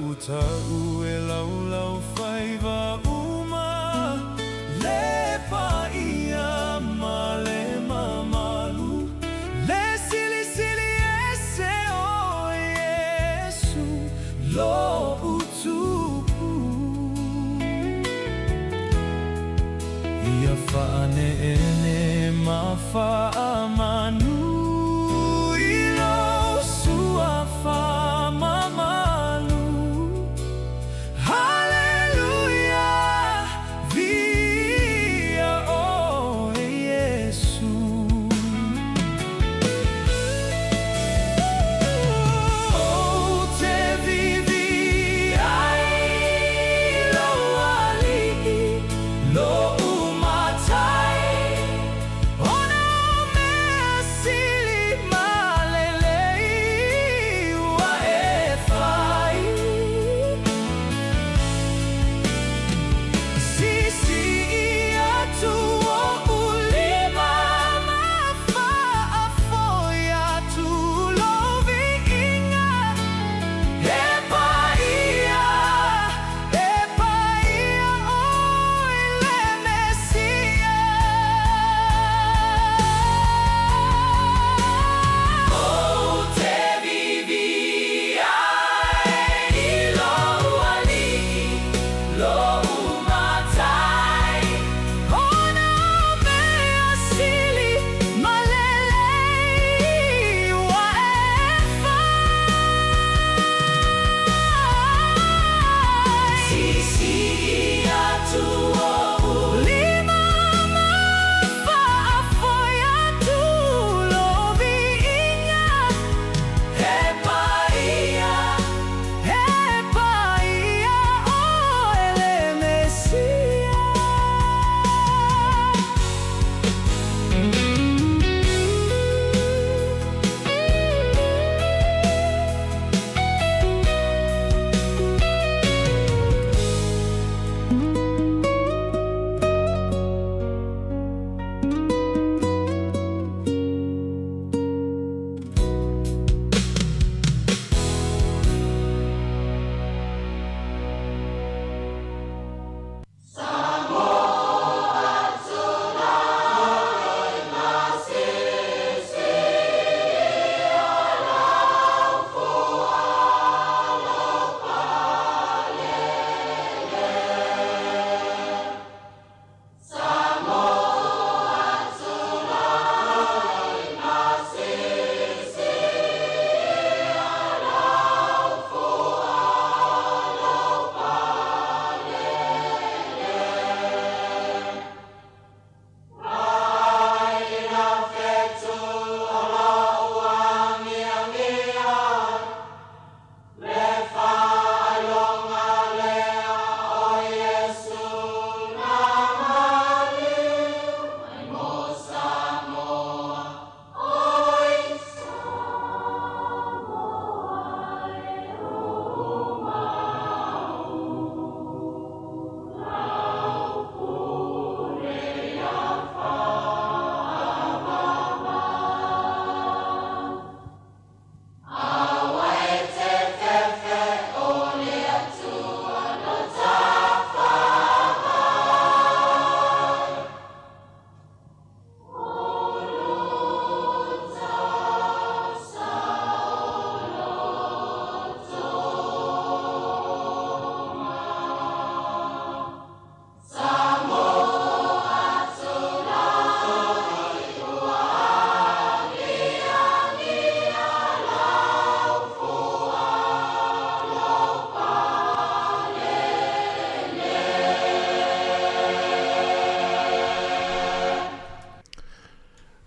Tautau e laulau faiva uma, Le paia ma le mamalu, Le silisili ese o Iesu lo'u Tupu. Ia faaneene ma faamanu i lou suafa mamalu. Haleluia, viia oe Iesu. Ou te vivi ai i lou alii, Lo'u matai, Ona o mea sili ma lelei ua e fai. Siisii atu o'u lima ma faafoi atu lou viiga. E paia, e paia oe le Mesia. Ou te vivi ai i lou alii, lo'u matai. Ona o mea sili ma lelei ua e fai. Siisii atu o'u lima ma faafoi atu lou viiga. E paia, e paia oe le Mesia.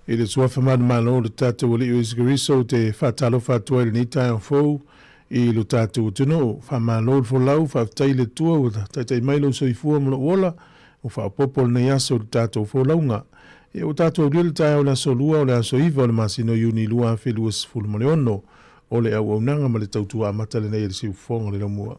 I le suafa manumalo o le tatou Alii o Iesu Keriso, ou te faatalofa atu ai i lenei taeao fou i lo tatou atunuu. Faamalo le folau, faafetai i le Atua ua taitai mai lou soifua ma lou ola, ua faaopoopo lenei aso i le tatou folauga. Ia ua tatou aulia le taeao o le aso Lua o le aso 9 o le masina o Iuni 2026. O le auaunaga ma le tautua amata lenei a le Siufofoga o le Laumua.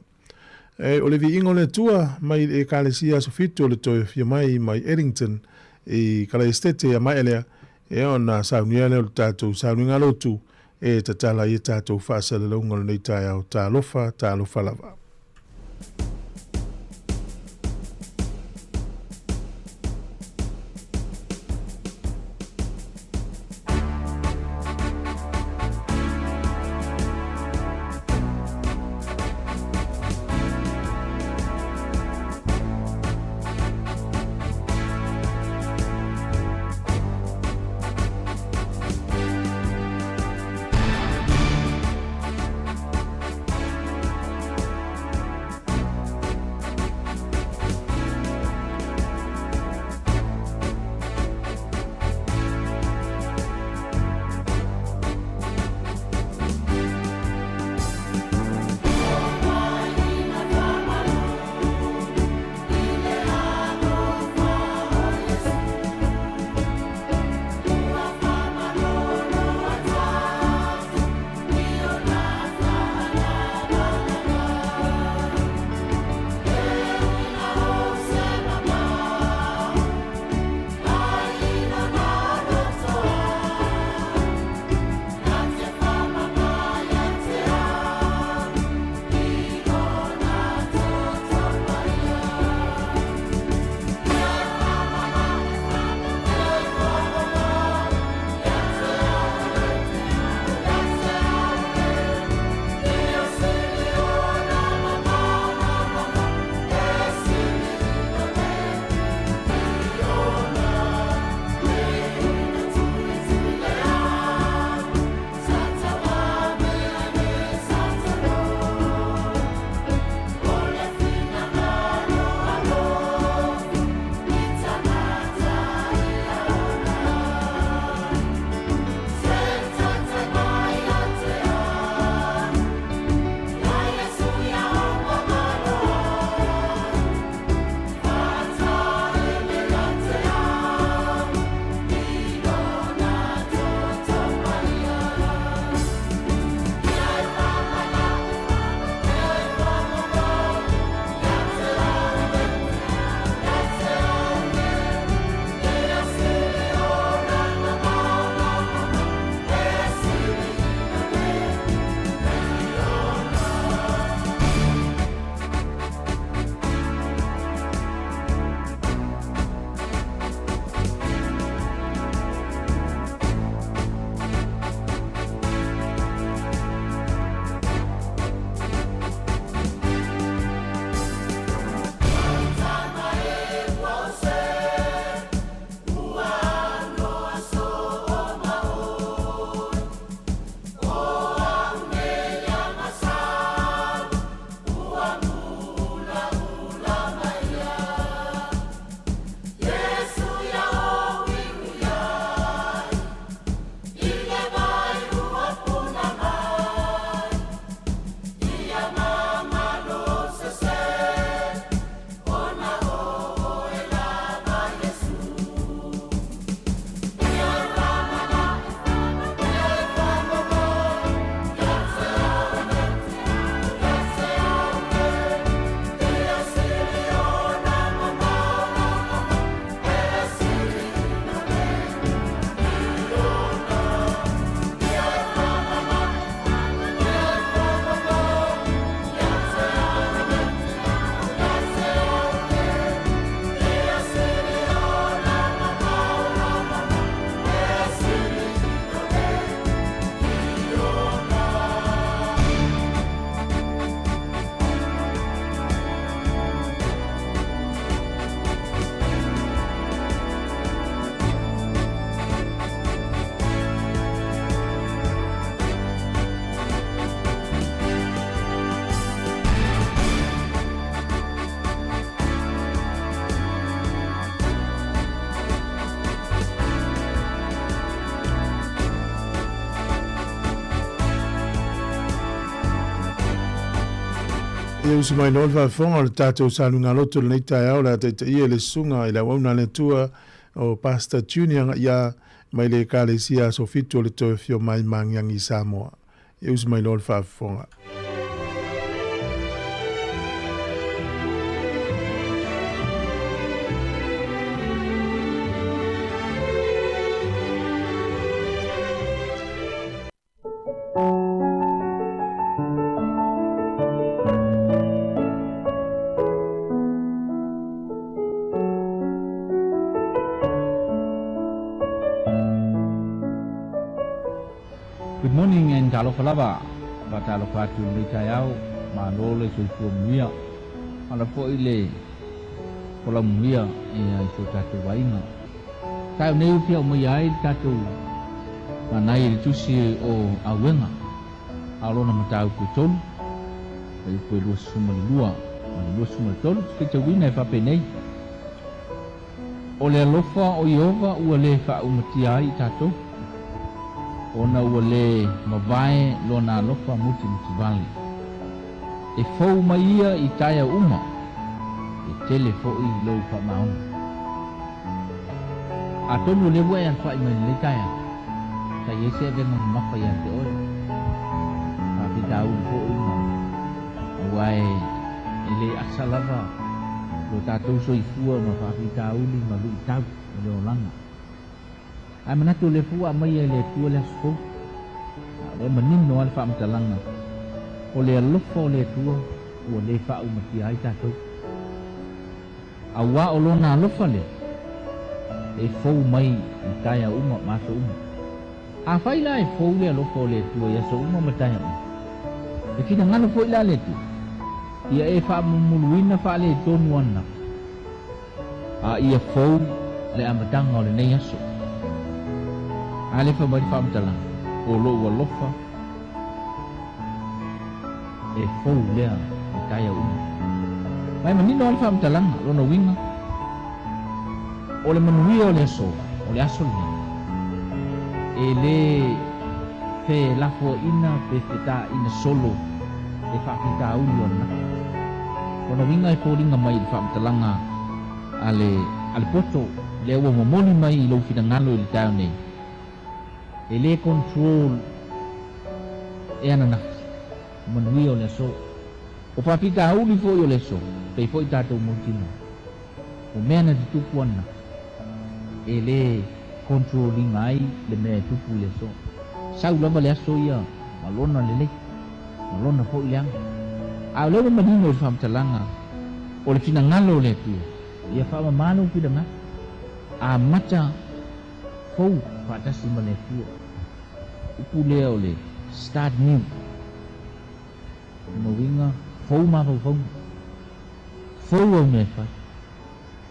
E, o le viiga o le Atua mai i le Ekalesia Aso Fitu o le toe afio mai mai Eddington i Kalaesetete ia maea lea, e ona saunia lea o le tatou sauniga lotu e tatala ai a tatou faasalalauga o lenei taeao. Talofa, talofa lava. Ia usi mai loa le faafofoga o le tatou saluga loto i lenei taeao o le a taitaia e le Susuga i le Auauna a le Atua o Pastor Junior Agaia mai le Ekalesia Aso Fitu o le Toe Afio Mai Magiagi i Samoa. Ia usi mai loa le faafofoga. Good morning and talofa lava. Faatalofa atu i lenei taeao, malo le soifua manuia. Ala foi le folau manuia ia i so tatou aiga. Taeao nei ua fia aumaia ai le tatou manai i le tusi o Auega, a o lona mataupu e tolu, fuaiupu e 22 ma le 23, te faitauina e faapenei, O le alofa o Ieova ua le faaumatia ai i tatou, ona ua le mavae lona alofa mutimutivale. E fou mai ia i taeao uma, e tele foi lou faamaoni. Atonu o lea ua e alafai mai lenei taeao, sa i ai se avega mamafa ia te oe, faafitauli foi ma aua e le asa lava lo tatou soifua ma faafitauli ma luitau o le olaga. Ae manatu o lea foi ua aumaia e le Atua le aso fou, a o lea e manino lava le faamatalaga, o le alofa o le Atua ua le faaumatia ai tatou. Auā o Lona alofa lea e fou mai i taeao uma ma aso uma. Afai la e fou le alofa o le Atua i aso uma ma taeao uma, e finagalo foi la le Atua ia e faamumuluina faaletonu ana a ia fou le amataga o lenei aso. A lea fai mai le faamatalaga, O lou alofa e fou lea i taeao uma. Ma e manino lava le faamatalaga, lona uiga, o le manuia o le aso, o le aso lenei, e le felafoaiina pe fetaina solo e faafitauli o ananafi. Lona uiga e foliga mai i le faamatalaga a le a le poto lea ua momoli mai i lou finagalo i le taeao nei, e le control e ananafi, manuia o le aso. O faafitauli foi o le aso, pei foi tatou mautinoa, o mea na tutupu ananafi, e le control ina ai le mea e tupu i le aso. Sau lava le aso ia ma lona lelei, ma lona foi leaga. A o lea ua manino i le faamatalaga o le finagalo o le Atua, ia faamama lou finagalo, amata fou faatasi ma le Atua. Upu lea o le start new, lona uiga fou mafaufauga, fou au mea e fai,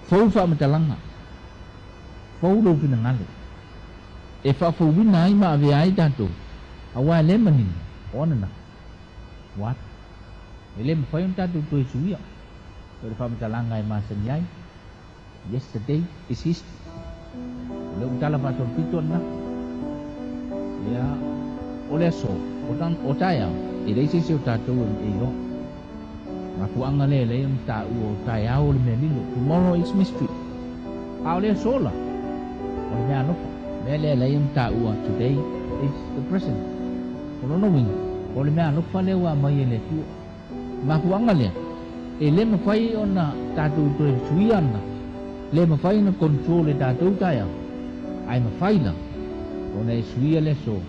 fou faamatalaga, fou lou finagalo e faafouina ai ma avea ai tatou, aua e le manino o ananafi ua atu. E le mafai ona tatou toe suia o le faamatalaga e masani ai, Yesterday is history. O lea ua tala faasolopito ananafi. Ia, o le aso, o taeao, e leai se isi o tatou e iloa. Mafuaaga lea e leai ona taua o taeao o le mea lilo, tomorrow is mystery. A o le aso la, o le mea alofa. Mea lea e leai ona taua, today is the present. O lona uiga, o le mea alofa lea ua aumai e le Atua. Mafuaaga lea, e le mafai ona tatou toe suia ana, le mafai ona control e tatou taeao, ae mafai la ona e suia le aso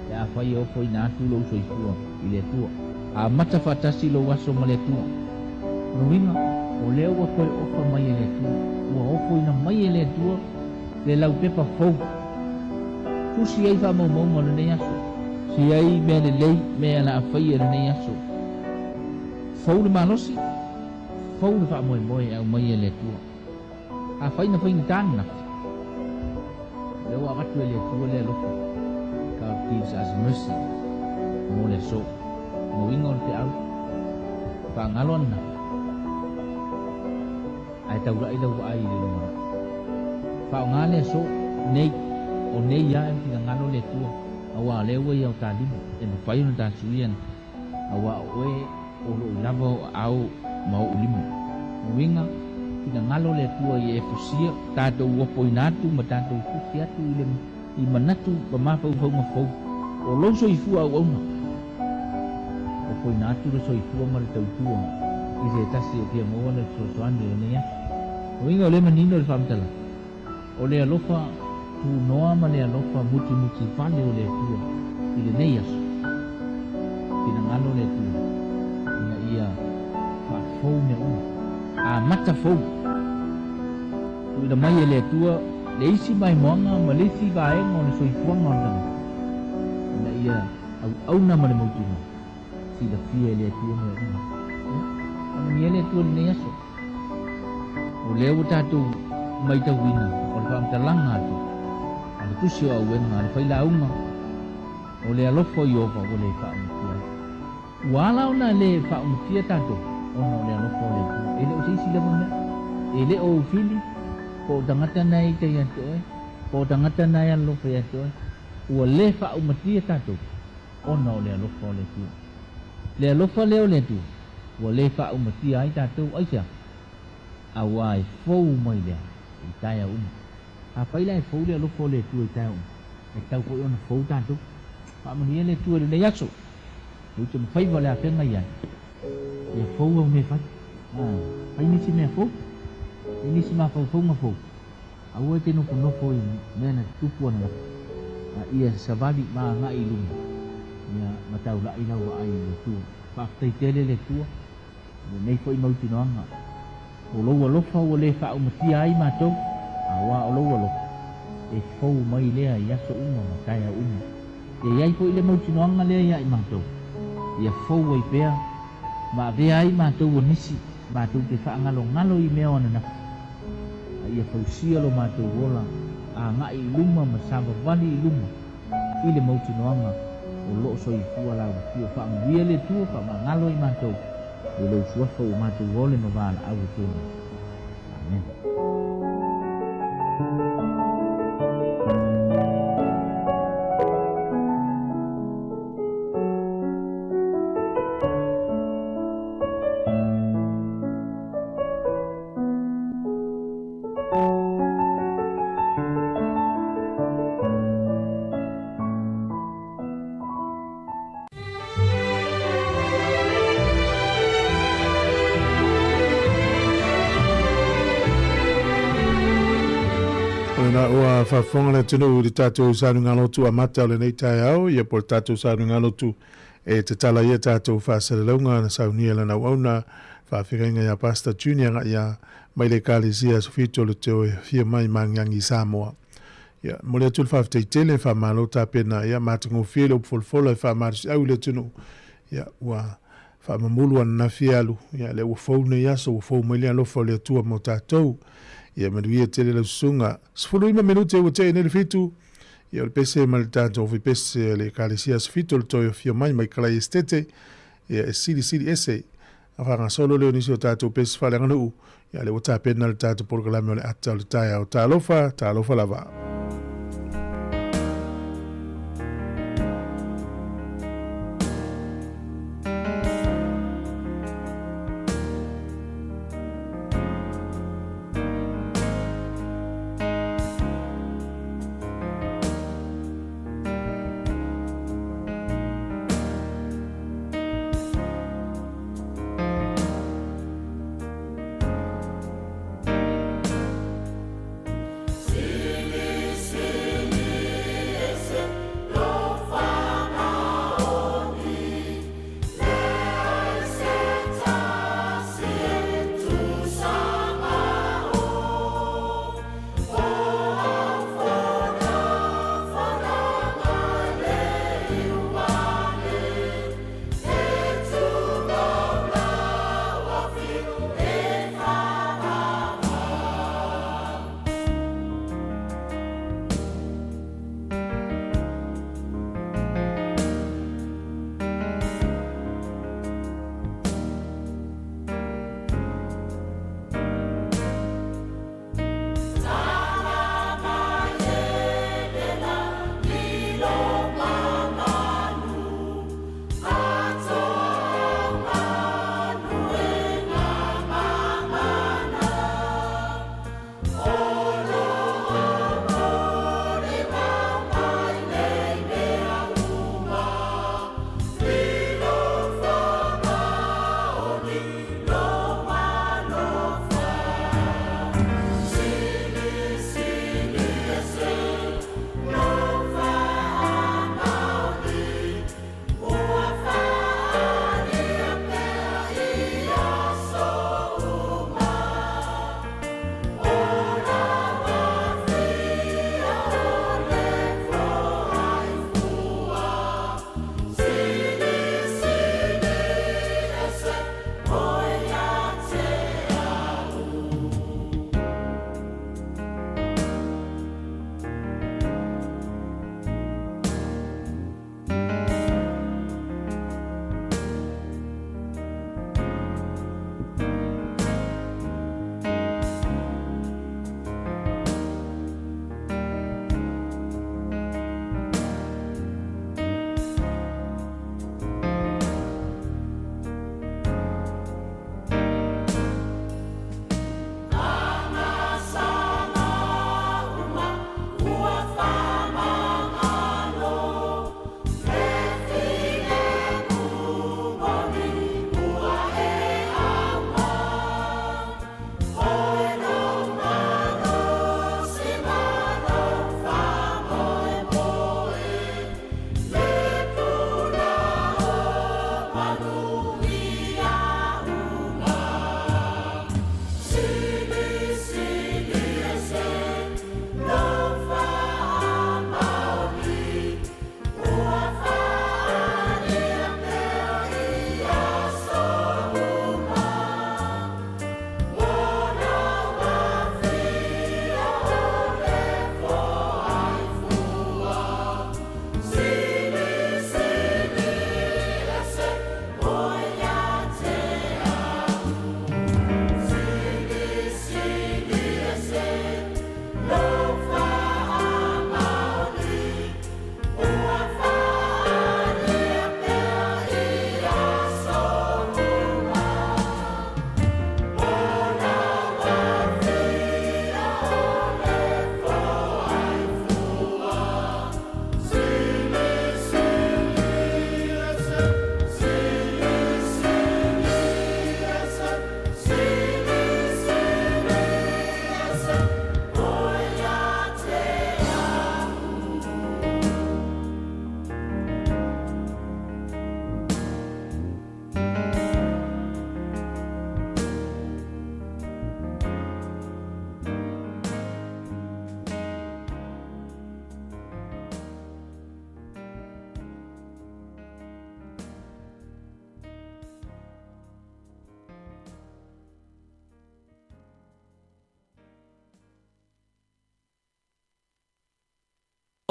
pe afai e ofoina atu lou soifua i le Atua. Amata faatasi lou aso ma le Atua. O lona uiga, o lea ua toe ofa mai e le Atua, ua ofoina mai e le Atua le laupepa fou. Tusi ai faamaumauga o lenei aso. Si ai mea lelei, mea la a faia i lenei aso. Fou le malosi, fou le faamoemoe e aumai e le Atua. Afai na faigata ananafi, o lea ua avatu e le Atua le alofa, God gives us mercy, mo le aso. Lona uiga o le feau, faagalo ananafi, ae taulai lau vaai i le lumanai. Faaaoga le aso, nei, o nei lava e finagalo le Atua, aua o lea ua ia o ta lima, e mafai ona ta suia, aua o oe O lo o i lava ou aao ma ou lima. Uiga, finagalo le Atua ia e fusia tatou ofoina atu ma tatou fusi atu i le i manatu ma mafaufauga fou o lou soifua auauna. Ofoina atu le soifua ma le tautua i se tasi e fia maua le fesoasoani i lenei aso. Uiga, o lea manino le faamatalaga, o le alofa tunoa ma le alofa mutimutivale o le Atua i lenei aso. Finagalo le Atua ina ia faafou mea uma, amata fou. Tuuina mai e le Atua le isi maimoaga ma le isi vaega o le soifuaga o le tagata, ina ia auauna ma le mautinoa, silafia e le Atua mea uma. Ia, faamanuia le Atua i lenei aso. O lea ua tatou maitauina o le faamatalaga atu a le Tusi o Auega a le Failauga, o le alofa o Ieova ua le faaumatia ai. Ua ala ona le faaumatia tatou ona o le alofa o le Atua. E le o se isi lava mea. E le o ou fili, po o tagata na e ita ia te oe, po o tagata na e alolofa ia te oe. Ua le faaumatia tatou ona o le alofa o le Atua. Le alofa lea o le Atua, ua le faaumatia ai tatou. Aisea? Auā e fou mai lea i taeao uma. Afai la e fou le alofa o le Atua i taeao uma, e tatau foi ona fou tatou. Faamanuia le Atua i lenei aso. Ou te mafaiva le afega i ai. Ia fou au mea fai. Fai nisi mea fou. Fai nisi mafaufauga fou. Aua e te nofonofo i mea na tutupu ananafi, a ia savali ma agai i luma, ia ma taulai lau vaai i le Atua. Faafetai tele le Atua i lenei foi mautinoaga. O lou alofa ua le faaumatia ai matou, aua o lou alofa e fou mai lea i aso uma ma taeao uma. Ia i ai foi le mautinoaga lea ia i matou, ia fou ai pea ma avea ai matou o nisi matou te faagalogalo i mea o ananafi, a ia fausia lo matou ola agai i luma ma savavali i luma i le mautinoaga o loo soifua lau Afio. Faamanuia le Atua, faamagalo i matou i lou suafa ua matou ole ma valaau atu ai nei. Amene. O lena ua faafofoga le atunuu i le tatou sanuga lotu amata o lenei taeao, ia po o le tatou sanuga lotu e tatala ai a tatou faasalalauga na saunia e lana auauna faafeagaiga ia Pastor Junior Gaia mai le Ekalesia Aso Fito o le Teo e afio mai Magiagi i Samoa. Ia, momoli atu le faafetai tele, faamalo tapena, ia matagofie le upu folafola e faamalosiau i le atunuu. Ia, ua faamamulu ananafi e alu, ia lea ua fou nei aso, ua fou mai le alofa o le Atua mo tatou. Ia manuia tele lau susuga. 15 minute ua tea nei le fitu, ia o le pese ma le tatou fipese a le Ekalesia Aso Fito le toe afio mai mai Kalai Esitete, ia e silisili ese a faagasolo lea o nisi o tatou pese faaleaganuu, ia lea ua tapena le tatou polokalame o le ata o le taeao. Talofa, talofa lava.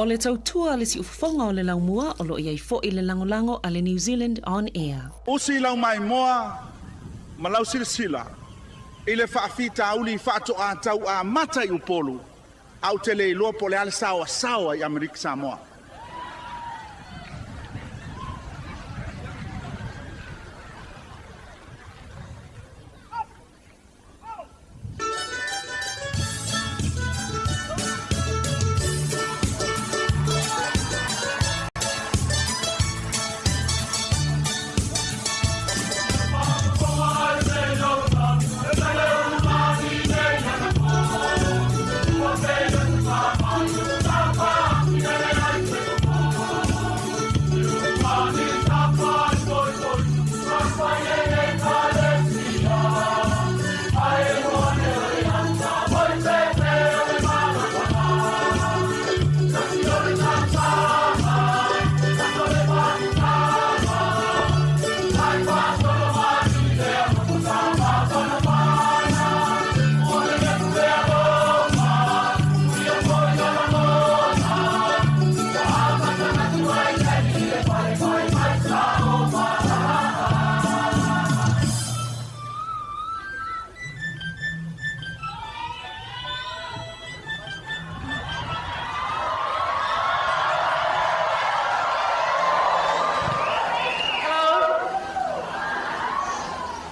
O le tautua a le siufofoga o le laumua o lo o i ai foi le lagolago a le New Zealand On Air. Usi lau maimoa ma lau silasila i le faafitauli faatoa tau amata i Upolu, ae ou te le iloa po o le a le saoasaoa i Amerika Samoa.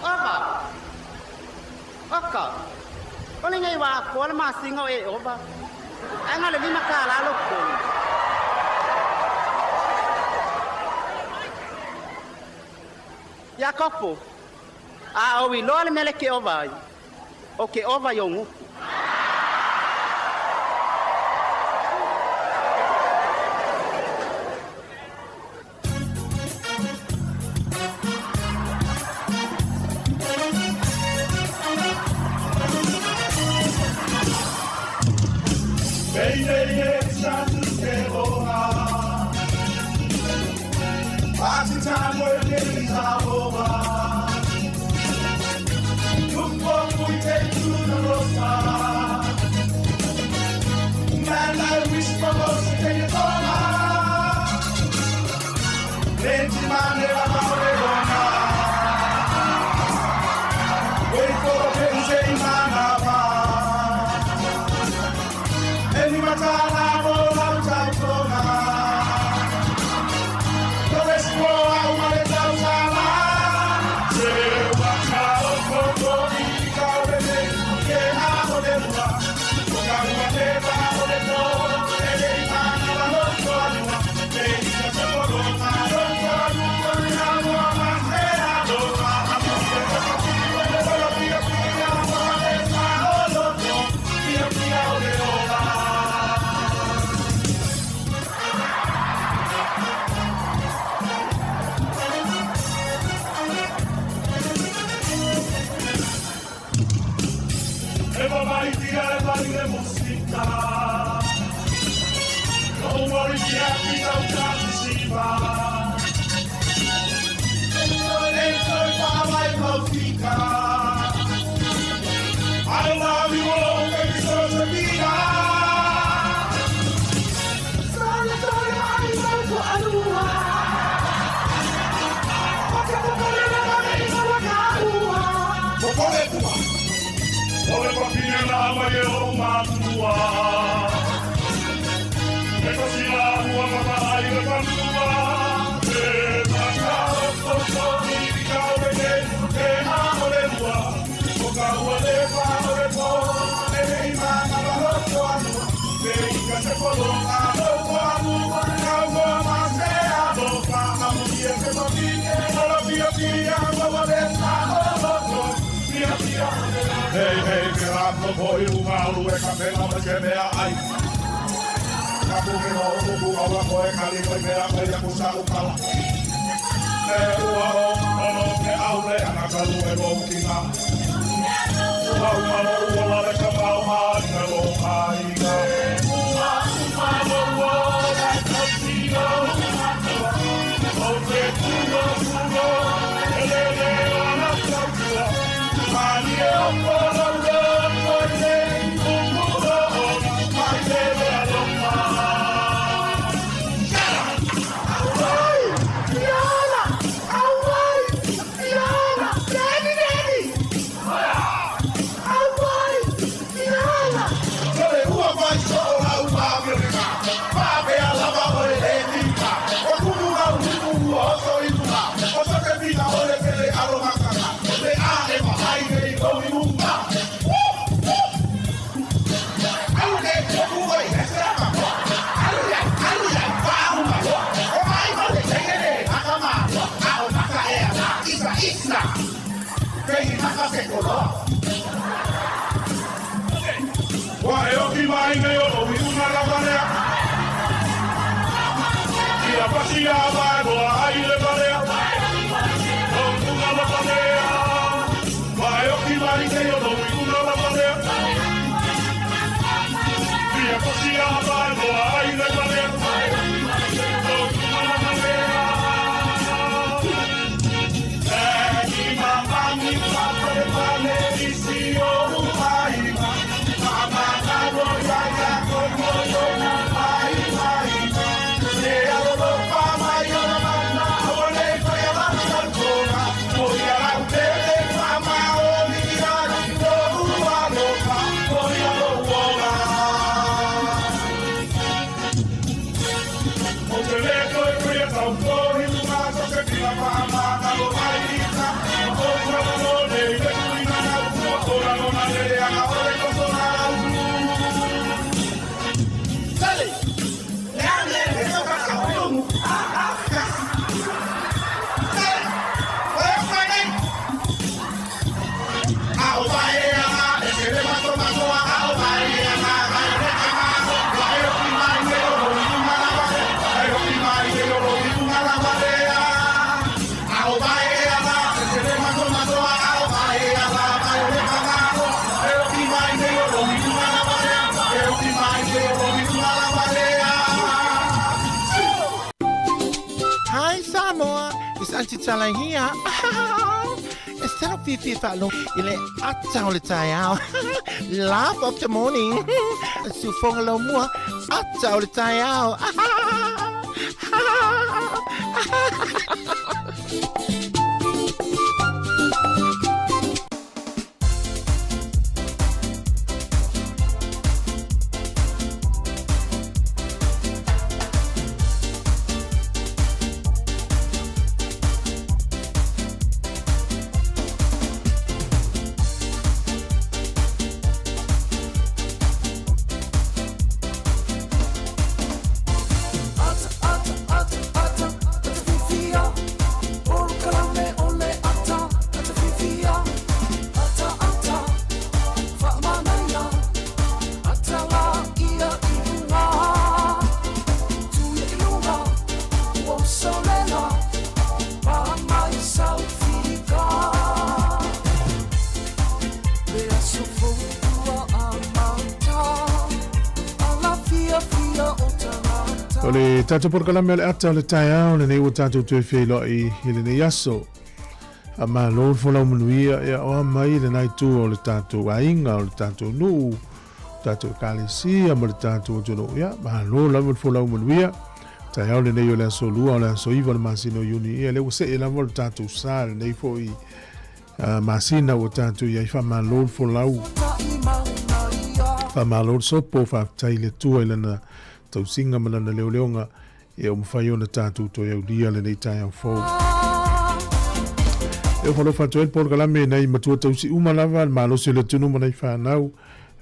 Ova. Oka. O lenei ua afoa le masina o e ova. Ae na o le $5 lou totogi. Iakopo, A ou iloa le mea lea e te ova ai, ou te ova i ou gutu. Ua e oki mai nei o lou iuga lava lea. Ia pasi a vae moa ai le valea. Lou iuga lava lea. Ua e oki mai nei o lou iuga lava lea. Ia pasi a vae moa ai le valea. Lou iuga lava lea. Ou te le toe kuia tau pōhi lunga ko te pila whaamāngalo mai ika o kou kura mano nei le kuina nau kua ora lona lele anga o le koto nau. Hi Samoa, it's Auntie Tala here. E tau fiafia faalogo i le ata o le taeao. Laugh of the morning. Siufoga laumua, ata o le taeao. O le tatou polokalame o le ata o le taeao lenei ua tatou toe feiloai i lenei aso. Faamalo le folau manuia ia oa mai i lena itu o le tatou aiga, o le tatou nuu, tatou ekalesia ma le tatou atunuu. Ia, malo lava le folau manuia. Taeao lenei o le aso 2 o le aso 9 o le masina o Iuni. Ia, lea ua see lava le tatou sa lenei foi masina ua tatou i ai. Faamalo le folau. Faamalo le sopo, faafetai i le Atua i lana tausiga ma lana leoleoga ia ua mafai ona tatou toe aulia lenei taeao fou. E ofo alofa atu ai le polokalame nai matua tausi uma lava le malosi o le atunuu ma nai fanau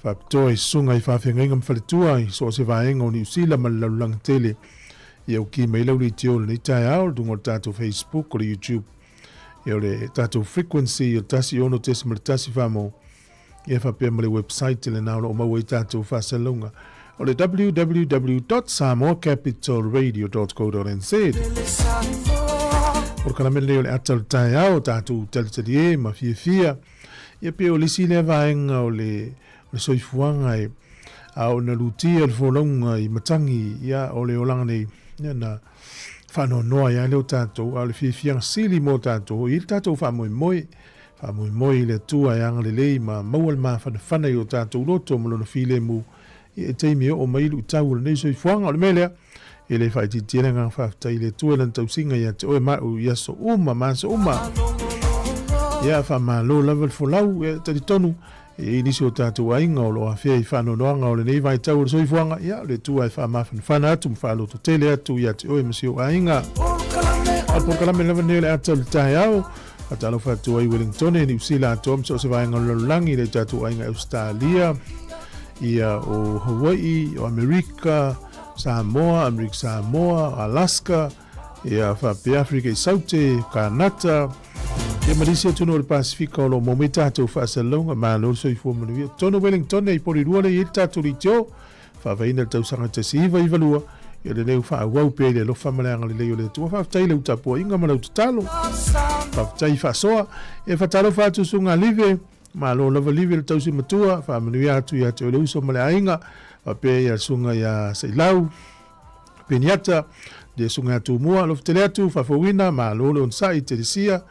faapitoa i susuga i faafeagaiga ma faletua i so o se vaega o Niu Sila ma le lalolagi tele. Ia uki mai lau leitio lenei taeao i luga o le tatou Facebook o le YouTube ia o le tatou frequency o 106.1 famo ia faapea ma le website lena o lo o maua ai tatou faasalalauga o le www.samoacapitalradio.co.nz. Polokalame lenei o le ata o le taeao, tatou talitalie ma fiafia. Ia pei o le isi lea vaega o le, o le soifuaga e a ona lutia le folauga i matagi, ia o le olaga nei, ia na faanoanoa ai lava lea o tatou, a o le fiafiaga sili mo tatou, i le tatou faamoemoe, Faamoemoe i le Atua e agalelei ma maua le mafanafana i o tatou loto ma Lona filemu i taimi e oo mai ai luitau o lenei soifuaga. O le mea lea, e le faaitiitia le agaga faafetai i le Atua i Lana tausiga ia te oe ma au i aso uma ma aso uma. Ia, faamalo lava le folau. E talitonu, e i ai nisi o tatou aiga o lo o afea i faanoanoaga o lenei vaitau o le soifuaga. Ia, o le Atua e faamafanafana atu ma faalototele atu ia te oe ma si ou aiga. O le polokalame lava lenei o le ata o le taeao. Faatalofa atu ai Wellingtone, Niu Sila atoa ma so o se vaega o le lalolagi i le tatou aiga Australia, ia o Hawaii, o Amerika, Samoa, Amerika Samoa, Alaska, ia faapea Afrika i Saute, Kanata. Ia ma nisi atunuu o le Pasefika o lo o maua mai tatou faasalalauga. Malo le soifua manuia. Totonu o Wellington i Porirua lea e i ai le tatou leitio faavaeina i le tausaga 1992, ia lenei ua faaauau pea i le alofa ma le agalelei o le Atua. Faafetai i lau tapuaiga ma lau tatalo. Faafetai faasoa. E faatalofa atu Susuga Live, malo lava Live le tausi matua, faamanuia atu ia te oe le uso ma le aiga, faapea ia Susuga ia Sailau, Peniata, le Susuga ia Tumua, alofa tele atu, faafouina, malo le onosai, Telesia,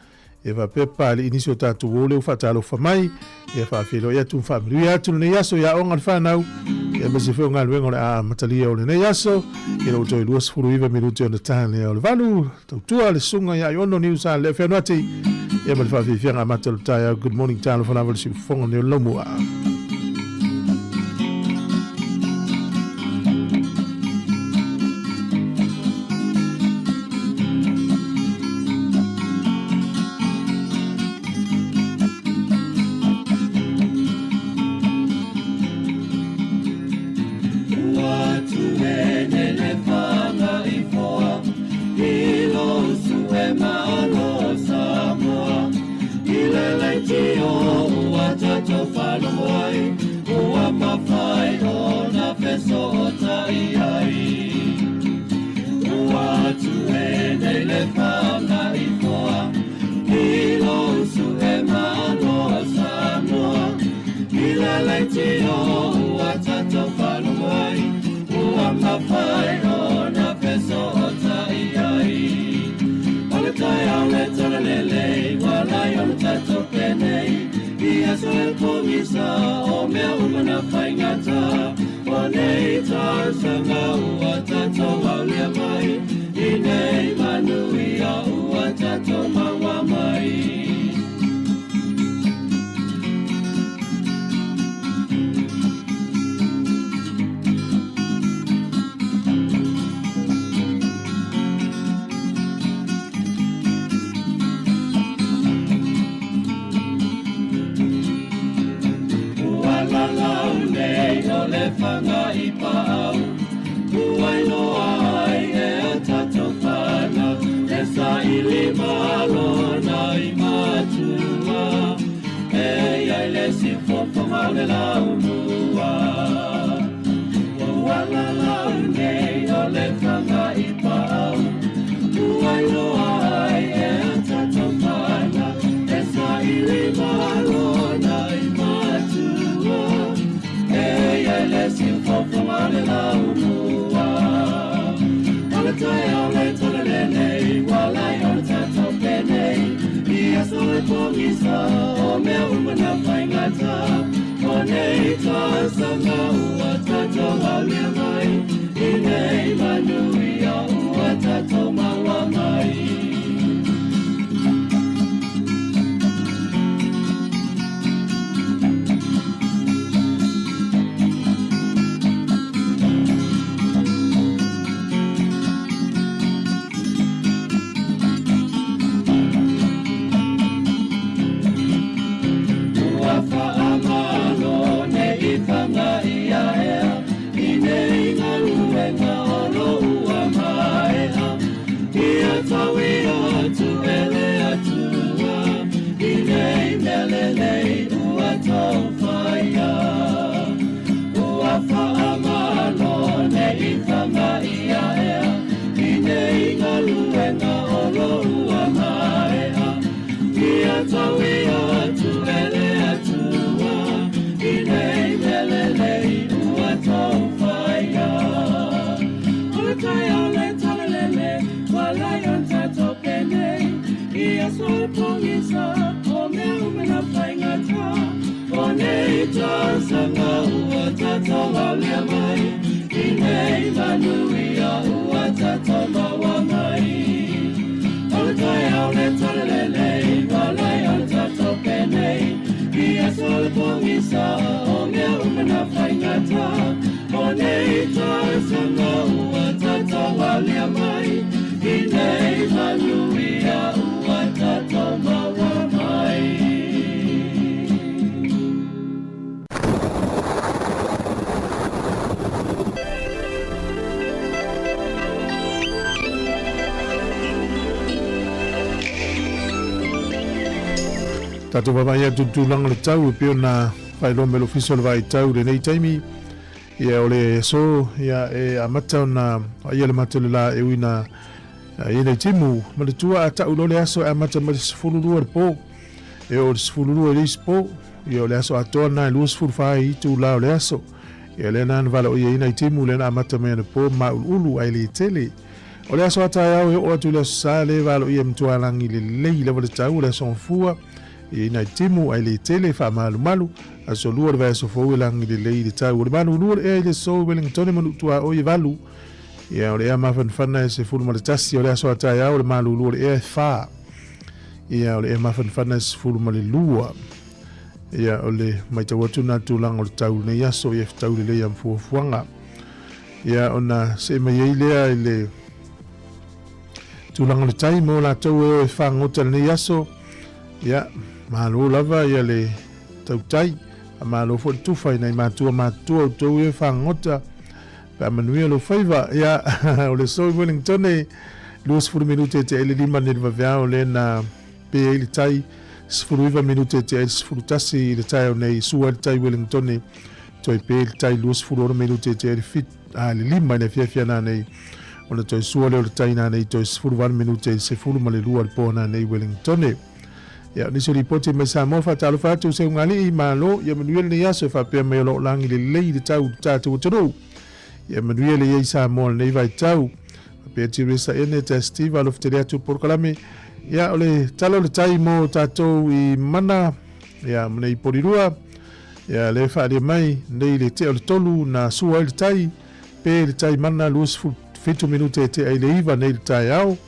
e faapea Papalii nisi o tatou uo lea ua faatalofa mai, ia faafeiloai atu ma faamanuia atu lenei aso i aoga a le fanau, aemaise foi o galuega o le a amatalia o lenei aso, ina ua toe 29 minute ona ta lea o le valu, tautua le susuga ia Aiono Niusa Lea Feanuati, ia ma le faafiafiaga amata o le taeao. Good morning, talofa lava le siufofoga nei o le Laumua. Tatou vaavaai atu i le tulaga o le tau e pei ona faailoa mai e le Ofisa o le Vaai Tau i lenei taimi. Ia, o le aso, ia, e amata ona vaaia le mata o le la e ui ina i ai timu. Manatua a tau loa le aso e amata mai le 12 i le po, e oo i le 12 i le isi po, ia o le aso atoa lena e 24 itula o le aso. Ia lea na na valaoia ai nai timu lea na amata mai anapo ma mauluulu ae le tele. O le aso a taeao e oo atu i le aso Sa lea e valoia e matualagi lelei lava le tau o le aso Gafua, e i ai nai timu ae le tele, faamalumalu. Aso Lua o le vaiaso fou e lagi lelei le tau. O le malulu o le ea i le aso i Wellingtone ma Nuutuaoi e 8. Ia, o le ea mafanafana e 11. O le aso a taeao o le malulu o le ea e 4. Ia, o le ea mafanafana e 12. Ia, o le matau atu na tulaga o le tau i lenei aso, ia fetau lelei a ma fuafuaga. Ia, ona see mai ai lea i le tulaga o le tai mo latou e o e fagota i lenei aso. Ia, malo lava ia le tautai, a malo foi le tufa i nai matua matutua outou e fagota. Pe a manuia lou faiva. Ia, o le aso i Wellington e 20 minute e te ai le 5 nei le vaveao lea na pe ai le tai, 19 minute e te ai le 11 i le taeao nei, sua ai le tai Wellington toe pe le tai 26 minute e te ai le fit, a, le 5 i le afiafi ana nei, ona toe sua lea o le tai nanei toe 18 minute i le 12 le po nanei Wellington. Ia, o nisi o lipoti mai Samoa, faatalofa atu Seugalii, malo, ia manuia lenei aso e faapea mai o lo o lagi lelei le tau i le tatou atunuu. Ia manuia le iai Samoa lenei vaitau. Faapea Teresa Ene, te Steve, alofa tele atu polokalame. Ia, o le tala o le tai mo tatou i mana, ia, ma nei polirua, ia, le faaalia mai, nei le tea o le tolu, na sua ai le tai, pe le tai mana 27 minute e tea i le 9 nei le taeao.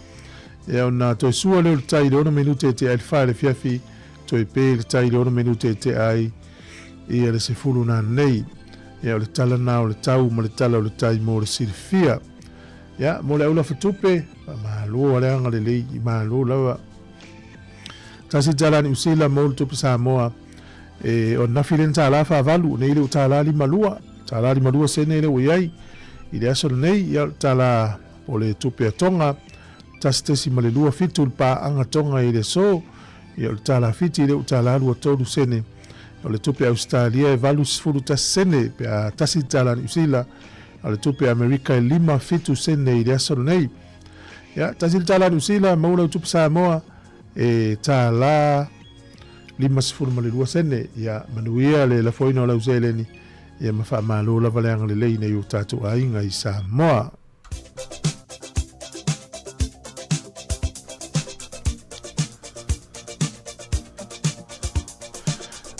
Ia, ona toe sua lea o le tai i le 6 minute e tea i le 4 i le afiafi, toe pe le tai i le 6 minute e tea ai ia le 10 na nei. Ia, o le tala na o le tau ma le tala o le tai mo le silafia. Ia, mo le aulafa tupe, faamalo a le agalelei i malo lava. Tasi tala Niu Sila mo le tupe Samoa, e o nafi le tala faavalu, nei le tala lima lua, tala lima lua sene le ua iai, i le aso lenei, ia o le tala o le tupe a Tonga, 1.27 le paaga Tonga i le aso, ia o le tala Fiti le tala 23 sene, o le tupe Ausetalia e 81 sene pe a tasi tala Niu Sila, a o le tupe Amerika e 57 sene i le aso lenei. Ia, tasi le tala Niu Sila, maua lau tupe Samoa e tala 52 sene. Ia, manuia le lafoina o lau seleni, ia ma faamalo lava le agalelei nei o tatou aiga i Samoa.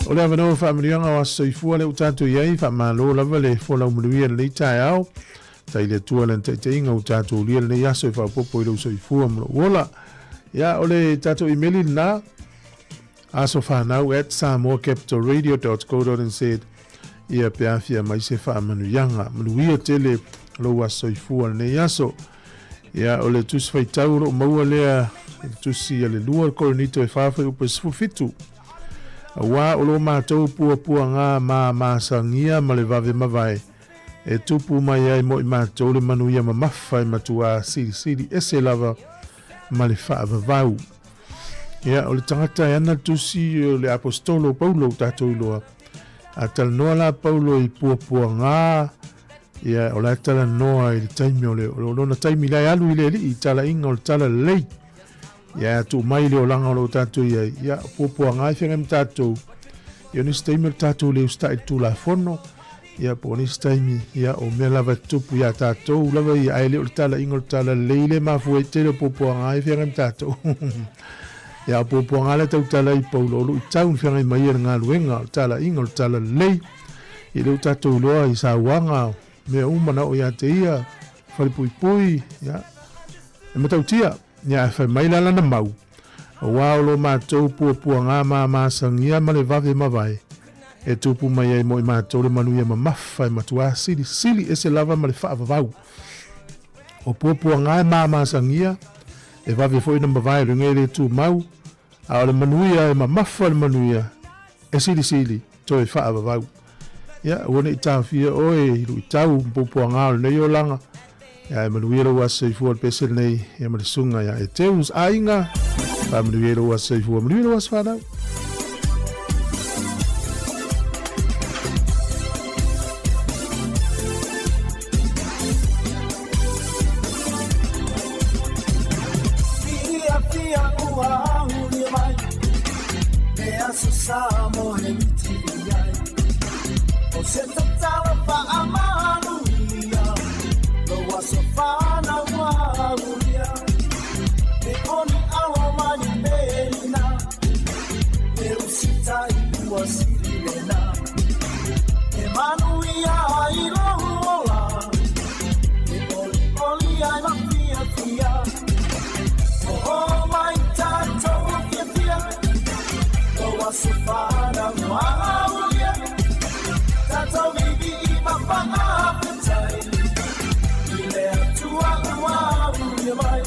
O le avanoa o faamanuiaga o aso soifua lea ua tatou i ai, faamalo lava le folau manuia i lenei taeao. Tai le Atua lana taitaiga ua tatou ulia lenei aso e faaopoopo i lou soifua ma lou ola. Ia, o le tatou imeli lena, asofanau@samoacapitalradio.co.nz, ia pe afia mai se faamanuiaga. Manuia tele lou aso soifua lenei aso. Ia, o le tusi faitau o loo maua lea i le tusi a le 2 Korinito e 4 fuaiupu e 17. Auā o lo matou puapuaga ma masagia ma le vave mavae, e tupu mai ai mo i matou le manuia mamafa e matuā silisili ese lava ma le faavavau. Ia, o le tagata e ana le tusi o le aposetolo o Paulo ua tatou iloa. A talanoa la Paulo i puapuaga, ia, o la e talanoa i le taimi o le, o lona taimi la e alu i le alii, i talaiga o le talalelei. Ia, a tuu mai le olaga o lo o tatou i ai, ia, o puapuaga e feagai ma tatou. Ia, o nisi taimi o le tatou le usitai i le Tulafono, ia, po o nisi taimi, ia, o mea lava e tutupu iā tatou lava ia, ae le o le talaiga o le talalelei le mafua ai tele o puapuaga e feagai ma tatou. Ia, o puapuaga lea tautala ai Paulo, o luitau na feagai mai ia i le galuega, o le talaiga o le talalelei. Ia, lea ua tatou iloa i sauaga, mea uma na oo ia te ia, falepuipui, ia, e matautia. Ia, ae fai mai la lana mau, Auā o lo matou puapuaga ma masagia ma le vave mavae, e tupu mai ai mo i matou le manuia mamafa e matuā silisili ese lava ma le faavavau. O puapuaga e mamasagia, e vave foi ona mavae luga e le tumau, a o le manuia e mamafa le manuia e silisili toe faavavau. Ia, aua ne i taofia oe i luitau ma puapuaga o lenei olaga, ia e manuia lou aso soifua le pese lenei, ia ma le susuga ia Eteus Aiga, faamanuia i lou aso soifua, manuia lou aso fanau. Se tatalo faamanuia Lou aso fanau aulia E oni alo mai ni pelina E usitai ua sili lena E manuia ai lou ola E olioli ai ma fiafia Oho mai tatou fiafia Lou aso fanau aulia Tatou viivii ma faafetai I le Atua ua aulia mai.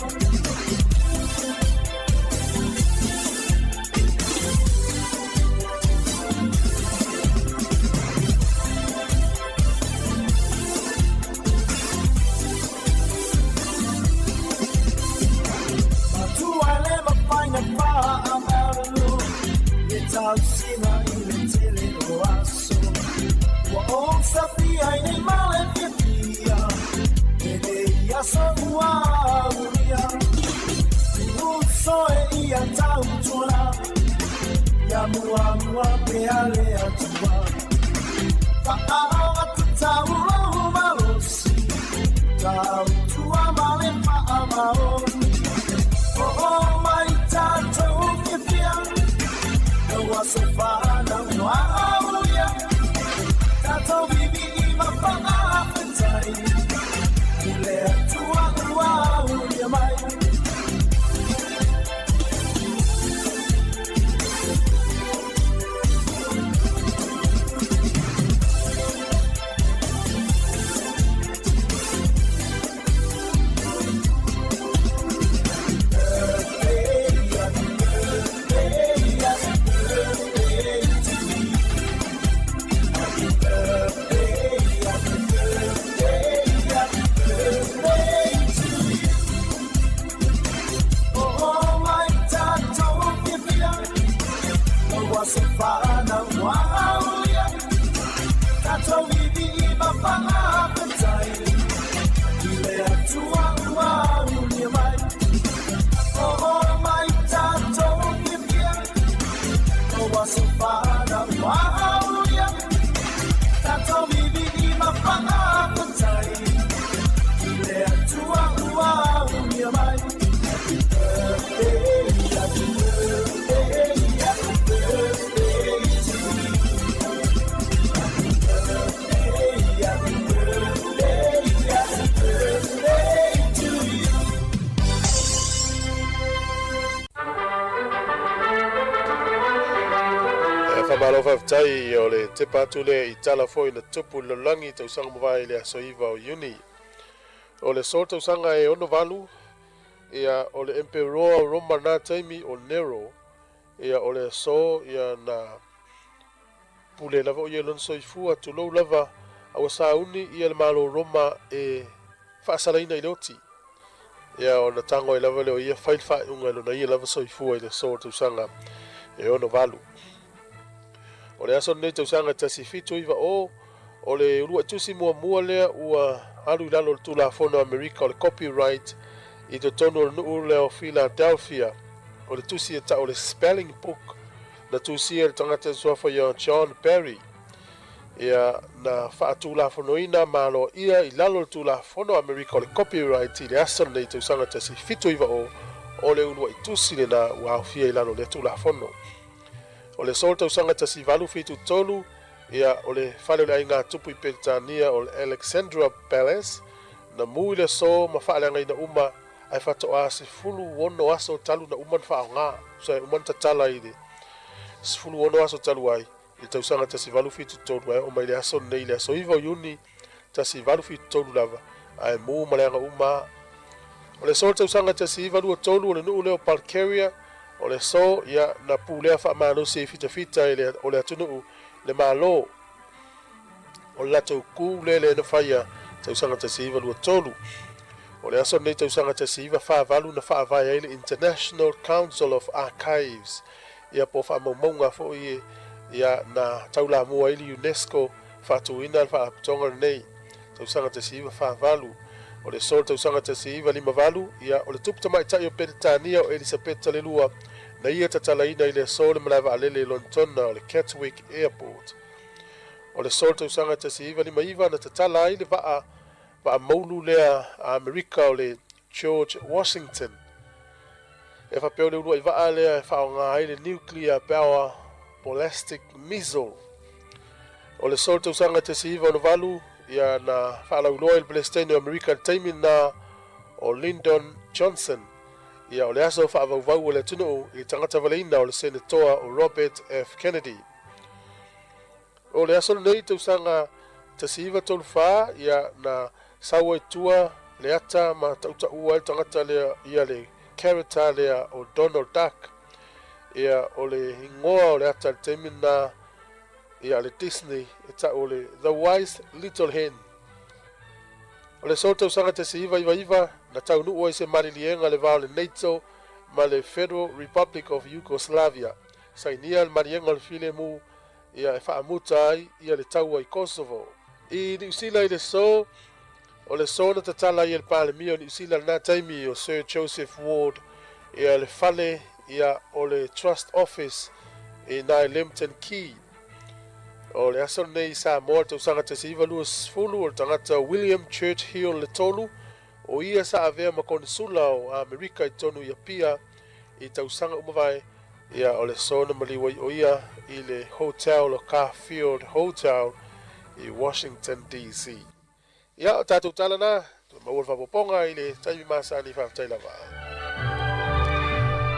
Matua le mafai na faamalu Le tausiga i le tele o aso Ua ou safia i nei male fiafia Lenei aso ua aulia Uso e ia tautuana Ia muamua pea le Atua Faaoga tatau lou malosi Tautua ma le faamaoni Oo mai tatou fiafia Lou aso fanau aulia Tatou viivii ma faafetai I le Atua ua aulia mai. Oo mai tatou fiafia Lou aso fanau aulia Tatou viivii ma faafetai I le Atua ua aulia mai Oo mai tatou fiafia Lou aso fanau aulia Tatou viivii ma faafetai I le Atua ua aulia mai. Happy birthday, happy birthday, happy birthday to you. Happy birthday, happy birthday, happy birthday to you. E faamalo faafetai o le tepa atu lea i tala foi na tupu i le lalolagi tausaga mavae i le aso 9 o Iuni. O le aso tausaga e 68, ia o le Emperoa o Roma na taimi o Nero, ia o le aso ia na pule lava o ia i lona soifua, tulou lava, a ua sauni ia le Malo o Roma e faasalaina i le oti. Ia ona tago ai lava lea o ia fai le faaiuga i lona ia lava soifua i le aso o le tausaga e 68. O le aso lenei tausaga e 1790, o le uluai tusi muamua lea ua alu i lalo o le Tulafono a Amerika o le Copyright i totonu o le nuu lea o Philadelphia. O le tusi e tau o le Spelling Book na tusia e le tagata e suafa ia John Barry. Ia, na faatulafonoina ma aloaia i lalo o le Tulafono a Amerika o le Copyright i le aso lenei tausaga 1790, o le uluai tusi lena ua aofia i lalo o lea Tulafono. O le aso o le tausaga 1873, ia, o le fale o le aiga tupu i Peretania o le Alexandra Palace, na mu i le aso ma faaleagaina uma ae faatoa 16 aso talu na uma ona faaaoga, tusa e uma ona tatala i le 16 aso talu ai i le tausaga 1873 ae oo mai le aso lenei i le aso 9 o Iuni 1873 lava, ae mu ma leaga uma a. O le aso o le tausaga 1923 o le nuu lea o Bulgaria, o le aso ia na pulea faamalosi ai fitafita e le o le atunuu le Malo o le latou ku lele na faia tausaga 1923. O le aso lenei tausaga 1948 na faavae ai le International Council of Archives, ia po o faamaumauga foi ia na taulamua ai le UNESCO faatuina le faalapotopotoga lenei tausaga 1948. O le aso o le tausaga 1958, ia o le tupu tamaitai o Peretania o Elisapeta le Lua na ia tatalaina i le aso le malae vaalele i Lonetona o le Gatwick Airport. O le so i le tausaga 1959 na tatala ai le vaa vaamoulu lea a Amerika o le George Washington. E faapea o le uluai vaa lea e faaaoga ai le nuclear power ballistic missile. O le so i le tausaga 1968, ia na faalauiloa i le Peresetene o Amerika i le taimi lena o Lyndon Johnson, ia o le aso faavauvau o le atunuu i le tagata valeina o le Senetoa o Robert F. Kennedy. O le aso lenei i tausaga 1934, ia na sau ai tua le ata ma tautaua ai le tagata lea ia le character lea o Donald Duck. Ia o le igoa o le ata i le taimi lena ia le Disney e tau o le The Wise Little Hen. O le aso tausaga 1999, na taunuu ai se maliliega i le va o le NATO ma le Federal Republic of Yugoslavia. Sainia le maliega o le filemu ia e faamuta ai ia le taua i Kosovo. I Niu Sila i le so, o le so na tatala ai e le Palemia o Niu Sila i lena taimi o Sir Joseph Ward ia le fale ia o le Trust Office i na i Lambton Quay. O le aso lenei i Samoa i le tausaga 1920 o le tagata William Churchill le tolu, o ia sa avea ma Konisula o Amerika i totonu i Apia i tausaga ua mavae, Ia, o le aso na maliu ai o ia i le Hotel o Garfield Hotel i Washington, DC. Ia, o tatou tala na, toe maua le faaopoopoga i le taimi masani, faafetai lava.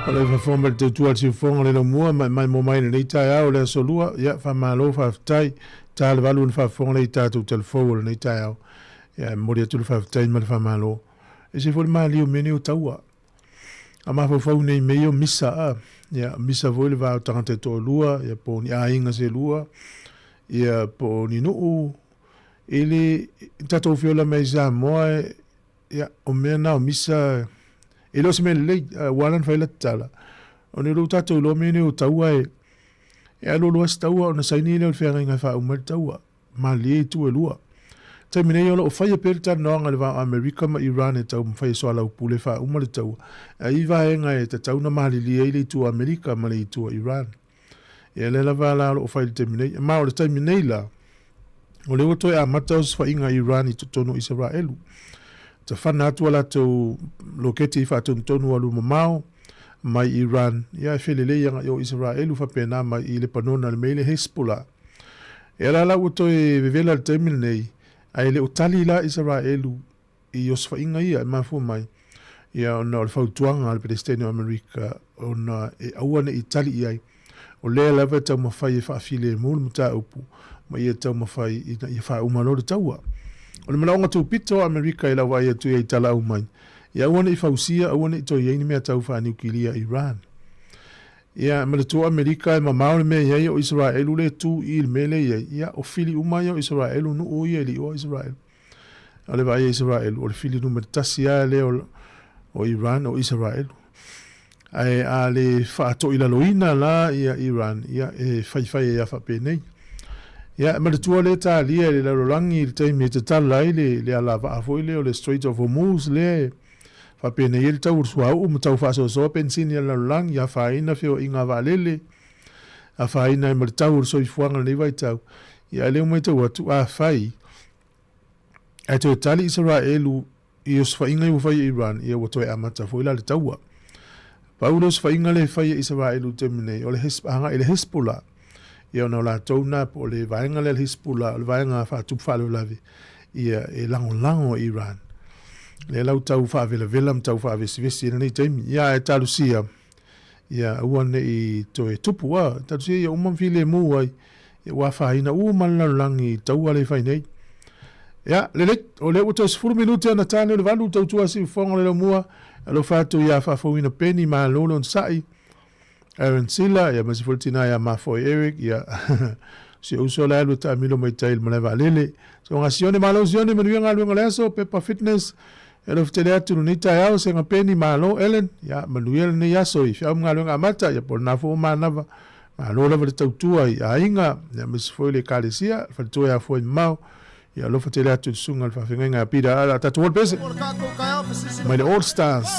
O le faafofoga mai le tautua a le siufofoga o le laumua mai mai mo mai lenei taeao o le aso lua. Ia, faamalo, faafetai. Ta le valu na faafofoga nei i tatou talafou o lenei taeao. Ia, e momoli atu le faafetai ma le faamalo. E se foi le maliu mea nei o taua. A mafaufau nei mea ia o misa, a, ia, misa foi le va o tagata e toalua, ia, po o ni aiga se lua, ia, po o ni nuu, i le tatou feola mai i Samoa, ia, o mea na o misa, e le o se mea lelei, ua ala ona fai la tatala, ona o lea ua tatou iloa mea nei o taua e, e alu alu lava se taua ona saini lea o le feagaiga e faauma ai le taua. Malie itu e lua. Taimi nei o lo o faia pea le talanoaga i le va o Amerika ma Iran e taumafai e soalaupule faauma le taua, a i vaega e tatau ona malilie ai le itu o Amerika ma le itu o Iran. Ia lea lava la o lo o fai i le taimi nei. Ma o le taimi nei la, o lea ua toe amata osofaiga a Iran i totonu o Isaraelu. Tafana atu a latou loketi i faatonutonu alu mamao mai Iran, ia e felelei agai o Isaraelu faapena mai i Lepanona le mea i le Hezbollah. E ala la ua toe vevela i le taimi lenei, ae le o tali la Isaraelu i osofaiga ia e mafua mai, ia ona o le fautuaga a le Peresetene o Amerika ona e aua ne i tali i ai. O lea lava e taumafai e faafilemu le mataupu ma ia taumafai ina ia faauma loa le taua. O le manaoga tupito o Amerika i lau vaai atu i ai tala aumai, ia aua ne i fausia, aua ne i toe i ai ni mea tau faaniukilia Iran. Ia, ma le tua Amerika e mamao le mea i ai o Isaraelu le tu i le mea lea i ai. Ia, o fili uma ia o Isaraelu, nuu ia e le i oa Isaraelu. A o le vaai a Isaraelu, o le fili numera tasi lava lea o, o Iran, o Isaraelu. Ae a le faatoilaloina la ia Iran, ia, e faifai ai lava faapenei. Ia, ma le tua lea talia i le lalolagi i le taimi e tatala ai le, le alavaa foi lea o le Strait of Hormuz lea e, Faapenei ai le tau o le suauu ma tau faasoasoa penisini a le lalolagi, afaina feoaiga a vaalele, afaina ai ma le tau o le soifuaga i lenei vaitau. Ia, ae lea ua matau atu, afai ae toe tali Isaraelu i osofaiga ia ua fai e Iran, ia ua toe amata foi la le taua. Pau le osofaiga lea e fai e Isaraelu i le taimi nei, o le agai i le Hezbollah. Ia ona o latou na, po o le vaega lea a le Hezbollah, o le vaega faatupu faalavelave, ia e lagolago e Iran. Lea la ua tau faavelavela ma tau faavesivesi ai lenei taimi. Ia ae talosia, ia aua ne i toe tupu, a, talosia ia uma ma filemu ai, ia ua afaina uma le lalolagi i taua lea e fai nei. Ia, lelei, o lea ua toe 10 minute ona tane o le valu, tautua siufofoga o le laumua, alofa atu ia faafouina Peni, malo le onosai, Aaron Sila, ia aemaise foi le tina ia Mafoe Eric, ia si ou uso la e alu e taamilo mai tai i le malae vaalele. Soga Sione, malo Sione, manuia galuega o le aso, Pepa Fitness, e alofa tele atu lenei taeao, Sega Peni, malo Ellen, ia manuia lenei aso i feau ma galuega amata, ia po o lena foi ua manava, malo lava le tautua i aiga, ia aemaise foi le ekalesia, le faletua ia Afua i Mamao, Ia alofa tele atu i le susuga i le faafeagaiga ia Peter Ala, tatou o le pese mai le All Stars.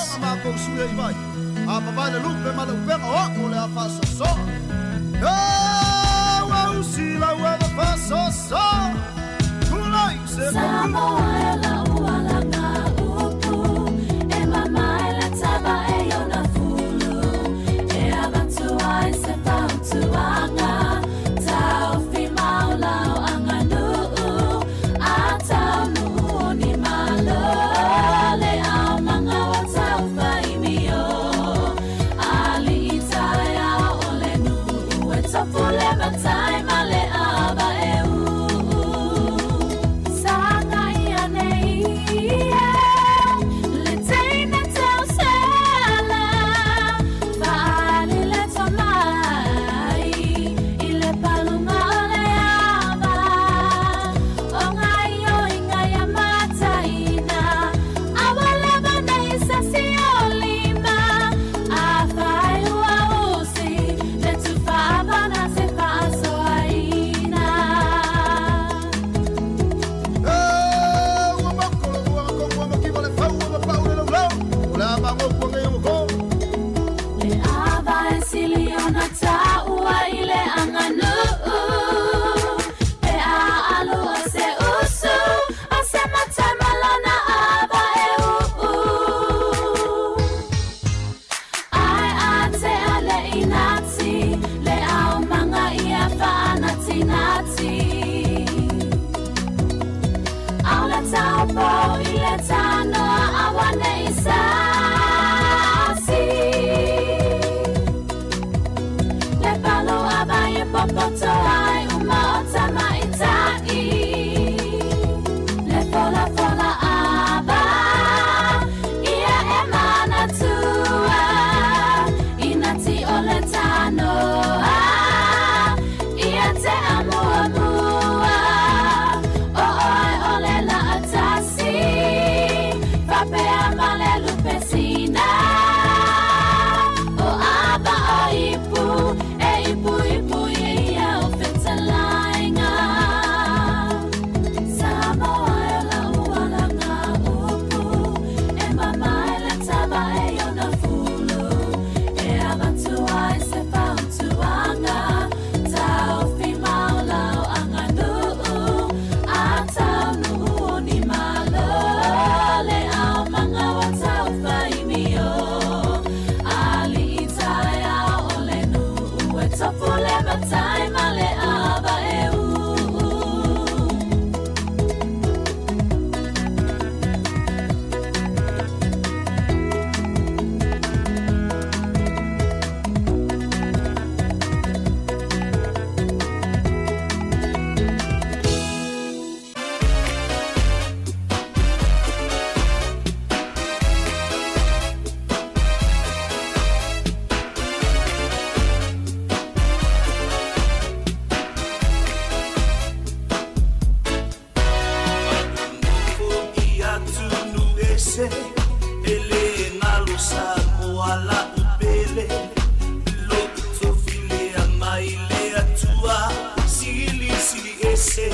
ese.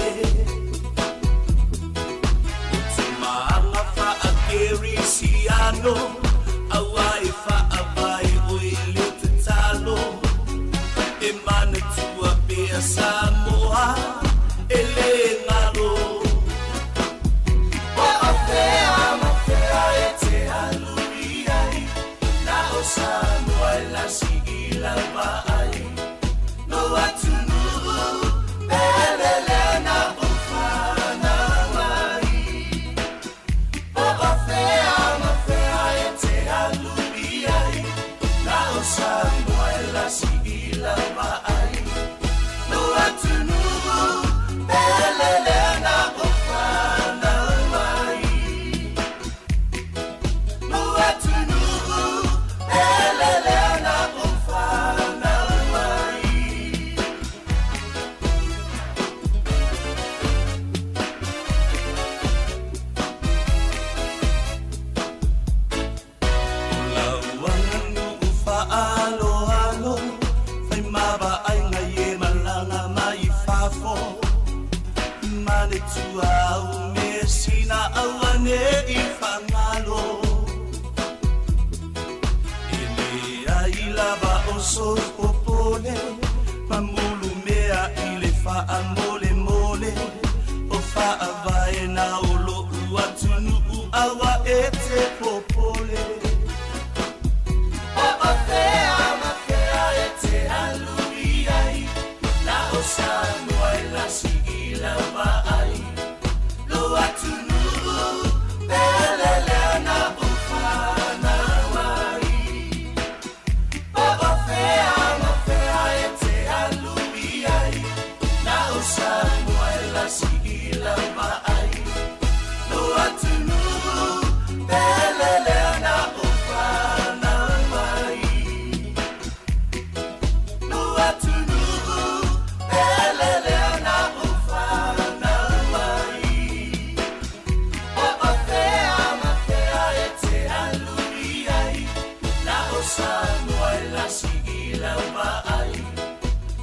O tumaaga faakerisiano, auā e faavae oe i le tatalo. E manatua pea Samoa e le galo. Po o fea ma fea e te alu i ai, na o Samoa e lasi i lau vaai. Lo atunuu pele lea na ou fanau ai. Po o fea ma fea e te alu i ai, na o Samoa e lasi i lau vaai. Lo atunuu pele lea na ou fanau ai. Lo atunuu pele lea na ou fanau ai. O lau aganuu faaaloalo, fai ma vaaiga i e malaga mai i fafo. Manatua au measina aua ne i faagalo. E leai lava o sou popole, mamulumea i le faamolemole. O faavae na o lo'u atunuu aua e te popole. Po o fea ma fea e te alu i ai, na o Samoa e lasi i lau vaai. Lo atunuu pele lea na ou fanau ai. Po o fea ma fea e te alu i ai, na o Samoa e lasi i lau vaai. Lo atunuu pele lea na ou fanau ai. Lo atunuu pele lea na ou fanau ai. Po o fea ma fea e te alu i ai, na o Samoa e lasi i lau vaai.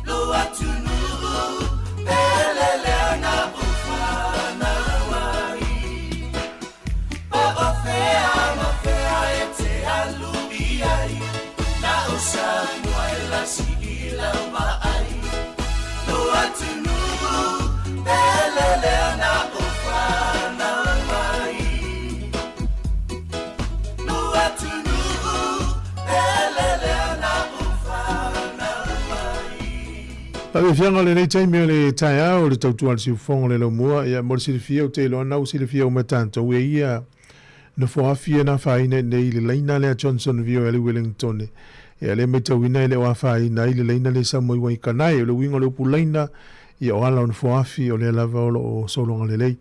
Lo atunuu pele lea na ou fanau ai. Po o fea ma fea e te alu i ai, na o Samoa e lasi i lau vaai. Lo atunuu pele lea na ou fanau ai. Lo atunuu pele lea na ou fanau ai. Faafiafiaga o lenei taimi o le taeao o le tautua a le siufofoga o le laumua, ia mo le silafia ou te iloa na ua silafia uma e tatou e ia nofoafi e na afaina i nei i le laina lea Johnsonville e alu i Wellingtone. Ia lea e maitauina e le o afaina ai le laina lea e sau mai Waikanae. O le uiga o le upu laina, ia o ala o nofoafi o lea lava o lo o sologa lelei.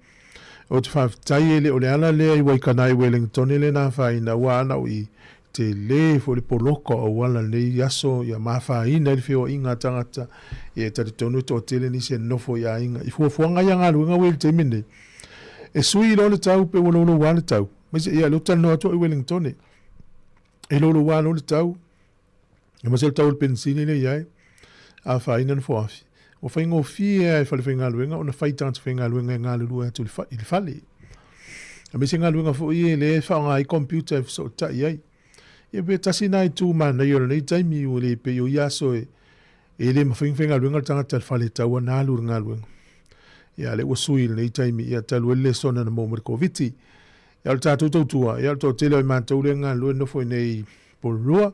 Ou te faafetai e le o le ala lea i Waikanae i Wellingtone lea na afaina aua ana o i tele foi le poloka o auala i lenei aso ia ma afaina ai le feoaiga a tagata. Ia e talitonu e toatele nisi e nonofo i aiga i fuafuaga ia galuega ua i ai i le taimi lenei. E sui loa le tau pe ua louloua le tau. Aemaise ia lea ou te talanoa atu au i Wellingtone. E louloua loa le tau, aemaise o le tau o le penisini lea e i ai, afaina le nofoafi. Ua faigofie lava e falefaigaluega ona fai tagata faigaluega e galulue atu i le fale. Aemaise galuega foi ia lea e faaaoga ai computer e fesootai ai. Ia pe tasi lena itu manaia o lenei taimi ua le pei o ia aso e E le mafai ona faigaluega le tagata i le fale e tatau ona alu i le galuega. Ia, lea ua sui i lenei taimi, ia, talu ai le lesona na maua mai le Koviti. Ia, o le tatou tautua, ia, o le toatele o i matou lea e galulue nofo i inei i Porirua,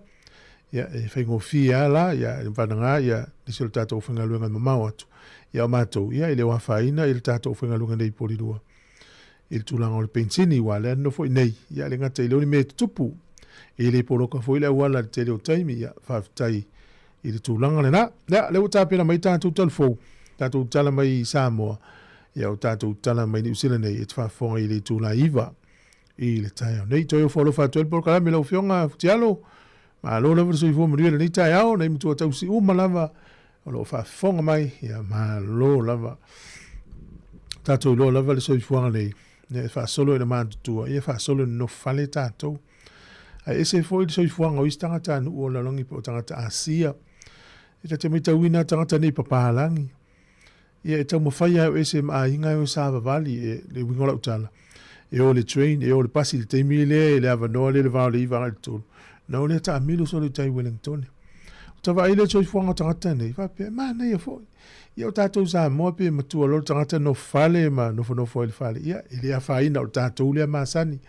ia, e faigofie lava la, ia, e vanaga, ia, nisi o le tatou aufaigaluega e mamao atu. Ia, o matou, ia, e le o afaina i le tatou aufaigaluega nei i Porirua i le tulaga o le penisini, aua o lea e nofo i inei, ia, e le gata i lea o ni mea e tutupu. E le poloka foi le auala i le tele o taimi, ia, faafetai i le tulaga lena. Ia, lea ua tapena mai tatou tala fou, tatou tala mai i Samoa, ia o tatou tala mai Niu Sila nei e te faafofoga i le itula 9 i le taeao nei. Toe ofo alofa atu ai le polokalame lau Afioga Futialo, malo lava le soifua manuia i lenei taeao, nei matua tausi uma lava o lo o faafofoga mai, ia malo lava. Tatou iloa lava le soifuaga nei, ia e faasolo ina matutua, ia e faasolo ina nofo fale tatou. Ae ese foi le soifuaga o isi tagatanuu o lalolagi po o tagata Asia. E ta te matauina tagata nei papalagi. Ia, e taumafai lava e o ese ma aiga e o e savavali, e, le uiga o lau tala, e o i le train, e o i le pasi i le taimi lea, i le avanoa lea i le va o le 9 agai i le 3, ona o lea taamilo solo i tai i Wellingtone. Ua vaai le soifuaga o tagata nei, faapea, e manaia foi. Ia o tatou Samoa pe matua loa le tagata nofo fale ma nofonofo ai i le fale, ia e le afaina o le tatou lea masani.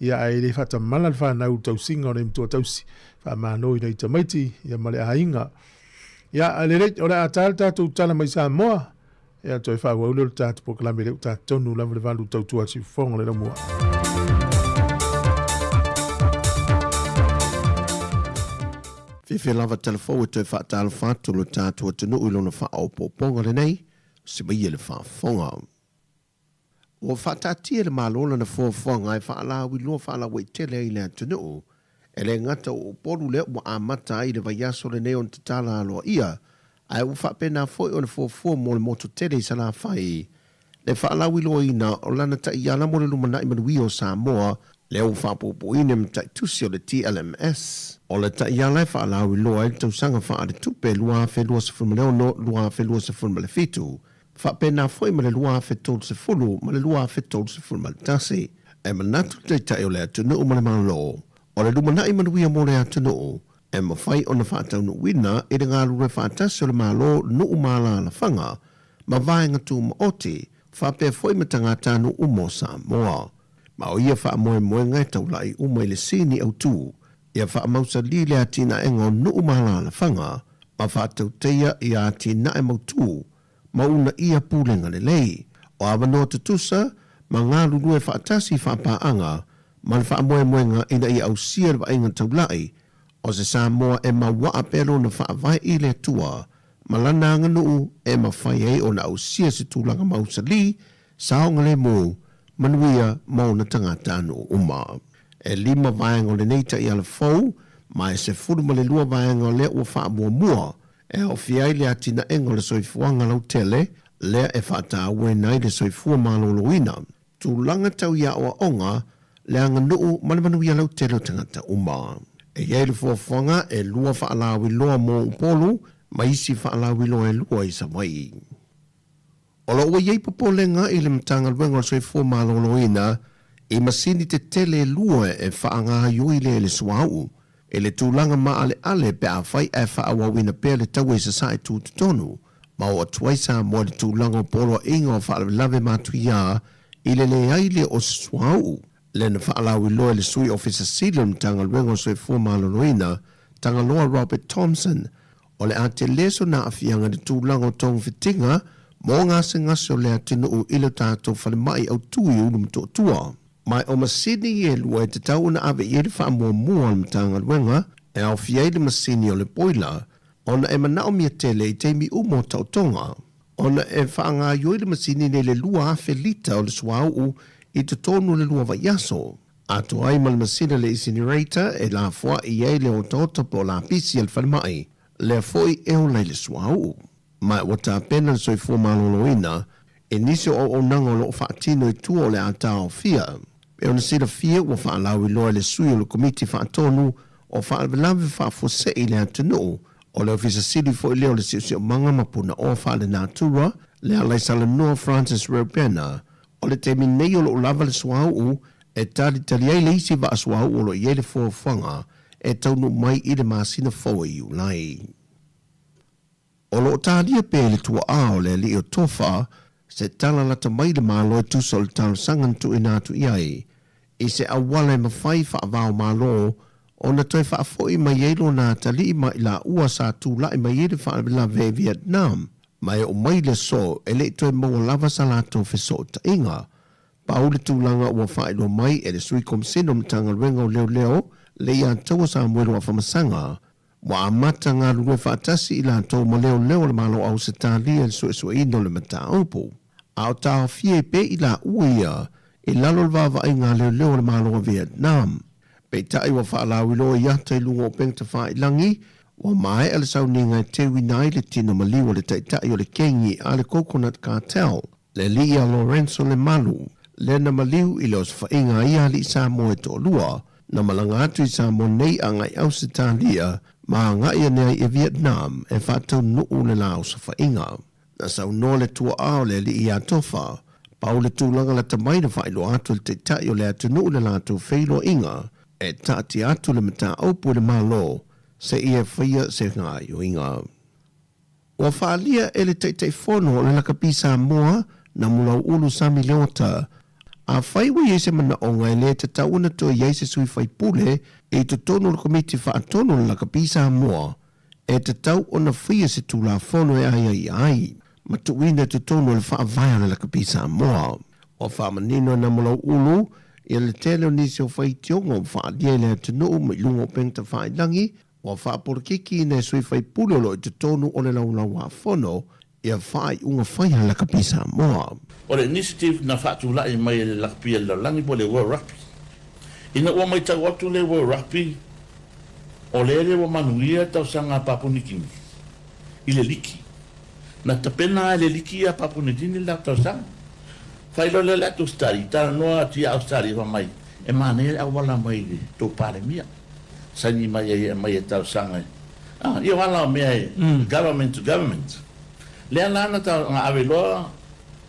Ia ae le faatamala le fanau i le tausiga o nai matua tausi. Faamalo i nai tamaiti ia ma le aiga. Ia ae lelei, o le a ta le tatou tala mai Samoa. Ia toe faaauau lea o le tatou polokalame lea ua ta tonu lava le 8 tautua a Siufofoga o le Laumua. Fiafia lava telefou e toe faatalofa atu lo tatou atunuu i lona faaopoopoga lenei, se maia le faafofoga. Ua faataatia e le Malo lana fuafuaga e faalauiloa faalauaitele ai le atunuu, e le gata o Upolu lea ua amata ai le vaiaso lenei ona tatala aloaia, ae ua faapena foi ona fuafua mo le motu tele i Salafai le faalauiloaina o lana taiala mo le lumanai manuia o Samoa lea ua faapuupuuina e mataitusi o le TLMS. O le taiala e faalauiloa ai le tausaga faaletupe 2026/2027, faapena foi ma le 2030 ma le 2031. E manatu le Taitai o le atunuu ma le Malo, o le lumanai manuia mo le atunuu, e mafai ona faataunuuina i le galulue faatasi o le Malo, nuu ma alaalafaga, ma vaega tumaoti, faapea foi ma tagatanuu uma o Samoa. Ma o ia faamoemoega e taulai uma i le sini autu, ia faamausali le atinaega o nuu ma alaalafaga, ma faatauteia ia atinae mautu ma uunaia pulega lelei. O avanoa tutusa ma galulue faatasi i faapaaga ma le faamoemoega ina ia ausia le vaaiga taulai o se Samoa e mauaa pea lona faavae i le Atua ma lana aganuu e mafai ai ona ausia se tulaga mausali, saogalemu, manuia ma ona tagatanuu uma. E lima vaega o lenei taiala fou ma e 12 vaega o lea ua faamuamua e aofia ai le atinaega o le soifuaga lautele lea e faatauaina ai le soifua maloloina, tulaga tau i aoaoga, le aganuu ma le manuia lautele o tagata uma. E i ai le fuafuaga e lua faalauiloa mo Upolu ma isi faalauiloa e lua i Savaii. O lo o ua i ai popolega i le Matagaluega o le Soifua Maloloina i masini tetele e lua e faagaoioi lea i le suauu i le tulaga maaleale pe afai ae faaauauina pea le taua i Sasae tutotonu ma oo atu ai Samoa i le tulaga o poloaiga o faalavelave matuia i le leai lea o se suauu. Lea na faalauiloa e le Sui Ofisa Sili o le Matagaluega o le Soifua Maloloina, Tagaloa Robert Thompson, o le a tele sona aafiaga i le tulaga o togafitiga mo gasegase o le atunuu i le tatou falemai autu i Ulumotootua. Ma o masini e lua e tatau ona ave i ai le faamuamua a le Matagaluega e aofia ai le masini o le boiler ona e manaomia tele i taimi uma o taotoga ona e faagaoioi le masini nei le 2,000 lita o le suauu i totonu o le lua vaiaso. Atoa ai ma le masina le incinerator e lafoai ai le otaota po o lapisi a le falemai, lea foi e ola i le suauu. Ma ua tapena le soifua maloloina i nisi o auaunaga o lo o faatino i tua o le a taofia. Pei ona silafia ua faalauiloa e le sui o le Komiti Faatonu o Faalavelave Faafuasei i le atunuu, o le Ofisa Sili foi lea o le Siosiomaga ma Punaoa Faalenatura, le Alaisalanoa Francis Reubena, O le taimi nei o lo o lava le suauu e talitali ai le isi vaa suauu o lo o i ai le fuafuaga e taunuu mai i le masina fou e Iulai. O lo o talia pea i le tuaa o le alii o Tofa se tala lata mai le Malo e tusa o le talosaga na tuuina atu i ai i se auala e mafai faavao Malo ona toe faafoi mai ai lona atalii ma i laua sa tulai mai ai le faalavelave i Vietnam Ma e oo mai le aso e le i toe maua lava sa latou fesootaiga. Pau le tulaga ua faailoa mai e le Sui Komisena o Matagaluega o Leoleo, Leiataua Samuelu Afamasaga, ua amata galulue faatasi i latou ma leoleo o le Malo o Ausetalia i le suesueina o le mataupu. A o taofia ai pea i laua ia i lalo o le vaavaaiga a leoleo a le Malo o Vietnam. Peitai ua faalauiloa i ata i luga o upega tafailagi, ua maea le sauniga e teuina ai le tino maliu a le taitai o le kengi a le Coconut Cartel, le alii ia Lorenzo Lemalu, lea na maliu i le osofaiga a ia alii Samoa e toalua, na malaga atu i Samoa nei agai Ausetalia ma agai ane ai i Vietnam e faataunuu le la osofaiga. Na saunoa le tuaa o le alii ia Tofa, pau le tulaga lata mai na faailoa atu e le Taitai o le atunuu le latou feiloaiga e taatia atu le mataupu i le Malo seia faia se gaoioiga. Ua faaalia e le Taitaifono o le Lakapi Samoa, Namulau'ulu Sami Leota, afai ua i ai se manaoga e le tatau ona toe i ai se sui faipule i totonu o le Komiti Faatonu o le Lakapi Samoa, e tatau ona faia se Tulafono e aiaia ai ma tuuina i totonu o le Faavae o le Lakapi Samoa. Ua faamanino e Namulau'ulu ia le tele o nisi o faitioga ua faaalia i le atunuu mai luga o upega tafailagi Ua faapolokikiina e sui faipule o lo o i totonu o le Laulau-a-Fono ia faaiuga fai a le Lakapi Samoa. O le initiative na faatulai mai e le Lakapi a le Lalolagi po o le World Rugby. Ina ua matau atu le World Rugby o lele ua manuia tausaga a Papua New Guinea i le liki. Na tapena lava e le liki ia Papua New Guinea le latou tausaga. Fai loa lea o le atu study, talanoa atu ia Australia fai mai, e manaia le auala mai i le tou Palemia. Saini mai ai e aumai e talosaga e ah ia o ala o mea e government to government. Lea la na na ave loa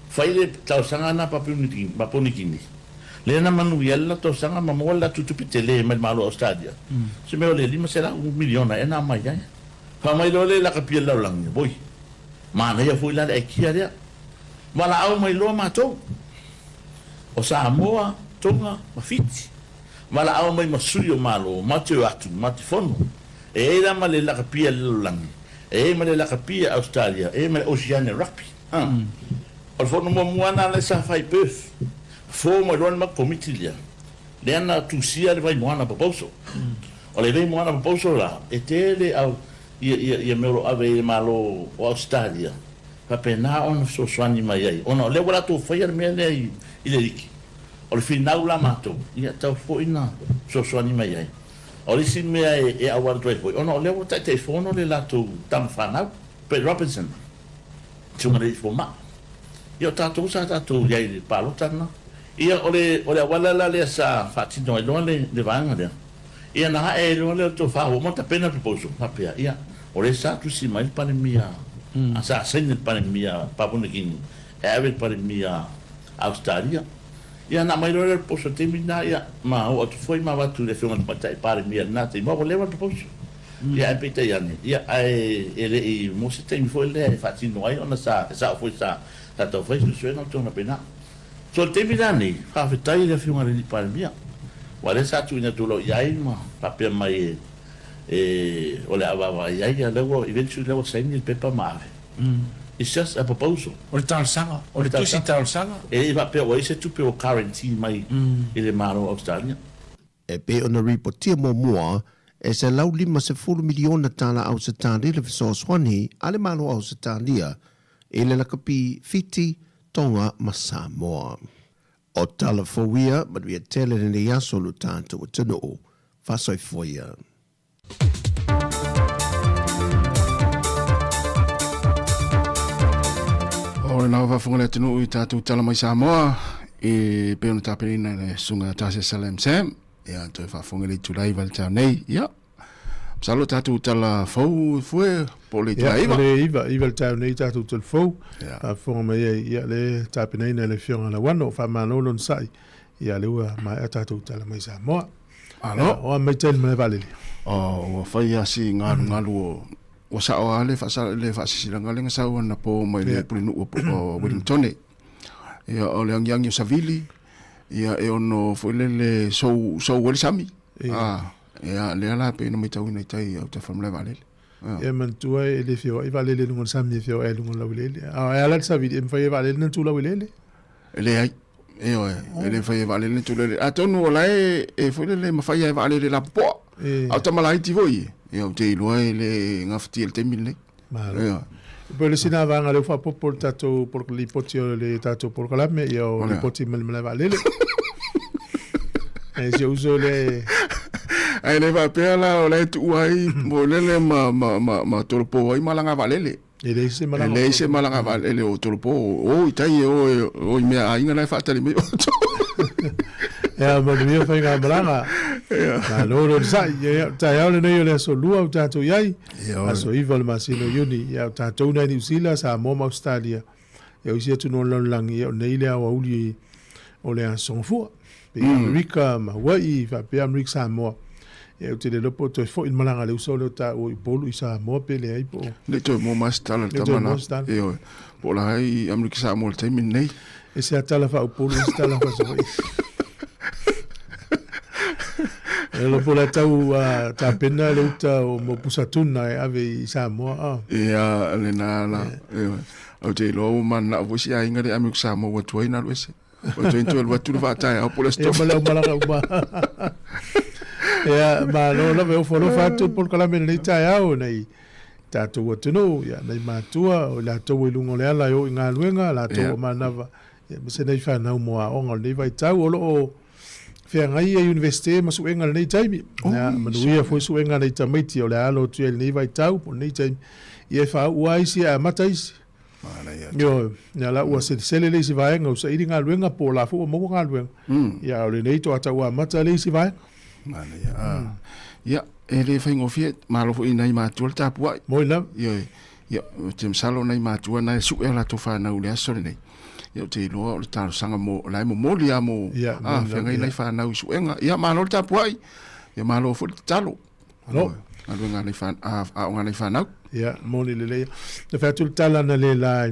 fai le talosaga na Papua New Guinea. Lea na manuia ai le latou talosaga ma maua le latou tupe tele mai le Malo o Australia. Se mea o le 500 miliona ea na aumai ai. Fai mai loa le lakapi a le lalolagi, oi, manaia foi la le aikia lea. Valaau mai loa matou, o Samoa, Tonga ma Fiti. Valaau mai ma sui o Malo ma te o atu ma te fono. E i ai la ma le lakapia le lalolagi, e i ai ma le lakapia Australia, e i ai ma le Oceania Rugby. Ha. O le fono muamua lena lea sa fai i Perth. Fofo mai loa le matou komiti lea, lea na tusia le Vaimoana proposal. O le Vaimoana proposal la, e tele au ia ia ia mea o lo o ave i le Malo o Australia, faapena ona fesoasoani mai ai, ona o lea ua latou faia le mea lea i i le liki. O le finau la matou, ia tatau foi na fesoasoani mai ai. O le isi mea e auala atu ai foi, ona o lea ua Taitaifono le latou tama fanau, Brett Robinson, susuga i le alii fomai. Ia o tatou sa tatou i ai i le palota lena. Ia o le o le auala la lea sa faatino ai loa le le vaega lea, ia na ae ai loa lea o le tofa ua uma ona tapena le proposal, faapea, ia o lea sa tusi mai le Palemia, sa saini le Palemia Papua New Guinea e ave i le Palemia Ausetalia. Ia na aumai loa lea o le proposal i le taimi lena, ia, ma oo atu foi ma avatu i le Afioga i le Tamaitai Palemia i lena taimi, aua ua leva le proposal. Ia ae peitai ane, ia, ae e le i maua se taimi foi lea e faatino ai ona sa, e sao foi sa, sa tau fai suesuega ma tulaga faapena. So i le taimi la nei, faafetai i le Afioga i le Alii Palemia, aua o lea sa tuuina atu loa i ai ma faapea mai e, e, o le a vaavaai ai, ia lea ua, eventually lea ua saini le pepa ma ave. It's just a proposal. O le talosaga, o le tusi talosaga. E le i faapea ua i ai se tupe ua guarantee mai i le Malo o Ausetalia. E pei ona ripotia muamua, e $150 miliona tala Ausetalia le fesoasoani a le Malo o Ausetalia i le lakapi Fiti, Tonga ma Samoa. O tala fou ia, manuia tele lenei aso lo tatou atunuu. Faasoifua ia. O le nao faafofoga le atunuu i tatou tala mai Samoa e pei ona tapenaina e le susuga Tasia Salem Sam ia toe faafofoga le itula iva i le taeao nei ia masalo tatou tala fou fue po o le itula iva. Ia, o le iva, iva le taeao nei tatou tala fou faafofoga mai ai ia le tapenaina e le Afioga Lauano faamalo le onosai ia lea ua maea tatou tala mai Samoa. Malo. O a mai tai le malae vaalele. Oh, ua fai lava si galugalu o ua sao lava le faasa le faasisilaga lea na sau anapo mai le pulenuu o Wellingtone. Ia o le agiagi o Savili, ia e ono foi lele sou sou ai le sami. Ah, ia lea la pei ona matauina i tai i autafa o le malae vaalele. Ia manatua e le feoai vaalele i luga o le sami e feoai i luga o le laueleele. A e ala le Savili e mafai e vaalele ona tu laueleele. E leai. Ioe, e le mafai e vaalele ona tu laueleele. Atonu o la e, e foi lele e mafai lava e vaalele lapopoa. A o tama laiti foi, ia ou te iloa e le gafatia i le taimi lenei. Malo. Ioe. E pei o le isi lena vaega lea ua faaopoopo i le tatou lipoti o le tatou polokalame, ia o lipoti mai le malae vaalele. E si ou uso lea e... Ae le faapea la o la e tuua ai mo lele ma, ma, ma, ma tolopo ai malaga vaalele. E leai se malaga. E leai se malaga vaalele o tolopo. O i tai e o, o i mea aiga la e faatali mai outou. Ia, manuia faigamalaga. Malo le onosai. Ia, ia, o le taeao lenei o le aso Lua ua tatou i ai, aso 9 o le masina o Iuni. Ia, o tatou nai Niu Sila, Samoa ma Ausetalia. Ia, o isi atunuu o le lalolagi, ia, o nei le aoauli o le aso Gafua. Pei Amerika ma Hawaii, faapea Amerika Samoa. Ia, ou te le iloa po o toe foi le malaga a le uso lea o taua i Upolu i Samoa pe leai po o... Le i toe maua mai se tala i le Le toe tama maua la. se tala. Ioe. Po o la e i Amerika Samoa i le taimi lenei. E se tala faa-Upolu e se tala faa-Savaii. E iloa po o le a tau tapena le uta o mo pusa tuna e ave i Samoa. Ah. Ia, lena la. Ioe. Ou te iloa ua mananao foi si aiga lea i Amerika Samoa ua tuai ona alu ese. Ua tuai toe alu atu le vaataeao po o le Aso Ia, ma le aumalaga uma. Ia, malo lava e ofo alofa atu le polokalame i lenei taeao nei tatou atunuu, ia, nai matua, o i latou i luga o le ala e o i galuega, latou ua manava, ia, aemaise nai fanau mo aoga o lenei vaitau. O lo o feagai ia Iunivesite ma suega i lenei taimi. Ia, manuia foi suega a nai tamaiti o le a alo atu i ai i lenei vaitau po o lenei taimi, ia e faauu lava isi ae amata isi. Ioe, ia la ua selesele le isi vaega, ua saili galuega po o la foi ua maua galuega. Ia, a o lenei toa tau amata le isi vaega. Manaia. Ah. Ia, e le faigofie, malo foi i nai matua le tapuai. Moi lava. Ioe, ia, ou te masalo nai matua na e sue a latou fanau i le aso lenei. Ia, ou te iloa o le talosaga mo, la e momoli lava mo, Ia, ah, moni lava, feagai ia. nai fanau i suega. Ia, malo le tapuai. Ia, malo foi le tatalo. Malo. Galuega a nai fan, a, aoga a nai fanau. Ia, moni lelei. Na fai atu le tala na le la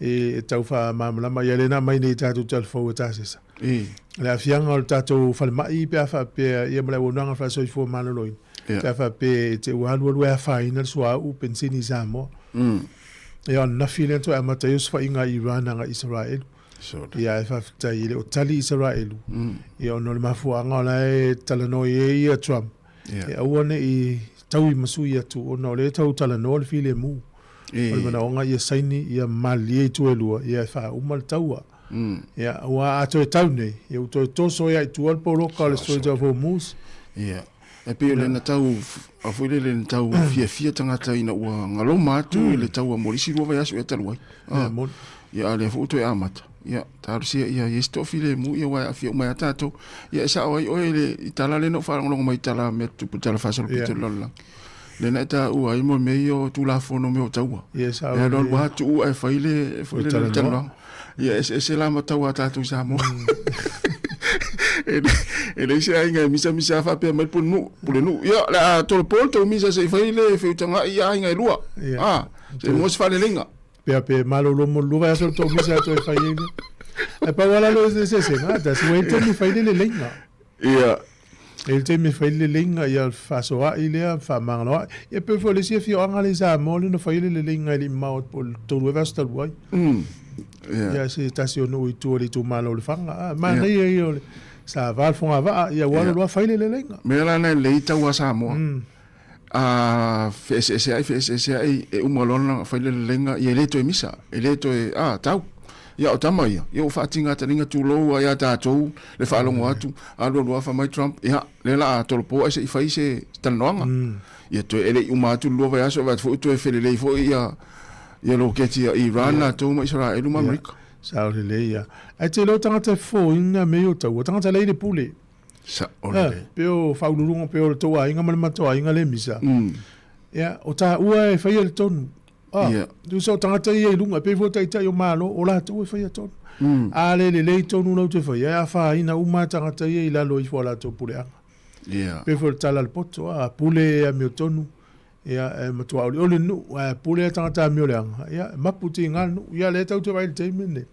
e tau faamalamalama ia lena mai nei tatou talafou e tasesa. E. Le aafiaga o le tatou falemai pe a faapea ia ma le auaunaga faasoifua maloloina. Ia. Pe a faapea e te ua alualu e afaina le suauu penisini i Samoa. Ia o ananafi lea na toe amata ai osofaiga a Iran agai Isaraelu. Ia ae faafetai e le o tali Isaraelu. Ia ona o le mafuaaga o la e talanoa i ai ia Trump. Ia. E aua ne i taui ma sui atu ona o lea e tau talanoa le filemu. E. O le manaoga ia saini ia malilie itu e lua ia e faauma le taua. Ia aua a toe tau nei ia ua toe toso ai lava i tua le poloka o le Strait of Hormuz. Ia. E pei o le na tau a foi lele na tau fiafia tagata ina ua galoma atu i le taua mo le isi lua vaiaso ea talu ai. Ia, moni. Ia, a o lea foi ua toe amata. Ia, talosia ia i ai se toafilemu ia aua e aafia uma ai lava tatou. Ia, e sao ai oe i le i tala lea na ou faalogologo mai i tala mea tutupu i tala faasolopito i le lalolagi. Lea na e taua ai mo mea ia o Tulafono mea o taua. Ia, e sao E alualu lelei. lava tuu ae fai le foi le talanoa. talanoaga. Ia, e eseese la ma taua a tatou i Samoa. E e leai se aiga e misamisa lava faapea mai le pulenuu, pulenuu. Ia, o le a tolopo le tou misa se i fai le feutaga'i i aiga e lua. Ia. A, se i maua se faaleleiga. Pea pe malolo mo le lua vaiaso le tou misa e toe fai ai lea. Ae pau lava la le eseesega, tasi ua i ai le taimi e fai le leleiga. Ia. E i ai le taimi e fai le leleiga, ia fefaasoa'i lea, fefaamagaloa'i. Ia pei foi o le isi afioaga lea i Samoa lea na fai ai le leleiga e le i mamao atu po o le 3 ea vaiaso talu ai. Ia se tasi o nuu i tua o le itumalo o Lefaga. A, manaia ia o le sa va le fogavaa, ia ua alu loa fai le leleiga. Mea la na e lelei tau a Samoa. A feeseeseai, feeseeseai, e uma loa ona fai le leleiga, ia e le toe misa, e le toe, a, tau. Ia o tama ia, ia ua faatiga taliga tulou lava ia tatou le faalogo atu, alu alu lava fai mai Trump, ia, lea o le a tolopo ae se i fai se talanoaga. Ia toe, e le i uma atu le lua vaiaso, vaai atu foi ua toe felelei foi ia, ia loketi a Iran latou ma Isaraelu ma Amerika. Sao lelei ia. Ae tele o tagata e fofoina mea ia o taua, tagata la e i le pule. Sao lelei. Pe o faauluuluga, pe o le tou aiga ma le matou aiga le misa. Ia, o taua e faia le tonu. Ah, Ia. Tusa o tagata ia i luga, e pei foi o taitai o Malo, o latou e faia tonu. A le lelei tonu lau te faia, e afaina uma tagata ia i lalo ifo o latou puleaga. Ia. Pei foi o le tala a le poto, a pule e amiotonu, ia, e matua olioli le nuu, ae pule a tagata amioleaga, ia, e mapu tiga le nuu. Ia, lea tatou te vaai i le taimi lenei.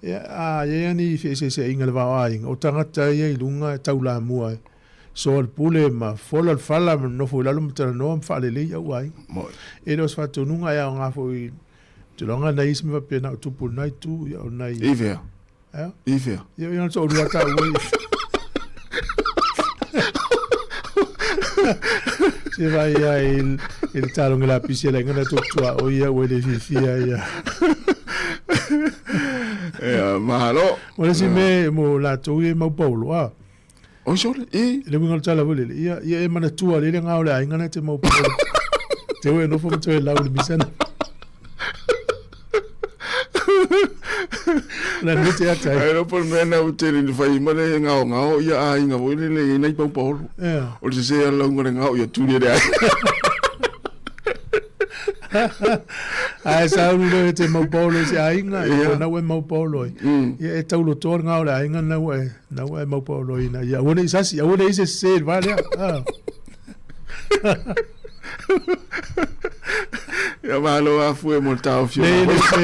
Ia, a i ai lava ni feeseeseaiga i le va o aiga, o tagata ia i luga e taulamua e soa le pule ma fola le fala ma nofo i lalo ma talanoa ma faalelei au aiga. E le o se faatonuga e aoga foi i tulaga nai isi mea faapea na o tupu i lena itu, ia o nai... I fea? Ea? I fea? Ia, ia na toalua taua i... Se vai ia i le taloga lapisi a le aiga na tupu tuaoi ia ua le fiafia ia. Ia, malo. O le isi mea mo latou ia e mau paolo, a. Oi sole, e. Le uiga o le tala foi lele, ia, ia e manatua lele ngā o le aiga na te mau paolo. Te ue nofo ma toe lau le misana. Na nui te ata ai. Ai lo pol mea na tele ni fai ma le ngao ngao ia a inga voi le le nai pau paolo. Yeah. O le se ala unga le ngao ia tuli le ai. Ai sa ulu le te mau paolo se aiga Ia. o na ue mau paolo ai. Ia e taulo toa le ngao le aiga na ue na ue mau paolo ina. Ia ua nei sasi, aua nei se se le va lea. Ah. Ia malo a fue mo le tao fio. Le le se.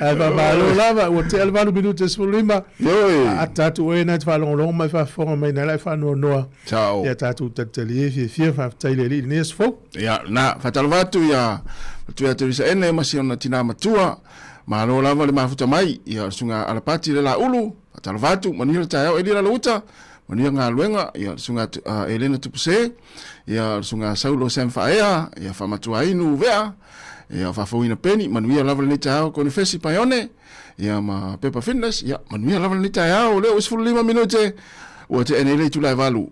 Ai fa malo lava ua tea le 8 minute e 15. Oi. A tatou e na te faalogologo mai faafofoga mai na la e faanoanoa. Ciao. Ia tatou talitali e fiafia faafetai le alii i lenei aso fou. Ia, na, faatalofa atu ia atu ia Teresa Ene ma si ona tinā matua. Malo lava le mafuta mai, ia o le susuga Alapati le Laulu, faatalofa atu, manuia le taeao Elia Lalouta, manuia galuega, ia o le susuga Elena Tupuse, ia o le susuga Saulo Sam Faaea, ia Faamatuainu Vea, ia o Faafouina Peni, manuia lava lenei taeao Konifesi Paione, ia ma Pepa Fitness, ia manuia lava lenei taeao, lea ua 15 minute, ua tea nei le itula e 8.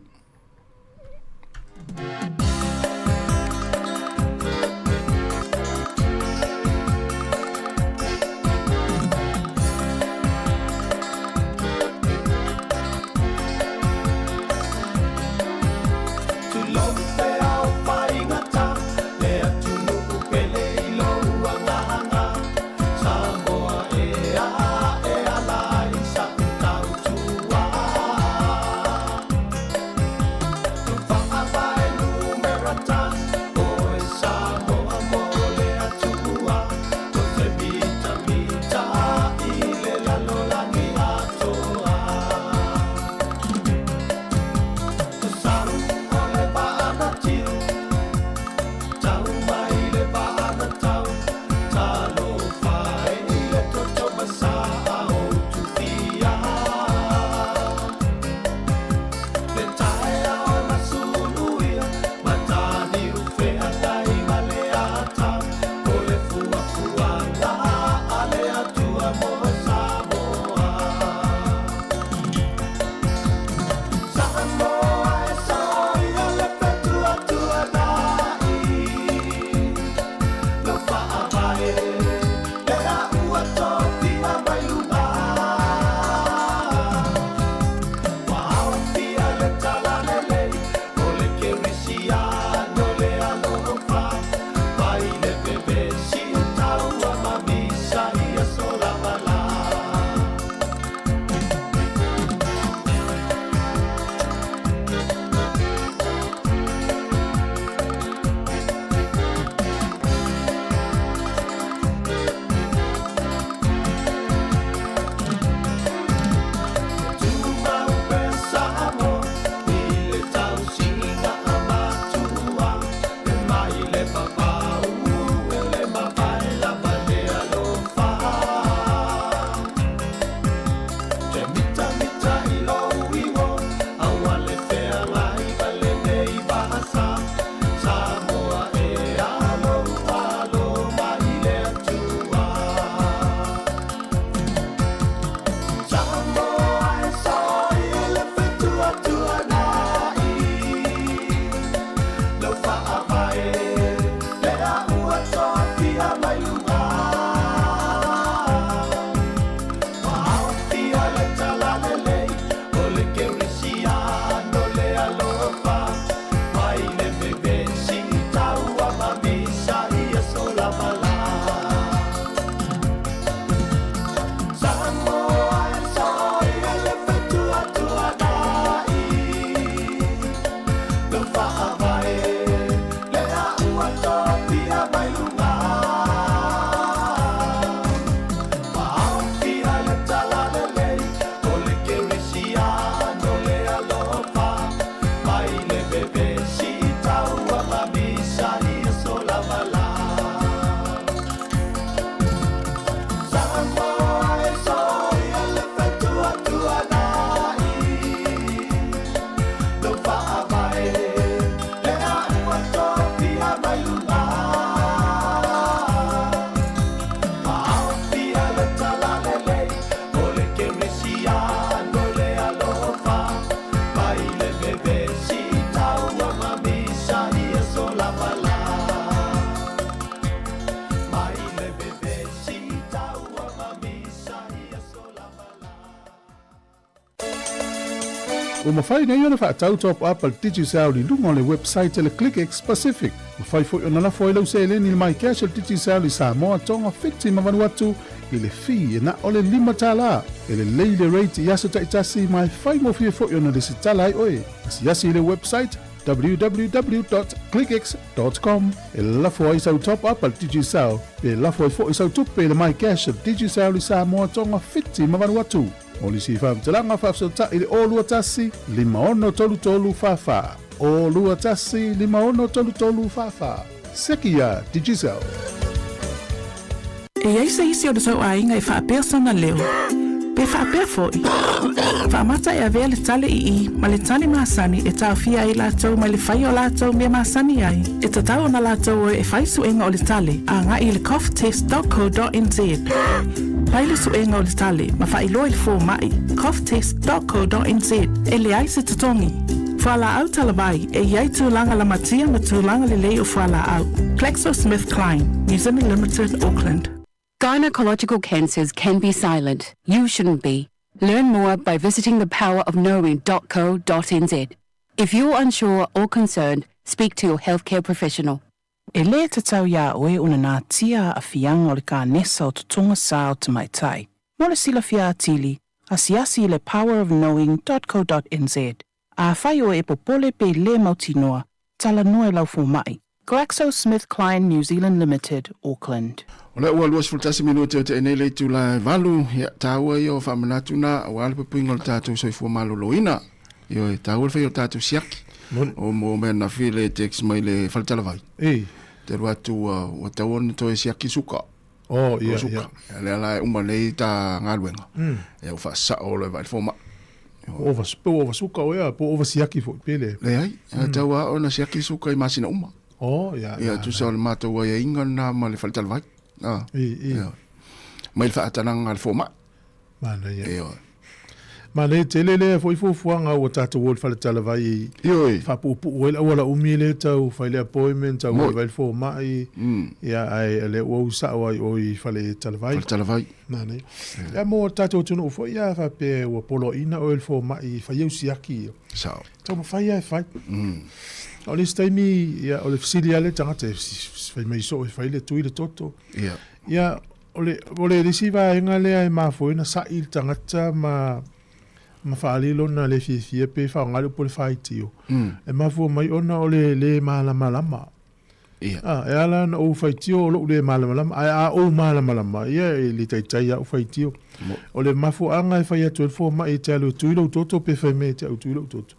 Ua mafai nei ona faatau top up a le Digicel i luga o le website a le ClickX Pacific. Mafai foi ona lafo ai lau seleni i le MyCash a le Digicel i Samoa, Tonga, Fiti ma Vanuatu i le fee e na o le $5. E lelei le rate i aso taitasi ma e faigofie foi ona lesitala ai oe. Asiasi i le website www.clickx.com e lafo ai sau top up a le Digicel pe lafo ai foi sau tupe i le MyCash a le Digicel i Samoa, Tonga, Fiti ma Vanuatu. Mo nisi faamatalaga faafesootai i le 021 5633 44. 021 5633 44. Seki iā Digicel. E i ai se isi o le tou aiga e faapea sona leo, pe faapea foi, faamata e avea le tale i i ma le tane masani e taofia ai latou mai le faia o latou mea masani ai, e tatau ona latou o e fai suega o le tale agai i le coughtest.co.nz. Fai le suega o le tale ma faailoa i le fomai, coughtest.co.nz, e leai se totogi. Fualaau talavai, e i ai tulaga lamatia ma tulaga lelei o fualaau. GlaxoSmithKline, New Zealand Limited, Auckland. Gynecological cancers can be silent. You shouldn't be. Learn more by visiting thepowerofknowing.co.nz. If you're unsure or concerned, speak to your healthcare professional. E lē tatau iā oe ona natia aafiaga o le kanesa o totoga sa o tamaitai. Mo le silafia atili, asiasi i le powerofknowing.co.nz. Afai oe e popole pe lē mautinoa, talanoa i lau fomaʻi. GlaxoSmithKline New Zealand Limited, Auckland. O lea ua 21 minute o tea nei le itula e valu, ia, taua ia o faamanatu na aua le puipuiga o le tatou soifua maloloina. Ioe, taua le faia o tatou siaki. O mo mea nafi le text mai le faletalavai. Ei. Te alu atu ua, ua tatau ona toe siaki suka. Oh, ia, suka. ia. Ia, lea la e uma nei ta galuega. Ia, ua faasao loa e vaai le fomai. Po ova, po ova suka oe a, po ova siaki foi, pe le. Leai, mm. tau a ona siaki suka i masina uma. Oh, ia. Ia, tusa o le matou aiaiga lena ma le faletalavai. Ah. I, i. Ia. Mai le faatanaga a le fomai. Manaia. Ioe. Manaia tele lea foi fuafuaga ua tatou o i le faletalavai i Ioe. faapuupuu ai le auala umi lea tau fai le appointment, tau Moi. vai le fomai, ia, ae o lea ua u sao ai o i faletalavai. Faletalavai. Manaia. Ia mo tatou atunuu foi ia faapea ua poloaiina oe e le fomai e fai au siaki ia. Sao. Taumafai lava e fai. O le isi taimi, ia, o le fesili lava lea le tagata e fai mai soo e fai le tui le toto. Ia. Ia, o le, o le isi vaega lea e mafua ai ona sa'i le tagata ma, ma faaali lona le fiafia pe faaaoga le upu o le faitio, e mafua mai ona o le lē malamalama. Ia. A, e ala ona ou faitio o lo'u lē malamalama, ae a ou malamalama, ia e le taitai a'u faitio. O le mafuaaga e fai atu ai le fomai e te alu e tui lou toto pe fai mai e te au tui lou toto.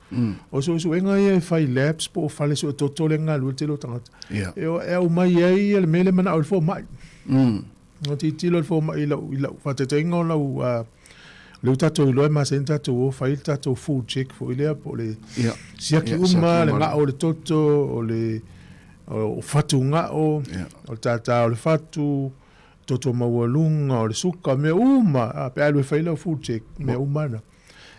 O suesuega ia e fai labs po o fale sue toto lea e galulue le tele o tagata. Ia. E, e aumai ai le mea lea e manao ai le fomai. Na tilotilo le fomai i lau, i lau faataitaiga o lau, uh, lea ua tatou iloa e masani tatou o fai le tatou full check foi lea po o le Ia. siaki Ia, uma, siaki le uma. gao o le toto, o le o fatu gao, Ia. o le tātā o le fatu, toto maualuga, o le suka, mea uma, a, pe a alu e fai lau full check, mea uma na.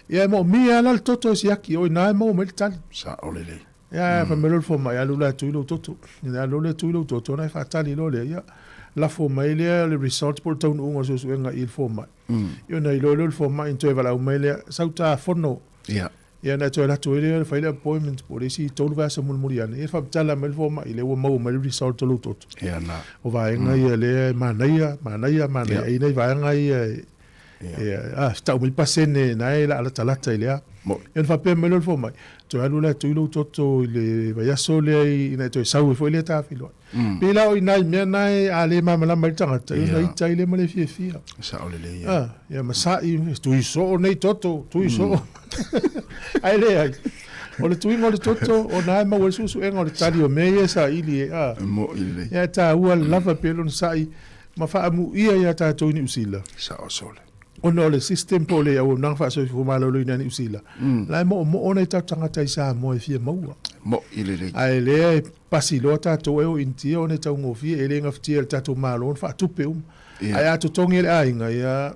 Ia e moomia lava la le toto e siaki, o i ina e maua mai le tali. Sao lelei. Ia, fai mai loa le fomai, alu la e tui lou toto. Ina alu loa lea tui lou toto, ona e faatali loa lea, ia, lafo mai lea le result po o le taunuuga o le suesuega i le fomai. Ia ona iloa lea o le fomai ona toe valaau mai lea, sau ta fono. Ia. Ia ona e toe alu atu ai lea fai le appointment po o le isi tolu vaiaso mulimuli ane, ia faamatala mai le fomai, lea ua maua mai le result o lou toto. Ia na. O vaega ia lea e manaia, manaia, manaia. E i ai nai vaega ia e Ia, a, tau mai pasene na e la latalata i le a. Ia ona faapea mai lea o le fomai, toe alu la e tui lou toto i le vaiaso lea ina ia toe sau ai foi lea ta feiloai. Pei la o i nai mea na e a le malamalama ai le tagata, ia ona ita ai lea ma le fiafia. Sao lelei ia. A, ia ma sa'i, tui soo nei toto, tui soo. Ae leai. O le tuiga o le toto, o na e maua ai le suesuega o le tali o mea ia e saili e, a. Mo'i lelei. Ia e taua lava pea lona sa'i ma faamuia iā tatou i Niu Sila. Sao sole. Ona o le system po o le auaunaga faasoifua maloloina a Niu Sila, la e moomoo nai tatou tagata i Samoa e fia maua. Mo'i lelei. Ae lea e pasi loa tatou e o Initia ona e taugofie, e le gafatia e le tatou Malo ona faatupe uma. Ae a totogi e le aiga, ia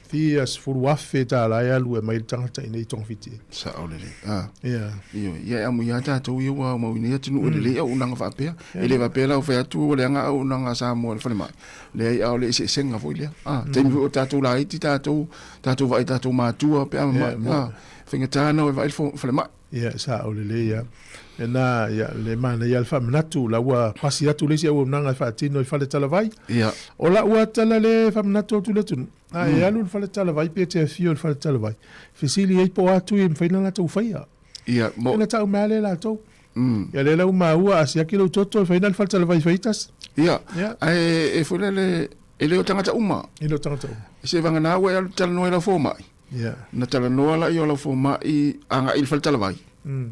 fia $10,000 e alu e aumai le tagata i inei i Togafiti. Sao lelei. A. Ia. Ioe, ia e amuia lava tatou ia ua mau i nei atunuu e lelei auaunaga faapea. E le faapea la ua fai atu ua leaga auaunaga a Samoa i le falemai. Leai, a o le eseesega foi lea. A, taimi foi o tatou laiti tatou, tatou vaai i tatou matua pe a mamai. A, Faigata ona o e vaai le falemai. Ia, sa'o lelei lava. Lena, ia, le manaia lava le faamanatu, la ua pasi atu le isi auaunaga e faatino i Faletalavai. Ia. O la'u lava tala lea e faamanatu atu i le atunuu, a e alu i le Faletalavai pe e te afio i le Faletalavai, fesili ai po o a tui e mafai ona latou faia. Ia, mo. Ona tau mai lava lea e latou. Ia lea la ua maua a siaki lou toto e fai na o le Faletalavai e fai tasi. Ia, ae e foi lele, e le o tagata uma. E le o tagata uma. Se vagana ua e alu talanoa i lau fomai. Ia. Na talanoa laia o lau fomai agai i le faletalavai.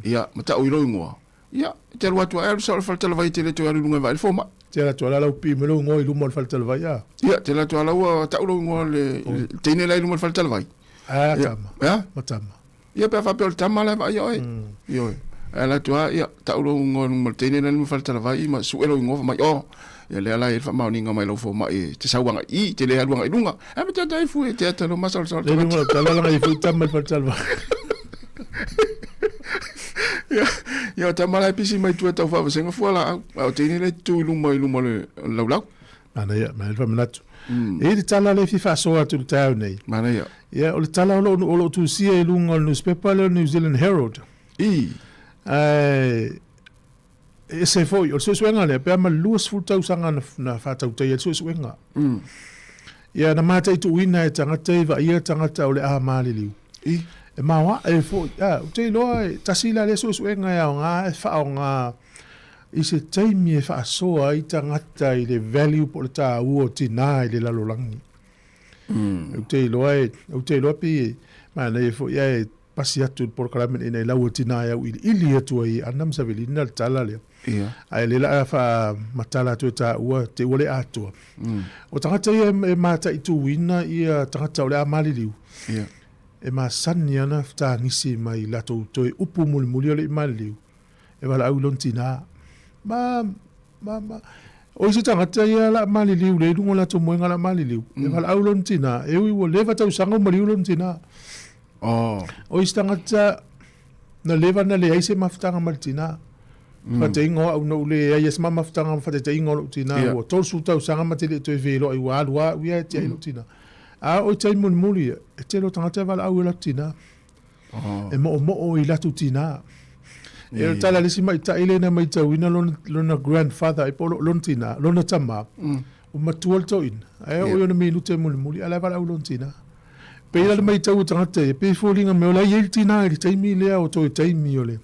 Ia, ma tau i lou igoa. Ia, e te alu atu lava e alu sao i le faletalavai e te le toe alu i luga e vaai le fomai. Te alu atu lava la ua pipii mai lou igoa i luma o le faletalavai a? Ia, te alu atu lava la ua tau lou igoa i le teine la i luma o le faletalavai. Ae a tama? Ea? Ma tama. Ia, pe a faapea o le tama la e vaaia oe. Ioe. Ae alu atu lava, ia, tau lou igoa i luma o le teine la i luma o le faletalavai ma sue lou igoa fai mai, oh, ia lea la e i ai le faamaoniga mai lau fomai e te sau agai i i, te le alu agai i luga. Ae ma te ata ai fue, te ata lo masalosalo Le luga o tala langa i fui tama i le faletalavai. Ia, ia o tama la e pisi mai tua tau faavasega fua laau, a o teine la e tu i luma i luma o le laulau. Manaia, manaia le faamanatu. E i ai le tala lea e fia faasoa atu i le taeao nei. Manaia. Ia, o le tala o lo o lo o tusia i luga o le newspaper lea o le New Zealand Herald. I. Ae, e ese foi, o le suesuega lea, pe a ma le 20 tausaga na, na faatautaia ai le suesuega. Ia, na mataituina e tagata i vaaia tagata o le a maliliu. I. E maoae foi, a, ou te iloa e tasi la lea suesuega e aoga e faaaoga i se taimi e faasoa ai tagata i le value po o le taua o tinā i le lalolagi. Ou te iloa e, ou te iloa pei e manaia foi ae pasi atu i le polokalame lenei nai lau o tinā e auiliili atu ai e Ana ma Savelina le tala lea. Ia. Ae lea la a faamatala atu e taua te ua le atoa. O tagata ia e mataituina ia tagata o le a maliliu. Ia. E masani ana tagisi mai latou toe upu mulimuli o le i maliliu. E valaau i lona tinā. Ma, ma, ma. O isi tagata ia la maliliu le i luga o latou moega la maliliu. E valaau i lona tinā, e ui ua leva tausaga o maliu lona tinā. Oh. O isi tagata, na leva na leai se mafutaga ma le tinā. Faataitaiga o au na ou leai ai se ma mafutaga ma faataitaiga o lou tinā, Yeah. ua 30 tausaga ma te le i toe feiloai, ua alu lava au ia e tiai lou tinā. A oo i taimi mulimuli ia, e tele o tagata e valaau i o latou tinā. E moomoo i latou tinā. E o le tala a le isi maita'i lea na maitauina lona, lona grandfather ai po o lona tinā, lona tamā, ua matua le toeaina, ae oo i ona minute mulimuli, a o la e valaau i lona tinā. Pei la le maitau o tagata ia, pei e foliga mai o la e i ai le tinā i le taimi lea o toe taimi o le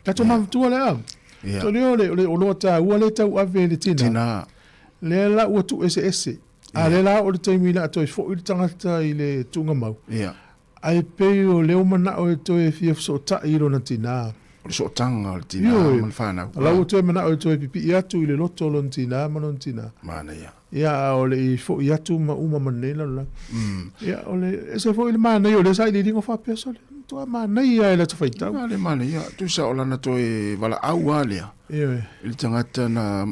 tatou mafatua lea. Toe lea o le, o le oloa taua lea e tauave e le tinā, lea la ua tuueseese. A lea la oo le taimi la a toe foi le tagata i le tuugamau, ae pei o lea ua manao e toe fia fesootai i lona tinā. O le sootaga o le tinā ma le fanau. Ioe, la ua toe manao e toe pipii atu i le loto o lona tinā ma lona tinā. Manaia. Ia, a o le i foi atu ma uma ma lenei lalolagi. Ia, o le ese foi le manaia o lea sailiiliga faapea, sole, matua manaia lava i lata faitau. A le manaia, tusa o lana toe valaau lava lea. Ioe. I le tagata na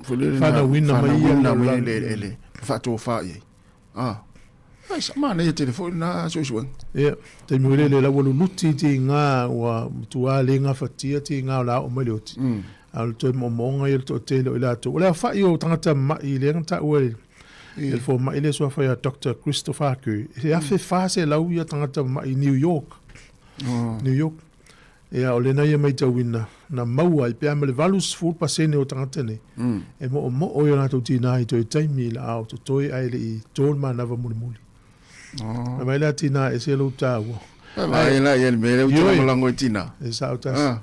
Fanauina mai ia mai le eleele na faatofa i ai. Ah, ai sa manaia tele foi lena suesuega. Ia, taimi foi lele la ua luluti tiga ua matua le gafatia tiga o le a oo mai le oti. A o le toe moomooga ia o le toatele o i latou. O le aofai o tagata mamai lea na taua e le fomai lea suafa ia Doctor Christopher Kerr, he 1400 ia tagata mamai i New York. New York. Ia, o lena ia maitauina, na maua ai pe a ma le 80% o tagata nei, e moomoo i o latou tinā i toe taimi i la ao totoe ae le i tō le manava mulimuli. Fai mai la tinā ese lou taua. Fai mai la ia le mea lea ua Ioe. lagolago i tinā. E sao tasi.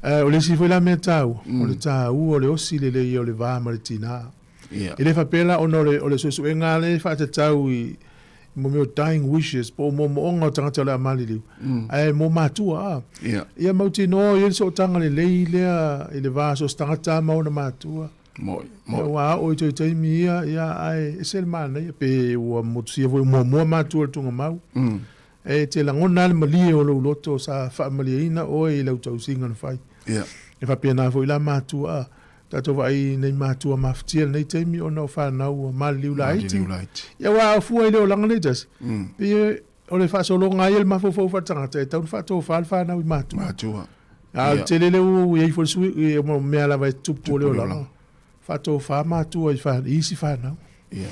Ae o le isi foi la mea taua, o le taua o le osi lelei o le va ma le tinā. Ia. E le faapea la ona o le, o le suesuega lava lea e faatatau i, mo mea o dying wishes po o moomooga o tagata o le a maliliu, ae mo matua a. Ia. Ia mautinoa o i ai le sootaga lelei lea i le va so o se tagata ma ona matua. Moi, moi. Ia, ua oo i toe taimi ia, ia, ae ese le manaia, pe ua motusia foi muamua matua i le tuugamau. E te lagona lava le malie o lou loto sa faamalieina oe i lau tausiga na fai. Ia. E faapena foi la matua a. Tatou vaai i nei matua mafatia i lenei taimi ona o fanau ua maliliu laiti. Maliliu laiti. Ia aua a fua i le olaga nei tasi, pei e, o le faasologa lava ia o le mafaufau faaletagata e tatau ona faatofa le fanau i matua. Matua. A o le tele lea ua i ai foi le sui, i mea lava e tupu o le olaga, faatofa matua i isi fanau. Ia.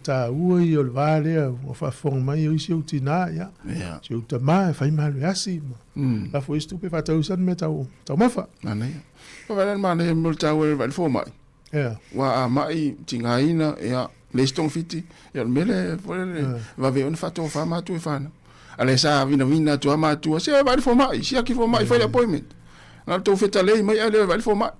Taua ia o le va lea ua faafofoga mai o isi ou tinā, ia, si ou tamā e fai ma alu e asi, ma lafo i isi tupe faatau ai sana mea tau, taumafa. Manaia. Vaai la le manaia mo le taua e vaai le fomai. Ia. Ua a mai tigaina, ia, le isi togafiti, ia o le mea lea foi lele, vave ona faatofa matua i fanau. A le sa vinavina atu lava matua, se vaai le fomai, siaki fomai, fai le appointment. Na o le tou fetalei mai ae le vaai le fomai.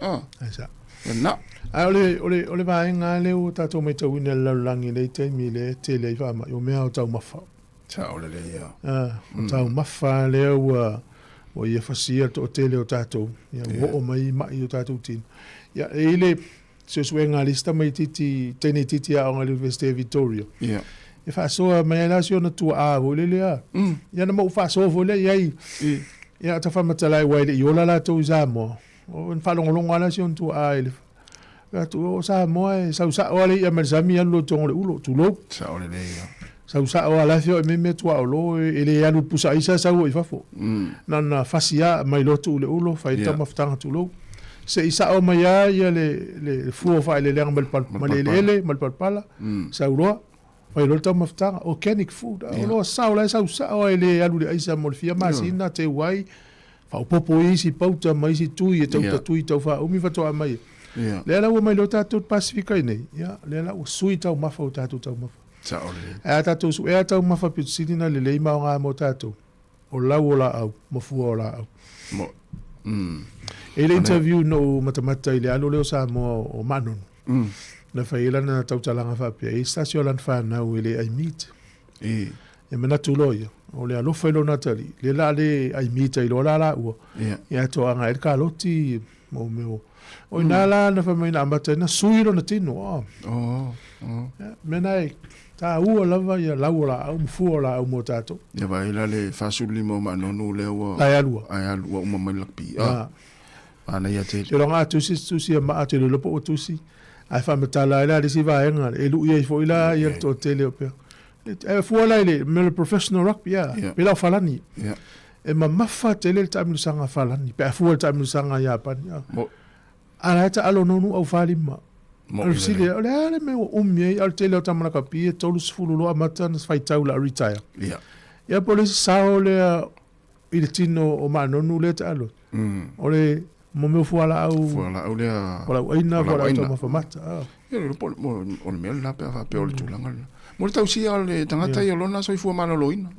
Ah. Ai sa. Lena. Ae o le, o le, o le vaega lava lea ua tatou matauina i le lalolagi i lenei taimi lea e tele ai faamai, o mea o taumafa. Sao lelei ia. Ah, o taumafa lea ua, ua ia fasia le toatele o tatou, ia ua oo mai mai i o tatou tino. Ia, e i ai le suesuega a le isi tamaitiiti, teine itiiti e aoga i le Iunivesite o Victoria. Ia. E faasoa mai ai la si ona tuaa foi lele a. Ia na ma ou faasoa foi lea i ai. Ia ta faamatala ai aua e le i ola latou i Samoa. O na faalogologo lava la si ona tuaa i le atu o Samoa e sau sao lava le i'a mai le sami alu loa i totonu o le ulo, tulou. Sao lelei ia. Sau sao lava la e feoai mai mea tuaolo e le alu i le pusa aisa sau ai i fafo. Na ona fasi lava aumai loa tuu i le ulo fai ai taumafataga tulou. Se i sao mai lava ia le le fua o faaeleeleaga mai le pal mai le eleele ma le palapala sau loa fai loa le taumafataga, organic food. O loa sao la e sau sao lava e le alu i le aisa mo le fia masina teu ai faaopoopo ai isi pauta ma isi tui e tau tatui tau faaumi faatoa aumai ai. Lea la ua mai loa tatou i le Pasefika i nei, ia lea la ua sui taumafa o tatou taumafa. Sao lelei. Ae a tatou suea taumafa pito sili ona lelei ma aoga mo tatou, o lau o laau ma fua o laau. Mo, mm. E i le interview na ou matamata i le alo lea o Samoa o Maanono. Na fai ai lana tautalaga faapea, e i ai se tasi o lana fanau e le ai meat. E. E manatu loa ia, o le alofa i lona atalii, lea la le ai meat ai loa la laua. Ia. Ia atoaga ai le kaloti mo mea o. O ina la na fai mai na amata ai na sui lona tino. Oh. Oh, oh. Ia, mea na e taua lava ia lau o laau ma fua o laau mo tatou. Ia vaai la le 45 o Maanono lea ua. Ae alu. Ae alu ua uma mai le lakapi. Ah. Manaia tele. Te iloa a tusi se tusi a maa te iloa po ua tusi. Ae faamatala ai la le isi vaega e lui ai foi la ia le toatele o pea. E fua la i le mea o le professional rugby ia, pei la o Falani. E mamafa tele le taamilosaga a Falani pe a fua i le taamilosaga a Iapani. A la e taalo nonu au 45. O le fesili, o le a le mea ua umi ai, a o le tele o tama lakapi e 30 loa amata ona faitau o le a retire. Ia po o le isi sao lea i le tino o Maanonu lea taalo. O le mo mea o fualaau. Fualaau lea. Fualaau aina, fualaau taumafa mata. Ia le po o le mea lena pe a faapea o le tulaga lena. Mo le tausia o le tagata ia lona soifua maloloina.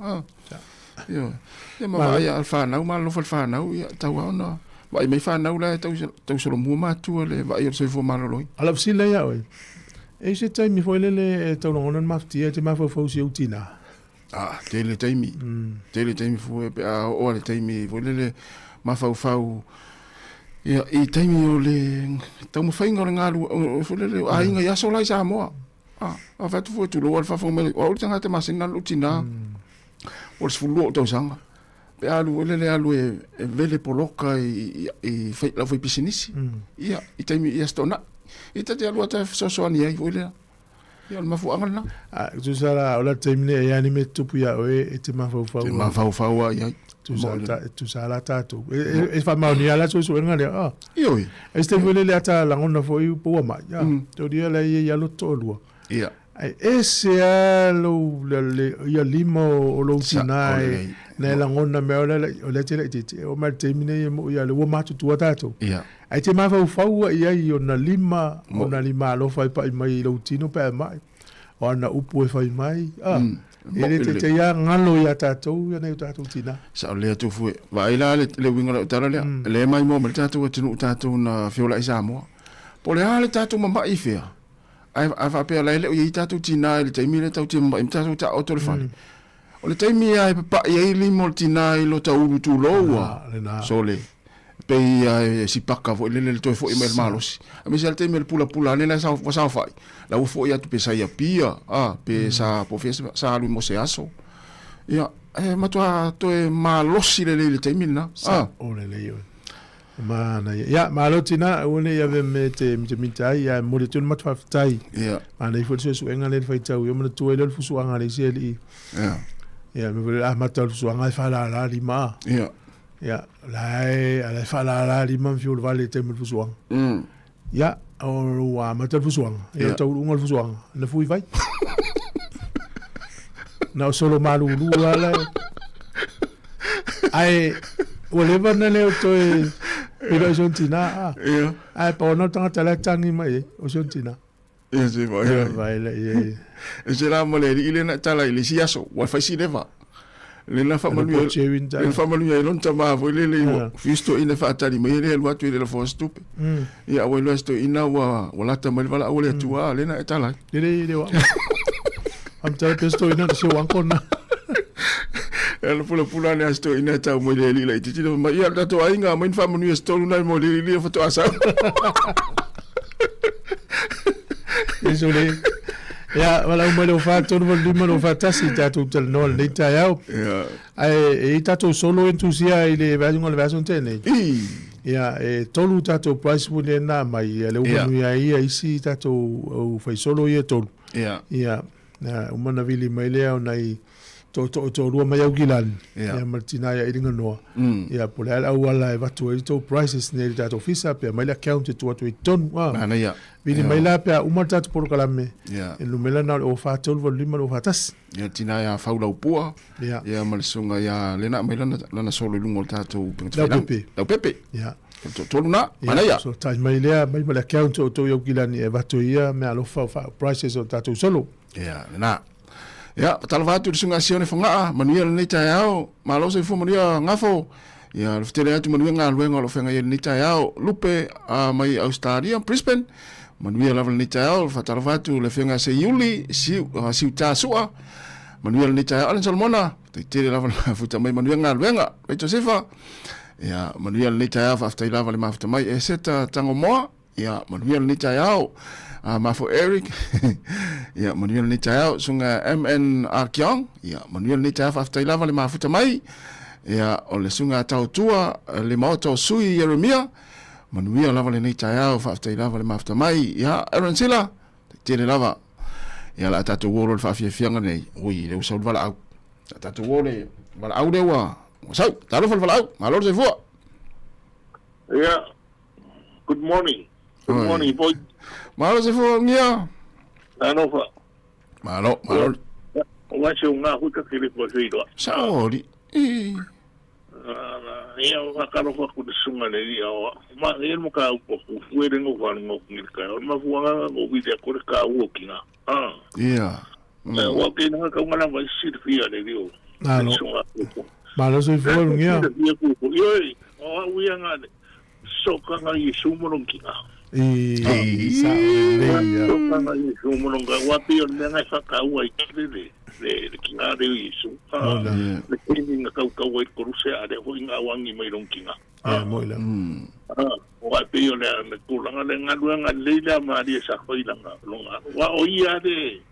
Ioe. Ia ma vaai a le fanau ma alofa le fanau ia tau lava ona vaai mai fanau la e tau tau solomua matua le vaai o le soifua maloloina. A o lau fesili la ia oe, e i ai se taimi foi lele e tau lagona le mafatia e te mafaufau i si ou tinā? Ah, tele taimi. Tele taimi fua pe a oo le taimi foi lele mafaufau ia i taimi o le taumafaiga o le galue foi lele o aiga i aso la i Samoa. Ah, a fai atu fua tulou a le faafofoga mai o au le tagata masani na lou tinā. O le 12 ou tausaga. Pe a alu foi lele alu e, e vele poloka i, i, i fai, lau fai pisinisi. Ia, i taimi i Aso Toonai. Ia ta te alu ata e fesoasoani ai foi lea. Ia, o le mafuaaga lena. A, tusa la, o la taimi nei e i ai ni mea tutupu iā oe e te mafaufau. Te mafaufau lava i ai. Tusa, ta, tusa la tatou. E, e, e faamaonia la suesuega lea. Ah. Ioe. E se taimi foi lele a ta lagona foi po ua mai. Ah. Taulia la ia ia loto toalua. Ia. Ae ese lava lou, le, le, ia lima o, o lou tinā e, na e lagona mai o le, o lea e te laitiiti. E oo mai i le taimi nei e mo'i ia lea ua matutua tatou. Ia. Ae te mafaufau i ai i ona lima, ona lima alofa e pai mai i lou tino pe a mai, o ana upu e fai mai, a, e le taitai lava galo iā tatou ia nai o tatou tinā. Sao lea Tufue. Vaai la le, le uiga o lau tala lea. Lea e maimoa mai le tatou atunuu tatou na feolai i Samoa. Po o le a le tatou mama'i i fea, ae, ae faapea la e le o i ai tatou tinā i le taimi lea tatou te mama'i ma tatou taoto i le fale. O le taimi lava e papa'i ai lima o le tinā i lota ulu tulou ua, sole, pei lava e sipaka foi lele le toe foi mai le malosi. Aemaise lava le taimi o le pulapula ane la ua saofai, la ua foi atu pe sa i Apia, a, pe sa po o fea sa alu mo se aso. Ia, e matua toe malosi lelei i le taimi lena. Sao lelei oe. Manaia. Ia, malo tina, aua ne i ave me te mitamita ai, ia e momoli atu le matou faafetai. Ia. Manaia foi le suesuega lea i le faitau, ia manatua ai lea o le fusuaga a le isi alii. Ia. Ia, mea foi lea, amata o le fusuaga e faalala lima. Ia. Ia, la e, a la e faalala lima ma fiu le vale i le taimi o le fusuaga. Ia, o ua amata le fusuaga, ia o taunuuga o le fusuaga, na fui vai. Na o solo malulu lava la e. Ae ua leva ona le o toe feiloai si ona tina, a. Ae pau lena o le tagata la e tagi mai ai, o si ona tina. Ia se vai. Ia vai la ia. E se la ma le alii lea na e tala i le isi aso, ua fai si leva. Le na faamanuia, le faamanuia i lona tama foi lele ua fiu si toeaina e faatali mai ai le alu atu i le lafoa se tupe. Ia ua iloa e si toeaina ua ua lata mai le valaau a le Atua, a lea na e tala ai. Le le o. Am tala pe si toeaina se o uncle na. E ala pulapula ane a si toeaina e tau mai le alii laitiiti le fai mai, ia le tatou aiga aumai ni faamanuia se tolu nai mo le alii lea faatoa sau. Désolé. Ia, valaau mai le 04 3 8 5 2 4 1, tatou talanoa i lenei taeao. Ae e i ai tatou solo entusia i le vaega o le vaiaso na tea nei. Ia, e tolu tatou prize pool lea na aumai, ia lea ua manuia ai ia isi tatou au fai solo ia e tolu. Ia, uma ona vili mai lea o nai tootoo e toalua mai Aukilani, ia ma le tina ia Iliganoa, ia po o le a le auala e avatu ai tou prizes nei i le tatou ofisa pe aumai le account e tuu atu ai i totonu. Manaia. Vili mai la pe a uma le tatou polokalame, le numera lena o le 04 385 241. Ia le tina ia Faulaupua, ia ma le susuga ia lea na aumai lana, lana solo i luga o le tatou upega tafailagi. Leaupepe. Leaupepe. Ia. O le toatolu na, manaia. So tai mai lea, mai ma le account o outou i Aukilani e avatu ai ia meaalofa o prizes o tatou solo. Ia, lena. Ia, faatalofa atu i le susuga a Sione Fogaa, manuia lenei taeao, malo soifua manuia Gafo. Ia, alofa tele atu manuia galuega o lo o feagai ai lenei taeao. Lupe uh, mai Australia, Brisbane, manuia lava lenei taeao. Faatalofa atu le afioga a Seiuli, Siu, uh, Siuta Sua, manuia lenei taeao. Alan Solomona, faafetai lava le mafuta mai, manuia galuega. Rai Josefa, ia, manuia lenei taeao, faafetai lava le mafuta mai. Eseta Tangomoa, Ia, manuia lenei taeao. Uh, mafo Eric. ia, manuia lenei taeao. Sunga MN Arkiong. Ia, manuia lenei taeao. Faafetai lava le mafuta mai. Ia, o le sunga tautua, le maota o Sui Jeremia. Manuia lava lenei taeao. Faafetai lava le mafuta mai. Ia, Aaron Sila. Tele lava. Ia, la tatou o le faafiafiaga nei. Ui, le ua sau le valaau. La tatou o le valaau lea ua, ua sau. Talofa le valaau. Malo le soifua. Ia, Good morning. Good Oi. morning, boy. Malo soifua Ngia. Alofa. Malo, malo. O wa se unga hui ka kere ko sei roa. Sao ri. I. Ia o ka kalofa ku te sunga le ia o. Ma ia mo ka upo ku fuere ngo fa ngo ku ngil ka. O ma fuanga ngo vi te kore ka u ki nga. Ah. Ia. Wa ke na ka unga la vai sir fia le rio. Malo. Malo soifua Ngia. Ia ku. Ia o a uia nga le. Sokanga Iesu mo lon kinga. I sa lelei ia. Sokanga Iesu mo lon ka wa pe o le mea ngai whakaua i kere le le le kinga reo Iesu. Le kini nga kau kau ai koruse a le hoi nga wangi mai lon kinga. Ia mo ila. Wa pe o le le kulanga le ngalua nga le le ma ri sa hoi langa longa. Wa o ia le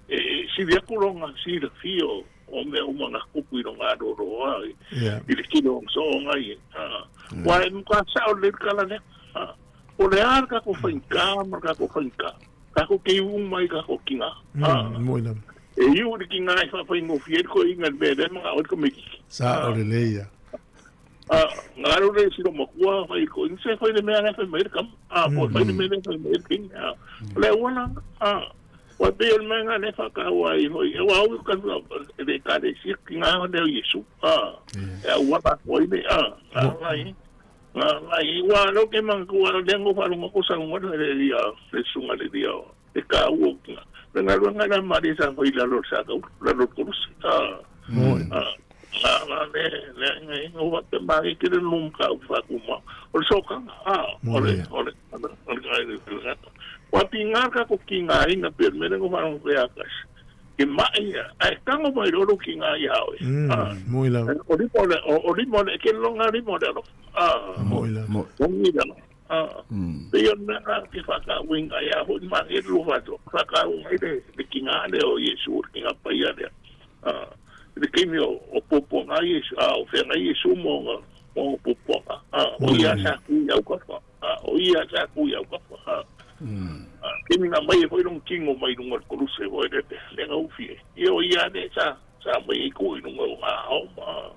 e si via kulonga si le fio o mea uma nga kupu i longa roroa i i le kino o soonga i. Wa e muka sao le kala le. O le a ka ko whainga ma ka ko whainga. Ka ko ke u mai ka ko kinga. Mo ila. E iu le kinga i whawhai ngo fier ko inga le le mga o ko meki. Sa o le le ia. Nga ro le siro makua whai ko inse whai le mea le whai mai kam. Po whai le mea le whai mai king. Le wana. Wa pe o le mea le whakaua i hoi. E wa au ka le ka le si ki ngā o leo Iesu. E au wala ko i le. Nga i. Nga i. Wa lo ke mang ku wa le ngo whalunga ko sa ngo le ia le sunga le ia. Le ka ua ki ngā. Le ngā rua ngā la mari sa hoi la lo sa ka la lo kurusi. Nga nga le le nga i ngo wa te mari ki le num ka u whakuma. O le sokanga. O le o le o le o le o le Wa pi ngā ka ko ki ngā inga pe mere ngo whanau pe akas. Ke mai ia, ai tango mai roro ki ngā i hao e. Mo ila. O rimo le, o rimo le, ke longa rimo le alo. Mo ila. Mo ila. Pe ia mea ngā ki whaka winga ia hoi ma e lu whato. Whaka unga i le, le ki ngā le o Iesu, ki ngā pai a le. Le kimi o, o popo ngā Iesu, o whea ngā Iesu mo ngā, mo ngā popo ngā. O ia sa kui au kawha. O ia sa kui au kawha. Kimi nga mai e foi long kingo mai lunga le koluse foi le le nga ufi e. Ia o ia ne sa sa mai e ko i lunga o nga ao ma.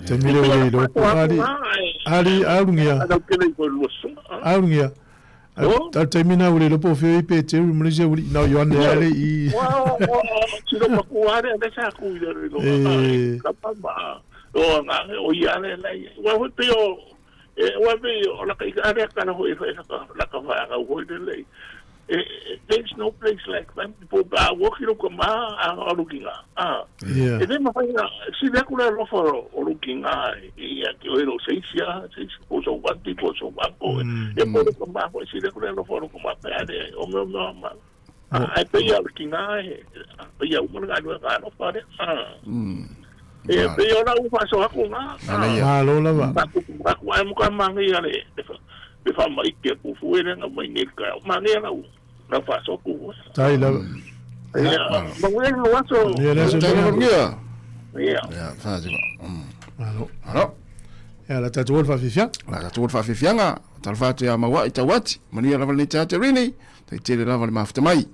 Te mire o le ilo po ali ali alungia. Ana kele i foi lua sunga. Alungia. A le taimi lena ua le iloa po o fea o i Peteru ma le isi aualii, na o Ioane lava le i. Ua, ua, si lou matua lava lea lea sa tu i le E. kapa ma o aga o ia lea la i ai. Aua foi pei o, e, aua pei o laka ika lea tala foi e fai laka, laka fanau foi lele. E, there's no place like that. Po pe a ua oti lou tama a o lou tina, a. Yeah. E le mafai ona sili atu le alofa o lou tina ia te oe i lou seisi a, seisi po o sou aunty po o sou uncle. Ia po o lou tama foi, sili atu le alofa o lou tama pe a leai, o mea o mea ma. Ae pei lava o le tina e faia uma le galuega alofa lea. E pei o lau faasoa atu lena. Malo lava. Faatupu atu ae matua manaia le le faamaite atu foi lea na aumai nei i le taeao. Manaia lau lau faasoa atu foi. Tai lava. Ia, manuia le aso. Manuia le aso. Tai lava manuia. Ia. Ia, fa Malo. Malo. Ia, la tatou o le faafiafiaga. La tatou o le faafiafiaga. Talofa atu ia Mauai Tauati. Manuia lava lenei taeao Terini. Tai tele lava le mafuta mai.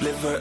Little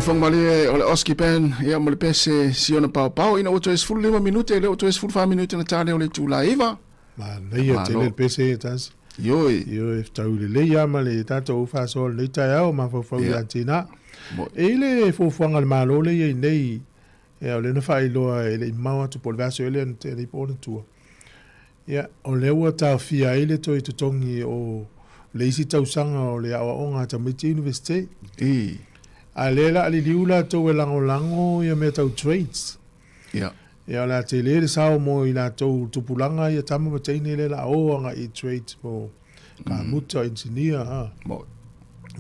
Siufoga malie o le Oski Band ia ma le pese Siona Paopao ina ua toe 15 minute lea ua toe 14 minute na tale o le itula e 9. Manaia tele le pese e tasi. Ioe. Ioe, fetaui lelei lava ma le tatou faasoa i lenei taeao, mafaufau ia Tina. E i ai le fuafuaga a le Malo lea e i ai nei, ia o lea na faailoa e le i mamao atu po o le vaiaso ea lea na tea nei po o ona tua. Ia, o lea ua taofia ai le toe totogi o le isi tausaga o le aoaoga a tamaiti Iunivesite. A o lea o le a liliu latou e lagolago ia mea tau trades. Ia. Ia, o le a tele le sao mo i latou tupulaga ia tama ma teine lea o le a o agai i trades mo kamuta, engineer, a.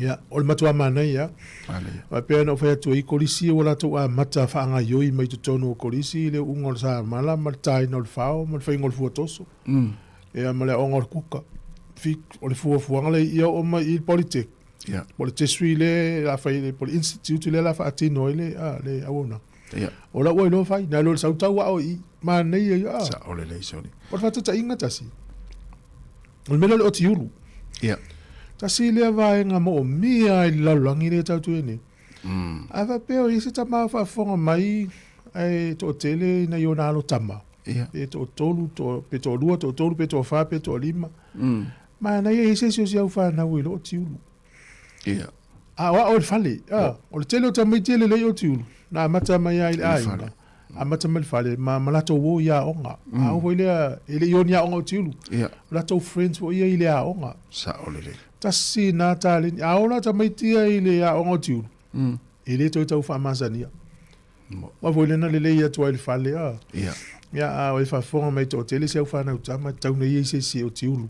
Ia, o le matua manaia. Aua e pei ona ou fai atu ai, Kolisi ua latou amata faagaoioi mai totonu o Kolisi i le uuga o le samala ma le taina o le fao ma le faiga o le fuatoso. Ia, ma le aoga o le kuka. O le fuafuaga lea ia oo mai i le Polytech. Ia. Po o le Tertiary lea o le a fai, po o le Institute lea o le a faatino ai le, a, le auaunaga. Ia. O lau ua iloa fai, na iloa le sau tau ao i i, manaia ia. Sa o lelei soli. O le faataitaiga tasi, o le mea lea o le oti ulu. Ia. Tasi lea vaega moomia i le lalolagi lea tatou te i ai nei. A faapea o i ai se tama o faafofoga mai ae toatele nai ona alo tama, Ia. pe toatolu, pe toalua, toatolu, pe toafa, pe toalima. Manaia e i ai se isi o si au fanau e iloa oti ulu. Ia. A o ao i le fale, a, o le tele o tamaiti e lelei oti ulu, na amata mai lava i le aiga, amata mai le fale, ma, ma latou o i aoga. A oo foi lea, e le i o ni aoga oti ulu. Ia. O latou friends foi ia i le aoga. Sao lelei. Tasi na taleni. A o la tamaiti ia i le aoga oti ulu, e le toe tau faamasania. Aua foi lea na lelei atu ai i le fale, a. Ia. Ia, a o e faafofoga mai toatele si au fanau tama, e tatau ona i ai se isi e oti ulu.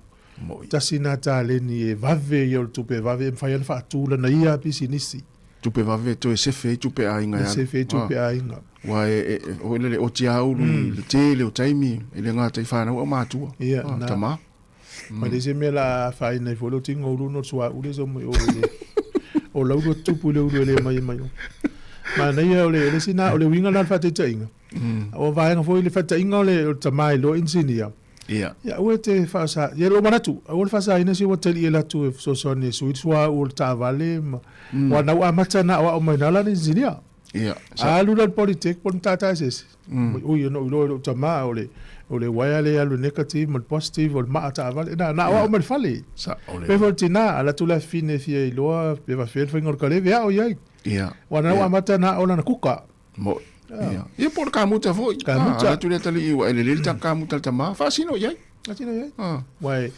Tasi na taleni e vave ia o le tupe vave e mafai ona faatu lana ia pisinisi. Tupe vave e toe sefe ai tupe aiga e alu. Sefe ai tupe aiga. Aua e, foi lele, oti a ulu i le tele o taimi, e le gata i fanau a o matua, Ia, na. tama. Ma le isi mea la afaina ai foi lou tiga ulu ona o le suauu lea sau mai o i le o lau lua tupu i le ulu e le mai mai o. Manaia o le le isi na o le uiga lena o le faataitaiga. O vaega foi le faataitaiga o le o le tama e iloa inisinia. Ia. Ia aua e te faasa ia lou manatu aua le faasaina si ua tali ela atu e fesoasoani e sui le suauu o le taavale ma aua na ua amata na aoao mai na lana inisinia. Ia. Alu la i le Polytech po o le Matata Eseese. Ui, ona ou iloa i lou tama, o le, o le uaea lea e alu i le negative ma le positive, o le maa taavale. Na, na aoao mai i le fale. Sao lelei. Pei foi o le tina, alu atu le afafine e fia iloa pe faapefea le faiga o le kaleve, e ao i ai. Ia. Aua na ua amata ona ao lana kuka. Mo'i. Ia. Ia po o le kamuta foi. Kamuta. Alu atu le atalii ua e lelei le ta kamuta a le tama, faasino i ai. Faasino i ai. Aua e,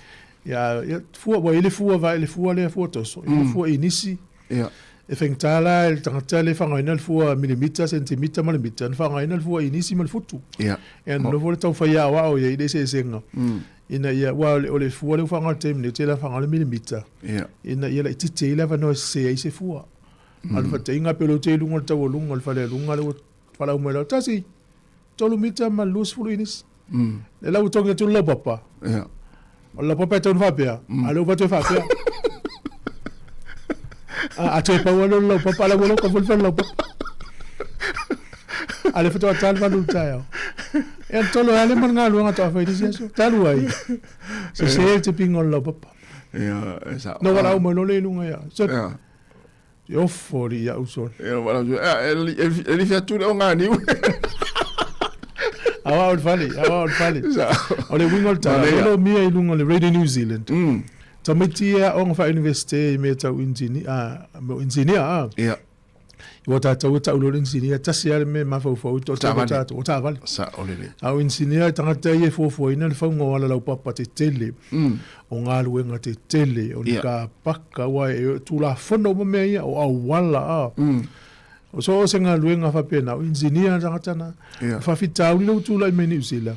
ia, ia, fua, ua i ai le fua vae, le fua lea fua toso, i le fua inisi. Ia. E faigata la i le tagata lea e faaaogaina le fua milimita, sentimita ma le mita, ona faaaogaina le fua inisi ma le futu. Ia. Ia ona nofo lea tau fai aoao i ai i le eseesega. Ina ia, aua o le fua lea ua faaaoga i le taimi nei, ou te iloa e faaaoga le milimita. Ia. Ina ia laitiiti ai le avanoa e sese ai se fua. A o le faataitaiga pe o lea ou te i luga o le taualuga o le falealuga lea ua valaau mai loa, tasi, 3 mita ma le 20 inisi. Lea la ua togi atu le laupapa. Ia. O le laupapa e tatau ona faapea, a o lea ua avatu e faapea. A toe pau lava lea o le laupapa, a o la ua loka foi le fale laupapa. A o lea faatoa ta le 8 i le taeao. Ia na tolo ai lava lea ma le galuega faatoa fai i le isi aso. Talu ai, sese le tipiga o le laupapa. Ia, e sao. Na valaau mai loa lea i luga ia. Ia. E ofo alii ia uso. E lifi atu le oganiu. Aoao le fale, aoao le fale. O le uiga o le tala, o lo mia i luga o le Radio New Zealand. Tamaiti e aoga faa-universite i mea tau engineer, engineer a. Ia. Ua tatou e tau loa le engineer, tasi lava le mea e mafaufau i toatele o tatou, o taavale. Sao lelei. A o engineer, tagata ia e fuafuaina le fauga o alalaupapa tetele. O galuega tetele, o ni kapaka, aua e tulafono uma mea ia, o auala, a. O so o se galuega faapena, o engineer le tagata na. Yeah. Faafitauli lea ua tulai mai Niu Sila,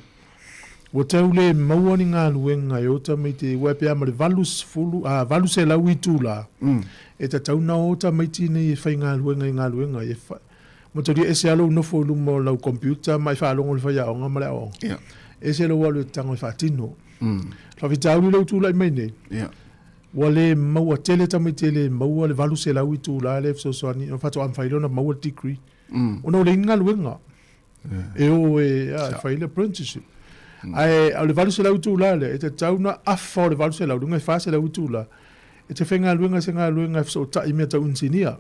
ua tau le maua ni galuega e o tamaiti, aua e pei lava ma le 80, a, 800 itula, e tatau ona o tamaiti nei e faigaluega i galuega ia. Matalia ese lava lou nofo i luma o lau computer ma e faalogo i le faiaoga ma le aoaoga. Yeah. Ese lou alu e tago e faatino. Faafitauli lea ua tulai mai nei. Yeah. Ua le maua tele tamaiti e le maua le 800 itula lea e fesoasoani faatoa mafai lea ona maua le degree. Ona ua leai ni galuega. E o e, a, e fai le apprenticeship. Ae o le 800 itula lea, e tatau ona afa o le 800, luga e 400 itula, e te faigaluega i se galuega e fesootai i mea tau inisinia.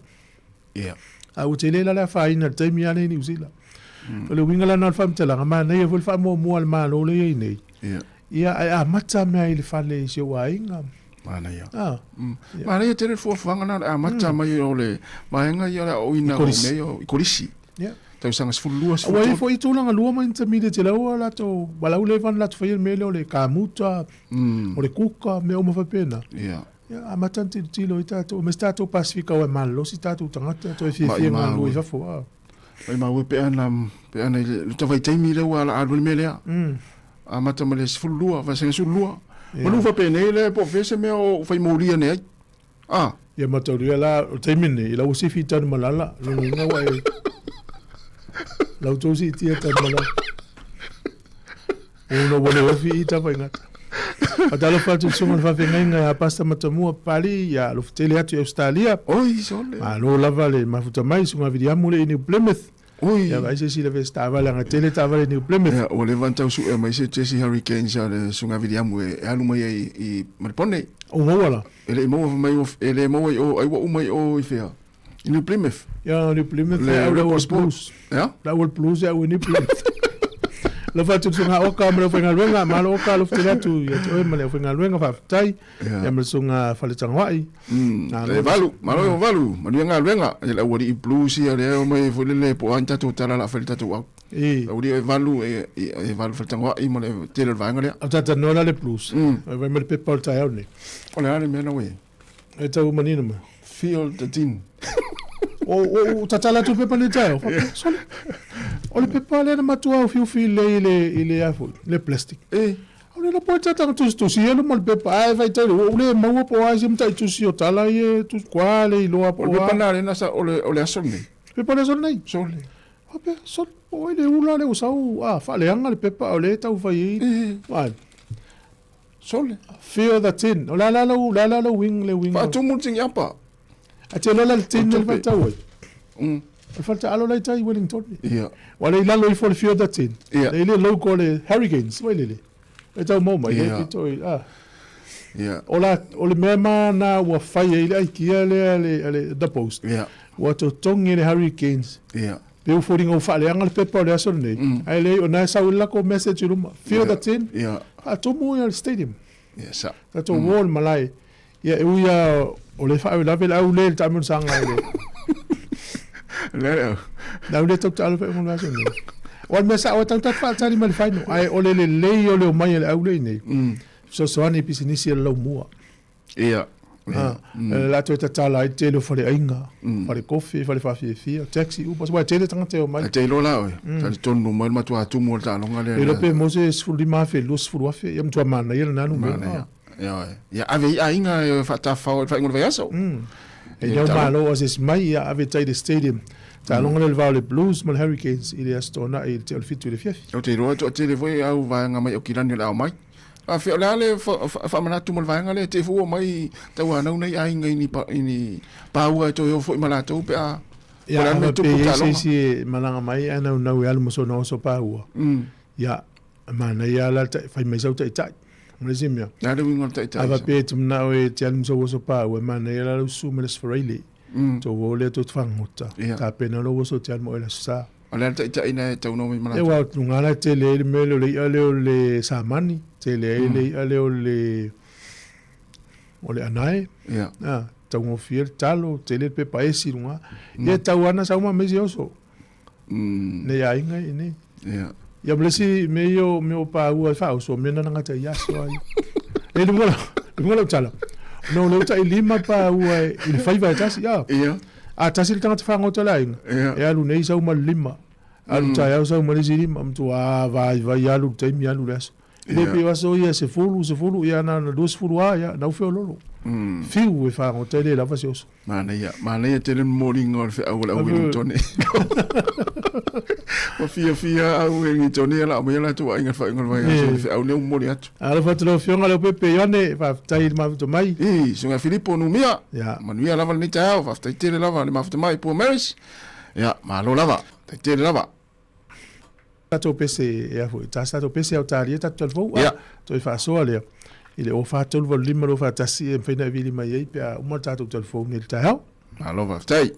Ia. A ua tele la le afaina i le taimi lava lenei i Niu Sila. O le uiga la lena o le faamatalaga, manaia foi le faamuamua a le Malo lea e i ai nei, ia ae amata mea i le fale i si ou aiga. Manaia. Ah. Manaia tele le fuafuaga lena o le amata mai o le vaega ia o le aoaoina o mea ia i kolisi. Yeah. Tausaga 12, 13. Ua i ai foi tulaga lua ma intermediate la ua latou valaau leva ona latou faia le mea lea o le kamuta, o le kuka, mea uma faapena. Yeah. Ia, amata ona tilotilo ai tatou, aemaise tatou Pasefika aua e malolosi tatou tagata, toe fiafia galulue i fafo. Ah. Maimau e pe ana, pe ana i le vaitaimi lea ua alu ai le mea lea. Amata mai le 12, vasega 12. Manu faapenei lea po o fea se mea o fai molia nei ai. Ah. Ia mataulia la, o le taimi lenei, la ua sifi i Tanumalala, lona uiga ua e la outou siitia Tanumalala. Ona ua le ofi i Tafaigata. Faatalofa atu i le susuga i le faafeagaiga ia Pastor Matamua Papalii, ia alofa tele atu i Ausetalia. Oi, sole. Malo lava le mafuta mai, susuga Viliamu le i New Plymouth. Oi. Ia vaai se isi leve se taavale anga tele taavale New Plymouth. Ia, ua leva ona tau sue mai se Jesse Hurricanes a le Susuga Viliamu e alu mai ai i Malipone. O maua la? E le i maua mai e le maua i o, ai ua uma i o i fea? I New Plymouth. Ia, New Plymouth e au le All Blues. Ia? Le All Blues e au i New Plymouth. Alofa atu i le Susuga Oka ma le aufaigaluega, malo Oka, alofa tele atu ia te oe ma le aufaigaluega, faafetai. Ia ma le Susuga Faletagoai. E valu, malo e valu, manuia galuega. E le aualii blues ia lea omai foi lele po o a ni tatou tala o le a fai i le tatou au. Aualii e valu, e valu Faletagoai ma le tele o le vaega lea. O tatou la le blues. Vai mai le pepa o le taeao lenei. O le a le mea na ua i ai? E tau manino mai. Feel the tin. O tatala atu le pepa nei taeao. Faapea, sole. O le pepa lea na matua ufiufi lelei i le, i le a foi, le plastic. E. O le lapo e tatanga tusitusi ia luma o le pepa. Ae faitau le, ua ou le maua po o a isi mataitusi o tala ia e tusi, kua le iloa po o a. O le pepa na lea na sa, o le, o le aso lenei. Pepa o le aso lenei? Sole. Faapea, sole, po o ai le ula lea ua sau, a, faaleaga le pepa a o lea e tau fai ai. Ai. Sole. Fear the tin. O le a la lau, le a la lau wing, le wing. Faatumu le tiniapa. A te lola le tin le faitau ai. O le faletaalo la i tai i Wellington. Ia. Ua le i lalo ifo le Fear the tin. Ia. Le i le logo o le Hurricanes, vai lele. E tau mau mai, Ia. e pito i, ah. Ia. O la, o le mea ma ua fai ai le aikia lea le, le, The Post. Ia. Ua totogi e le Hurricanes. Ia. Pe ua foliga ua faaleaga le pepa o le aso lenei, ae leai o na e sau i le lako message i luma, Fear the tin, faatumu ia le stadium. Ia sa. Tatou o le malae. Ia e ui lava o le faalavelave le au le i le taamilosaga i le... Le au. Le au le tau taalo faaiuga o le aso lenei. O le mea sao e tau tatou faatali mai le final, ae o le lelei o le omai a le au le i nei, fesoasoani i pisinisi a le laumua. Ia. Ah, mm. La toe tatala ai tele o faleaiga, fale kofi, fale faafiafia, taxi, Uber, aua e tele tagata e omai. Ae te iloa la oe, talitonu mai le matua tumu o le taaloga lea. E iloa pe maua se 15,000, 20,000, ia matua manaia lena numera. Manaia. Ioe. Ia ave i aiga e faatafafao i le faaiuga o le vaiaso. E nyau malo a se isi mai, ia ave tai i le stadium. Taaloga lea i le va o le Blues ma le Hurricanes i le Aso Toonai i le tea o le 7 i le afiafi. Ou te iloa e toatele foi au vaega mai Aukilani o le a omai. Afea, o le a le faamanatu mo le vaega lea, te i fua mai tauanau nei aiga i ni, i ni pāua e toe o foi ma latou pe a, Ia, a faapea e i ai se isi e malaga mai ae naunau e alu ma sona oso pāua. Ia, e manaia lava la le fai mai sau taitai. Ma le isi mea. Le a le uiga o le taitai? A faapea e te manao e te alu ma sou oso pāua, e manaia la lau susu ma le Aso Faraile. Tou o lea tou te fagota, tapena lou oso e te alu ma oe i le Aso Sa. O le a le taitai na e tau mai ma latou? Aua o luga la e tele ai le mea lea o le i'a lea o le samani, tele ai le i'a lea o le o le anae. Ia. A, taugofie le talo, tele le pepa esi i luga. Ia e tau ana sau ma mai se oso. Nei aiga i nei. Ia. Ia ma le isi mea ia o mea o paua e faaoso, o mea na gata i aso ai. E luga lau, luga lau tala. No leo tai lima paua i le faiva e tasi, a. Ia. A tasi le tagata fagota o le aiga, e alu nei sau ma le lima, alu taeao sau ma le isi lima, matua vaivai alu le taimi alu le aso. E le pei o aso ia 10, 10, ia na ona 20 lava, ia na ufe o lolo. Fiu e fagota e le lava se oso. Manaia, manaia tele le momoliga o le feau a le au Wellingtone. Ua fiafia au Wellingtone ia la aumaia latou aiga i le faaiuga o le vaiaso, o le feau lea ua momoli atu. Alofa atu lau Afioga Leaupepe Ioane, faafetai i le mafuta mai. I, Susuga Filipo Numia, manuia lava lenei taeao, faafetai tele lava le mafuta mai Poor Mary's. Ia, malo lava, faafetai tele lava. Tatou pese e a foi, ta tatou pese Autalia tatou talifou, a toe faasoa lea i le 04 385 2 41 e mafai ona e vili mai ai pe a uma le tatou talifou nei i le taeao. Malo faafetai.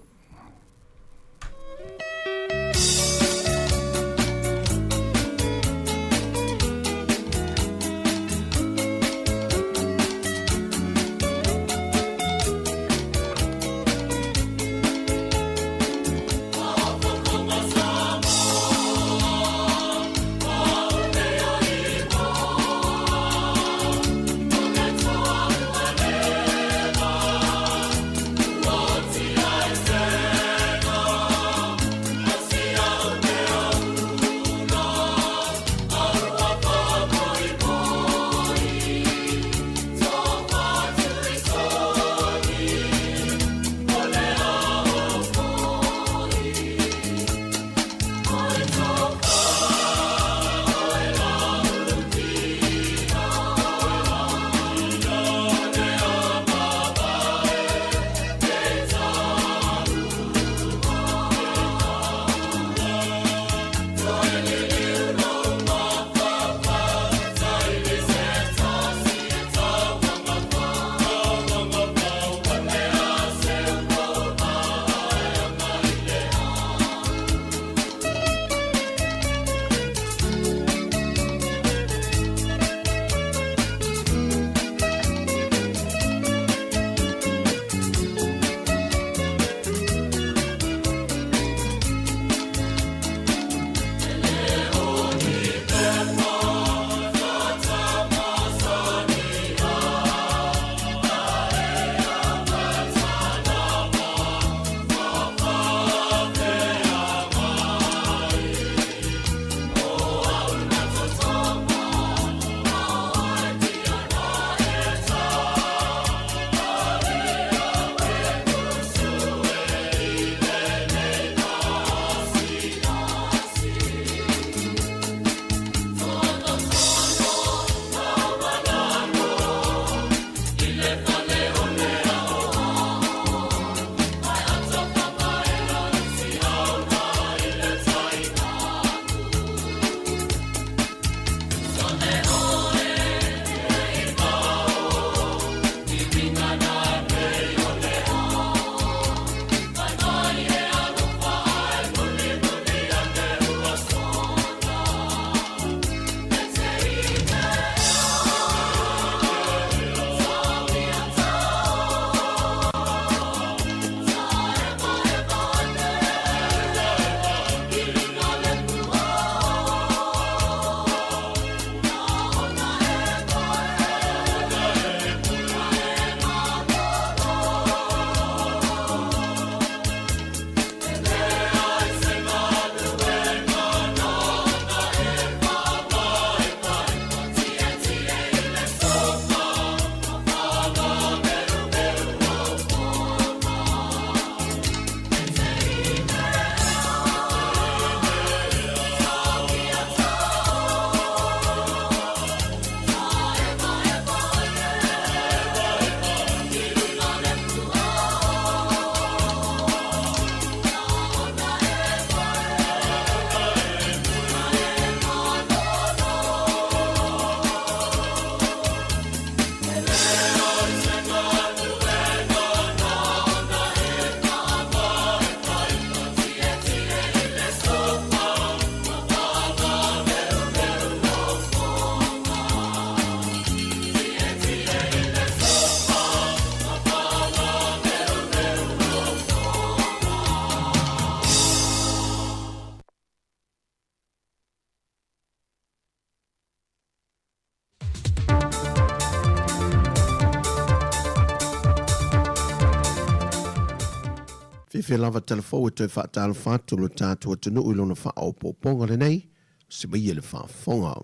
fiafia lava Talafou e toe faatalofa atu lo tatou atunuu i lona faaopoopoga lenei, simaia le faafofoga.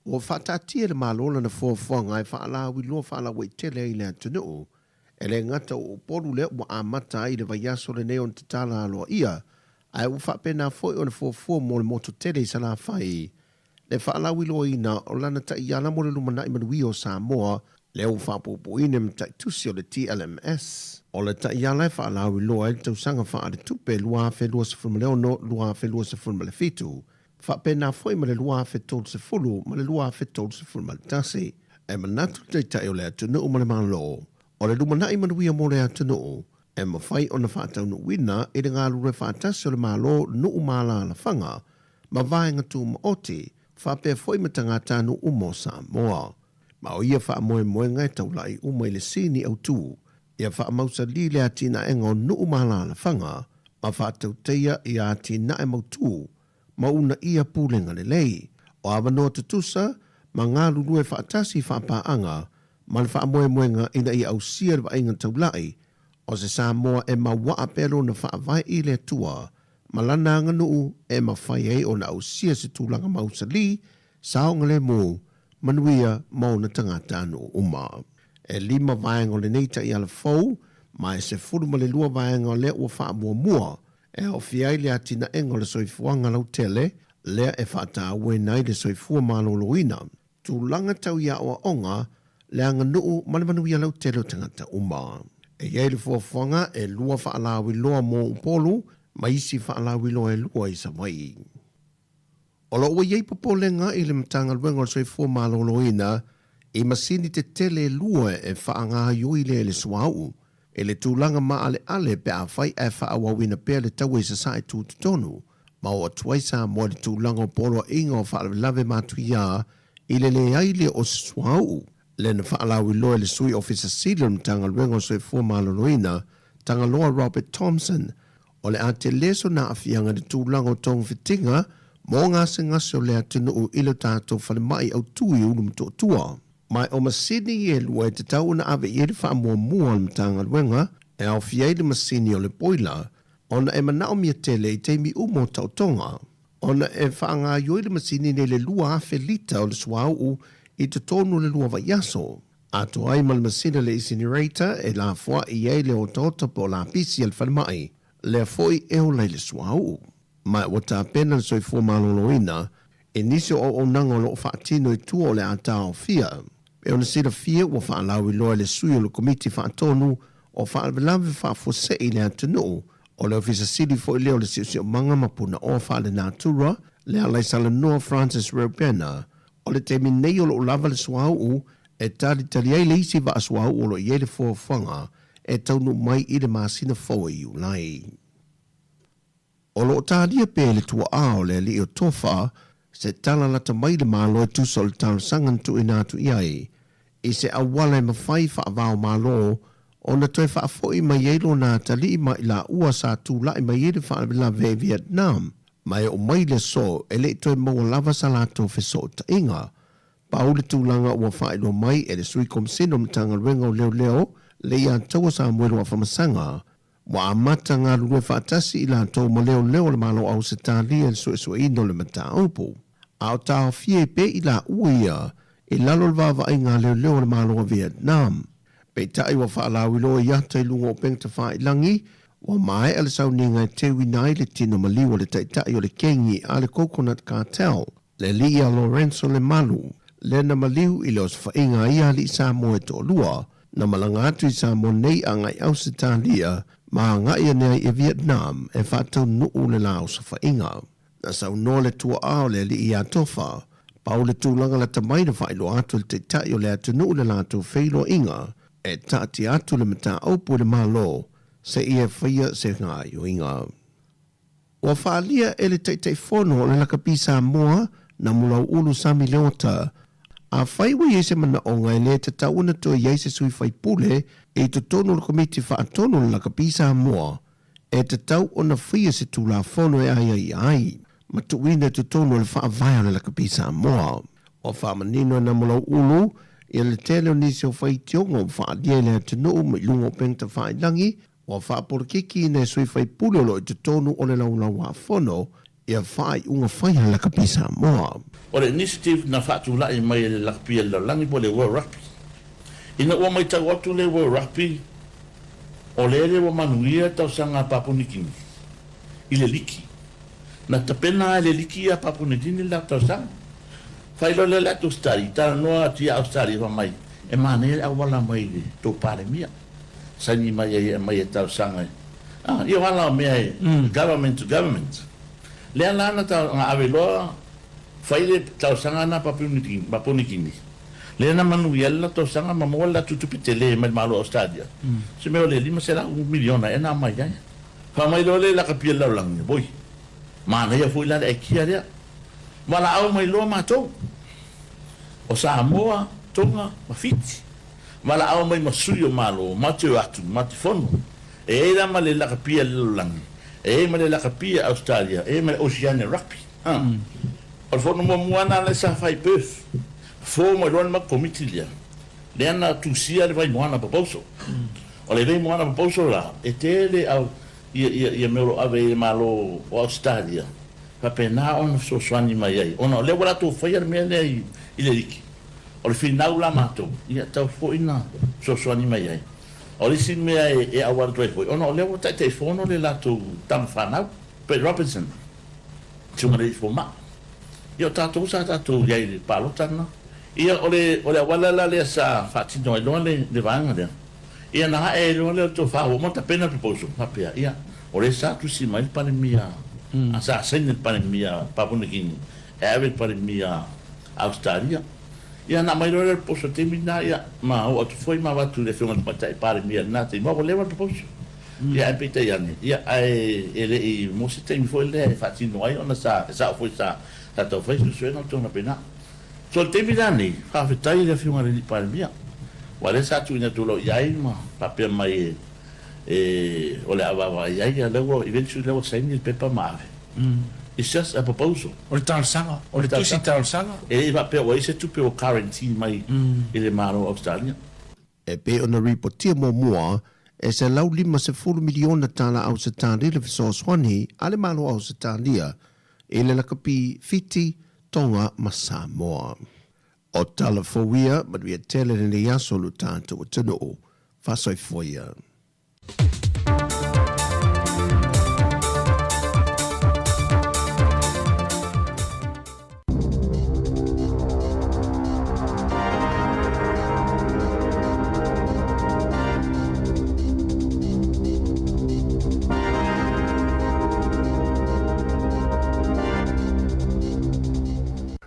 Ua faataatia e le Malo lana fuafuaga e faalauiloa faalauaitele ai le atunuu, e le gata o Upolu lea ua amata ai le vaiaso lenei ona tatala aloaia, ae ua faapena foi ona fuafua mo le motu tele i Salafai le faalauiloaina o lana taiala mo le lumanai manuia o Samoa lea ua faapuupuuina i mataitusi o le TLMS. O le taiala e faalauiloa ai le tausaga faaletupe 2026/2027, faapena foi ma le 2030 ma le 2031. E manatu le Taitai o le atunuu ma le Malo, o le lumanai manuia mo le atunuu, e mafai ona faataunuuina i le galulue faatasi o le Malo, nuu ma alaalafaga, ma vaega tumaoti, faapea foi ma tagatanuu uma o Samoa. Ma o ia faamoemoega e taulai uma i le sini autu, ia faamausali le atinaega o nuu ma alaalafaga, ma faatauteia ia atinae mautu ma uunaia pulega lelei. O avanoa tutusa ma galulue faatasi i faapaaga ma le faamoemoega ina ia ausia le vaaiga taulai o se Samoa e mauaa pea lona faavae i le Atua ma lana aganuu e mafai ai ona ausia se tulaga mausali, saogalemu, manuia ma ona tagatanuu uma. E lima vaega o lenei taiala fou ma e 12 vaega o lea ua faamuamua e aofia ai le atinaega o le soifuaga lautele lea e faatauaina ai le soifua maloloina, tulaga tau i aoaoga, le aganuu ma le manuia lautele o tagata uma. E i ai le fuafuaga e lua faalauiloa mo Upolu ma isi faalauiloa e lua i Savaii. O lo o ua i ai popolega i le Matagaluega o le Soifua Maloloina i masini tetele e lua e faagaoioi lea i le suauu i le tulaga maaleale pe afai ae faaauauina pea le taua i Sasae tutotonu ma oo atu ai Samoa i le tulaga o poloaiga o faalavelave matuia i le leai lea o se suauu. Lea na faalauiloa e le Sui Ofisa Sili o le Matagaluega o le Soifua Maloloina, Tagaloa Robert Thompson, O le a tele sona aafiaga i le tulaga o togafitiga mo gasegase o le atunuu i lo tatou falemai autu i Ulumotootua. Ma o masini e lua e tatau ona ave i ai le faamuamua a le Matagaluega e aofia ai le masini o le boiler ona e manaomia tele i taimi uma o taotoga ona e faagaoioi le masini nei le 2,000 lita o le suauu i totonu o le lua vaiaso. Atoa ai ma le masina le incinerator e lafoai ai le otaota po o lapisi a le falemai, lea foi e ola i le suauu. Ma ua tapena le soifua maloloina i nisi o auaunaga o lo o faatino i tua o le a taofia. E ona silafia ua faalauiloa e le sui o le Komiti Faatonu o Faalavelave Faafuasei i le atunuu, o le Ofisa Sili foi lea o le Siosiomaga ma Punaoa Faalenatura, le Alaisalanoa Francis Reubena, O le taimi nei o lo o lava le suauu e talitali ai le isi vaa suauu o lo o i ai le fuafuaga e taunuu mai i le masina fou e Iulai. O lo o talia pea e le tuaa o le alii o Tofa se tala lata mai le Malo e tusa o le talosaga na tuuina atu i ai i se auala e mafai faavao Malo ona toe faafoi mai ai lona atalii ma i laua sa tulai mai ai le faalavelave i Vietnam Ma e oo mai le aso, e le i toe maua lava sa latou fesootaiga. Pau le tulaga ua faailoa mai e le Sui Komisina o Matagaluega o Leoleo, Leiataua Samuelu Afamasaga, ua amata galulue faatasi i latou ma leoleo o le Malo o Ausetalia i le suesueina o le mataupu. A o taofia ai pea i laua ia i lalo o le vaavaaiga a leoleo o le Malo o Vietnam. Peitai ua faalauiloa i ata i luga o upega tafailagi, ua maea le sauniga e teuina ai le tino maliu o le taitai o le kengi a le Coconut Cartel, le alii ia Lorenzo Lemalu, lea na maliu i le osofaiga a ia alii Samoa e toalua, na malaga atu i Samoa nei agai Ausetalia ma agai ane ai i Vietnam e faataunuu le la osofaiga. Na saunoa le tuaa o le alii ia Tofa, pau le tulaga lata mai na faailoa atu e le Taitai o le atunuu le latou feiloaiga e taatia atu le mataupu i le Malo seia faia se gaoioiga. Ua faaalia e le Taitaifono o le Lakapi Samoa na Mulauulu Sami Leota, afai ua i ai se manaoga e le tatau ona toe i ai se sui faipule i totonu o le Komiti Faatonu o le Lakapi Samoa, e tatau ona faia se Tulafono e aiaia ai ma tuuina i totonu o le Faavae o le Lakapi Samoa. Ua faamanino e Namulauulu ia le tele o nisi o faitioga ua faaalia i le atunuu ma i luga o upega tafailagi. Ua faapolokikiina e sui faipule o lo o i totonu o le Laulau-a-Fono ia faaiuga fai a le Lakapi Samoa. O le initiative na faatulai mai e le Lakapi a le Lalolagi po o le World Rugby. Ina ua matau atu le World Rugby o lele ua manuia tausaga a Papua New Guinea i le liki. Na tapena lava e le liki ia Papua New Guinea le latou tausaga. Fai loa lea o le atu Australia, talanoa atu ia Australia fai mai, e manaia le auala mai i le tou Palemia. Saini mai ai e aumai e talosaga ah ia o ala o mea e government to government. Lea la na na ave loa fai le talosaga na Papua New Guinea. Lea na manuia ai le latou talosaga ma maua le latou tupe tele mai le Malo o Australia. Se mea o le 500 miliona ea na aumai ai. Fai mai loa le lakapi a le lalolagi, oi, manaia foi la le aikia lea. Valaau mai loa matou, o Samoa, Tonga ma Fiti. Valaau mai ma sui o Malo ma te o atu ma te fono. E i ai la ma le lakapia a le lalolagi, e i ai ma le lakapia a Australia, e i ai ma le Oceania Rugby. Ha. O le fono muamua lena lea sa fai i Perth. Fofo mai loa le matou komiti lea, lea na tusia le Vaimoana proposal. O le Vaimoana proposal la, e tele au ia, ia, ia mea o lo o ave i le Malo o Ausetalia, faapena ona fesoasoani mai ai, ona o lea ua latou faia le mea lea i, i le liki. O le finau la matou, ia tau foi na fesoasoani mai ai. O le isi mea e auala atu ai foi, ona o lea ua Taitaifono le latou tama fanau, Brett Robinson, susuga i le alii fomai. Ia o tatou sa tatou i ai i le palota lena. Ia o le o le auala la lea sa faatino ai loa le le vaega lea, ia na ae ai loa lea o le tofa ua uma ona tapena le proposal, faapea, ia o lea sa tusi mai le Palemia, sa saini le Palemia Papua New Guinea e ave i le Palemia Ausetalia. Ia na aumai loa lea o le proposal i le taimi lena, ia, ma oo atu foi ma avatu i le Afioga i le Tamaitai Palemia i lena taimi, aua ua leva le proposal. Ia ae peitai ane, ia, ae e le i maua se taimi foi lea e faatino ai ona sa, e sao foi sa, sa tau fai suesuega ma tulaga faapena. So i le taimi la nei, faafetai i le Afioga i le Alii Palemia, aua o lea sa tuuina atu loa i ai ma faapea mai e, e, o le a vaavaai ai, ia lea ua, eventually lea ua saini le pepa ma ave. It's just a proposal. O le talosaga, o le tusi talosaga. E le i faapea ua i ai se tupe ua guarantee mai i le Malo o Ausetalia. E pei ona ripotia muamua, e $150 miliona tala Ausetalia le fesoasoani a le Malo o Ausetalia i le lakapi Fiti, Tonga ma Samoa. O tala fou ia, manuia tele lenei aso lo tatou atunuu. Faasoifua ia.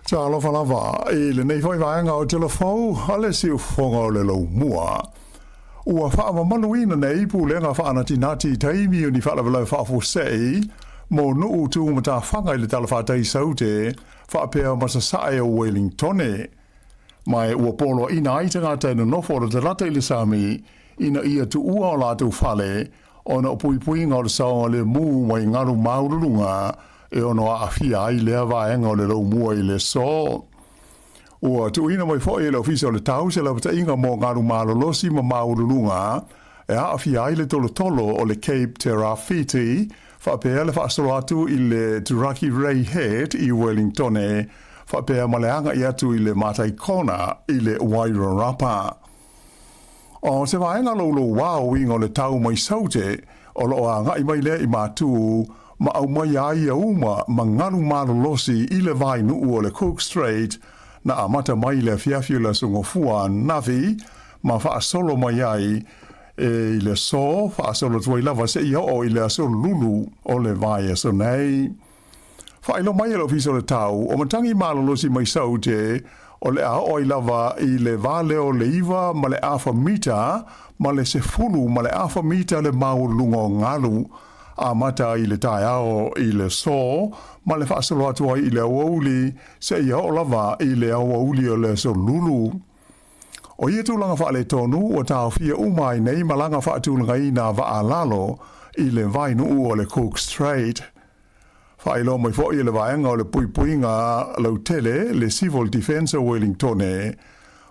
Talofa lava i lenei foi vaega o Tala Fou a le Siufofoga o le Laumua. Ua faamamaluina nei pulega faanatinati i taimi o ni faalavelave faafuasei mo nuu tumatafaga i le talafatai Saute faapea ma sasae o Wellingtone. Ma ua poloaina ai tagata e nonofo latalata i le sami ina ia tuua o latou fale ona o puipuiga o le saogalemu mai galu maualuluga e ono aafia ai lea vaega o le laumua i le aso. Ua tuuina mai foi e le Ofisa o le Tau se lapataiga mo galu malolosi ma maualuluga e aafia ai le tolotolo o le Cape Terawhiti, faapea le faasolo atu i le Turaki Ray Head i Wellingtone, faapea ma le agai atu i le Mataikona i le Wairarapa. O se vaega loulouā o uiga o le tau mai Saute o lo o agai mai lea i Matū ma aumai ai ia uma ma galu malolosi i le vainuu o le Cook Strait na amata mai i le afiafi o le Aso Gofua ananafi ma faasolo mai ai e i le aso faasolo atu ai lava seia oo i le aso Lulu o le vaiaso nei. Faailoa mai e le Ofisa o le Tau o matagi malolosi mai Saute o le a oo ai lava i le va lea o le 9 ma le afa mita ma le 10 ma le afa mita le maualuluga o galu, amata ai i le taeao i le aso ma le faasolo atu ai i le aoauli seia oo lava i le aoauli o le aso Lulu. O ia tulaga faaletonu ua taofia uma ai nei malaga faatulagaina vaa lalo i le vainuu o le Cook Strait. Faailoa mai foi e le Vaega o le Puipuiga Lautele, le Civil Defence o Wellingtone.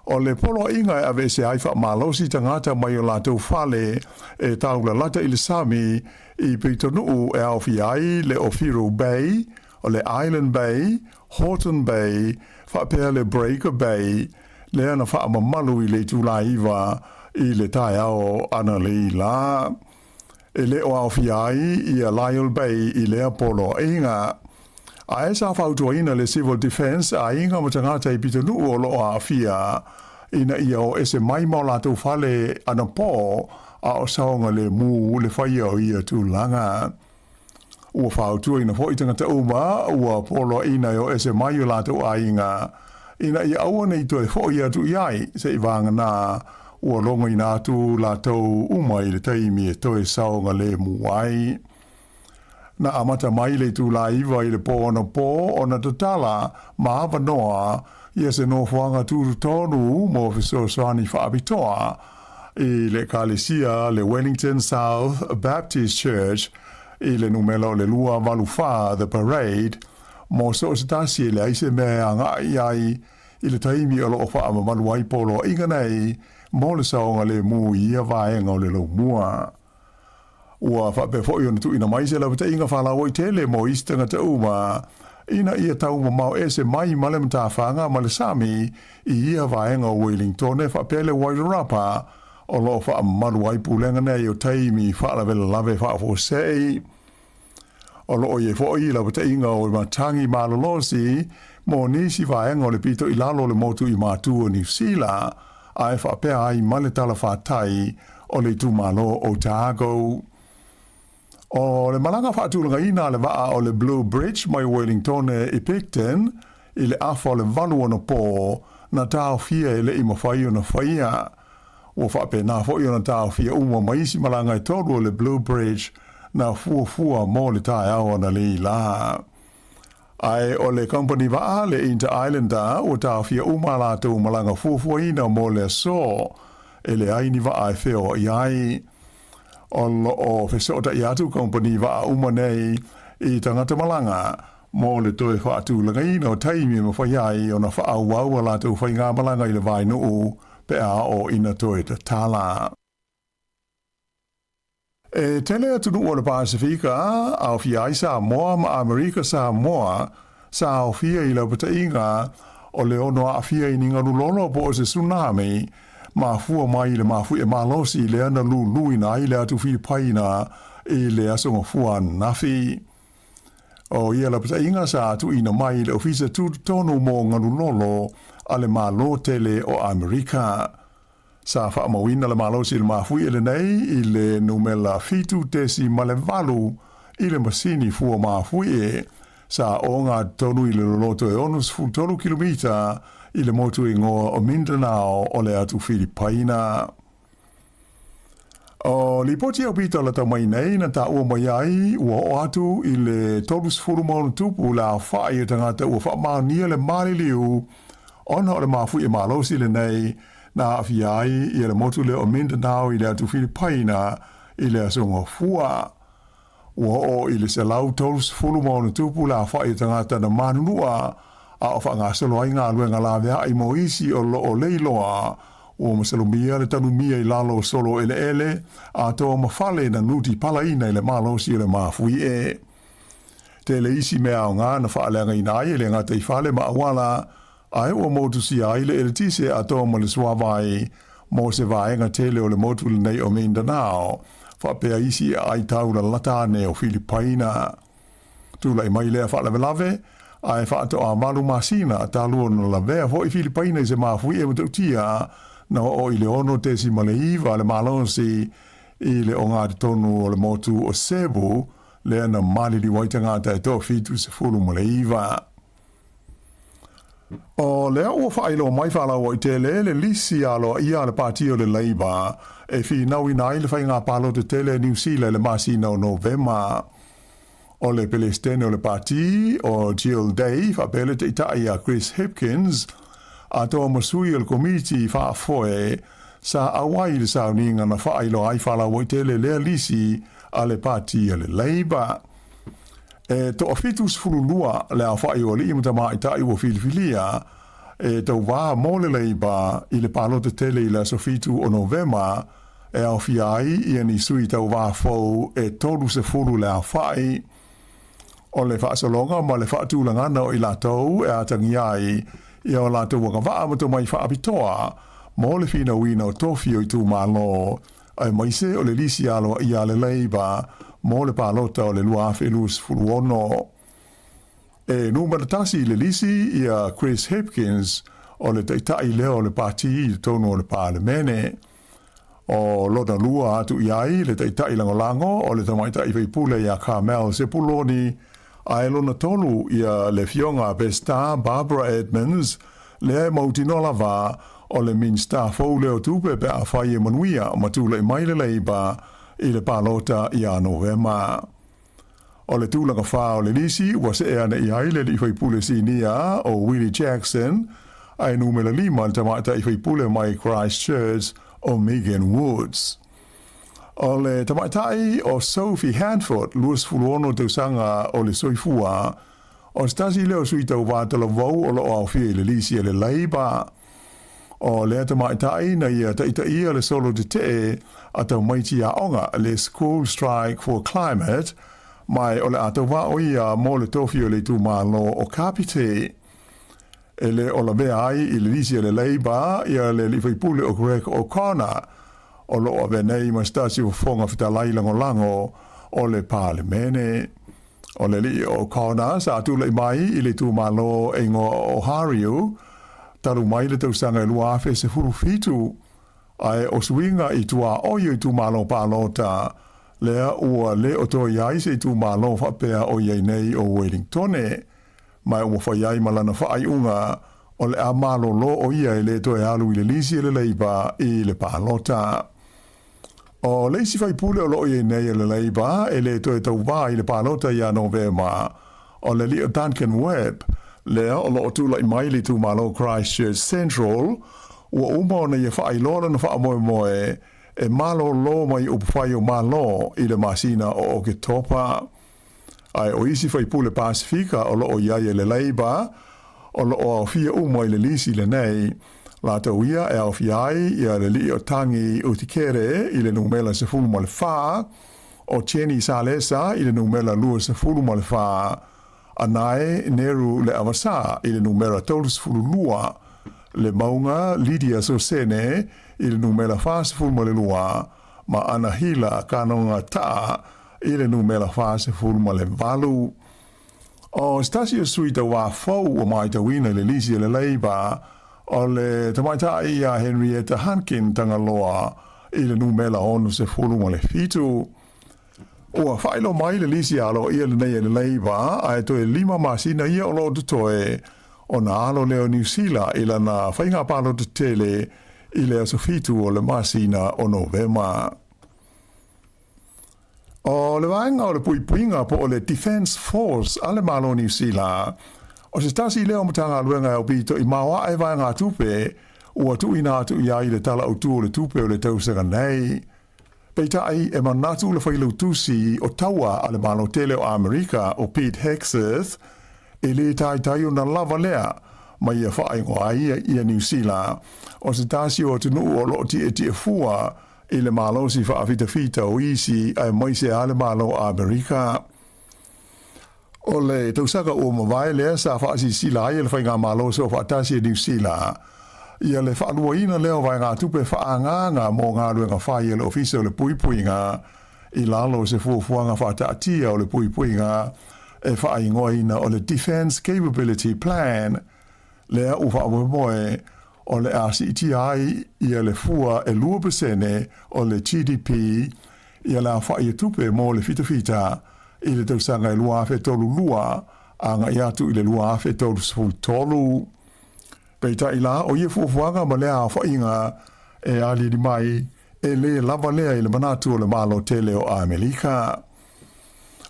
O le poloaiga e aveese ai faamalosi tagata mai o latou fale e taulalata i le sami i pitonuu e aofia ai le Owhiro Bay, o le Island Bay, Horton Bay, faapea le Breaker Bay, lea na faamamalu i le itula 9 i le taeao analeila. E le o aofia ai ia Lyall Bay i lea poloaiga. Ae sa fautuaina le Civil Defence aiga ma tagata i pitonuu o lo o aafia ina ia o ese mai ma o latou fale anapo a o saogalemu le faia o ia tulaga. Ua fautuaina foi tagata uma ua poloaiina e o ese mai o latou aiga ina ia aua ne i toe foi atu i ai seivagana ua logoina atu latou uma i le taimi e toe saogalemu ai. Na amata mai le itula 9 i le pō anapo ona tatala ma avanoa ia se nofoaga tutotonu mo fesoasoani faapitoa i le Ekalesia le Wellington South Baptist Church i le numera o le 284 The Parade mo so o se tasi e leai se mea e agai i ai i le taimi o lo o faamamalu ai poloaiga nei mo le saogalemu i ia vaega o le laumua. Ua faapea foi ona tuuina mai se lautaiga faalauaitele mo isi tagata uma ina ia taumamao ese mai ma le matafaga ma le sami i ia vaega o Wellingtone faapea le Wairarapa o lo o faamamalu ai pulega nei o taimi faalavelave faafuasei. O lo o i ai foi lautaiga o matagi malolosi mo nisi vaega o le pito i lalo o le motu i Matu o Niu Sila, ae faapea ai ma le talafatai o le itumalo o Otago. O le malaga faatulagaina a le vaa o le Blue Bridge mai Wellingtone i Picton i le afa o le 8 anapo na taofia e le i mafai ona faia. Ua faapena foi ona taofia uma ma isi malaga e tolu o le Blue Bridge na fuafua mo le taeao analeila. Ae o le kamupani vaa le Inter Islander ua taofia uma a latou malaga fuafuaina mo le aso e leai ni vaa e feoai ai. O lo o fesootai atu kamupani vaa uma nei i tagata malaga mo le toe faatulagaina o taimi e mafai ai ona faaauau a latou faigamalaga i le vaenuu pe a oo ina toe tatala. E tele atunuu o le Pasefika, aofia ai Samoa ma Amerika Samoa, sa aofia i laupataiga o le ono aafia i ni galu lolo po o se tsunami, mafua mai i le mafuie malosi lea na luluina ai le atu Filipaina i le aso Gafua ananafi. O ia lapataiga sa tuuina mai i le Ofisa Tutotonu mo Galu Lolo a le Malo Tele o Amerika. Sa faamauina le malosi i le mafuie lenei i le numela 7.8 i le masini fua mafuie sa ogatotonu i le loloto e 63 kilomita i le motu igoa o Mindanao o le atu Filipaina. O lipoti aupito lata mai nei na taua mai ai ua oo atu i le 30+ le aofai o tagata ua faamaonia le maliliu ona o le mafuie malosi lenei na aafia ai ia le motu lea o Mindanao i le atu Filipaina i le aso Gafua. Ua oo i le 130+ le aofai o tagata na manunua a o faagasolo ai galuega laveai mo isi o lo o leiloa ua masalomia le tanumia i lalo o solo eleele atoa ma fale na nuti palaina i le malosi o le mafuie. Tele isi mea aoga na faaleagaina ai e le gata i fale ma auala, ae ua motusia ai le eletise atoa ma le suavai mo se vaega tele o le motu lenei o Mindanao, faapea isi aai taulalata ane o Filipaina. Tulai mai lea faalavelave, ae faatoa 8 masina talu ona lavea foi Filipaina i se mafuie matautia na oo i le 6.9 le malosi i le ogatotonu o le motu o Cebu, lea na maliliu ai tagata e 79. O lea ua faailoa mai faalauaitele le lisi aloaia a le Pati o le Labour e finauina ai le faiga palota tele a Niu Sila i le masina o Novema. O le Pelesitene o le Pati, o Jill Day, faapea le Taitai a Chris Hipkins, atoa ma sui o le Komiti Faafoe, sa auai i le sauniga na faailoa ai faalauaitele lea lisi a le Pati a le Labour. E toa 72 le aofai o alii ma tamaitai ua filifilia. e tauvā mo le Leipa i le palota tele i le aso 7 o Novema e aofia ai ia ni sui tauvā fou e 30 le aofai. O le faasologa ma le faatulagana o i latou e atagia ai ia o latou agavaa ma tomai faapitoa mo le finauina o tofi o itumalo, aemaise o le lisi aloaia a le Leipa mo le palota o le 2026. E numera tasi i le lisi ia Chris Hipkins, o le taitai lea o le pati i totonu o le Palemene. O lona lua atu i ai le taitai lagolago o le tamaitai faipule ia Carmel Sepuloni, ae lona tolu ia le Afioga a Pesita Barbara Edmonds, lea e mautinoa lava o le Minisita fou lea o Tupe pe afai e manuia ma tulai mai le Labour i le palota ia Novema. O le tulaga fā o le lisi ua see ane i ai le alii faipule sinia o Willie Jackson, ae numera lima le tamaitai faipule mai Christchurch o Megan Woods. O le tamaitai o Sophie Handford, 26 tausaga o le soifua, o se tasi lea o sui tauvā talavou o lo o aofia i le lisi a le Labour. O lea tamaitai na ia taitaia le solo tetee a tamaiti aoga le School Strike for Climate, mai o le a tauvā o ia mo le tofi o le itumalo o Kapiti. E le o lavea ai i le lisi a le Labour ia le alii faipule o Greg O'Connor, o lo o avea nei ma se tasi o fofoga fetalai lagolago o le Palemene. O le alii o O'Connor sa tulai mai i le itumalo e igoa o Ohariu, talu mai le tausaga e 2017, ae o suiga i tuaoi o itumalo palota, lea ua le o toe i ai se itumalo faapea o i ai nei o Wellingtone, ma ua fai ai ma lana faaiuga o le a malolo o ia e le toe alu i le lisi a le Labour i le palota. O le isi faipule o lo o i ai nei o le Labour e le toe tauvā i le palota ia Novema, o le alii o Duncan Webb, lea o lo o tulai mai le itumalo Christchurch Central, ua uma ona ia faailoa lona faamoemoe e malolo mai upufai o Malo i le masina o Oketopa. Ae o isi faipule Pasefika o lo o i ai e le Labour, o lo o aofia uma i le lisi lenei, latou ia e aofia ai ia le alii o Tangi Utikere i le numera 14, o Jenny Salesa i le numera 24, Anae Neru Leavasa i le numera 32, le Mauga Lydia Sosene i le numera 42, ma Anahila Kanoga Taa i le numera 48. O se tasi o sui tauā fou ua matauina i le lisi a le Labour, o le tamaitai ia Henrietta Hunkin Tagaloa i le numera 67. Ua faailoa mai le lisi aloaia lenei e le Labour ae toe lima masina ia o lo o totoe ona alo lea o Niu Sila i lana faiga palota tele i le aso 7 o le masina o Novema. O le vaega o le puipuiga po o le Defence Force a le Malo o Niu Sila, o se tasi lea o Matagaluega e aupito i maoae vaegatupe ua tuuina atu i ai le Tala Autu o le Tupe o le tausaga nei. Peitai, e manatu le failautusi o taua a le Malo tele o Amerika o Pete Hegseth, e lē taitai ona lava lea ma ia faaigoa ai ia Niu Sila o se tasi o atunuu o lo o tietie fua i le malosi faafitafita o isi aemaise a le Malo o Amerika. O le tausaga ua mavae lea sa faasilasila ai e le Faigamalo Soofaatasi e Niu Sila ia le faaluaina lea o vaegatupe faaagaaga mo galuega fai a le Ofisa o le Puipuiga i lalo o se fuafuaga faataatia o le puipuiga e faaigoaina o le Defence Capability Plan lea ua faamoemoe o le a siitia ai ia le fua e 2% o le GDP ia le aofai o tupe mo le fitafita i le tausaga e 2032 agai atu i le 2033. Peitai la, o ia fuafuaga ma lea aofaiga e aliali mai, e lē lava lea i le manatu o le Malo tele o Amelika.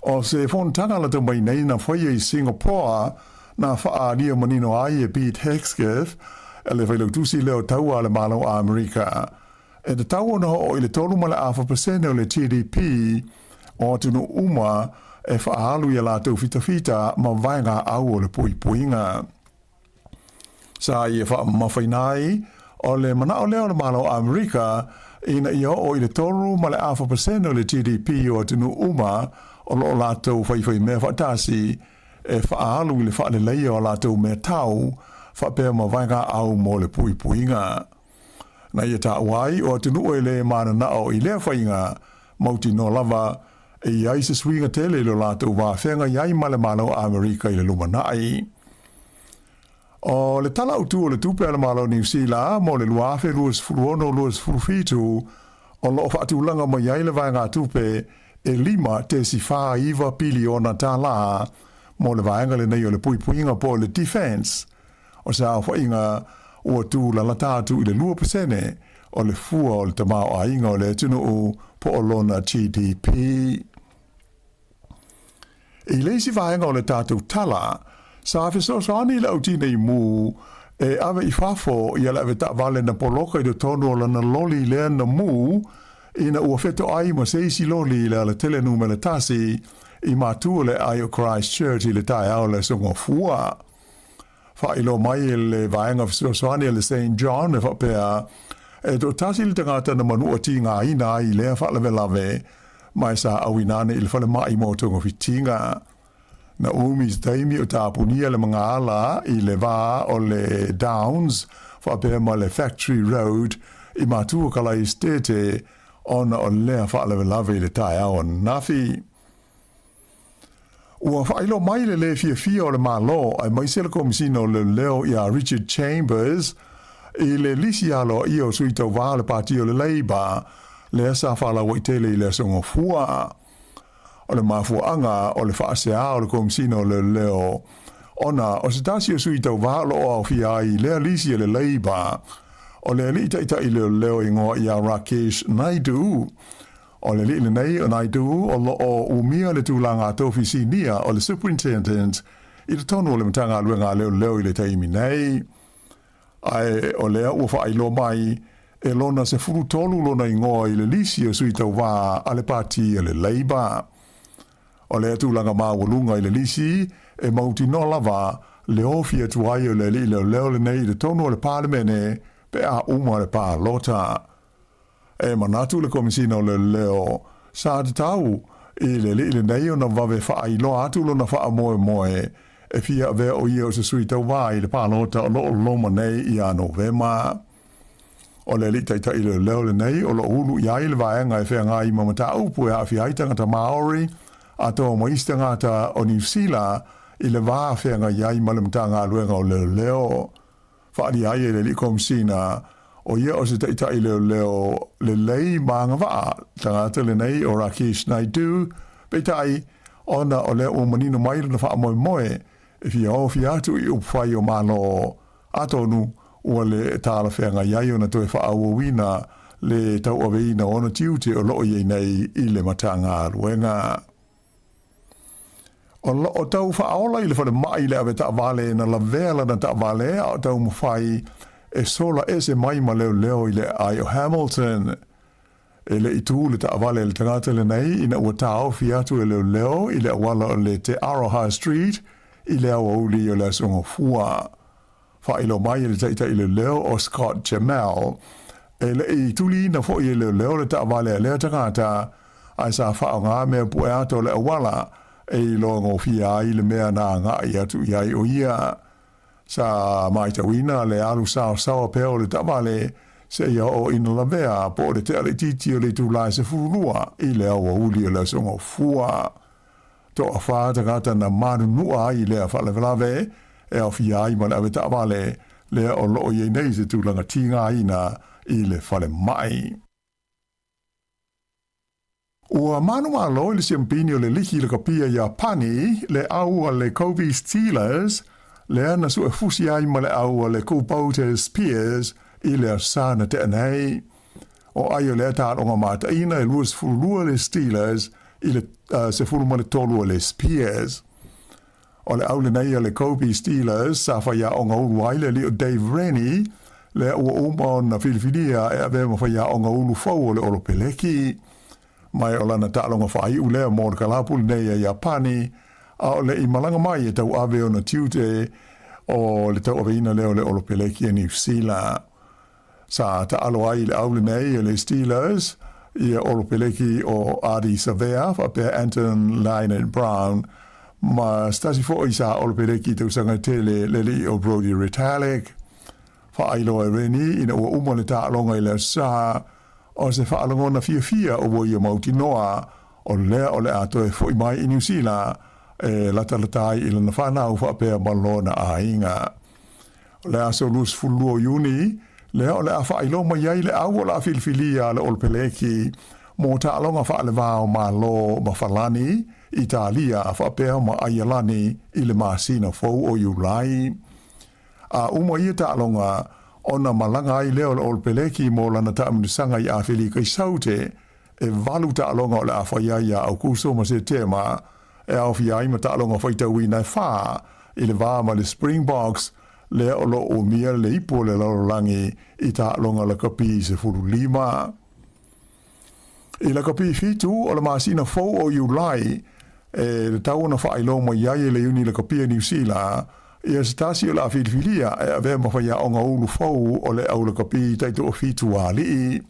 O se fonotaga lata mai nei na faia i Singapore na faaalia manino ai e Pete Hegseth, le failautusi lea o taua a le Malo o Amerika, e tatau ona oo i le 3.4% o le GDP o atunuu uma e faaalu i a latou fitafita ma vaegaau o le puipuiga. Sa ia faamamafaina ai, o le manao lea o le Malo o Amerika ina ia oo i le 3.5% o le GDP o atunuu uma o lo o latou faifaimea faatasi e faaalu i le faaleleia o a latou meatau faapea ma vaegaau mo le puipuiga. Na ia taua ai o atunuu e le mananao i lea faiga, mautinoa lava e i ai se suiga tele i lo latou va feagai ai ma le Malo o Amerika i le lumanai. O le Tala Autu o le Tupe a le Malo o Niu Sila mo le 2026-2027 o lo o faatulaga mai ai le vaegatupe e $5.49 piliona tālā mo le vaega lenei o le puipuiga po o le Defence. O se aofaiga ua tūlalata atu i le 2% o le fua o le tamaoaiga o le atunuu po o lona GDP. I le isi vaega o le tatou tala, sa fesoasoani le au tinei mu e ave i fafo ia le avetaavale na poloka i totonu o lana loli lea na mu ina ua fetoai ma se isi loli i le alatele numera tasi i matua le aai o Christchurch i le taeao o le Aso Gafua. Faailoa mai e le Vaega Fesoasoani a le Saint John e faapea, e toatasi le tagata na manua tigaina ai i lea faalavelave, ma e sa auina ane i le falemai mo togafitiga. Na umi se taimi o tapunia le magaala i le va o le Downs faapea ma le Factory Road i Matua Kalaesetete ona o lea faalavelave i le taeao ananafi. Ua faailoa mai le lē fiafia o le Malo aemaise le Komesina o Leoleo iā Richard Chambers i le lisi aloaia o sui tauva o le Pati o le Labour lea sa faalauaitele i le Aso Gafua. O le mafuaaga o le faaseā o le Komesina o Leoleo ona o se tasi o sui tauva o lo o aofia ai i lea lisi a le Labour o le alii taitai leoleo igoa iā Rakesh Naidu. O le alii lenei o Naidu o lo o umia le tulaga tofi sinia o le Superintendent i totonu o le Matagaluega a Leoleo i le taimi nei. Ae o lea ua faailoa mai e lona 13 lona igoa i le lisi o sui tauva a le Pati a le Labour. O lea tulaga maualuga i le lisi e mautinoa lava le ofi atu ai o le alii leoleo lenei i totonu o le Palemene pe a uma le palota. E manatu le Komesina o Leoleo, sa tatau i le alii lenei ona vave faailoa atu lona faamoemoe e fia avea o ia o se sui tauva i le palota o lo o loma nei ia Novema. O le alii taitai leoleo lenei o lo o ulu i ai le vaega e feagai ma mataupu e aafia ai tagata Maori atoa ma isi tagata o Niu Sila i le va feagai ai ma le Matagaluega o Leoleo. Faaalia ai e le Alii Komesina, o ia o se taitai leoleo lelei ma agavaa, tagata lenei o Rakesh Naidu, peitai, ona o lea ua manino mai lona faamoemoe e fia ofi atu i upufai o Malo, atonu ua le talafeagai ai ona toe faaauauina le tauaveina o ona tiute o lo o i ai nei i le Matagaluega. O lo o tau faaola i le falemai le avetaavale na lavea lana taavale a o taumafai e sola ese mai ma leoleo i le aai o Hamilton. E le i tū le taavale a le tagata lenei ina ua taofi atu e leoleo i le auala o le Te Aroha Street i le aoauli o le Aso Gafua. Faailoa mai e le taitai leoleo o Scott Gemel, e le i tuliina foi e leoleo le taavale a lea tagata, ae sa faaaoga mea pue ata o le auala e iloa gofie ai le mea na agai atu i ai o ia. Sa matauina le alu saosaoa pea o le taavale seia oo ina lavea po o le tea laitiiti o le itula e 12 i le aoauli o le Aso Gafua. Toafa tagata na manunua ai i lea faalavelave e aofia ai ma le avetaavale lea o lo o i ai nei se tulaga tigaina i le falemai. Ua manumalo i le siampini o le liki lakapia Iapani le au a le Kobe Steelers lea na suefusi ai ma le au a le Kubota Spears i le Aso Sa na tea nei. O ai o lea taaloga mataina e 22 le Steelers i le 13 o le Spears. O le au lenei a le Kobe Steelers sa faiaoga ulu ai le alii o Dave Rennie, lea ua uma ona filifilia e avea ma faiaoga ulu fou o le Olopeleki. Mai o lana taaloga faaiu lea mo le kalapu lenei a Iapani, a o le i malaga mai e tauave ona tiute. O le tauaveina lea o le Olopeleki a Niu Sila. Sa taalo ai i le au lenei e le Steelers ia Olopeleki o Ardie Savea faapea Anton Lienert-Brown ma se tasi foi sa Olopeleki i tausaga e tele le alii o Brodie Retallick. Faailoa e Rennie ina ua uma le taaloga i le Aso Sa, o se faalogona fiafia ua ia mautinoa o lea o le a toe foi mai i Niu Sila e latalata ai i lana fanau faapea ma lona aiga. O le aso 22 o Iuni, lea o le a faailoa mai ai le au o le a filifilia a le Olopeleki mo taaloga faaleva o Malo ma Falani, Italia faapea ma Aialani i le masina fou o Iulai. A uma ia taaloga, ona malaga ai lea o le Olopeleki mo lana taamilosaga i Afelika i Saute, e valu taaloga o le a fai ai ia Aukuso ma Setema, e aofia ai ma taaloga faitauina e fā i le va ma le Springboks, lea o lo o umia le ipu o le lalolagi i taaloga lakapi 15. I lakapi 7 o le masina fou o Iulai, e tatau ona faailoa mai ai e le Iuni Lakapi a Niu Sila ia se tasi o le a filifilia e avea ma faiaoga ulu fou o le au lakapi taitoafitu a alii.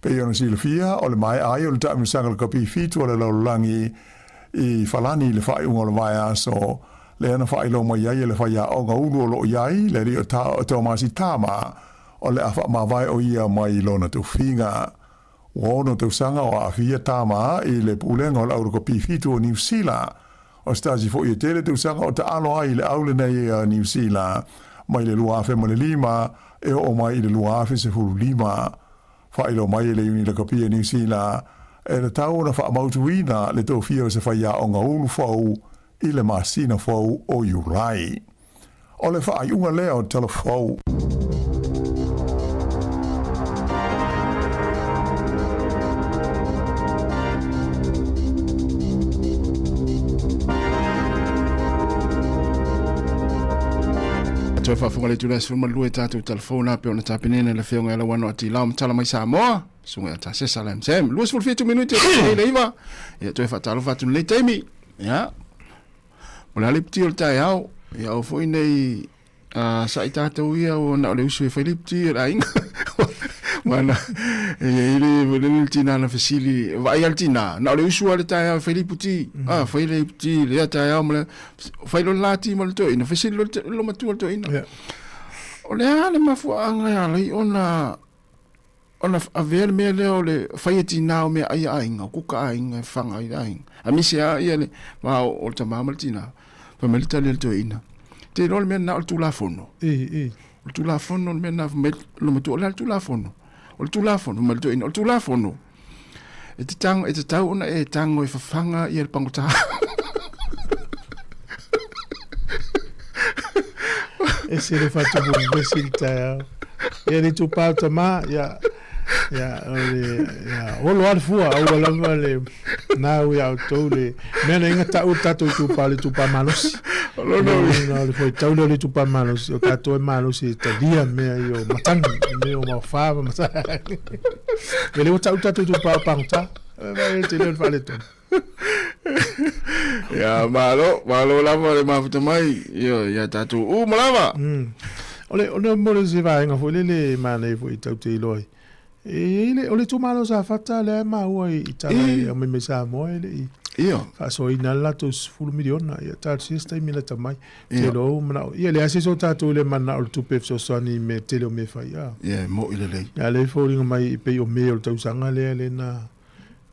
Pei ona silafia, o le maea ai o le taamilosaga lakapi 7 a le lalolagi i Falani i le faaiuga o le vaiaso, lea na faailoa mai ai e le faiaoga ulu o lo o i ai, le alii o Tomasi Tama, o le a faamavae o ia mai lona tofiga. Ua ono tausaga o aafia Tama i le pulega o le aulakapi 7 o Niu Sila. O se tasi foi e tele tausaga o taalo ai i le au lenei a Niu Sila mai le 2005 e oo mai i le 2015. Faailoa mai e le Iuni Lakapi a Niu Sila e tatau ona faamautuina le tofia o se faiaoga ulu fou i le masina fou o Iulai. O le faaiuga lea o Tala Fou. Toe faafofoga le itula e 12 i tatou telefona pei ona tapenena e le Afioga ia Lauano Atilao ma tala mai Samoa, Susuga ia Tasesa Lam Sam. 27 minute i le 9. Ia toe faatalofa atu i lenei taimi. Ia. O le a le pti o le taeao, ia aua foi nei sa'i tatou ia ua na o le uso e fai le pti o le aiga. Mana, e i ai le, le, le tina na fesili, vaai a le tina, na o le uso a le taeao e fai le iputi, ah, fai le iputi, lea taeao ma le, fai lo le lati ma le toeaina, fesili lo le, lo matua le toeaina. Yeah. O le a le mafuaaga e ala ai ona Ona avea le mea lea o le fai e tinā o meaai a aiga, o kuka a aiga e faga ai le aiga. Aemaise lava ia le va o le tamā ma le tinā, fai mai le tali a le toeaina, Te iloa le mea lena o le Tulafono. O le Tulafono le mea lena, fai mai le matua, o le a le Tulafono? O le Tulafono, fai mai le toeaina, o le Tulafono, e te tago, e tatau ona e tago e fafaga ia le pagota. Ese le whatupu vesi le taeao. Ia le itupa o tama, ia, ia, o le, ia, olo a le fua, aua lava le nau ia outou le, mea na inga tau o tatou itupa, o le itupa malosi. O lona uiga o le foitau lea o le itupa malosi, o tatou e malosi e talia mea i o matagi, mea o maofā ma matagi. Ia lea ua tau tatou itupa o pagota, e te leo le faaletonu. Ia, malo, malo lava le mafuta mai, ia, ia tatou uma lava. O le, o le, mo le se vaega foi lele e manaia foi tau te iloa ai. E i ai le, o le itumalo o Safata lea e maua i tala e aumai mai Samoa e le i faasoaina le latou 10 miliona. Ia talosia se taimi lata mai. Te iloa ua manao. Ia leai se isi o tatou e le mananao i le tupe e fesoasoani i mea tele o mea e fai. Ia, e moi lelei. Ia lea e foliga mai pei o Me o le tausaga lea lea na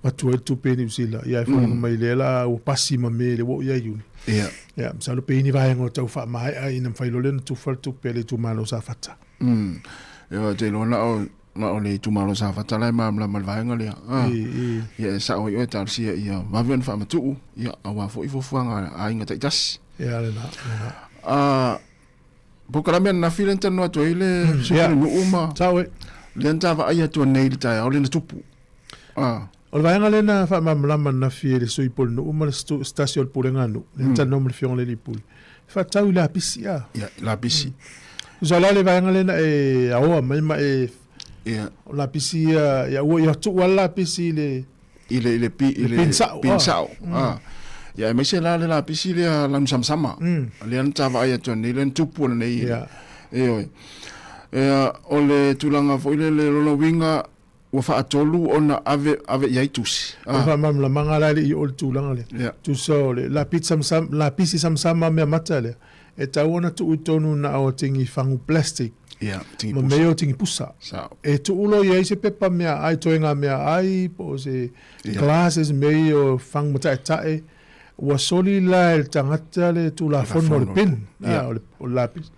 avatu ai le tupe i Niu Sila. Ia e foliga mai lea la ua pasi ma Me lea ua oo ia Iuni. Ia masalo pe i ai ni vaega o tau faamaea ina mafai loa lea ona tufa le tupe a le itumalo o Safata. Ia, ou te iloa na o, na o le itumalo o Safata la e malamalama i le vaega lea. A, ia e sao ai oe talosia ia vave ona faamatuu, ia, aua foi fuafuaga a aiga taitasi. Ia, lena, lena. A, polokalame ananafi lea na talanoa atu ai le Sui Pulenuu ma. Sao e. Lea na ta vaai atu anei i le taeao lea na tupu. A. O le vaega lea na faamalamalama ananafi e le Sui Pulenuu ma le se tasi o le Pulega a Nuu, lea na talanoa ma le Afioga i le Alii Pule, e faatatau i lapisi a. Ia, lapisi. Tusa la le vaega lea na e aoa mai ma e Ia. O lapisi ia, ia ua ia tuu lava le lapisi i le I le i le pi i le pin sao. Pin sao. A. Ia aemaise la le lapisi lea lanu samasama. Lea na ta vaai atu nei lea na tupu nei. Ioe. Ia o le tulaga foi lele lona uiga ua faatolu ona ave ave i ai tusi. O le faamalamalamaga la e le i oo i le tulaga lea. Tusa o le lapisi samasama, lapisi samasama mea mata lea, e tatau ona tuu i totonu na o tini fagu plastic ma mea ia o tini pusa. E tuu loa i ai se pepa meaai, toega meaai po o se glass se mea ia o fagu mata'eta'e, ua soli la e le tagata le tulafono o le bin, o le lapisi.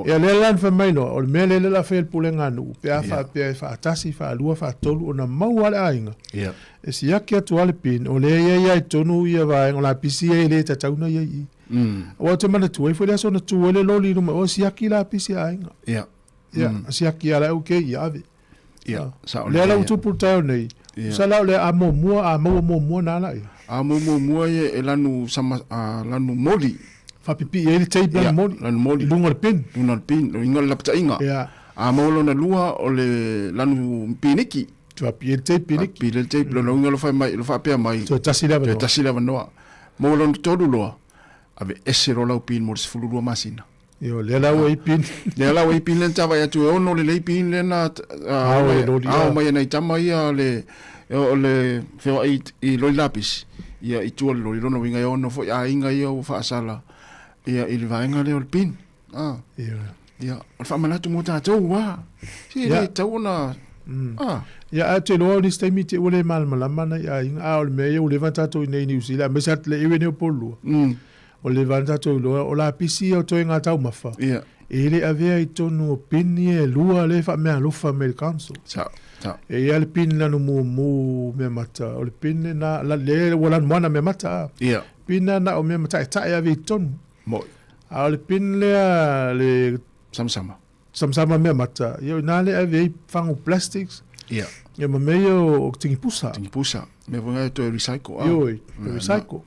Ia lea la na fai mai loa, o le mea lea o le a fai e le pulega a nuu, pe a faapea e faatasi, faalua, faatolu, ona maua lava le aiga, e siaki atu lava le bin, o lea e i ai lava i totonu ia vaega o lapisi ia e le tatau ona i ai i i. Aua ou te manatua ai foi le aso na tu ai le loli i luma o siaki lapisi a aiga. Ia, siaki lava la e okay, ia ave. Ia, sao lelei. Lea la ua tupu le taeao nei, tusa la o le a muamua, a maua muamua na ala ia. A maua muamua ia e lanu sama, a lanu moli. Faapipii ai le tape lanu moli. Lanu moli. I luga o le pin. Luga o le pin, luga o le lapataiga. Ia. A maua lona lua o le lanu piniki. Faapipii ai le tape piniki. Faapipii le tape, lona uiga lo fai mai, lo faapea mai. Toe tasi le avanoa. Toe tasi le avanoa. Maua lona tolu loa, ave ese loa lau pin mo le 12 masina. Io, lea la ua i pin. Lea la ua i pin lea na tavae atu e ono lelei pin lea na ao e loli ao mai e nai tama ia le o le feoai i loli lapisi ia i tua le loli lona uiga e ono foi aiga ia ua faasala ia i le vaega lea o le pin. Ah. Ia. Ia, o le faamanatu mo tatou ua. Si le tatau ona Ah. Ia, ae ou te iloa o nisi taimi te ua le malamalama nai aiga, a o le mea ia ua leva ona tatou i inei i Niu Sila, aemaise atu le area nei o Upolu. O le leva ona tatou iloa, o lapisi ia o toega taumafa, e le avea i totonu o bin ia e lua lea e faameaalofa mai e le council. Sao, sao. E i ai le bin lanu mumu mea mata, o le bin lena, lea ua lanumoana mea mata a. Bin lena na o mea mata'eta'e ave i totonu. Mo'i. A o le bin lea le Samasama. Samasama mea mata, ia o ina lea ave ai fagu plastics. Ia. Ia ma mea ia o tingipusa. Tingipusa. Mea foi ngai toe recycle. Ah. Ioe, toe recycle.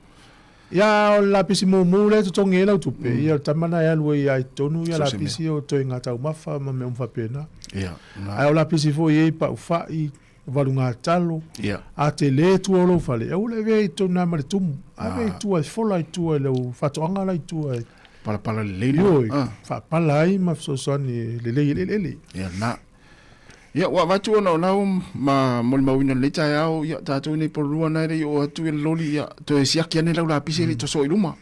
Ia o le lapisi mumu lea e totogi ai lau tupe, ia o le tama lena e alu ai lava i totonu ia lapisi o toega taumafa ma mea uma faapena. Ia. Ae o lapisi foi e i ai paufai, valugatalo, Ia. a tele tua o lou fale, aua le avea i totonu ina ma le tumu. Ave i tua e fola i tua i lau faatoaga la i tua e. Palapala lelei la. Ioe, faapala ai ma fesoasoani e lelei eleele. Ia na. Ia, ua avatu ona o lau ma molimauina i lenei taeao, ia, tatou nei pololua na e le i oo atu i le loli, ia, toe siaki ane lau lapisi e le i toso i luma.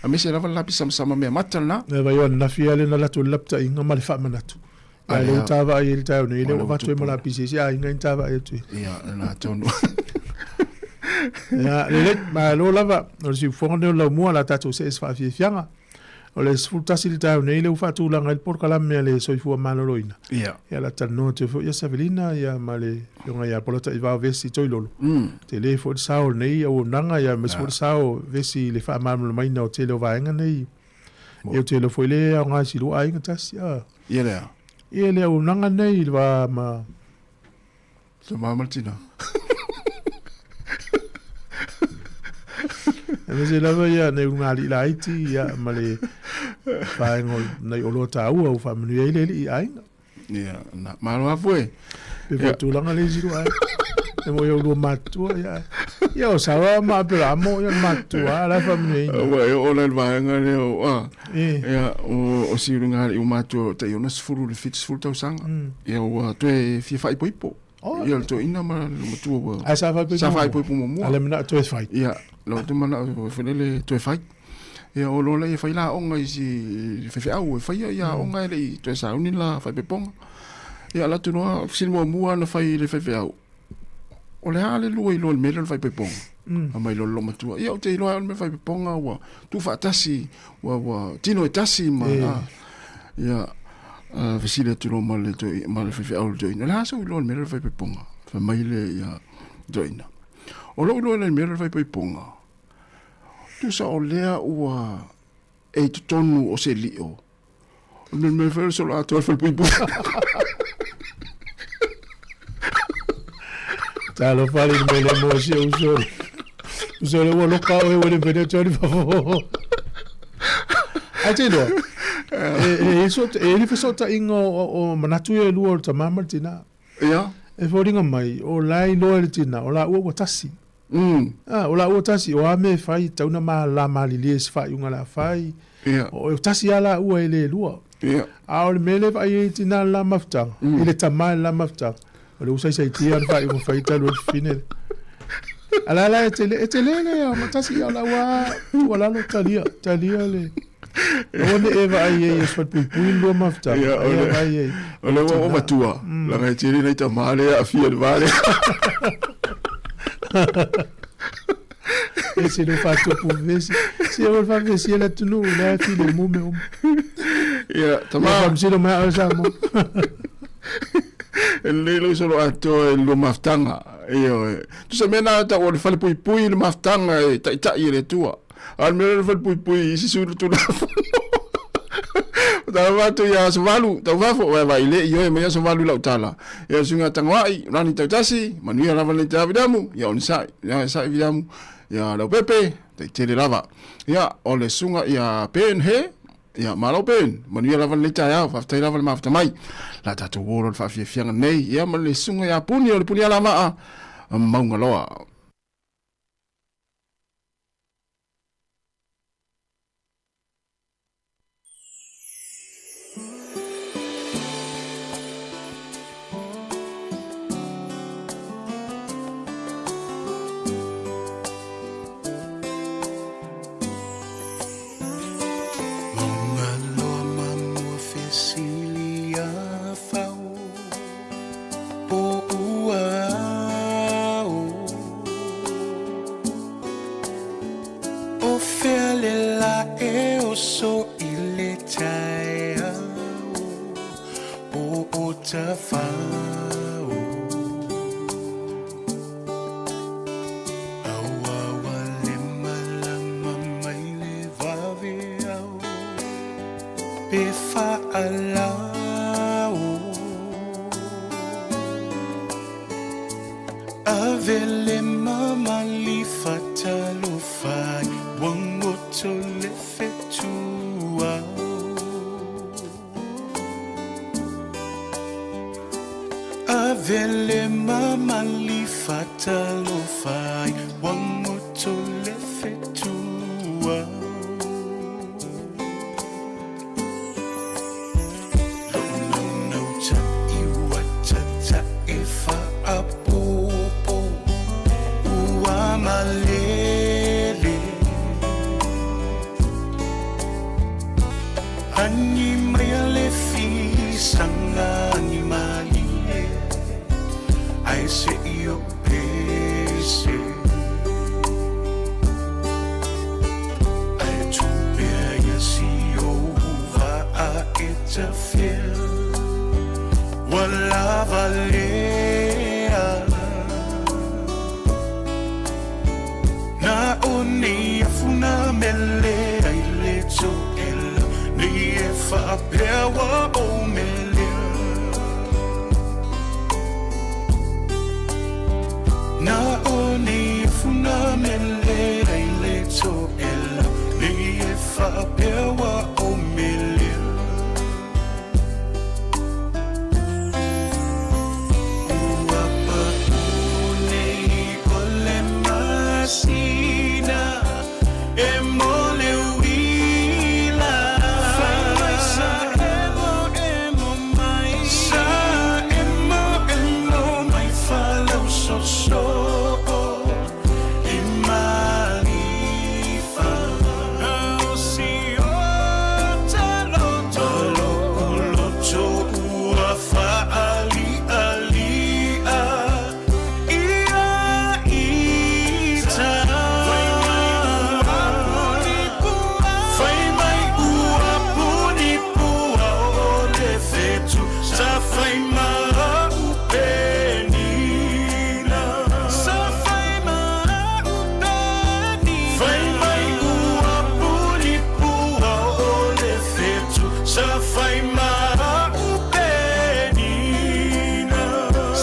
Aemaise lava le lapisi samasama mea mata lena. E vaai o ananafi lava lea na alu atu ai le lapataiga ma le faamanatu. A lea ua ta vaai ai i le taeao nei, lea ua avatu ai ma lapisi e isi aiga ina ta vaai atu ai. Ia, lena tonu. Ia, lelei, malo lava. O le siufofoga lenei o le laumua, o le a tatou see i se faafiafiaga. O le 11 i le taeao nei, lea ua faatulaga ai le polokalame a le Soifua Maloloina. Ia. Ia, o le a talanoa atu ai foi ia Savelina ia ma le Afioga ia Polataivao Vesi Toilolo. Tele foi le sao o lenei auaunaga, ia aemaise foi le sao o Vesi i le faamalamalamaina o tele o vaega nei. Ia ou te iloa foi le aoga i si lua aiga tasi a. Ia lea. Ia le auaunaga nei i le va ma. Tama ma le tina. Aemaise lava ia nai ulugalii laiti ia ma le vaega o nai oloa taua ua faamanuia ai le alii i aiga. Ia, na, malo afu e. Pe foi tulaga le isi lua ai. E mo ia lua matutua ia. Ia o sawa ma Aperamo ia matutua la fa mne. Ua e o la vaega le o a. Ia o o si runga i o matua tai ona sefulu le 70 tausaga. Ia ua toe fia faaipoipo. Ia le toeaina ma le matua ua. Ae sa faaipoipo. Sa faaipoipo muamua. A le manao toe fai. Ia, lo te manao foi lele toe fai. Ia o loa lea e fai la aoga i si faifeau e faia ia aoga e le i toe sauni la faaipoipoga. Ia alu atu loa fesili muamua na fai i le faifeau, o le a le lua iloa i le mea lea o le faaipoipoga? Fai mai loa le loomatua, ia ou te iloa lava o le mea faaipoipoga ua tuufaatasi, ua ua tino e tasi ma a. Ia fesili atu loa ma le ma le faifeau i le toeaina, o le a sou iloa i le mea lea o le faaipoipoga? Fai mai le ia toeaina, o lou iloa i le mea lea o le faaipoipoga, Tusa o lea ua e i totonu o se lio, o le mea foi o le solo atoa le falepuipui. Talofa le mea le mo si uso. Uso le ua loka oe ua le mfene atu ni fafo. Ai te iloa, e, e, so, e le fesootaiga o, o manatu ia e lua o le tamā ma le tinā. Ia. E foliga mai, o la e iloa e le tinā, o laua ua tasi. A, o laua tasi, o a mea e fai, e tatau ona ma la malilie i se faaiuga o le a fai. O, e tasi lava laua e le lua. A o le mea lea e vaai ai i le tina i le la mafutaga, i le tama i le la mafutaga, o lea ua saisaitia le faaiuga fai talu ai le fafine lea. A la la e tele, e tele le ao, tasi ia o laua tuualalo talia, talia le Aua ne i e vaai ai e falepuipui le lua mafutaga. Ia, o le, vaai ai. O le ua oo matua, laga e tele nai tama lea e aafia i le va lea. Ese le faatupu vevesi. Se o le faavevesi e le atunuu, lea e filemu mea uma. Ia, tama. Ia faamasino mai au Samoa. E lelei lou solo atoa i le lua mafutaga. Ioe. Tusa mea na tau o le falepuipui i le mafutaga e taitai e le Atua. A o le mea lea o le falepuipui i isi sui o le Tulafono. O tala fatu ia aso valu, tau fafo, vai vai le i oe mai aso valu i lau tala. Ia o le suiga tagoai, Rani Tautasi, manuia lava lenei taeao Viliamu, ia onosai, ia sa'i Viliamu, ia Leaupepe, taitele lava. Ia o le suga ia Ben He, ia malo Ben, manuia lava lenei taeao, faafetai lava le mafuta mai. La tatou o loa le faafiafiaga nei, ia ma le suga ia Puni o le Punialavaa, Maungaloa. Maungaloa ma mua fesili a fau po ua ao. O fea le la e oso i le taeao po o tafao. Auaua le malama mai le vaveao pe faalao. Ave le mamali fatalofai ua goto le fetuao. Ave le mamali fatalofai ua goto le fetuao. Lou naunau taʻi ua tataʻe faapopo ua malele. Agi mai a le fisaga agi malie ae seʻi o pese. Ae tupea ia si ou vaa e tafea ua lava lea. Na o nei afuna mele ai le toʻela nei e faapea ua ou melea. Na o nei afuna mele ai le toʻela nei e faapea ua ou melea. Ua paʻu nei o le masina e mo le uila. Fai mai sa emo emo mai. Sa emo emo mai falausoso i malifa. O si o taloto. Loto ua faalialia ia ita. Fai mai ua puni pua o le fetu sa fai ma upenina. Sa fai ma upenina. Fai mai ua puni pua o le fetu sa fai ma upenina.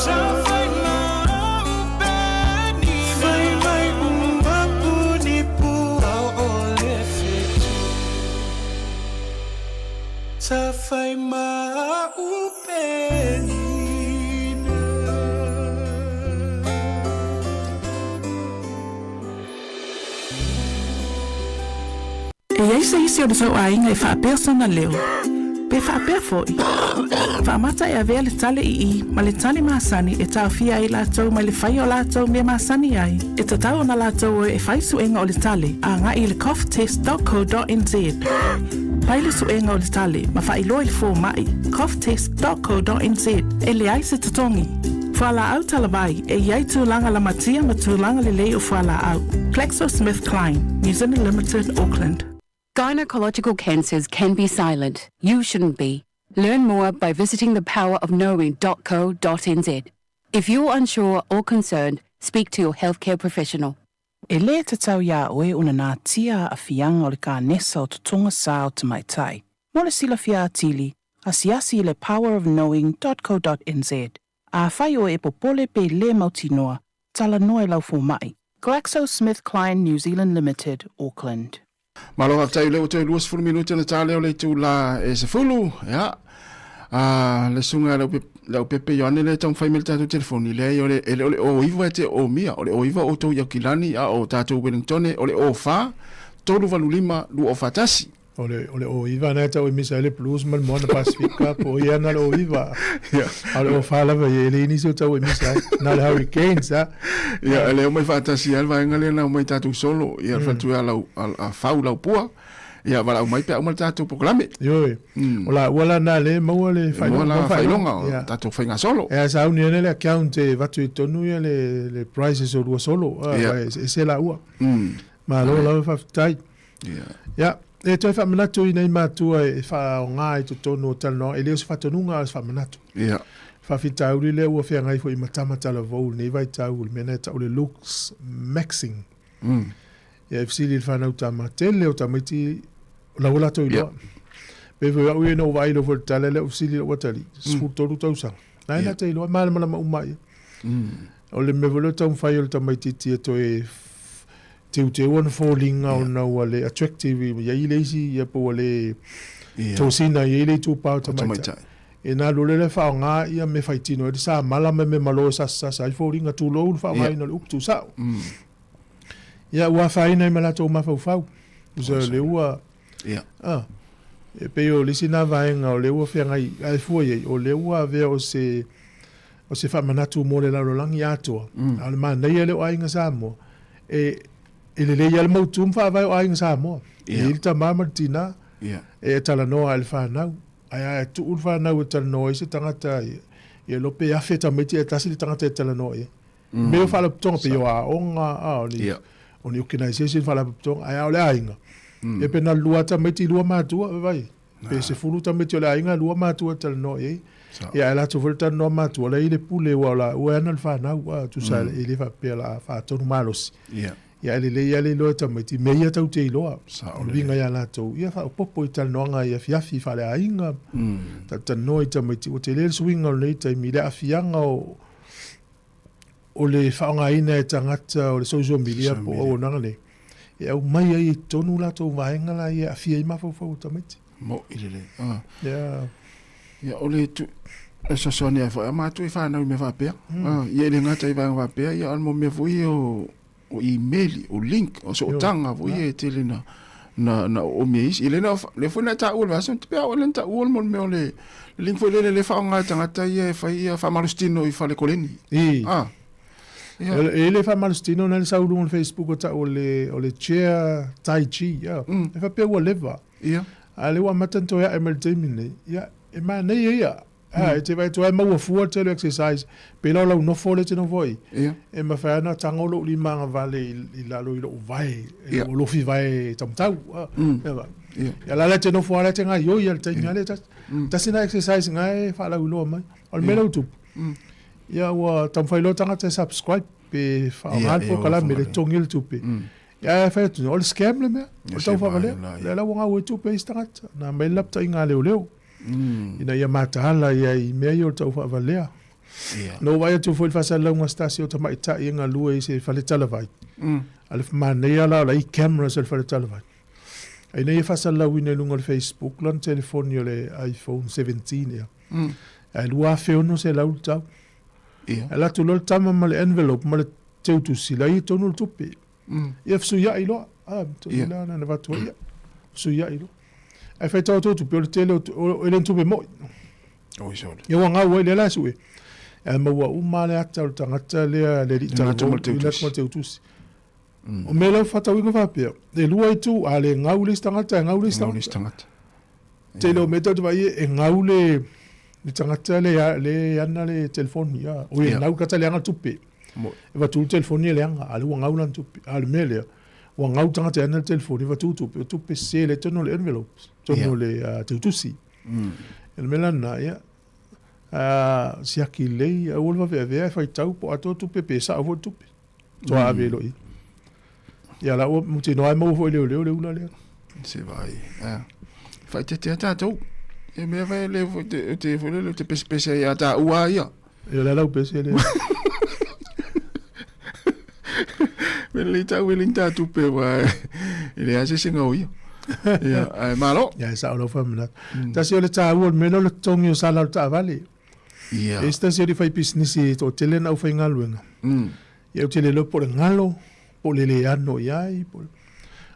Sa fai ma upenina. Fai mai ua puni pua o le fetu sa fai ma upenina. E i ai se isi o le tou aiga e faapea sona leo, pe faapea foi, faamata e avea le tale i i ma le tale masani e taofia ai latou mai le faia o latou mea masani ai, e tatau ona latou o e fai suega o le tale agai i le coughtest.co.nz. Fai le suega o le tale ma faailoa i le fomai, coughtest.co.nz, e leai se totogi. Fualaau talavai, e i ai tulaga lamatia ma tulaga lelei o fualaau. GlaxoSmithKline, New Zealand Limited, Auckland. Gynecological cancers can be silent. You shouldn't be. Learn more by visiting thepowerofknowing.co.nz. If you're unsure or concerned, speak to your healthcare professional. E lē tatau iā oe ona natia aafiaga o le kanesa o totoga sa o tamaitai. Mo le silafia atili, asiasi i le powerofknowing.co.nz. Afai oe e popole pe lē mautinoa, talanoa i lau fomaʻi. GlaxoSmithKline New Zealand Limited, Auckland. Malo faafetai o lea ua toe 20 minute ona ta lea o le itula e 10. Ia. A le susuga le Leaupepe Ioane lea e taumafai mai le tatou telefoni, leai o le, e le o le O9 e te omia, o le O9 outou i Aukilani, a o tatou Wellingtone o le O4 385 241. O le, o le O9 na e tau e misa ai le Blues ma le Moana Pasifika, po o ia na le O9. A o le O4 lava ia, e leai nisi o tau e misa ai. Na o le Hurricanes, a. Ia, e le omai faatasi ai le vaega lea na omai tatou solo, ia, le faletua ia lau, a, a Fau Laupua, ia, valaau mai pe a uma le tatou polokalame. Ioe. O la ua la na le maua le faailoga. Maua la faailoga o tatou faiga solo. E a sauni ana le account e avatu i totonu ia le, le prices o lua solo, a, e ese la ua. Malo lava faafetai. Ia, e toe faamanatu i nei matua e faaaoga i totonu o talanoaga, e le o se faatonuga a o se faamanatu. Faafitauli lea ua feagai foi ma tama talavou i lenei vaitau, o le mea lena e tau o le looks maxing. Ia, e fesili i le fanau tama, tele o tamaiti o la ua latou iloa. Pei foi o au ia ina ua vaai loa foi i le tala lea, ou fesili i lou atalii, 13 tausaga. Na e na te iloa, e malamalama uma ia. O le mea foi lea o le taumafai o le tamaitiiti e toe teuteu ona foliga ona ua le attractive i ai le isi ia po ua le tosina i ai le itupa o tamaitai. E na alu loa lea faaaoga ia mea faitino ai le samala ma mea malo e sasasasa ai foliga, tulou le faaaogaina o le upu tuusao. Ia ua afaina ai ma latou mafaufau. Tusa o lea ua e pei o le isi na vaega o lea ua feagai ae fua i ai, o lea ua avea o se o se faamanatu mo le lalolagi atoa, a o le manaia lea o aiga Samoa, e, e lelei lava le mautu ma faavae o aiga Samoa. E i ai le tama ma le tina, e talanoa lava i le fanau. Ae a tuu le fanau e talanoa ai se tagata, ia iloa pe afe tamaiti ae tasi le tagata e talanoa i ai. Mea o faalapotopotoga pei o aoga, a, o ni, o ni organisation faalapotopotoga, ae a o le aiga, ia pe na o le lua lava tamaiti, lua matua, vaai. Pe 10 tamaiti o le aiga, lua matua e talanoa i ai. Ia ae latou foi le talanoa matua, la e i ai le pule aua o laua e ana le fanau, a, tusa e le faapea o le a faatonu malosi. Ia ae lelei lava le iloa e tamaiti, mea ia tatou te iloa. O le uiga ia latou, ia faaopoopo i talanoaga i afiafi faaleaiga, talatalanoa i tamaiti. Ua tele le suiga o lenei taimi i le aafiaga o o le faaaogaina e tagata o le social media po o auaunaga nei, e aumai ai i totonu latou vaega la ia e aafia ai mafaufau o tamaiti. Mo'i lelei. Ah. Yeah. Ia, o le tu, e fesoasoani ai foi a matou i fanau i mea faapea. Mm. Ah, ia e le gata i vaega faapea, ia a o mea foi ia o, o email, o link, o sootaga foi ia e tele na na na oomi e isi. Ia lea na lea foi na e taua i le vaiaso, te pei a oe lea na taua le mea o le link foi lele lea e faaaoga e tagata ia e fai ia faamalositino i fale koleni. I. Ah. Ia. E le faamalositino na le sau i luga o le Facebook o tau o le o le chair tai chi, ia. E faapea ua leva. Ia. A o lea ua amata ona toe ae mai i le taimi lenei. Ia, e manaia ia. A, e te vaai atu ai maua fua le tele o exercise. Pei la o lau nofo lea e te nofo ai. Ia. E mafai lava ona tago lou lima agavale i lalo i lou vae, i lou alofi vae taumatau. Ia va. Ia la la e te nofo lava la e te gaioi lava i le taimi lava lea e tasi. Tasi lena exercise na e faalauiloa mai. O le mea lea ua tupu, ia ua taumafai loa tagata e subscribe pe faaaoga le polokalame i le totogi o le tupe. Ia ae fai atu, o le scam le mea, o le taufaavalea. Lea la ua gau ai tupe a isi tagata. Na aumai le lapataiga a leoleo. Ina ia mataala ia i mea ia o le taufaavalea. Na ou vaai atu foi i le faasalalauga a se tasi o tamaitai e galue i se fale talavai. A le manaia la o la e i ai cameras a le fale talavai. A ina ia faasalalauina i luga o le Facebook lana telefoni o le iPhone 17 ea. Ae $2,600 le tau. Ae alu atu loa le tama ma le envelope ma le teutusi, la e i ai tonu le tupe. Ia fesuiai loa. A, toeaina la na avatu ai ia. Fesuia'i loa. Ae faitau atu au tupe, o le tele o, e le o ni tupe mo'i. Oi sole. Ia ua gau ai lea la e sue. Ae maua uma lava le ata o le tagata lea, le alii talavou, i le atu ma le teutusi. O mea la ua faatauina faapea, e lua itu, a le gau le isi tagata, e gau le isi tagata. Tele o mea tatou te vaai e gau le le tagata le le ana le telefoni, a oi e gau kata leaga tupe. E avatu le telefoni e leaga, a lea ua gau lana tupe. A o le mea lea, ua gau le tagata e ana le telefoni, avatu tupe, o tupe sese lea i totonu o le envelope, totonu o le teutusi. O le mea la lena, ia, siaki lelei, aua le vaveavea e faitau po o atoa tupe pe sao foi le tupe. Toa ave loa i. Ia la ua mautinoa e maua foi e leoleo le ula lea. Se vai. Eh. Faaeteete tatou. E mea vai le foi te te foi le te pese pese ia ta ua ia. Ia la lau pese le. Me le tau e linta tupe wa. E le ase se ngau ia. Ia, ai malo. Ia e sao lau whamanatu. Tasi o le tāua o le mea lea o le totogi o sala o le taavale. Ia. E isi tasi o le faipisinisi toatele na aufaigaluega. Ia ou te le iloa po o le galo, po o le le ano i ai, po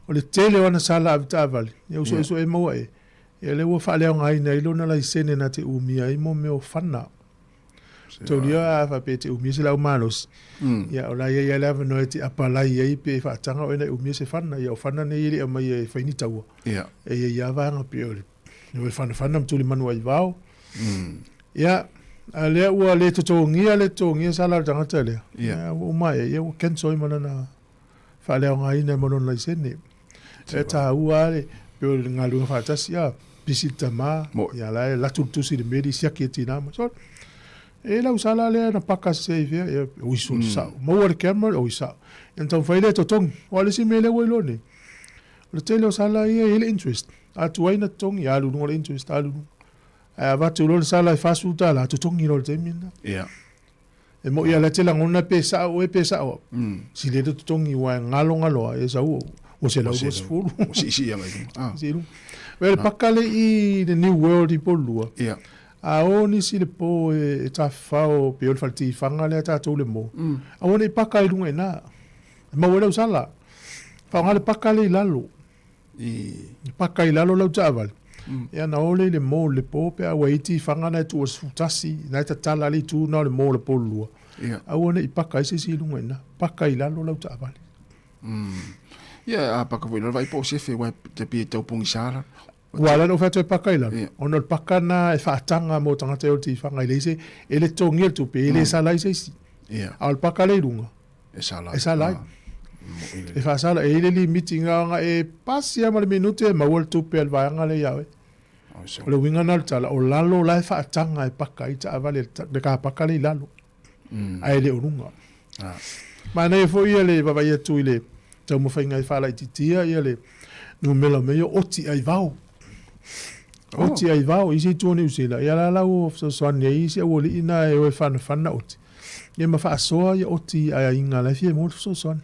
o le tele o ana sala avetaavale, ia ou suesue maua e, ia lea ua faaleaogaina ai lona laisene na te umia ai mo mea o fana. Taulia a faapea e te umia se laau malosi, ia o la e i ai lava le avanoa e te apalai ai pe faataga oe na e umia se fana. Ia o fana nei e le aumaia e fai ni taua. E i ai lava vaega pei o le e fanafana ma tulimanu ai vao. Ia, a lea ua le totogia le totogia sala o le tagata lea. Ia, ua uma ai, ia ua cancel ai ma lana faaleaogaina ma lona laisene. E taua lava le, pei o le galuega faatasi, a, pisi le tama, ia la e alu atu le tusi i le meli, siaki e tina ma, sole. E lau sala lea na paka sese i fea, ia, oi sole sao. Maua le camera, oi sao. Ia na taumafai lea e totogi. Aua o le isi mea lea ua iloa nei, O le tele o sala ia e i ai le interest. A tuai ona totogi, alu i luga le interest, alu i luga. Ae avatu loa le sala e $40, totogi loa i le taimi lena. Ia. E moni lava la e te lagona pe sao oe pe sao au. Sili ai le totogi aua e galogalo lava, e sau ua 120. Ua siisii agai i luga. Ah. Siisii i luga. Well, paka le i le New World i Upolu. Ia. A o nisi i le po e tafafao pei o le fale tifaga lea tatou le mo. Aua ne i paka i luga i ina. E maua ai lau sala. Faaaoga le paka lea i lalo. I. Paka i lalo lau taavale. Ia ona o lea i le mall i le po pe a ua i ai tifaga na e tuu i le 11, na e tatala le itu na o le mall i le po lua. Ia. Aua ne i paka ai se isi i luga i ina. Paka i lalo lau taavale. Ia, a paka foi i lalo, vaai po o sefe, aua e pei e tau pogisa lalo. Ua ala ona ou fai atu e paka i lalo, ona o le paka lena e faataga mo tagata e o le tifaga, e leai se, e le totogia le tupe, e le sala ai se isi. A o le paka lea i luga, e sala ai. E sala ai. E faasala, e i ai le limiti na ona e pasi lava ma le minute e maua le tupe a le vaega lea ia oe. O le uiga lena o le tala, o lalo la e faataga e paka ai taavale, le car paka lea i lalo, ae le o luga. Manaia foi ia le vaavaai atu i le taumafaiga e faalaitiitia ia le numera o mea ia o oti aivao. Oti aivao, i isi itu o Niu Sila, ia la la ua fesoasoani ai isi aualii na e o e fanafana oti, ia ma faasoa ia oti i aiga la e fia maua le fesoasoani.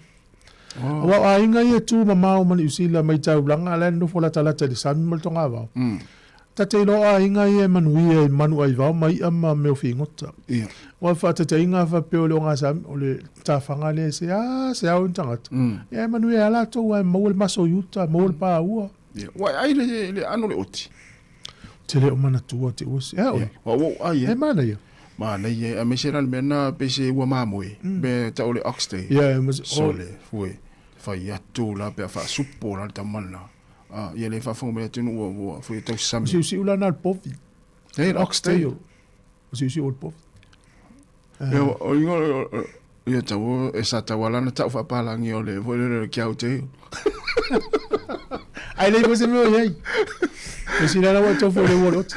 Aua o aiga ia e tu mamao ma Niu Sila mai taulaga la e nonofo latalata i le sami ma le togavao. Ta te iloa o aiga ia e manuia i manu aivao ma i'a ma mea o figota. Ia. Aua o le faataitaiga a faapea o le ogasami, o le tafaga lea e se a se ao i ni tagata. Ia e manuia ai lava latou aua e maua le maso i uta, maua le paua. Ia. Ua e ai le, le ano le oti. Ou te le o manatua te ua se. E a oe? Ia. Ua ou ai e. E manaia. Manaia, aemaise la le mea na pei se ua mamoe, mea tau o le oxtail. Ia, e ma se. Sole, fue, fai atu la pe a faasupo la le tama lena. Ah, ia le faafofoga mai le atunuu ua, ua foi e tausami. O siusiu la na o le povi. E, le oxtail. O siusiu o le povi. Ia, o ingoa, ia tau, e sa tau ala na tau faapalagi o le, foi le, le kiau tail. Ai le foi se mea o i ai. E sila la ua tofu o le ua le oti.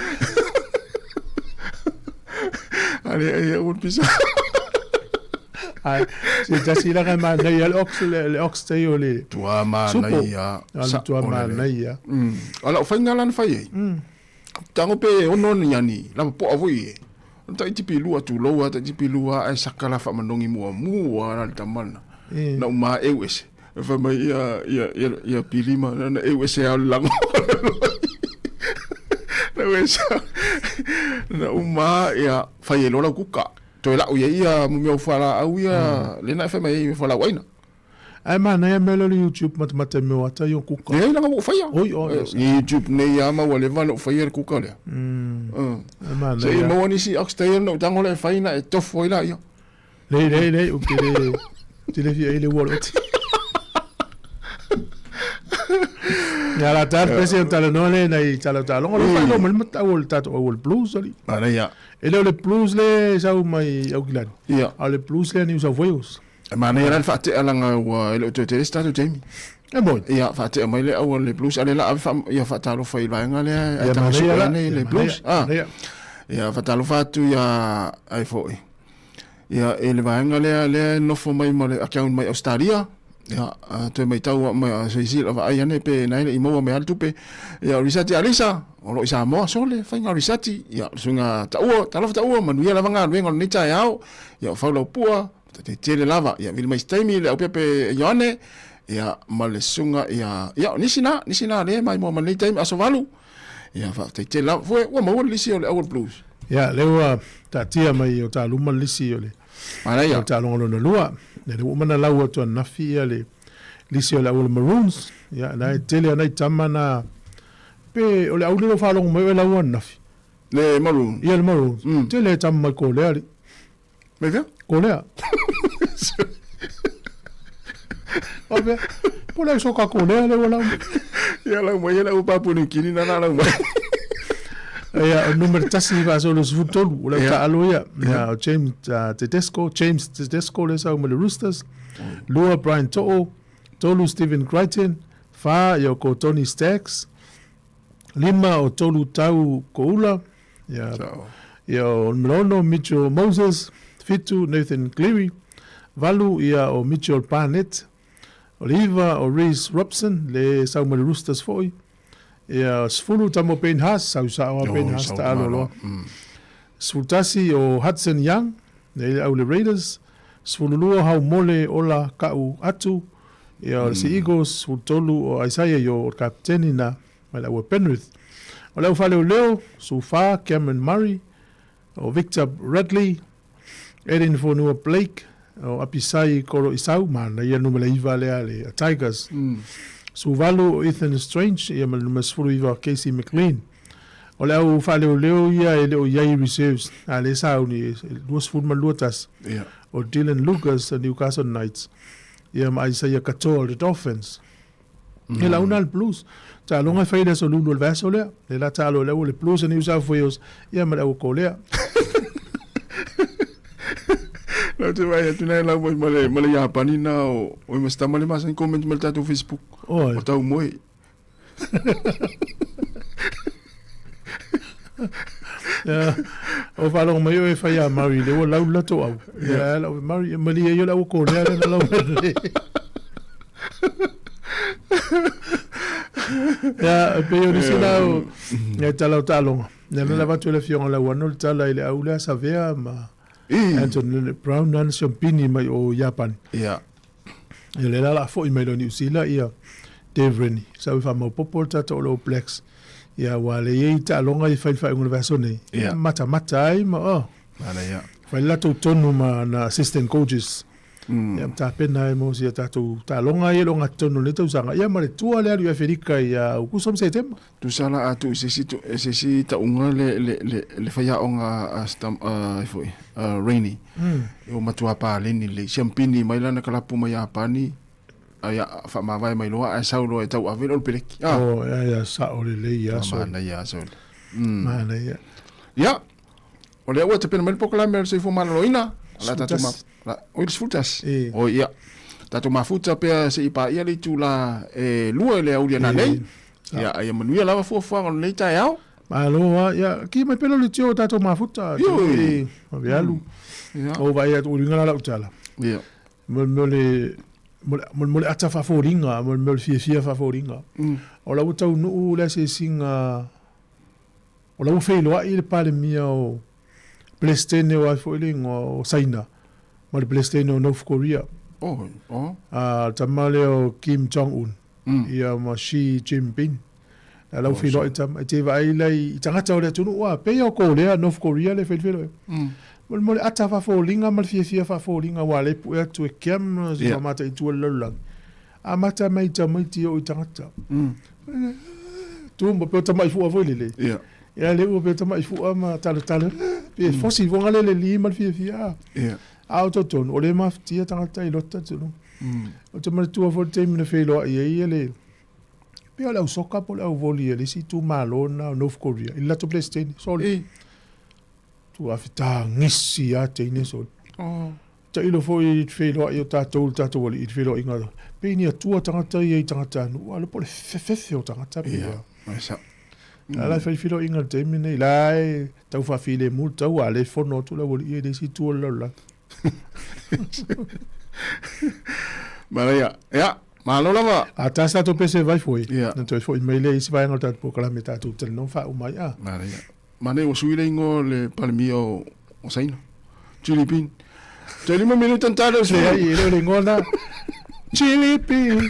Ale, ia, ua pisa. Ai, se tasi la kai manaia le ox le oxtail o le Tua manaia. Sa tua manaia. O lau faiga la na fai ai. Tago pe ono ni ani, lava poa foi e. O tai tipi lua tulou a tai tipi lua ae saka la faamanogi muamua la le tama lena. Na uma eu ese. E fai mai ia ia ia ia Pilima na na eu ese ao le lago. Na ese. Na uma ia fai e loa lau kuka. Toe lau ia ia mo mea o fualaau ia, lena e fai mai ai fualaau aina. Ae manaia mea lea o le YouTube matamata i mea o ata ia o kuka. Leai leaga ua ou faia. Oi, oi, Eh, i YouTube nei lava ma ua leva ona ou faia le kuka lea. E manaia. Se i maua nisi oxtail ona ou tago lea e fai na e tofo ai laia. Leai, leai, leai, ou te le, ou te le fia ai le ua o le oti. Ia la tala pese o talanoa le nai tala o taaloga. O le faailoa mai le matau o le tatou au o le Blues alii. Manaia. E le o le Blues le sau mai Aukilani. Ia. A o le Blues lea New South Wales. E manaia la le faatea leaga ua e le o toe tele se tatou taimi. E moni. Ia, faatea mai le au a le Blues, a o lea la ave faa, ia faatalofa i le vaega lea Ia, ae taga manaia sue la. ane Ia, le manaia, Blues. Ah. manaia. Ia, faatalofa atu ia ai foi. Ia, i le vaega lea lea e nofo mai ma le account mai Australia. Ia, a toe maitau a ma se isi la vaai ane pe nai le i maua mai a le tupe. Ia, o Risati Alisa, o lo o i Samoa, sole, faiga o Risati. Ia, o le suiga taua, talofa taua, manuia lava galuega o lenei taeao. Ia, o Faulaupua, Te tele lava, ia vili mai se taimi le aupepe Ioane, ia ma le susuga ia, ia o nisi na, nisi na lea mai mua ma lenei taimi aso valu. Ia faafetai tele lava. Fue, ua maua le lisi o le au o le Blues. Ia, lea ua taatia mai o ta luma le lisi o le Manaia. o le taaloga lona lua. Ia, lea ua uma ona lau atu ananafi ia le lisi o le au o le Maroons. Ia, na e tele ana i tama na pe o le au lea ua faalogo mai oe lau ananafi. Le Maroons. Ia, le Maroons. Tele e tama mai Kolea alii. Mai fea? Kolea. O mea, po le soka kolea le ua lau. Ia lau mai ia lau Papua New Guinea na lau mai. Ia, o numera tasi faasolo 13, o le Ia. taalo ia. Ia, o James Tedesco, James Tedesco le sau ma le Roosters. Lua Brian To'o, tolu Stephen Crichton, fa ia o ko Tony Staggs, lima o tolu Tau Koula, ia, ia o numera ono Mitchell Moses, fitu Nathan Cleary, valu ia o Mitchell Barnett, o le iva o Reece Robson, le sau ma le Roosters foi, ia 10 tama o Payne Haas, sau sao a Payne Haas taalo loa. 11 o Hudson Young, le au le Raiders, 12 Haumole Ola Ka'u Atu, ia o le Sea Eagles, 13 o Isaiah Yo o le kapiteni na mai le au Penrith. O le au faaleoleo, 14 Cameron Murray, o Victor Radley, Addin Fonua Blake, o Apisai Koroisau, manaia le numera 9 lea le Tigers. 18 o Ethan Strange, ia ma le numera 19 o Casey McLean. O le au faaleoleo ia e le o i ai reserves, a lea sa auni e 22 tasi. O Dylan Lucas a Newcastle Knights, ia ma Isaiah Katoa o le Dolphins. E launa le Blues. Taaloga e fai i le aso lulu o le vaiaso lea. Le la taalo e le au o le Blues a New South Wales, ia ma le au o Kolea. Lau te vaai atu nei lau mai ma le, ma le Iapani na o, o i ma se tama le masani comment mai le tatou Facebook. Oi. O tau moe. Ia, o faalogo mai oe e fai a Murray, le ua lau le latou au. Ia, lau Murray, e malie ia le au o Kolea lea na lau mai nei. Ia, e pei o nisi la o, ia tala o taaloga. Ia, na avatu e le Afioga Lauano le tala i le au lea Savea ma Anton Lienert-Brown nana siampini mai o Iapani. Ia. Ia, le la la foi mai loa Niu Sila ia Dave Rennie. Sau e faamaopoopo le tatou o le All Blacks. Ia, ua le i ai taaloga i fai le faaiuga o le vaiaso nei. Ia. Matamata ai ma, oh. Manaia. Fai le latou tonu ma na assistant coaches. Ia, ma tapena ai mo si a tatou taaloga ia e le o gatotonu i lenei tausaga. Ia, ma le tua le alu i Aferika ia Aukuso ma Setema. Tusa la a tuu i se isi se isi tauga le le le le faiaoga a Stam a ai foi a Rainey. E ua matua paleni lelei. Siampini mai lana kalapu mai Iapani a ia faamavae mai loa ae sau loa e tauave le Olopeleki. Ah. Oh, ia, ia, sao lelei ia aso. Manaia aso. Manaia. Ia, o lea ua tapena mai le polokalame o le soifua maloloina. La tatou ma la, oi le 11. Oi ia. Tatou mafuta pea se i paia le itula e lua i le aoauli ananei. Ia, ia manuia lava fuafuaga o lenei taeao. Malo lava, ia, ki mai pea le tio o tatou mafuta. Ioi. E, alu. Ia. O vaai atu, o luga la lau tala. Ia. Mo mo le mo le mo le ata faafoliga, mo le mea o le fiafia faafoliga. O la ua taunuu le asiasiga, o la ua feiloai le Palemia o Peresetene o ai foi le igoa o Saina ma le Peresetene o North Korea. Oh, oh. A le tama lea o Kim Jong Un ia ma Xi Jinping. A la ua feiloai tama, e te vaai la i tagata o le atunuu a, pei o Korea, North Korea le feilofeiloai. Mo le mo le ata faafoliga ma le fiafia faafoliga aua o lea e pue atu e Kim se mataitu o le lalolagi. Amata mai i tamaiti e oo i tagata. Tu ma pei o tamai fua foi lele. Ia. Ia le ua pei o tamai fua ma talotalo pe fosi foga le le li ma le fiafia. Ia. A o totonu, o le mafatia tagata i lota tonu. Ou te manatua foi le taimi na feiloai ai le pei o le au soka po o le au voli a le isi itumalo lena o North Korea i le latou Peresetene. Sole. Tu afe tagisi lava teine sole. Oh. Tailo foi i le feiloai o tatou i le tatou alii i le feiloaiga pei ni atua tagata ia i tagatanuu a le po o le fefefe o tagata pei Ia, e sao. A la e fai feiloaiga i le taimi lenei la e tau faafilemu le tau a le fono atu le aualii ia i le isi itu o le lalolagi. Manaia. Ia, malo lava. A ta sa tatou pese vai foi. Na toe foi mai lea i isi vaega o le tatou polokalame tatou talanoa faauma ai a. Manaia. Manaia ua sui le igoa o le Palemia o Saina. Chili Pin. Toe 5 minute na tala o le Leai, e le o le igoa lena. Chili Pin.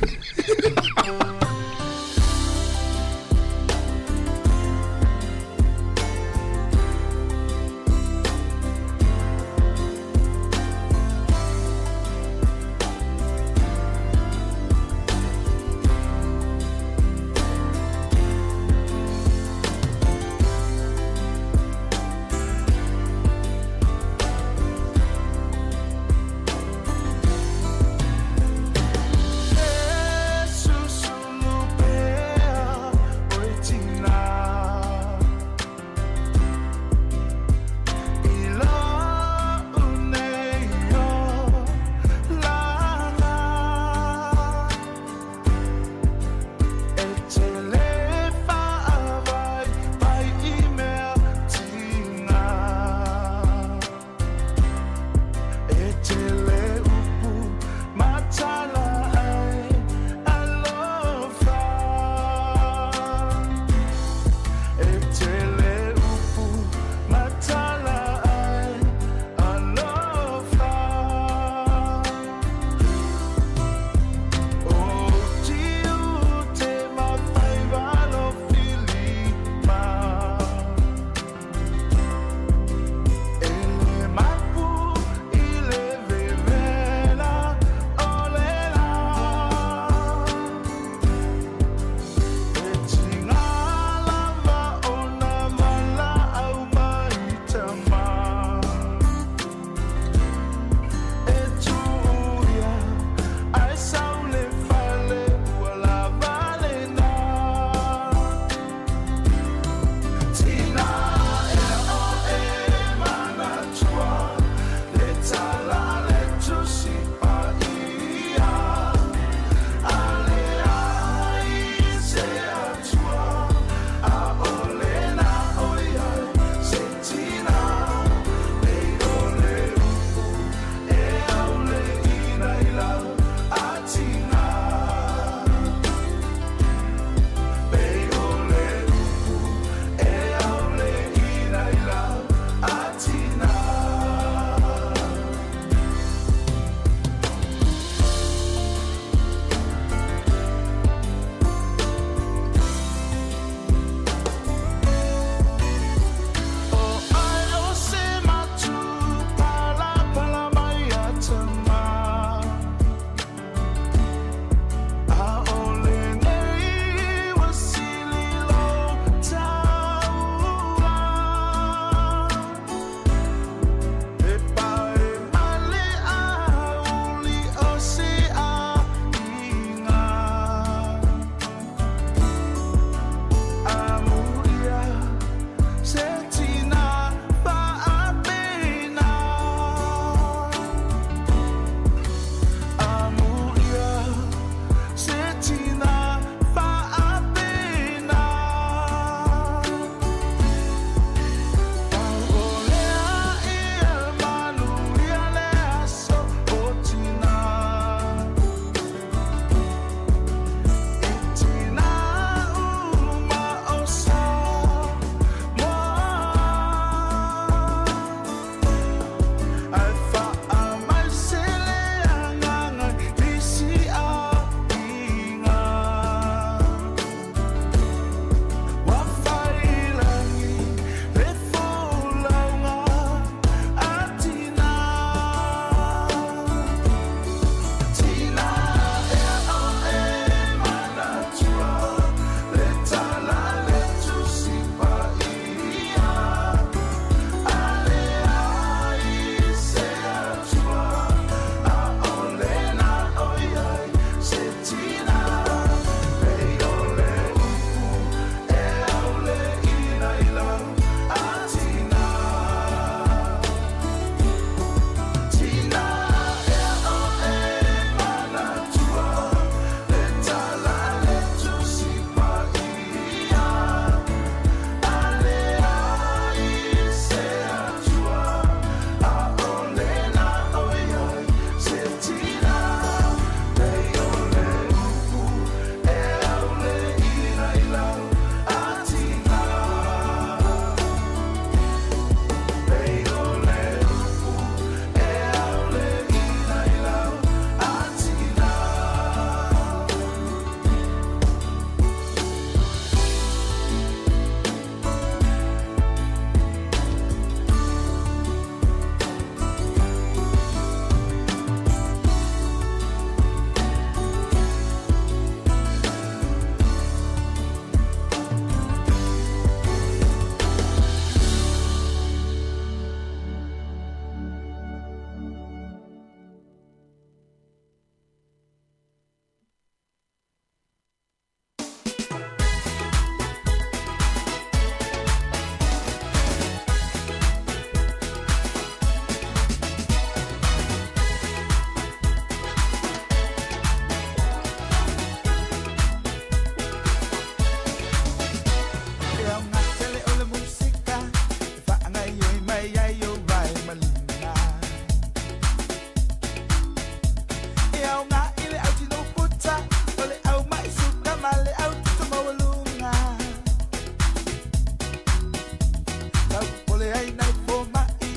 ai nai fomaʻi,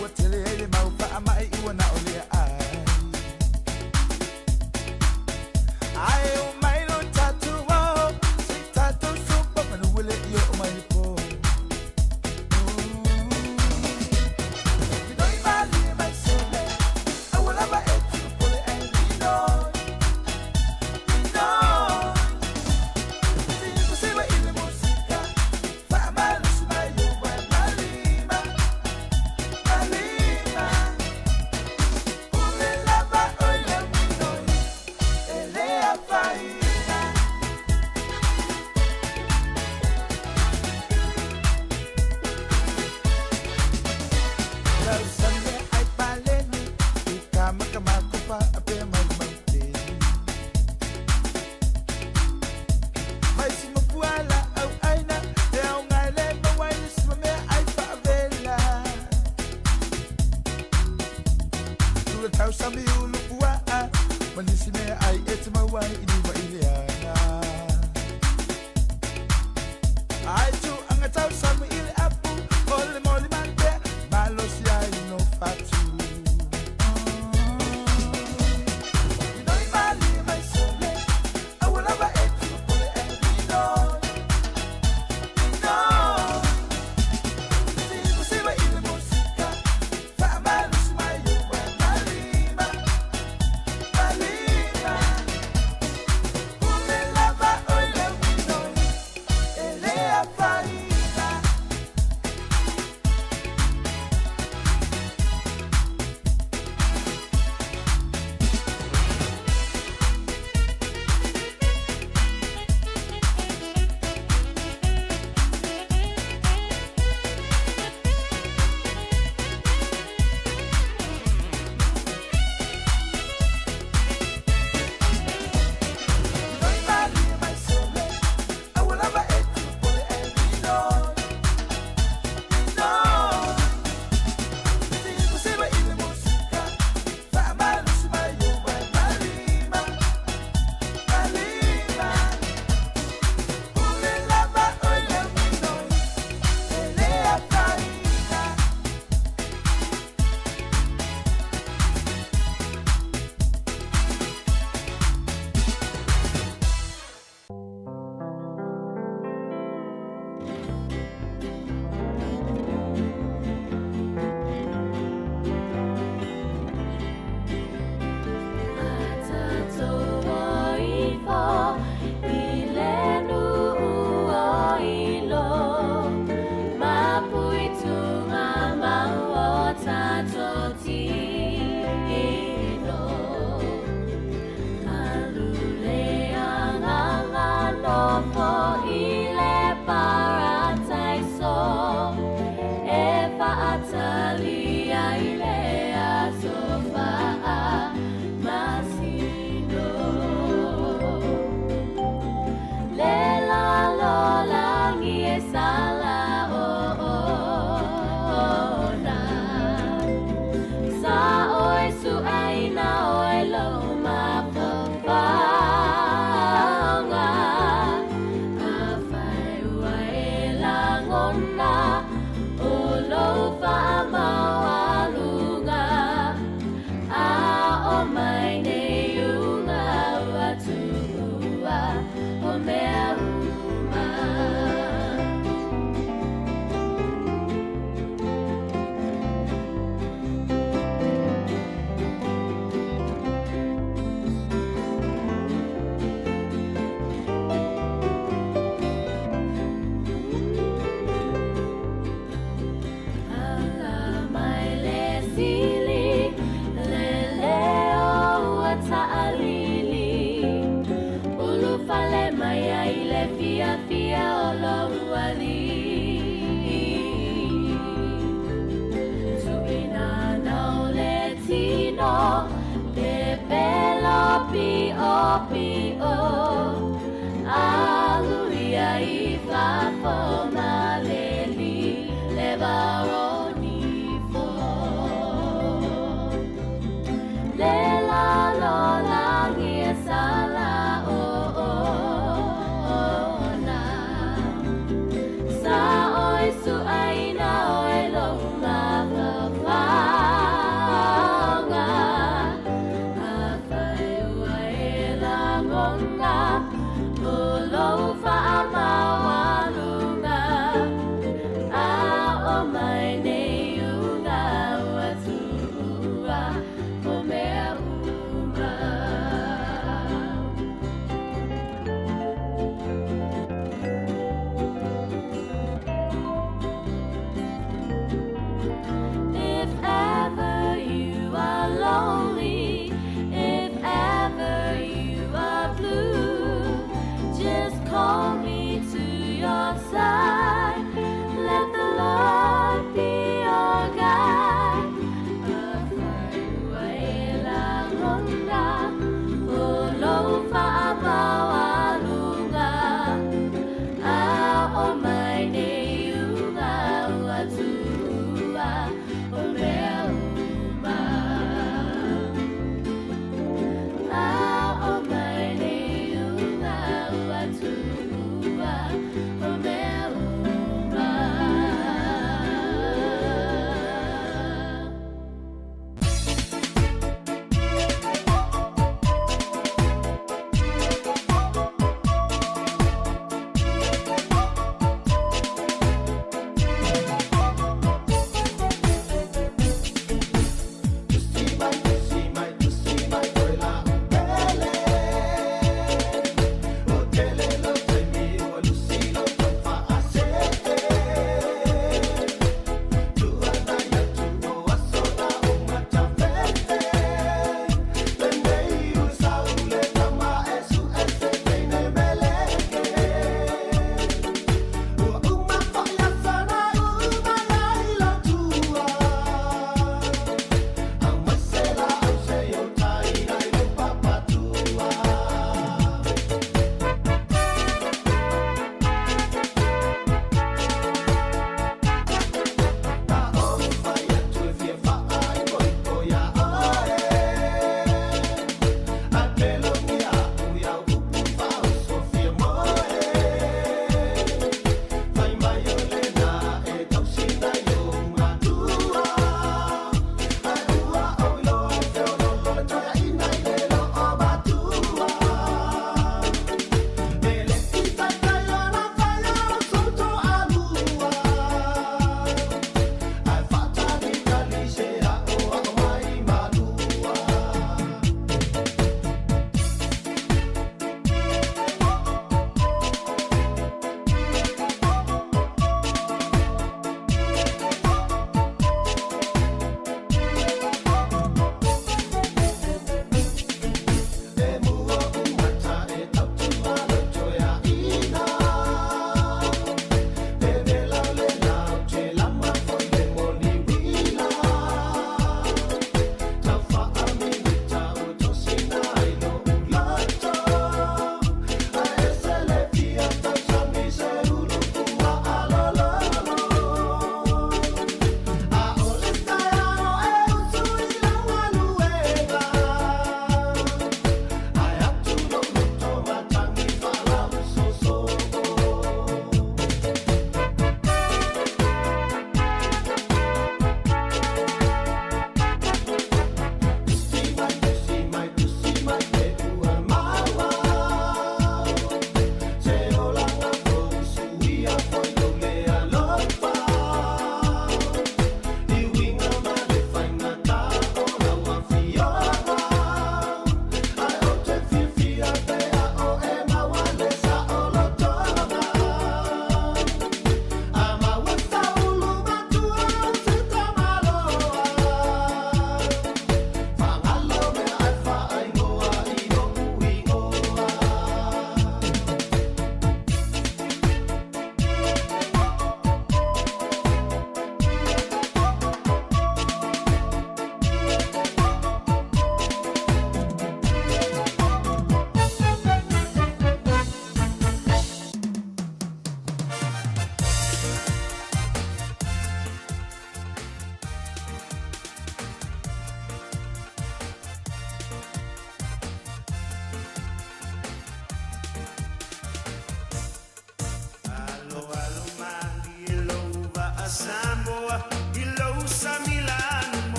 ua tele ai le mau faamaʻi ua na o le aai. Ae o mai lo tatou ao, se i tatou sopa manu e le i oo mai le po. Minoi malie mai sole, aua lava e tuupole ae minoi, minoi. Siva i le musika, faamalosi mai ua malima, malima. Pule lava oi le minoi, e le afaina. Tausami mea ai paleni, i ka makamakopa a pea mai mauteni. Mai si mapua la au aina, e au ngai le mauai le sua mea ai faavela. Tula tausami ulu puaa, ma nisi mea ai e te mauai i niwa i le ana. Ai tu anga tausami i le apu, o le moli mantea, malosi ai no fatu. Minoi malie mai sole, aua lava e tuupole e minoi, minoi. Siva siva i le musika, faamalosi mai ua malima, malima. Pule lava oi le minoi, e le afaina. Minoi malie mai sole, aua lava e tuupole e minoi, minoi. Siva siva i le musika, faamalosi mai ua malima, malima. Pule lava oi le minoi, e le afaina. Atalia ile asofa masino. Le la lo langi e sala o o o na. Sa oi su aina oi lo ma fafanga. A fai ua e langona o lo fa maualuga. A o mai nei unga ua tuua o mea uma. Ala mai le sili, le leo ua ta'alili. Ulu fale mai ai le fia fia o lo uali. Tu'ina nau le tino, pe pelo pio pio. Aluia i fafo maleli, le varoni fo. Le la lo langi e sala o o o na. Sa oi su aina oi lo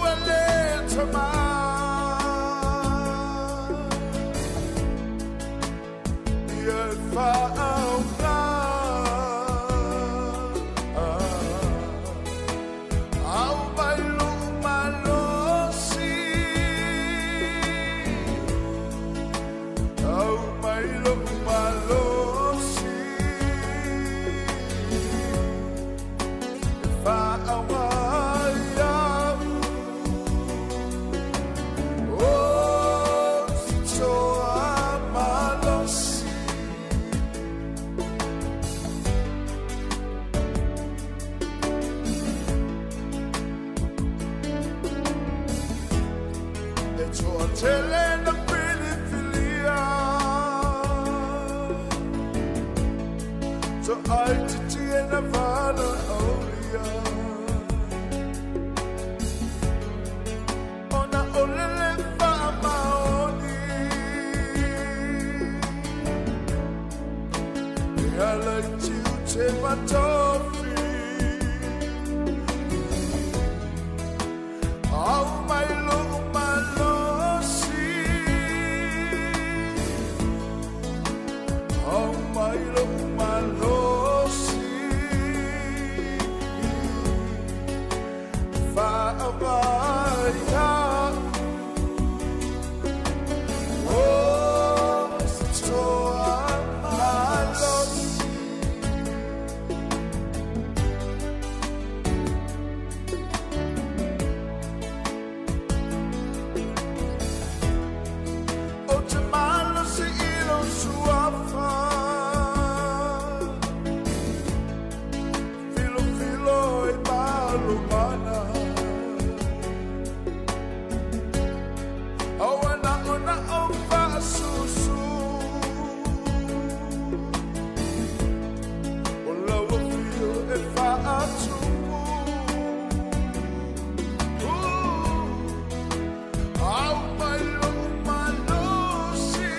Ua le tamā Ia e whaaoga Au mai lou malosi Au mai lou malosi E whaaoga iau O si toa malosi E toa tele na filifilia To ai titi e na vala aulia Ona olele whaamaoni E ala i tiu te matofi Au mai lou malosi Au mai lou malosi Whaawai O toa malosi O te malosi i lou suafa Filofilo e malomana Aua na ona o faasusu O lau afio e faatupu Au mai lou malosi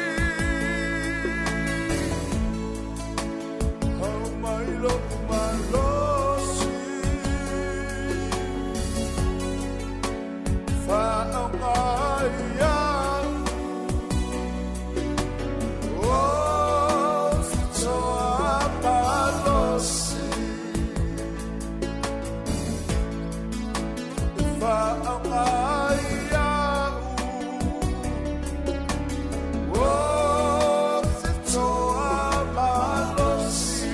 Au mai lou malosi Whaonga iau O toa malosi Whaonga iau O toa malosi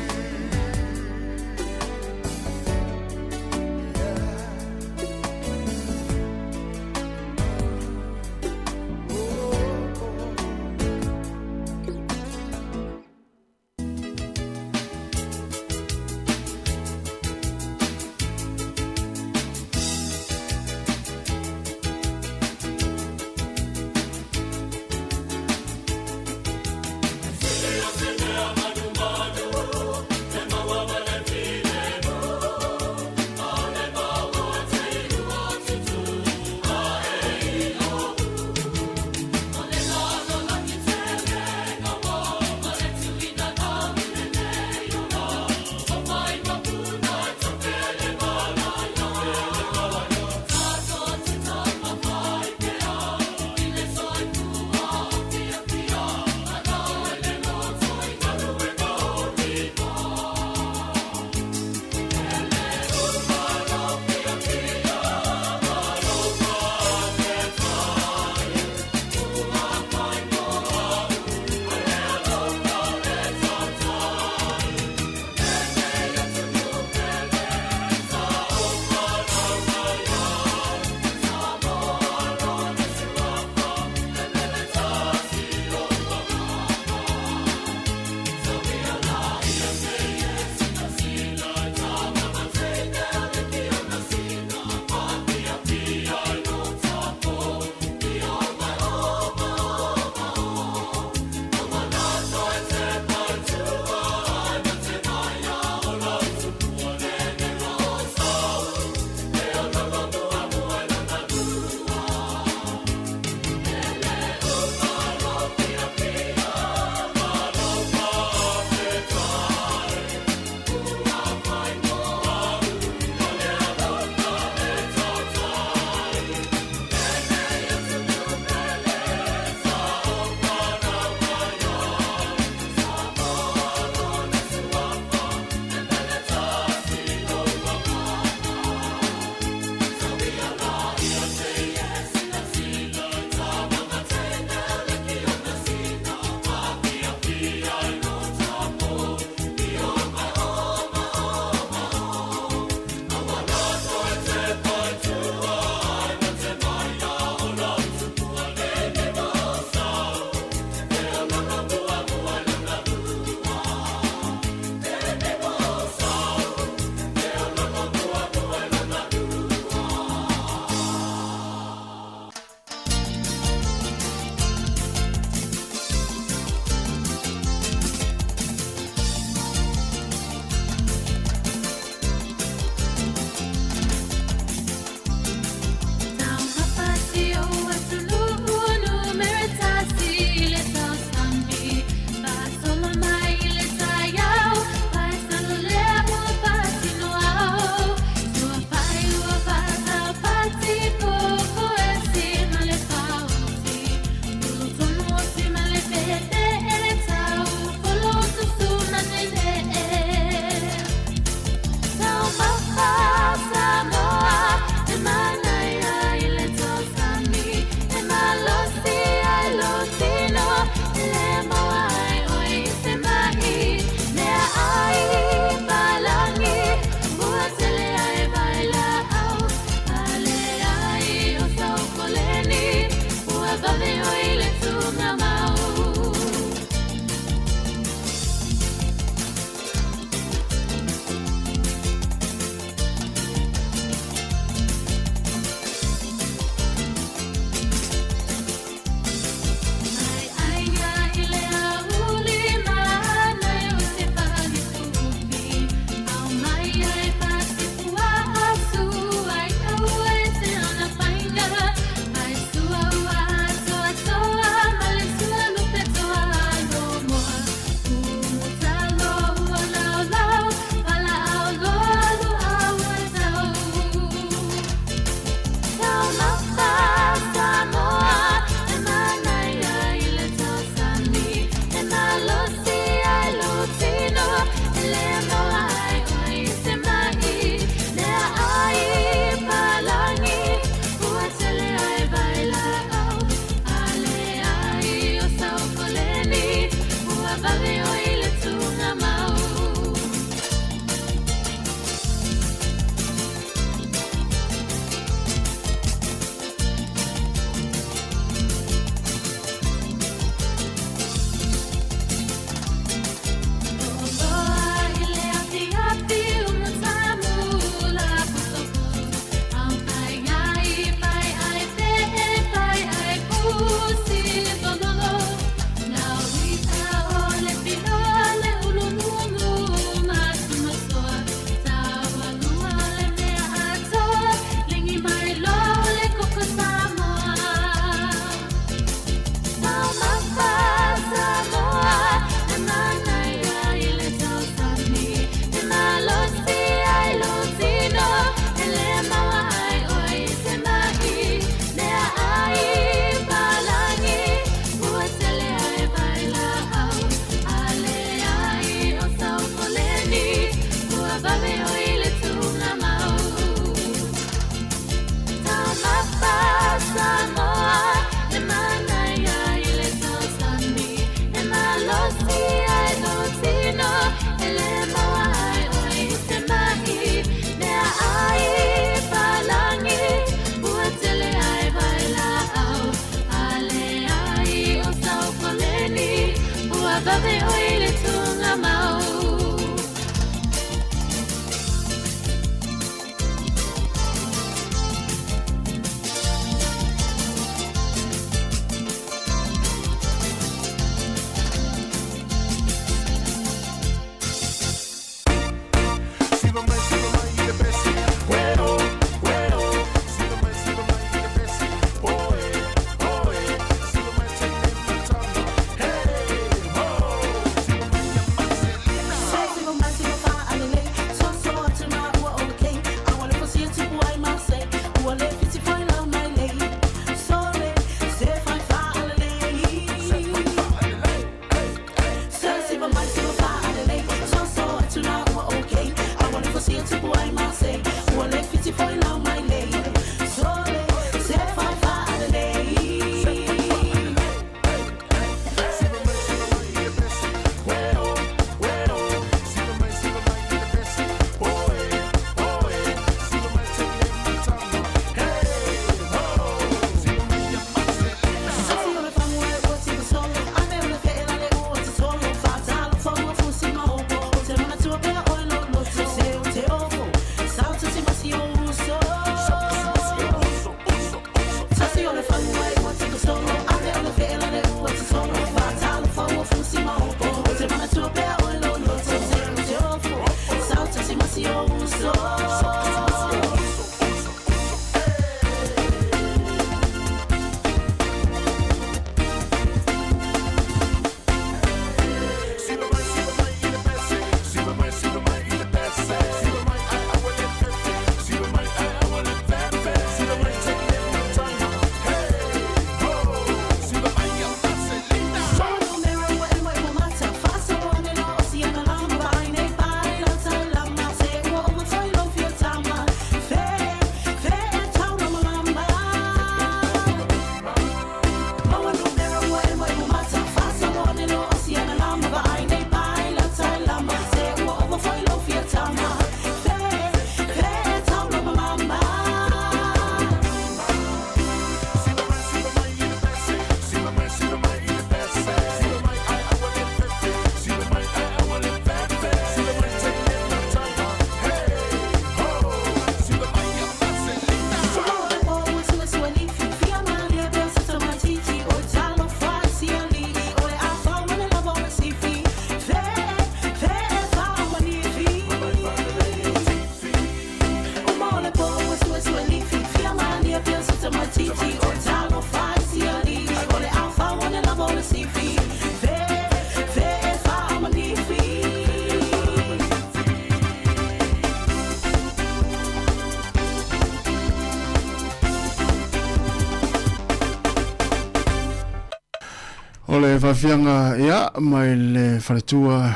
O le faafiaga ia mai le faletua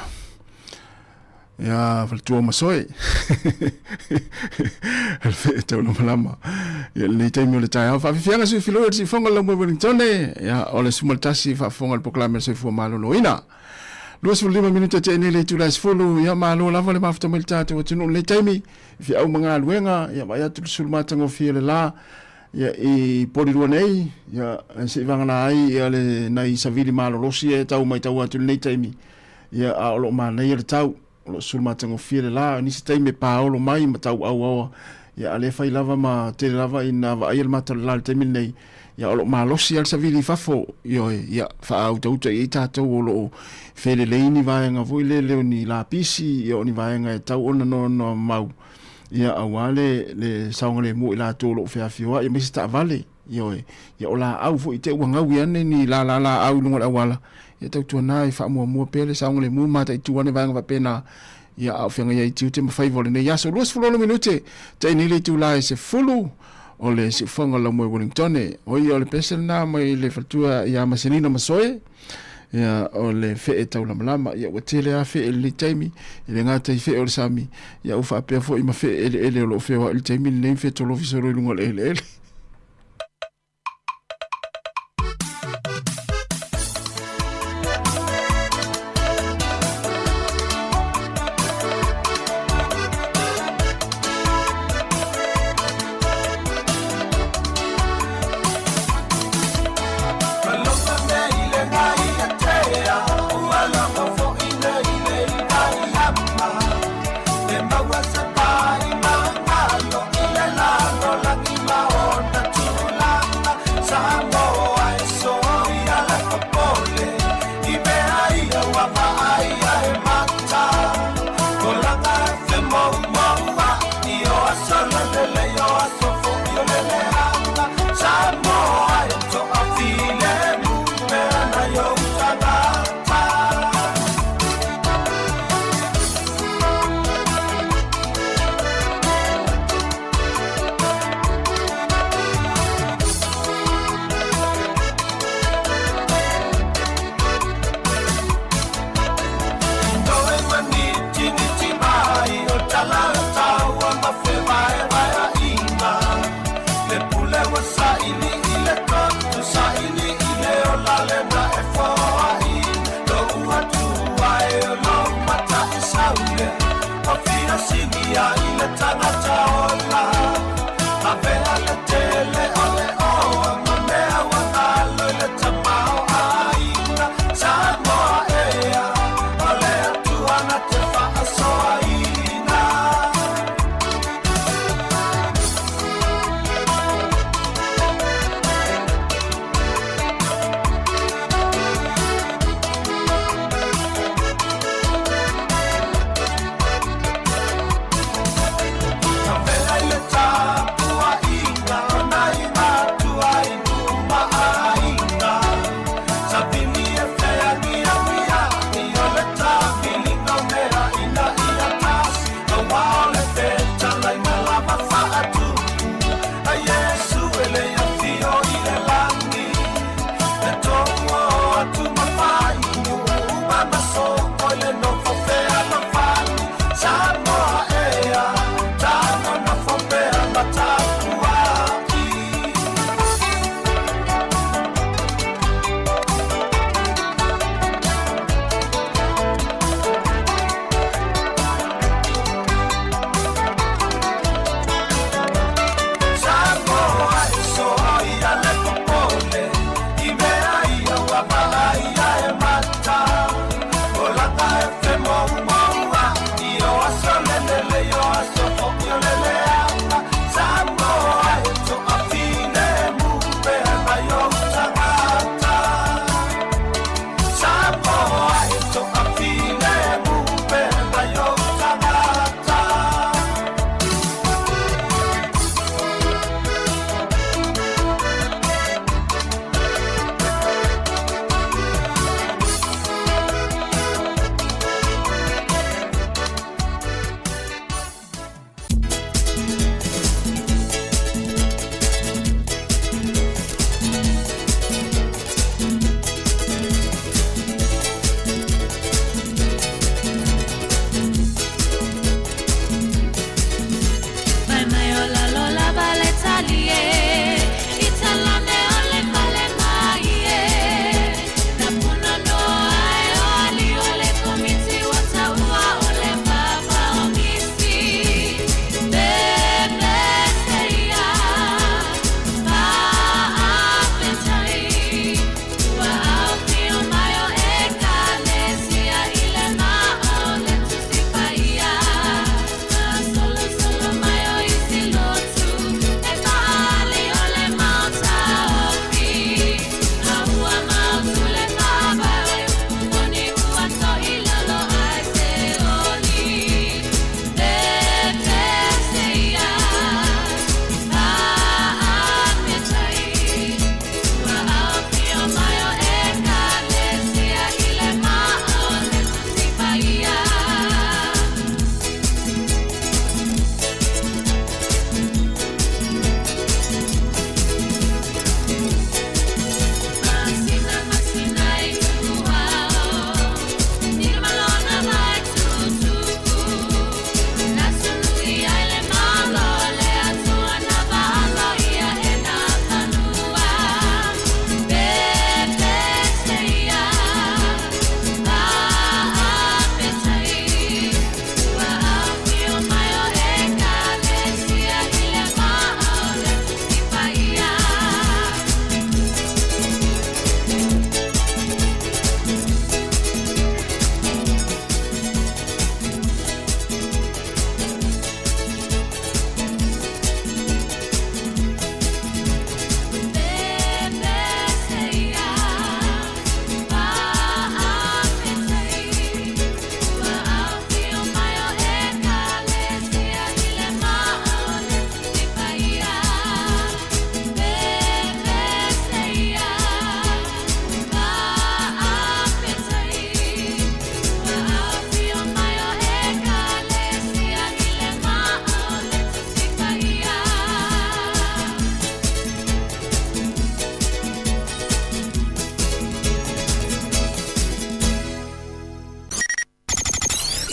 ia faletua Masoe. Le fee taulamalama. Ia lenei taimi o le taeao. Faafiafiaga sui filoi o le siufoga o le Laumua i Wellingtone. Ia o le 11 faafofoga le polokalame a le soifua maloloina. 25 minute tea nei le itula e 10, ia malo lava le mafuta mai le tatou atunuu i lenei taimi, i feau ma galuega, ia vaai atu le sulu matagofie le la, ia i Polirua nei, ia se i vagana ai ia le nai savili malolosi e tau mai tau atu i lenei taimi, ia a o lo o manaia le tau, o lo o sulu matagofie le la, nisi taimi e paolo mai ma tau auaoa, ia a le fai lava ma tele lava ina vaaia le mata o le la i le taimi lenei, ia o lo o malosi lava le savili i fafo, ioe, ia faautauta i ai tatou o lo o felelei ni vaega foi lele o ni lapisi, ia o ni vaega e tau ona noanoa mau, ia aua le, le saogalemu o i latou o lo o feafioai, aemaise taavale, ioe, ia o laau foi i te i ua gaui ane ni lala laau i luga o le auala, ia tautuana e faamuamua pea le saogalemu ma mataitu ane vaega faapena, ia a o feagai ai tiute ma faiva o lenei aso. 26 minute, tai nei le itula e 10 o le siufoga o Laumue Wellingtone. O ia o le pese lena mai le faletua ia Maselina Masoe, ia o le fee taulamalama. Ia ua tele lava fee i lenei taimi, e le gata i fee o le sami, ia ua faapea foi ma fee eleele o lo o feoai i le taimi lenei ma fetolofi solo i luga o le eleele.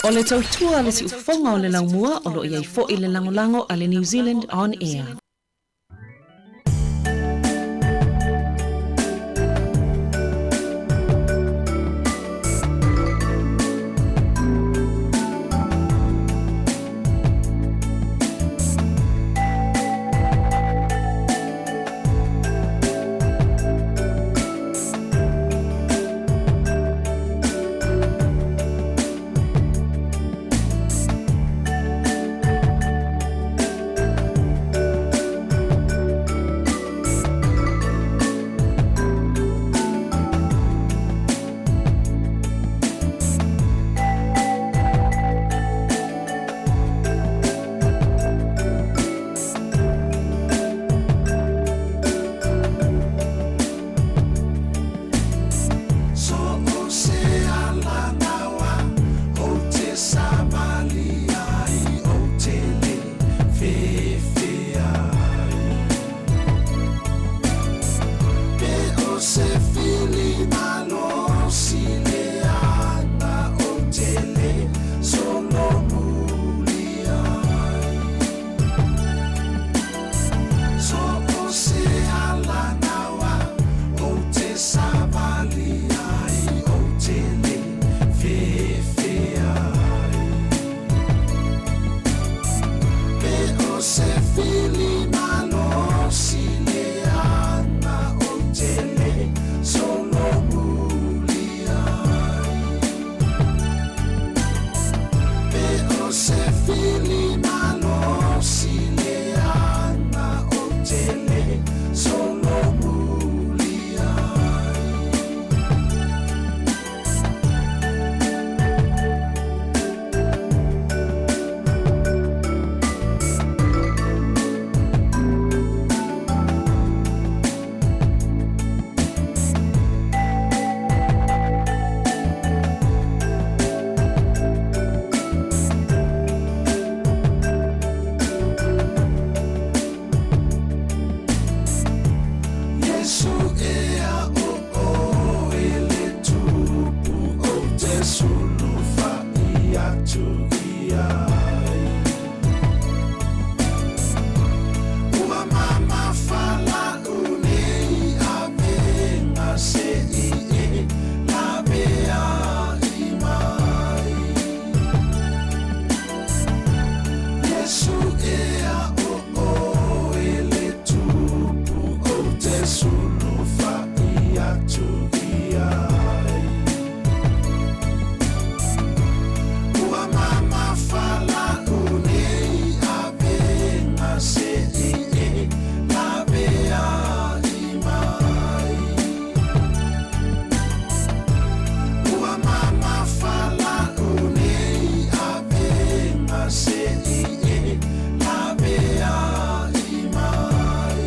O le tautua a le siufofoga o le laumua o lo o i ai foi le lagolago a le New Zealand On Air. So o se alagaoa ou te savali ai ou te le fefe ai. Pe o se fili malosi leaga ou te le solomuli ai. So o se alagaoa ou te savali ai ou te le fefe ai. Pe o se fili malosi leaga ou te le solomuli ai. Pe o se fili malosi leaga ou te le solomuli ai. Iesu ea o oe le tupu ou te sulufa'i atu i ai. Ua mamafa la'u nei avega se'i e lavea'i mai. Iesu ea o oe le tupu ou te sulufa'i atu i ai. Ua mamafa la'u nei avega se'i e lavea'i mai. Ua mamafa la'u nei avega se'i e lavea'i mai.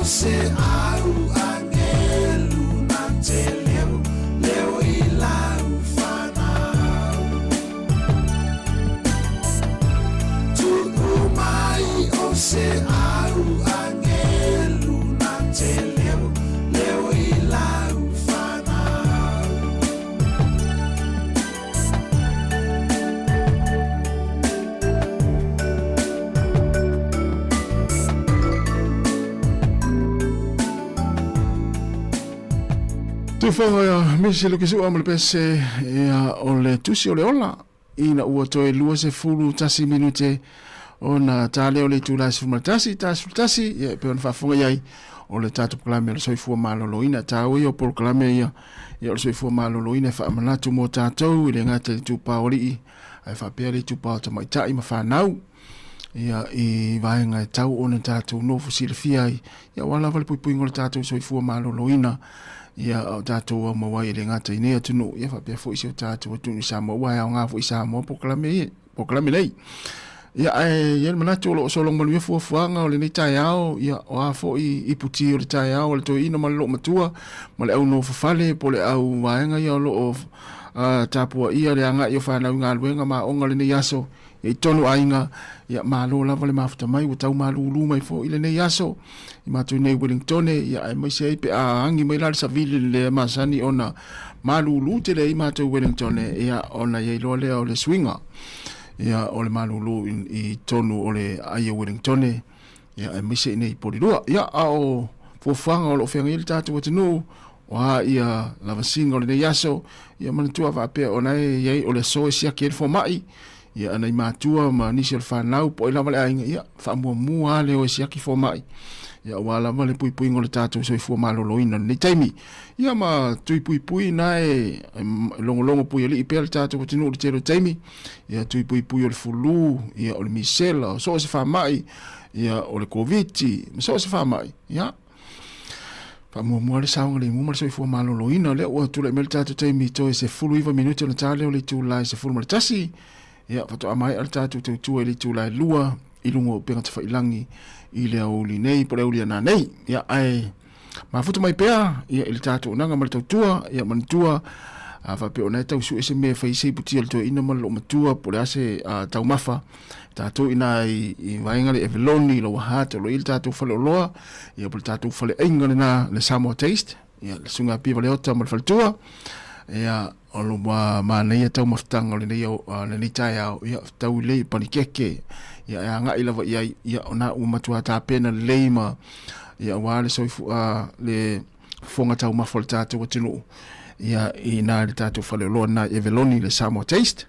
se au angelu na te leo leo i lau whanau. Tuu mai o se au angelu na te leo leo i lau whanau. Tufoga ia misi le kisua ma le pese ia o le tusi o le ola ina ua toe 21 minute ona ta lea o le itula e 11 ta 11 ia e pei ona faafofoga i ai o le tatou polokalame o le soifua maloloina. Taua ia o polokalame ia ia o le soifua maloloina e faamanatu mo tatou i le gata i le itupa o alii ae faapea le itupa o tamaitai ma fanau ia i vaega e tau ona tatou nofo silafia ai ia aua lava le puipuiga o le tatou soifua maloloina ia o tatou aumau ai e le gata i nei atunuu ia faapea foi si o tatou atunuu i Samoa aua e aoga foi i Samoa polokalame ia polokalame nei. Ia ae i ai le manatu o lo o sologa manuia fuafuaga o lenei taeao, ia o a foi iputi o le taeao a le toeaina ma le loomatua ma le au nofofale po o le au vaega ia o lo o tapuaia le agai o fanau i galuega ma aoga o lenei aso ia i tonu aiga, ia malo lava le mafuta mai ua tau malūlū mai foi lenei aso i matou nei Wellingtone, ia aemaise ai pe a agi mai la le savili le masani ona malūlū tele ai matou Wellingtone, ia ona i ai loa lea o le suiga ia o le malūlū i tonu o le ai o Wellingtone, ia aemaise i nei Polilua. Ia a o fuafuaga o lo o feagai ai le tatou atunuu, o a ia lavasiga o lenei aso, ia manatua faapea o na e i ai o le aso e siaki ai le fomai, ia nai matua ma nisi o le fanau po o ai lava le aiga, ia faamuamua lava le o e siaki fomai, ia aua lava le puipuiga o le tatou soifua maloloina i lenei taimi. Ia ma tui puipui na e logologo puialii pea le tatou atunuu i le tele o taimi, ia tui puipui o le fulu, ia o le misela, o so o se faamai, ia o le Koviti, ma so o se faamai, ia faamuamua le saogalemu ma le soifua maloloina. Lea ua tulai mai le tatou taimi toe 19 minute ona ta lea o le itula e 11, ia faatoa maea le tatou tautua i le itula e 2 i luga o upega tafailagi i le aoauli nei po o le aouli ana nei. Ia ae mafuta mai pea ia i le tatou onaga ma le tautua, ia manatua a faapea ona e tau sue se mea e fai se iputia o le toeaina ma le loomatua po o le a se taumafa tatou ina i vaega le Eveloni Lower Hutt o lo o i ai le tatou faleoloa ia po o le tatou faleaiga lena le Samoa Taste ia le susuga Pia Valeota ma le faletua ia o lo ua manaia taumafataga o lenei lenei taeao ia tau lelei panikeke ia e agai lava i ai ia ona ua matua tapena lelei ma ia aua le soifu le fofoga taumafa o le tatou atunuu ia i na le tatou faleoloa na i Eveloni le Samoa Taste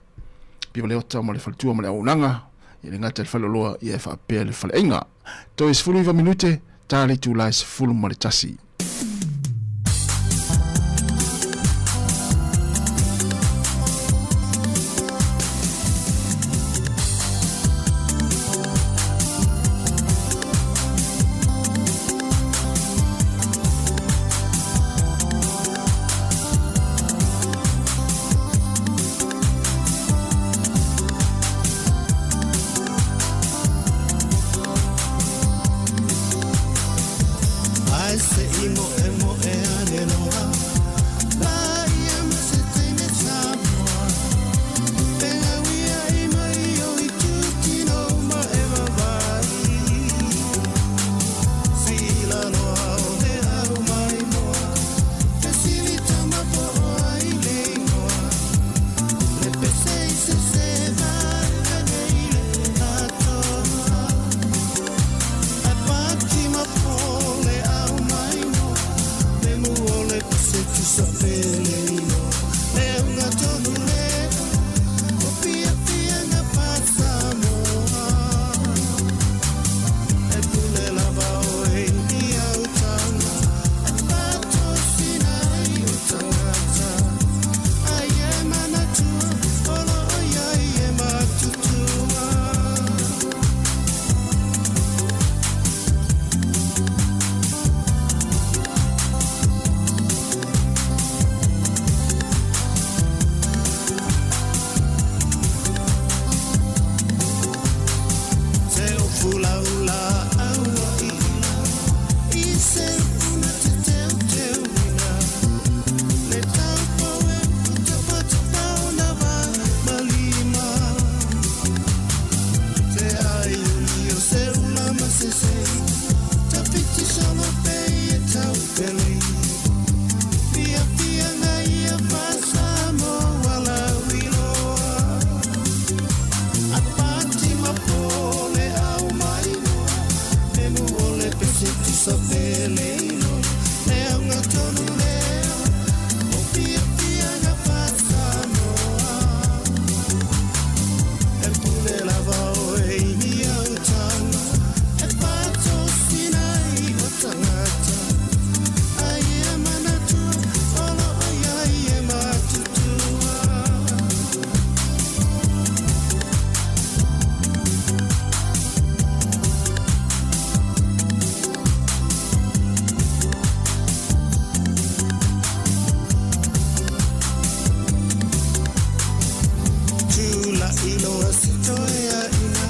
Pia Valeota ma le faletua ma le auaunaga ia le gata i le faleoloa ia e faapea le faleaiga. Toe 19 minute, ta le itula e 11. Ai se i puse tusa feleino Le auga tonu lea O fiafiaga faa-Samoa E pule lava oe i ni autaga E faatosina ai o tagata Ai e manatua o loo i ai e matutua. Tula'i loa se toeaina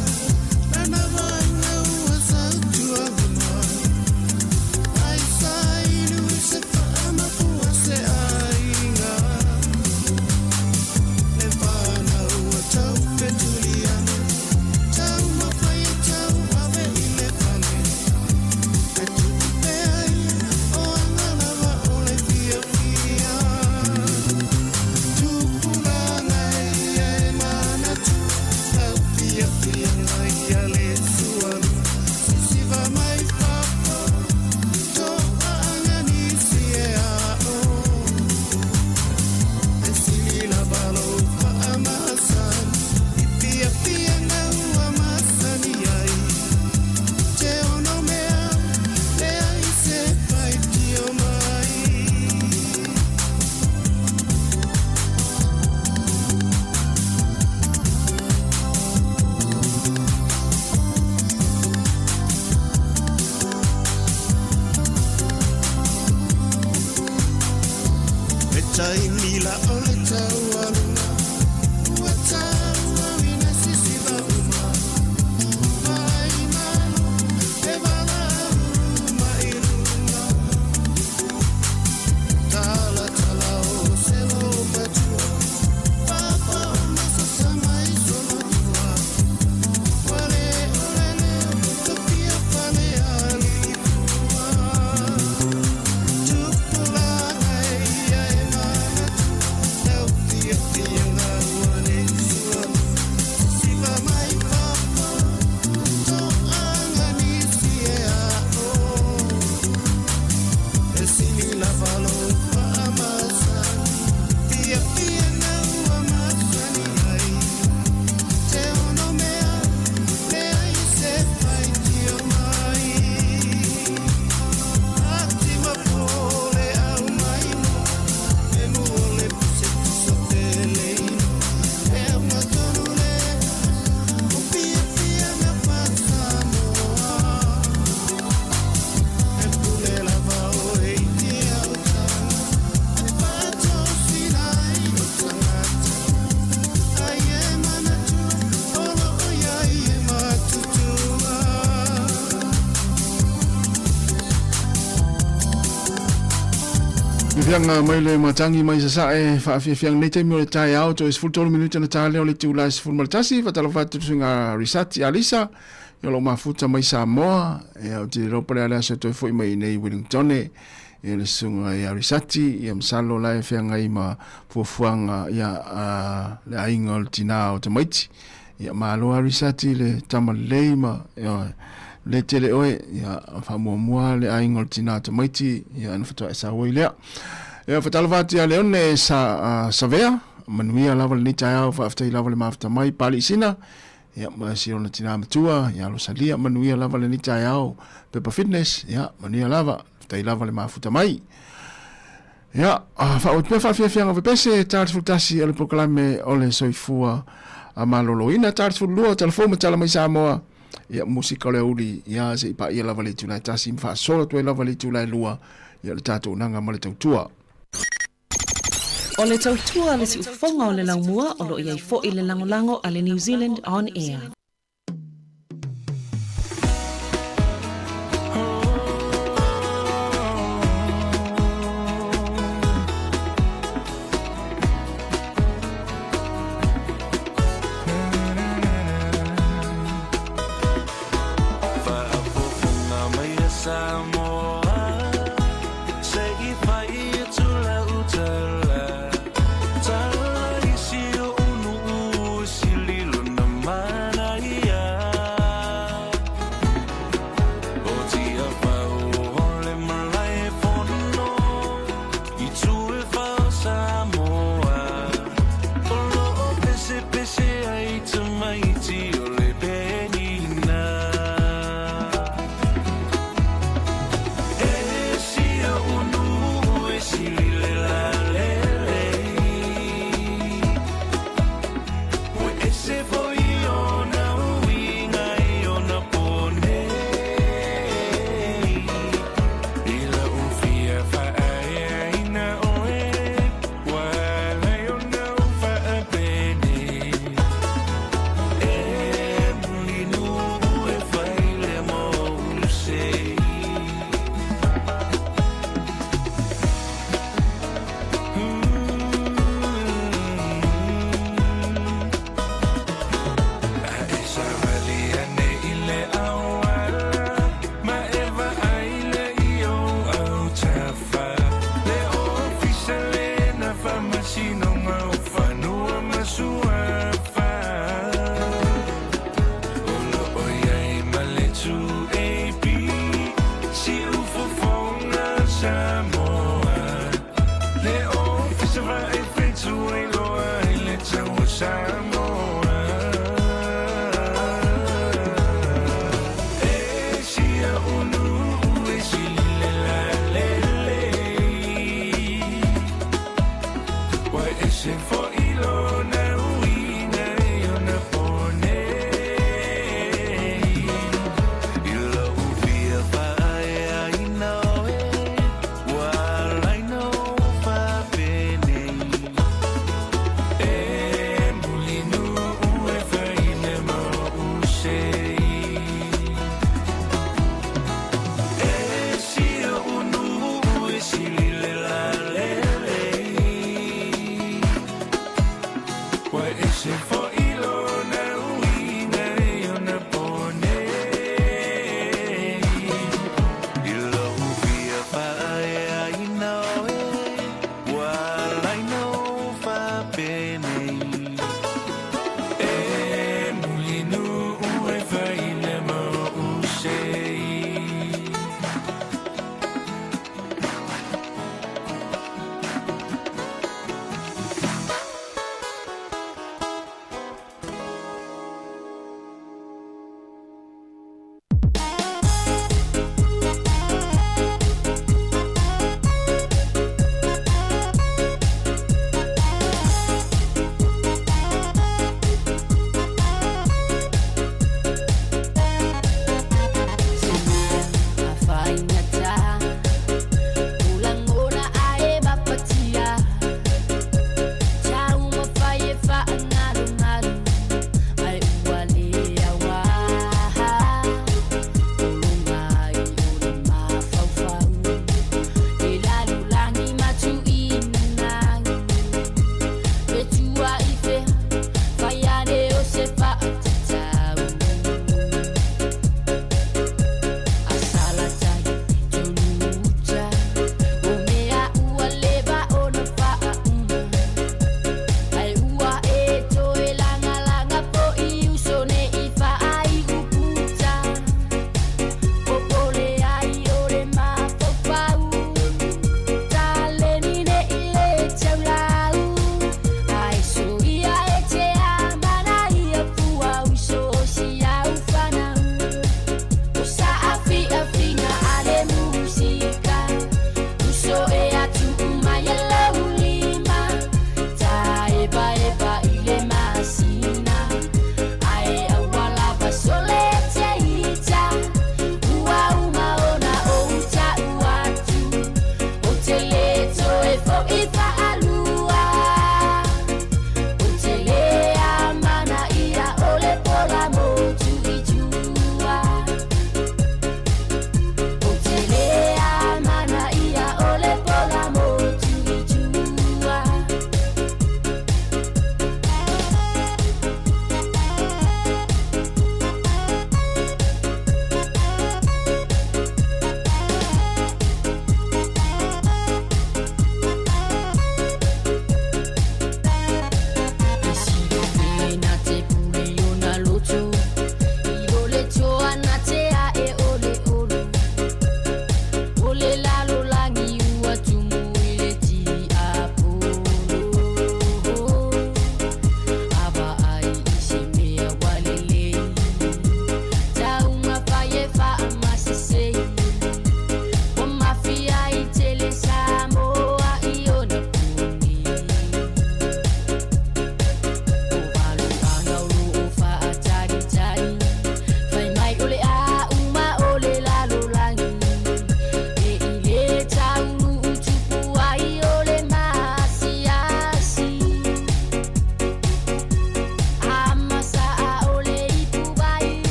Lana vaaiga ua sautuauma Ai saili i se faamapua se aiga Le fanau ua tau fetuliana Taumafai e tauave i le fale E tupu pea ia o aga lava o le fiafia Tupulaga ia e manatua Lau fiafiaga ia le sualua Sisiva mai fafo Toaaga nisi e ao E sili lava lou faamasani I fiafiaga ua masani ai Te ono mea leai se faitio mai. Le taimi la o le taualuga ua tauauina sisiva uma Vaai malo e valaau mai luga Talatala o se loumatua Papa o masasa mai solotua Ua le o le leo tofia fale alii fua Tupulaga ia e manatua Lau fiafiaga ua le sualua Sisiva mai fafo Toaga nisi e ao E sili lava lou faamasani Fiafiaga ua masani ai Te ono mea leai se faitio mai Ati ma po le au maimoa E mu o le puse tusa feleino E auga tonu lea O fiafiaga faa-Samoa E pule lava oe i te autaga E faatosina ai o tagata Ai e manatua o loo i ai e matutua. Fiafiaga mai le matagi mai Sasae, faafiafiaga nei taimi o le taeao, toe 13 minute ona ta lea o le itula e 11. Faatalofa atu i le suiga Risati Alisa, ia o lo o mafuta mai Samoa, ia ou te le iloa po o le a le aso e toe foi mai i inei i Wellingtone, ia le susuga ia Risati, ia masalo la e feagai ma fuafuaga ia a le aiga o le tina o tamaiti. Ia malo lava Risati le tama lelei ma ia le tele oe, ia faamuamua le aiga o le tina tamaiti, ia ona faatoa e sau ai lea. Ia faatalofa atu ia Leone sa Savea, manuia lava lenei taeao, faafetai lava le mafuta mai Pali Sina, ia ma si ona tina matua ia Rosalia, manuia lava lenei taeao Pepa Fitness, ia manuia lava, faafetai lava le mafuta mai. Ia, faaauau pea faafiafiaga pepese, ta 11 o le polokalame o le soifua maloloina, ta 12 tala fou ma tala mai Samoa, ia musika o le aoauli, ia se i paia lava le itula e tasi ma faasolo atu ai lava le itula e lua, ia le tatou naga ma le tautua. O le tautua a le siufofoga o le laumua o lo o i ai foi le lagolago a le New Zealand On Air. Faafofoga mai a Samoa, se i fai atu lau tala. Tala i si oʻu nuu sili lona manaia. O Tiafau.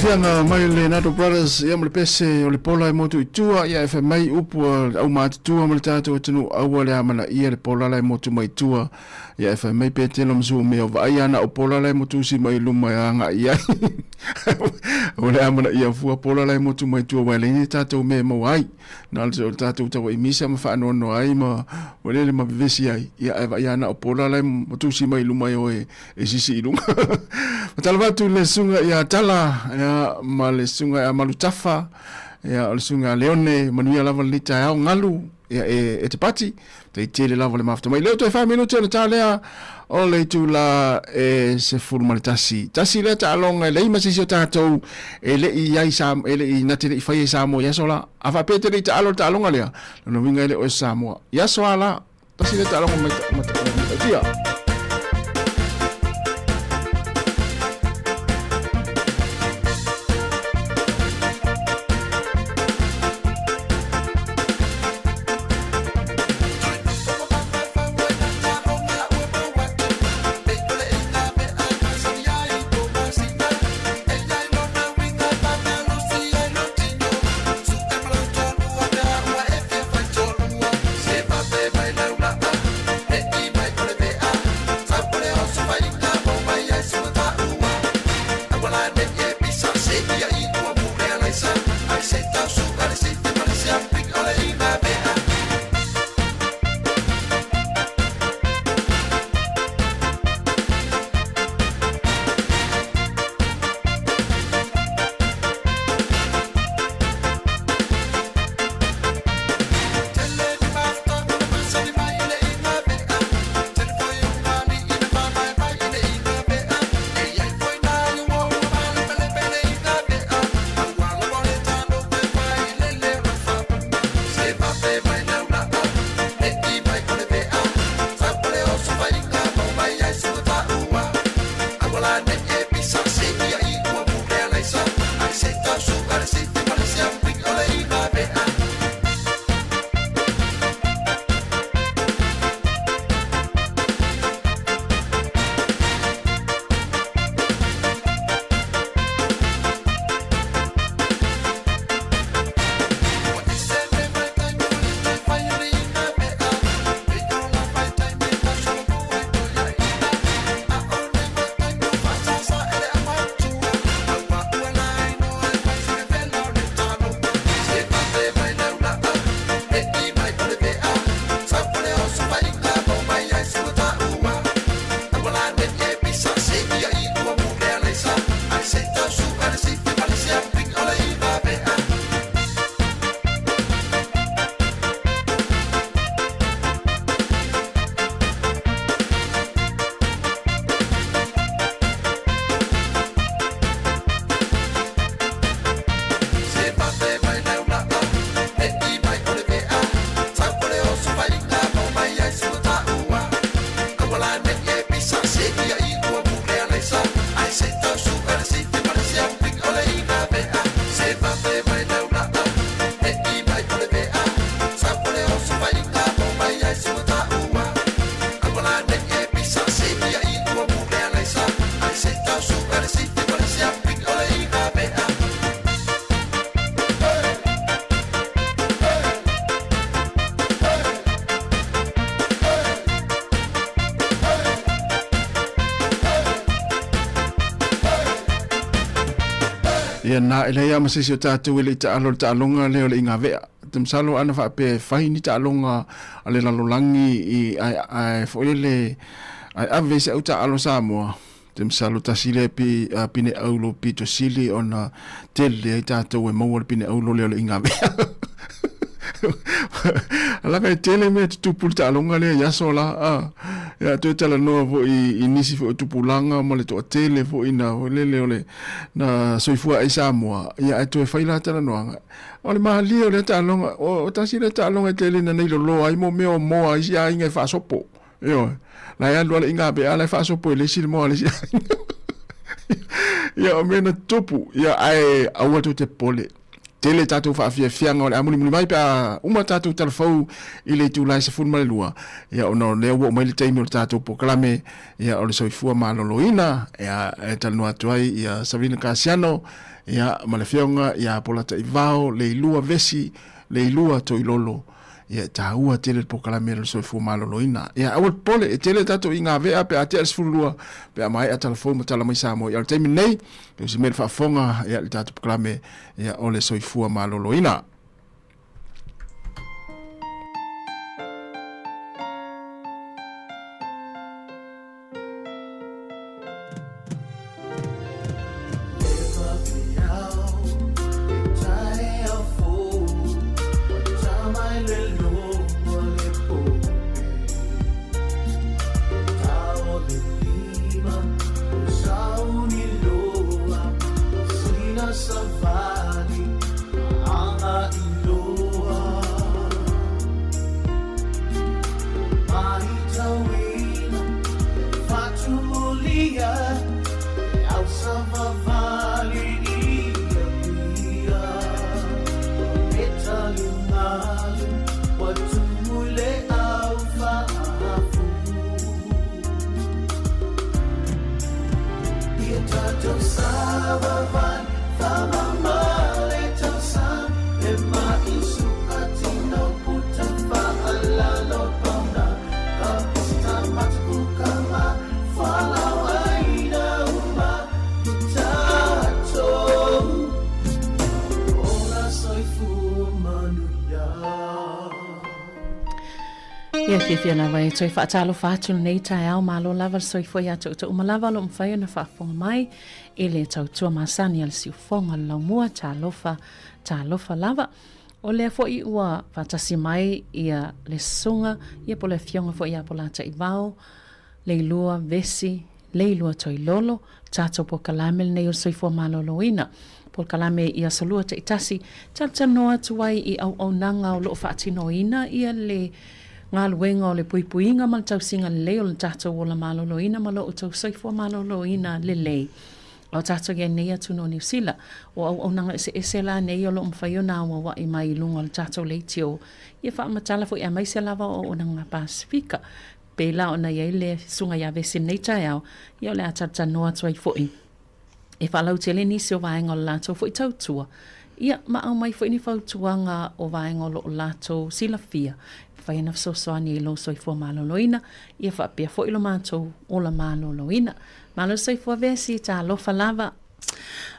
Fiafiaga mai le Leonardo Brothers ia ma le pese o le pola e motu i tua ia e fai mai upu a le aumatutua ma le tatou atunuu aua le amanaia le pola la e motu mai tua ia e fai mai Petelo ma Sumea o vaai ana o pola la e motusi mai luma e agai i ai aua le amanaia fua pola la e motu mai tua aua e leai ni tatou mea e maua ai na o le tatou tauaimisa ma faanoanoa ai ma lele ma vevesi ai ia ae vaai ana o pola la e motusi mai luma e o e e sisi i luga. Matala atu le susuga ia Tala ia, ma le susuga ia Malutafa ia, o le susuga ia Leone, manuia lava lenei taeao galu ia, e, e te pati. Tei tele lava le mafuta mai. Leo toe 4 minute ona tā lea o le itula e 11. Tasi lea taaloga e leai ma se isi o tatou e le i ai sa, e le i, na te le i faia i Samoa i aso la. A faapea te le i taalo le taaloga lea, lona uiga e le o e Samoa. I aso a la, Tasi lea taaloga mai matautia. Ia na e leai lava ma se isi o tatou e le i taalo i le taaloga lea o le igavea. Ou te masalo ana faapea e fai ni taaloga a le lalolagi i ae ae foi lele ae ave i se au taalo Samoa, ou te masalo tasi lea pi pine aulo pito sili ona tele ai tatou e maua le pine aulo lea o le igavea. Alaga e tele mea e tutupu i le taaloga lea i aso la. A, ia toe talanoa foi i nisi foi o tupulaga ma le toatele foi na foi lele o le na soifua ai Samoa, ia ae toe fai la talanoaga. O le malie o lea taaloga, o tasi lea taaloga e tele ina nei loloa ai mo mea o moa a isi aiga e faasopo. Ioe. La e alu lava le igavea la e faasopo e le isi le moa a le isi aiga. Ia o mea na tutupu, ia ae aua tou te popole. Tele tatou faafiafiaga o le a mulimuli mai pe a uma tatou talafou i le itula e 12, ia ona o lea ua oo mai le taimi o le tatou polokalame, ia o le soifua maloloina, ia e talanoa atu ai ia Savina Kasiano, ia ma le afioga ia Polataivao Leilua Vesi Leilua Toilolo. Ia e taua tele le polokalame o le soifua maloloina. Ia aua le popole, e tele tatou i gavea pe a tea le 12, pe a maea talafou ma tala mai Samoa. Ia o le taimi lenei, e usi mai le faafofoga ia le tatou polokalame ia o le soifua maloloina. Ia fiafia lava e toe faatalofa atu lenei taeao, malo lava le soifua ia toutou uma lava o lo o mafai ona faafofoga mai i le tautua masani a le siufofoga o le laumua, talofa, talofa lava. O lea foi ua faatasi mai ia le susuga ia po o le afioga foi ia Polataivao, Leilua Vesi, Leilua Toilolo, tatou polokalame lenei o le Soifua Maloloina. Polokalame i aso lua taitasi, talatalanoa atu ai i auaunaga o lo o faatinoina ia le galuega o le puipuiga ma le tausiga lelei o le tatou ola maloloina ma lo outou soifua maloloina lelei. A o tatou i ai nei atunuu o Niu Sila, o auaunaga eseese la nei o lo o mafai ona auauai mai i luga o le tatou leitio ia faamatala foi aemaise lava o auaunaga Pasefika. Pei la ona i ai le Susuga ia Vesi i lenei taeao, ia o le a talatalanoa atu ai foi e faalautele nisi o vaega o le latou foi tautua, ia ma aumai foi ni fautuaga o vaega o lo o latou silafia e mafai ona fesoasoani i lou soifua maloloina, ia faapea foi lo matou ola maloloina. Malo le soifua Vesi, talofa lava.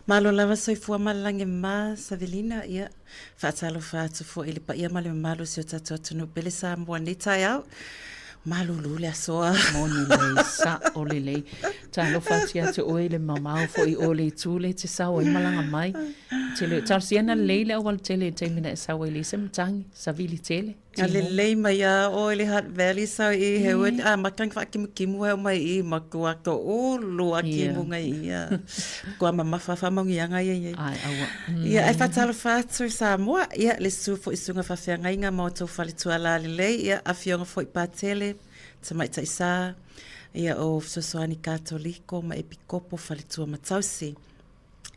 Malo lava soifua ma le lagi ma Savelina, ia faatalofa atu foi i le paia ma le mamalu o si o tatou atunuu pele Samoa i lenei taeao. Malulu le asoa. Moni lelei, sa'o lelei. Talofa atu ia te oe i le mamao foi o le itu lea e te sau ai malaga mai. Tele, talosia ina lelei le auala tele i le taimi na e sau ai leai se matagi, savili tele. A lelei mai a oe le Hutt Valley sau i Hayward a matagi faakimukimua e omai i matua to ulu a kimu ngai ia. Kua mamafa faamanuiaga ia i ai. Ai aua. Ia ai faatalofa atu i Samoa, ia le susu foi i susuga faafeagaiga ma outou faletuala lelei, ia afioga foi Patele, Tamaitai Sa, ia o Fesoasoani Katoliko ma Epikopo Faletua ma Tausi.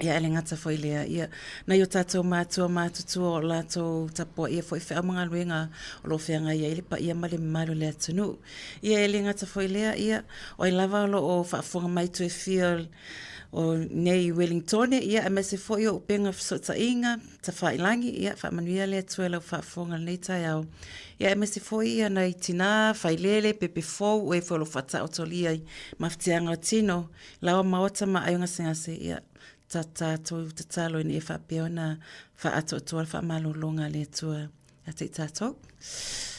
Ia e le gata foi i lea, ia nai o tatou matua matutua o latou tapuaia foi feau ma galuega o lo o feagai ai le paia ma le mamalu o le atunuu. Ia e le gata foi i lea, ia o ai lava o lo o faafofoga mai toe fia o nei i Wellingtone, ia aemaise foi o upega fesootaiga, tafailagi, ia faamanuia le Atua i lau faafofoga i lenei taeao. Ia aemaise foi ia nai tina, failele, pepe fou, o e foi o lo o faataotolia i mafatiaga o tino, Laoa maota ma aio gasegase, ia, ta tatou tatalo ina ia faapea ona faaatoatoa le faamalologa a le Atua ia te i tatou.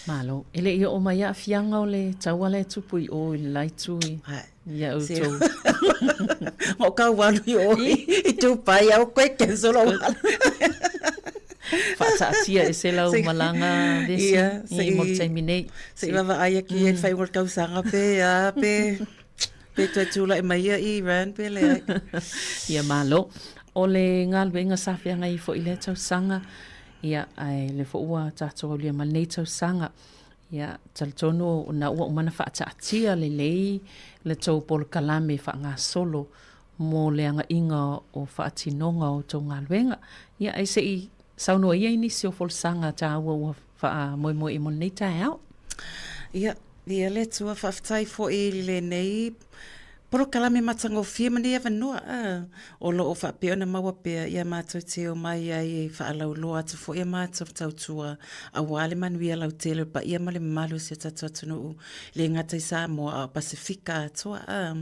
Malo. E le i oo mai aafiaga o le taua la e tupu i o i le la itu i ia outou. Ma o kau alu i o i Dubai au koe cancel lou alu. Faataatia ese lau malaga vesi i mo le taimi nei. Se i vaavaai atu i le faaiuga o le tausaga pe a pe Pe toe tulai mai ia i Iran pe leai. Ia malo. O le galuega sa feagai foi i lea tausaga, ia, ae lea foi ua tatou aulia ma lenei tausaga. Ia, talitonu ona ua uma ona faataatia lelei le tou polokalame faagasolo mo le agaiga o faatinoga o tou galuega. Ia, ae se i. saunoa ia i nisi o folasaga tāua ua faamoemoe mo lenei taeao. Ia, ia le Atua, faafetai foi i lenei polokalame matagofie ma nei avanoa a, o lo o faapea ona maua pea ia matou te omai ai e faalauiloa atu foi a matou tautua aua le manuia lautele o le paia ma le mamalu o si o tatou atunuu, le gata i Samoa a o Pasefika atoa a.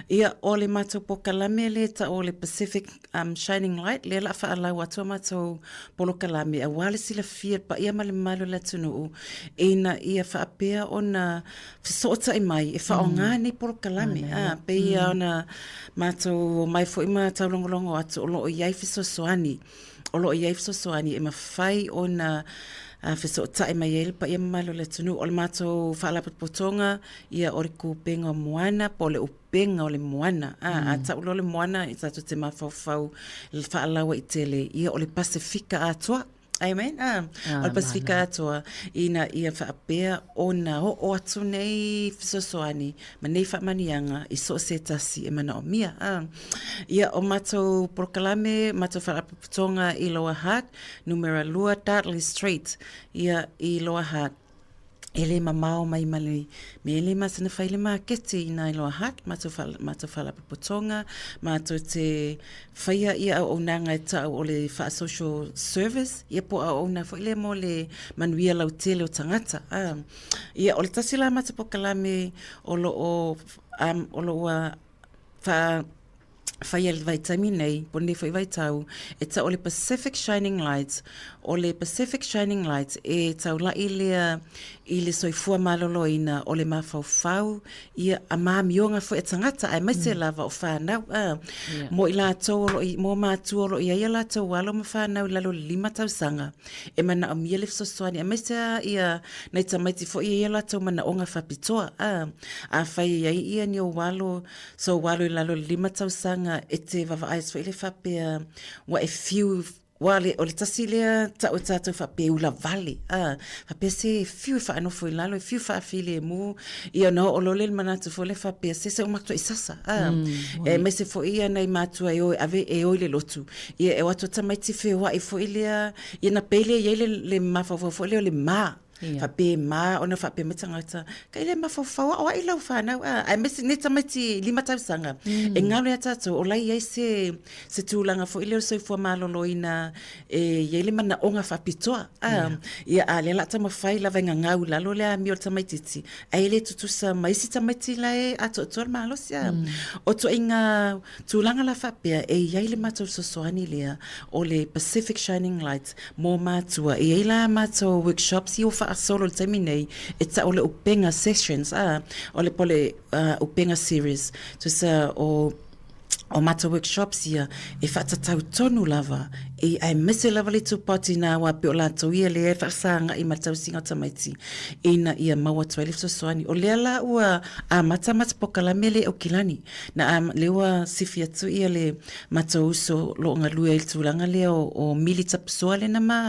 Ia, o le matou polokalame lea e tau o le Pacific um, Shining Light, lea la a faalau atu a matou polokalame aua le silafia le paia ma le mamalu o le atunuu ina ia faapea ona fesootai mai e faaaoga mm. nei polokalame. Ah, pei mm. ona matou omai foi ma taulogologo atu o lo o i ai fesoasoani o lo o i ai fesoasoani e mafai ona fesootai mai ai le paia mamalu o le atunuu. O le matou faalapotopotoga ia o le Kupenga o Moana po o le upega o le moana. A, mm. a tau loa le moana, i tatou te mafaufau faalauaitele, ia o le Pasefika atoa. Amen. Ah, ah, o le Pasefika atoa, ina ia faapea ona oo atu nei fesoasoani ma nei faamanuiaga i so o se tasi e manaomia. Ah. Ia, o matou polokalame, matou faalapotopotoga i Lower Hutt, numera 2 Dartley Street, ia i Lower Hutt. E le mamao mai ma le mea e le masina fai le maketi i nā Lower Hutt, matou, wha, matou faalapotopotoga, matou te whaia ia auaunaga e tau o le wha-social service, ia po auauna foi lea mo le manuia lautele o tagata. Ah, ia, o le tasi la matou polokalame o lo o, um, o lo ua wha, whaia i le vaitaimi nei, po nei foi vaitau, e tau o le Pacific Shining Lights. O le Pacific Shining Lights e taula'i lea i le soifua maloloina o le mafaufau ia a maamioga foi a tagata aemaise mm. lava o whanau. A, yeah. Mo i latou o lo i, mo mātua o lo i ai a latou alo ma whanau i lalo le lima tausaga e manaomia le fesoasoani aemaise a ia nai tamaiti foi e ia latou manaoga faapitoa. A, afai e i ai ia ni ou alo So ua alu i lalo i le lima tausaga e te vaavaai atu foi lea faapea ua e fiu ua le, o le tasi lea tau e tātou faapea e ulavale, a, faapea se e fiu e faanofo i lalo, e fiu faafilemu, ia ona oo loa lea i le manatu foi lea faapea se se o matuai sasa, a, mm, aemaise foi ia nai matua e o e ave e o i le lotu, ia e o atu a tamaiti feoai foi lea, ia na pei lea i ai le, le mafaufau foi lea o le ma, Yeah. Faapea ma ona faapea mai tagata, kai le mafaufau ao ai lau whanau, a, aemaise nei tamaiti lima tausaga, mm. e ngalo ia tātou, o lai ai se, se tūlanga foi lea o le soifua maloloina, e i ai le manaoga faapitoa, a, yeah. ia a lea la taumafai lava e gagau i lalo le amio o le tamaititi, ae le tutusa ma isi tamaiti la e atoatoa le malosi, a. Mm. O toaiga Tulaga la faapea, e i ai le matou fesoasoani lea o le Pacific Shining Lights mō mātua. E i ai la matou workshops ia ua faasolo i le taimi nei e tau o le upega sessions, ā, o le po o le upega series. Tusa o o matou workshops ia e faatatau tonu lava i aemaise lava le itupa o tinā aua pei o latou ia lea e faafesaga'i ma le tausiga o tamaiti ina ia maua atu ai le fesoasoani. O lea la ua amata matou polokalame lea i Aukilani. Na a, lea ua sifi atu ia le matou uso lo o galue ai i le tulaga lea o, o Mili Tapusoa lea na ma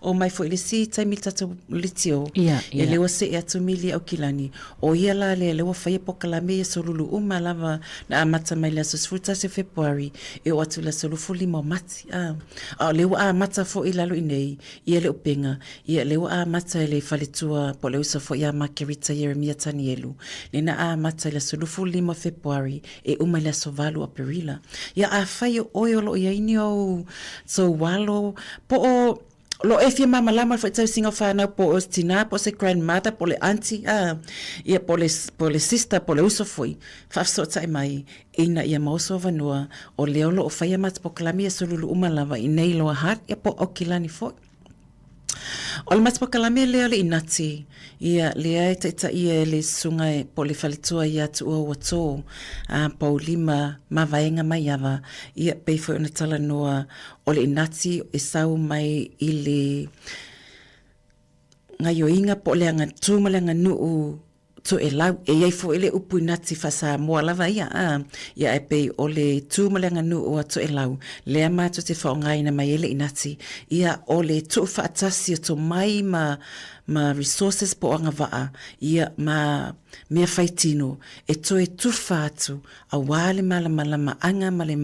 omai foi i le isi taimi i le tatou litio. Ia, ia. Lea ua see atu Mili Aukilani. O ia la lea, lea ua faia polokalame ia solulu uma lava na amata mai le aso 11 o Fepuari e oo atu i le aso 25 o Mati. A, a o lea ua amata foi i lalo i nei ia le upega, ia lea ua amata e le faletua po o le uso foi ia Makerita Ieremia Tanielu, lea na amata i le aso 25 o Fepuari e uma i le aso 8 o Aperila. Ia afai o oe o lo o i ai ni ou tou alo, po o lo o e fia malamalama i le faitausiga o fanau po o se tinā, po o se grandmother, po o le aunty, a, ia po o le, po o le sister, po o le uso foi, faafesootai mai ina ia maua sou avanoa, o lea o lo o faia matou polokalame ia solulu uma lava i nei Lower Hutt, ia po o Aukilani foi. O le matou polokalame lea o le inati, ia lea e taitaia e le susuga e po o le faletua ia Tuuauatō, a Paulima Mavaega Maiava, ia pei foi ona talanoa o le inati e sau mai i le gaioiga po o le agatū ma le aganuu Toelau, e i ai foi le upu inati faa-Samoa lava ia, a, ia ae pei o le tu ma le aganuu a Toelau, lea matou te faaaogaina mai ai le inati, ia o le tuufaatasi o tomai ma, ma resources po o agavaa, ia, ma mea faitino e toe tufa atu aua le malamalamaaga ma le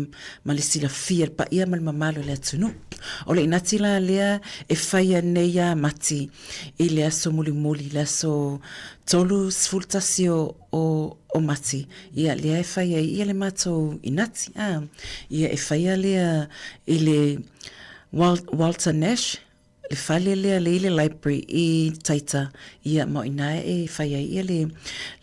ma le silafia i le paia ma le mamalu o le atunuu. O le inati la lea e faia nei ia Mati i le aso mulimuli, le aso 31 o o o Mati, ia lea e fai ai ia le matou inati, a, ia e faia lea i le Walter Nash, le fale lea le i le library i Taita, ia ma o ina e fai ai ia le,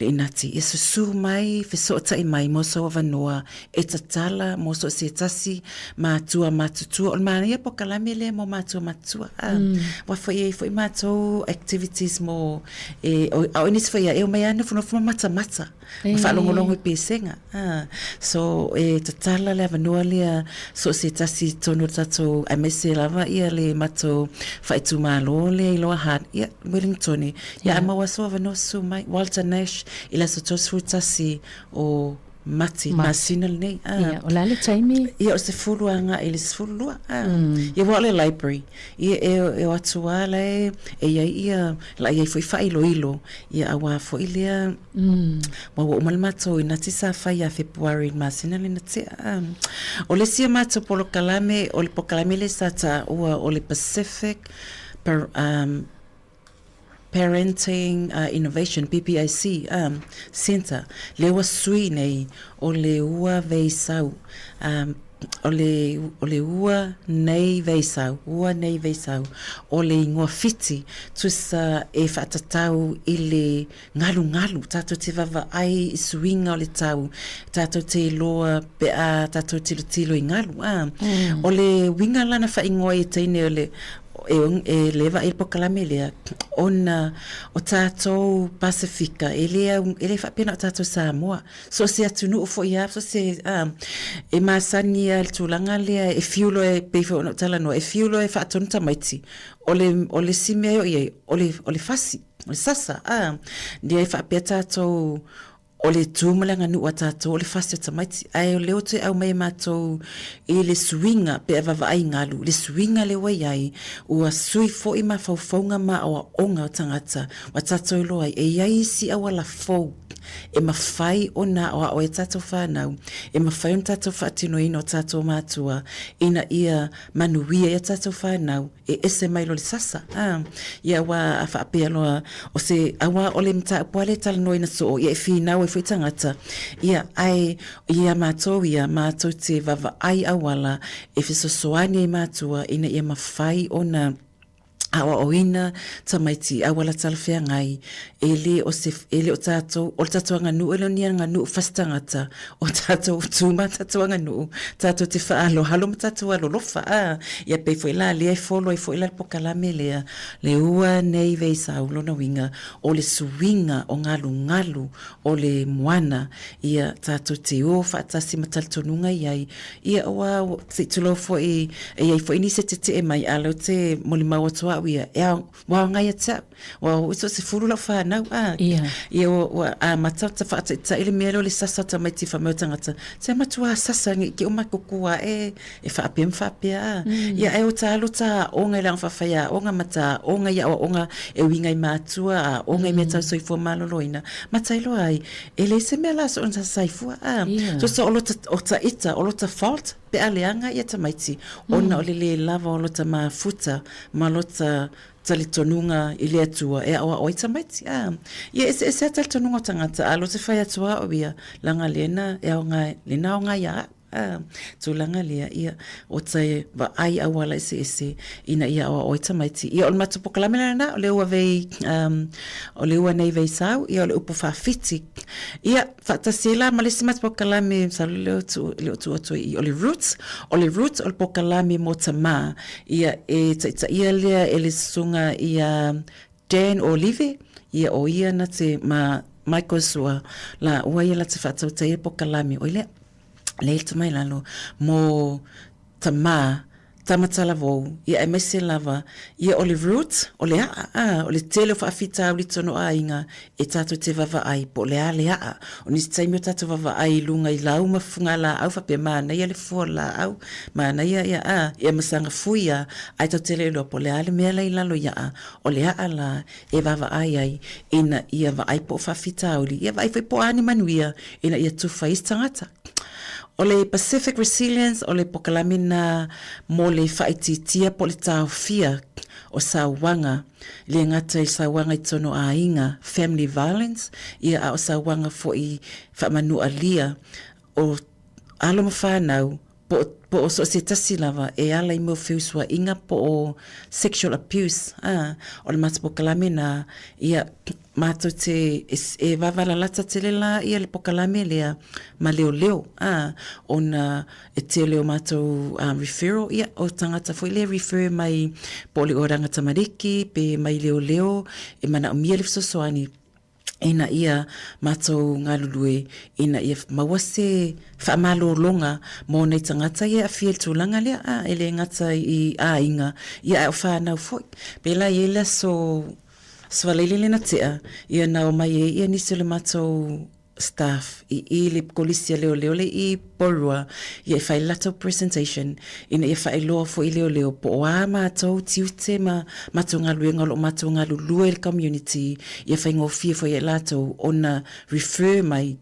le inati. Ia susū mai, fesootai mai mo sou avanoa e tatala mo so o se tasi matua matutua. O le manaia pokalame lea mo matua matutua. A, mm. Ua foi ai foi matou activities mo e, o, a o nisi foi ia, e o mai a nofonofo ma matamata. Ma faalogologo i pesega. Ah, so e tatala le avanoa lea so o se tasi i totonu o le tatou aemaise lava ia le matou faaitumalo lea i Lower Hutt, ia Wellingtone. Ia a maua sou avanoa susu mai Walter Nash i le aso 31 o Mati, masina lenei. Ah. Ia, o le a le taimi? Ia, o le 10 agai i le 12. Ah. Ia, ua o le library. Ia, e, e o atu lava la e, e i ai ia, la i ai foi faailoilo, ia aua foi lea, Ua ua uma le matou inati sa fai ia Fepuari i le masina lena tea. O le isi o matou polokalame, o le polokalame lea sa taua o le Pacific Parenting Innovation, PPIC, Centre, lea ua sui nei, o le ua veisau, o le, o le ua nei veisau, ua nei veisau, o le ingoa Fiti, tusa e faatatau i le Ngalugalu, tātou te vavaai i suiga o le tau, tātou te iloa pe a tātou tilotilo i ngalu, ā. O le uiga lana whaingoa i teine o le, e, e le vaai le pokalame lea, ona o tātou Pasifika, e le au, e le faapena o tātou Samoa. So o se atunuu foi a, so se, ā, e masani a le tulaga lea e fiu loa e, pei foi ona ou talanoa, e fiu loa e faatonu tamaiti, o le, o le isi mea e oo i ai, o le, o le fasi. O le sasa, ā, lea e faapea tātou, o le tū ma le aganuu a tātou, o le fasi o tamaiti. Ae o lea ua toe aumai e mātou i le suiga, pe a vaavaai i ngalu, le suiga lea ua i ai, ua sui foi mafaufauga ma aoaoga o tagata, ua tātou iloa ai, e i ai isi auala fou e mafai ona aoao ai a tātou whānau, e mafai ona tātou faatinoina o tātou mātua, ina ia manuia i a tātou whānau, e ese mai loa le sasa, a, ia ua a faapea loa, o se, aua o le mataupu a le talanoaina soo, ia e finau ai foi tagata, ia, ae ia matou ia, matou te vaavaai auala e fesoasoani ai matua ina ia mafai ona aoaoina tamaiti i auala talafeagai, e le o se, e le o tatou, o le tatou aganuu e le o ni aganuu fasi tagata, o tatou tu ma tatou aganuu, tatou te faahalohalo ma tatou alolofa, a, ia pei foi la lea e folo ai foi la le pokalame lea, le ua nei veisau, lona uiga, o le suiga o galugalu o le moana, ia tatou te o faatasi ma talitonuga i ai, ia aua, se i tulou foi, e i ai foi nisi e tetee mai, a o lea ou te molimau atu au ia, e ao, ua aoga ia te au. Ua oo so 10 lau whānau, ā. Ia. Ia, ua, ua amata o ta whaataitai le mea lea o le sasa o tamaiti wha mau tangata. Te matua sasa ngi ki o makuku a e, e whaapea ma whaapea, ā. Ia, e o tā alo tā aonga i langa whawhai a aonga ma tā aonga i aoaoga e uiga i mātua, a aonga i mea tau soifua maloloina. Ma tailoa ai, e leai se mea la so ona saifua, ā. Ia. So, so o lota, o ta ita, o lota fault, pe a leaga ia tamaiti, ona o le lē lava o lota mafuta ma lota talitonuga i le Atua e aoao ai tamaiti. A, ia eseese a talitonuga o tagata, a lote fai atu a au ia, langa lena e aoga, lena aoga ia au. A, tulaga lea, ia, o te vaai auala eseese ina ia aoao ai tamaiti. Ia, o le matou pokalame lena, o le ua vei, um, o le ua nei vei sau, ia, o le upu faafiti. Ia, faatasi ai la ma le isi matou pokalame, masalo le o tuu, le o tuu atu ai i, o le roots, o le roots o le pokalame mo tamā. Ia, e taitaia lea e le susuga ia Dan Olive, ia o ia na te ma Michael Sua la ua ia la te faatautaia pokalame, oi lea, lea i le mai lalo, mo tamā, tama talavou, ia aemaise lava, ia o le root, o le a'a, ā, o le tele o faafitauli i totonu o aiga e tatou te vaavaai po o le a le a'a. O nisi taimi o tatou vaavaai i luga i lau ma fugalaau faapea manaia le fua o le laau, manaia ia, ā, ia ma saga fui a, ae tatou te le iloa po o le a le mea la i lalo i a'a, o le a'a la e vaavaai ai ina ia vaai po o faafitauli, ia vaai foi po o a ni manuia ina ia tufa ai isi tagata. O le Pacific Resilience o le pokalame na mo le faaitiitia po o le taofia o sauaga, e le gata i sauaga i totonu o aiga, family violence, ia a o sauaga foi faamanualia o alo ma fanau po o, po o so o se tasi lava e ala i mea o feusuaiga po o sexual abuse, a, o le matou pokalame na, ia, matou te, e vavalalata tele la ia le pokalame lea ma leoleo, a, ona e tele o matou referral, ia, o tagata foi lea e refer mai po o le oranga tamariki pe mai leoleo e manaomia le fesoasoani, ina ia matou galulue ina ia maua se faamalologa mo nai tagata ia e aafia i le tulaga lea, a, e le gata i aiga, ia ae o fanau foi. Pēlā i ai le aso aso Faraile lea na tea, ia na omai ai ia nisi o le matou staff i i le Kolisi a Leoleo lea i Porirua, ia e fai le latou presentation ina ia faailoa foi i leoleo po o a matou tiute ma matou galuega o lo o matou galulue i le community ia faigofie foi ia i latou ona refer mai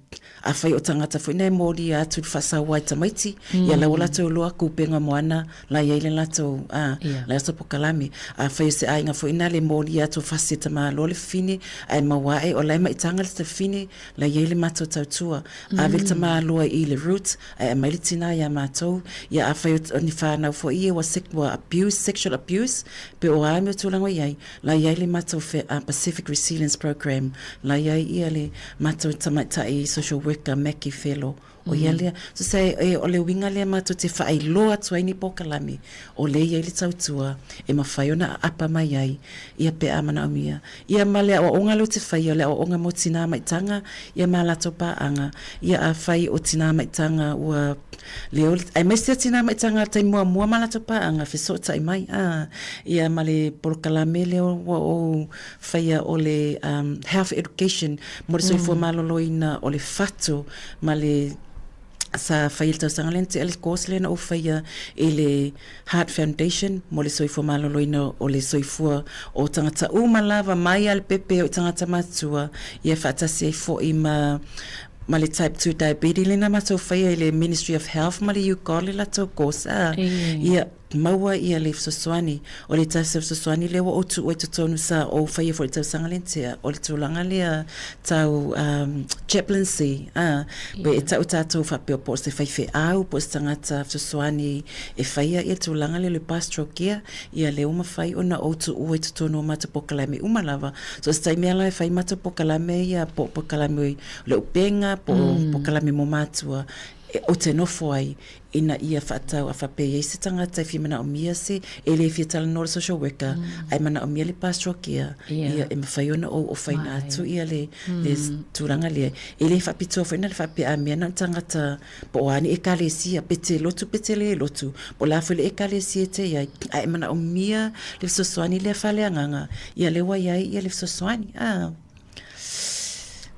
afai o tagata foi na e molia atu i le faasaoa i tamaiti ia la ua latou iloa kupenga moana la i ai le latou a la latou pokalame. Afai o se aiga foi na le molia atu o fasi e tamaloa le fafine ae maua ae o la e maitaga le fafine La i ai le matou tautua, ave le tamāloa i le root, ae aumai le tinā iā matou, ia afai o ni whānau foi ia ua ua abuse, sexual abuse, pe o a mea tulaga o i ai, la i ai le matou Pacific Resilience Program, la i ai ia le matou tamaitai social worker Mackie Felo, o ia lea. So se e o le uiga lea matou te faailoa atu ai ni pokalame, o lea e i ai le tautua e mafai ona aapa mai ai ia pe a manaomia. Ia ma le aoaoga lea ou te faia, o le aoaoga mo tinā maitaga, ia ma latou paaga. Ia afai o tinā maitaga ua leo, aemaise a tinā maitaga i le taimi muamua ma latou paaga, fesootai mai, a, ia ma le polokalame lea ua ou faia o le Health Education mo le soifua maloloina o le fatu ma le sa fai i le tausaga lea na tea le course lea na ou faia i le Heart Foundation mo le soifua maloloina o le soifua o tagata uma lava mai lava le pepe o tagata matua ia faatasi ai foi ma ma le type 2 diabetes lea na matou faia i le Ministry of Health ma le UCOL le latou course a ia maua ia le fesoasoani. O le tasi o fesoasoani lea ua ou tuua i totonu sa ou faia foi i le tausaga lea na tea, o le tulaga lea tau um, chaplaincy, a, pe e tau tatou faapea po o se faifeau, po o se tagata fesoasoani e faia ia tulaga lea o le pastoral care, ia lea ua mafai ona ou tuua i totonu o matou pokalame uma lava. So o se taimi lava la e fai matou pokalame ia, po o pokalame o le upega, po o pokalame mo matua, e, ou te nofo ai ina ia faatau a faapea i ai se tagata e fia manaomia se e le fia talanoa le social worker ae manaomia le pastoral care ia e mafai ona ou ofaina atu ia le le tulaga lea. E le faapitoa foi na le faapea a mea na o le tagata po o a ni ekalesia pe te lotu pe te le lotu po o le a foi le ekalesia e te i ai ae e manaomia le fesoasoani lea faaleagaga ia lea ua i ai ia le fesoasoani a.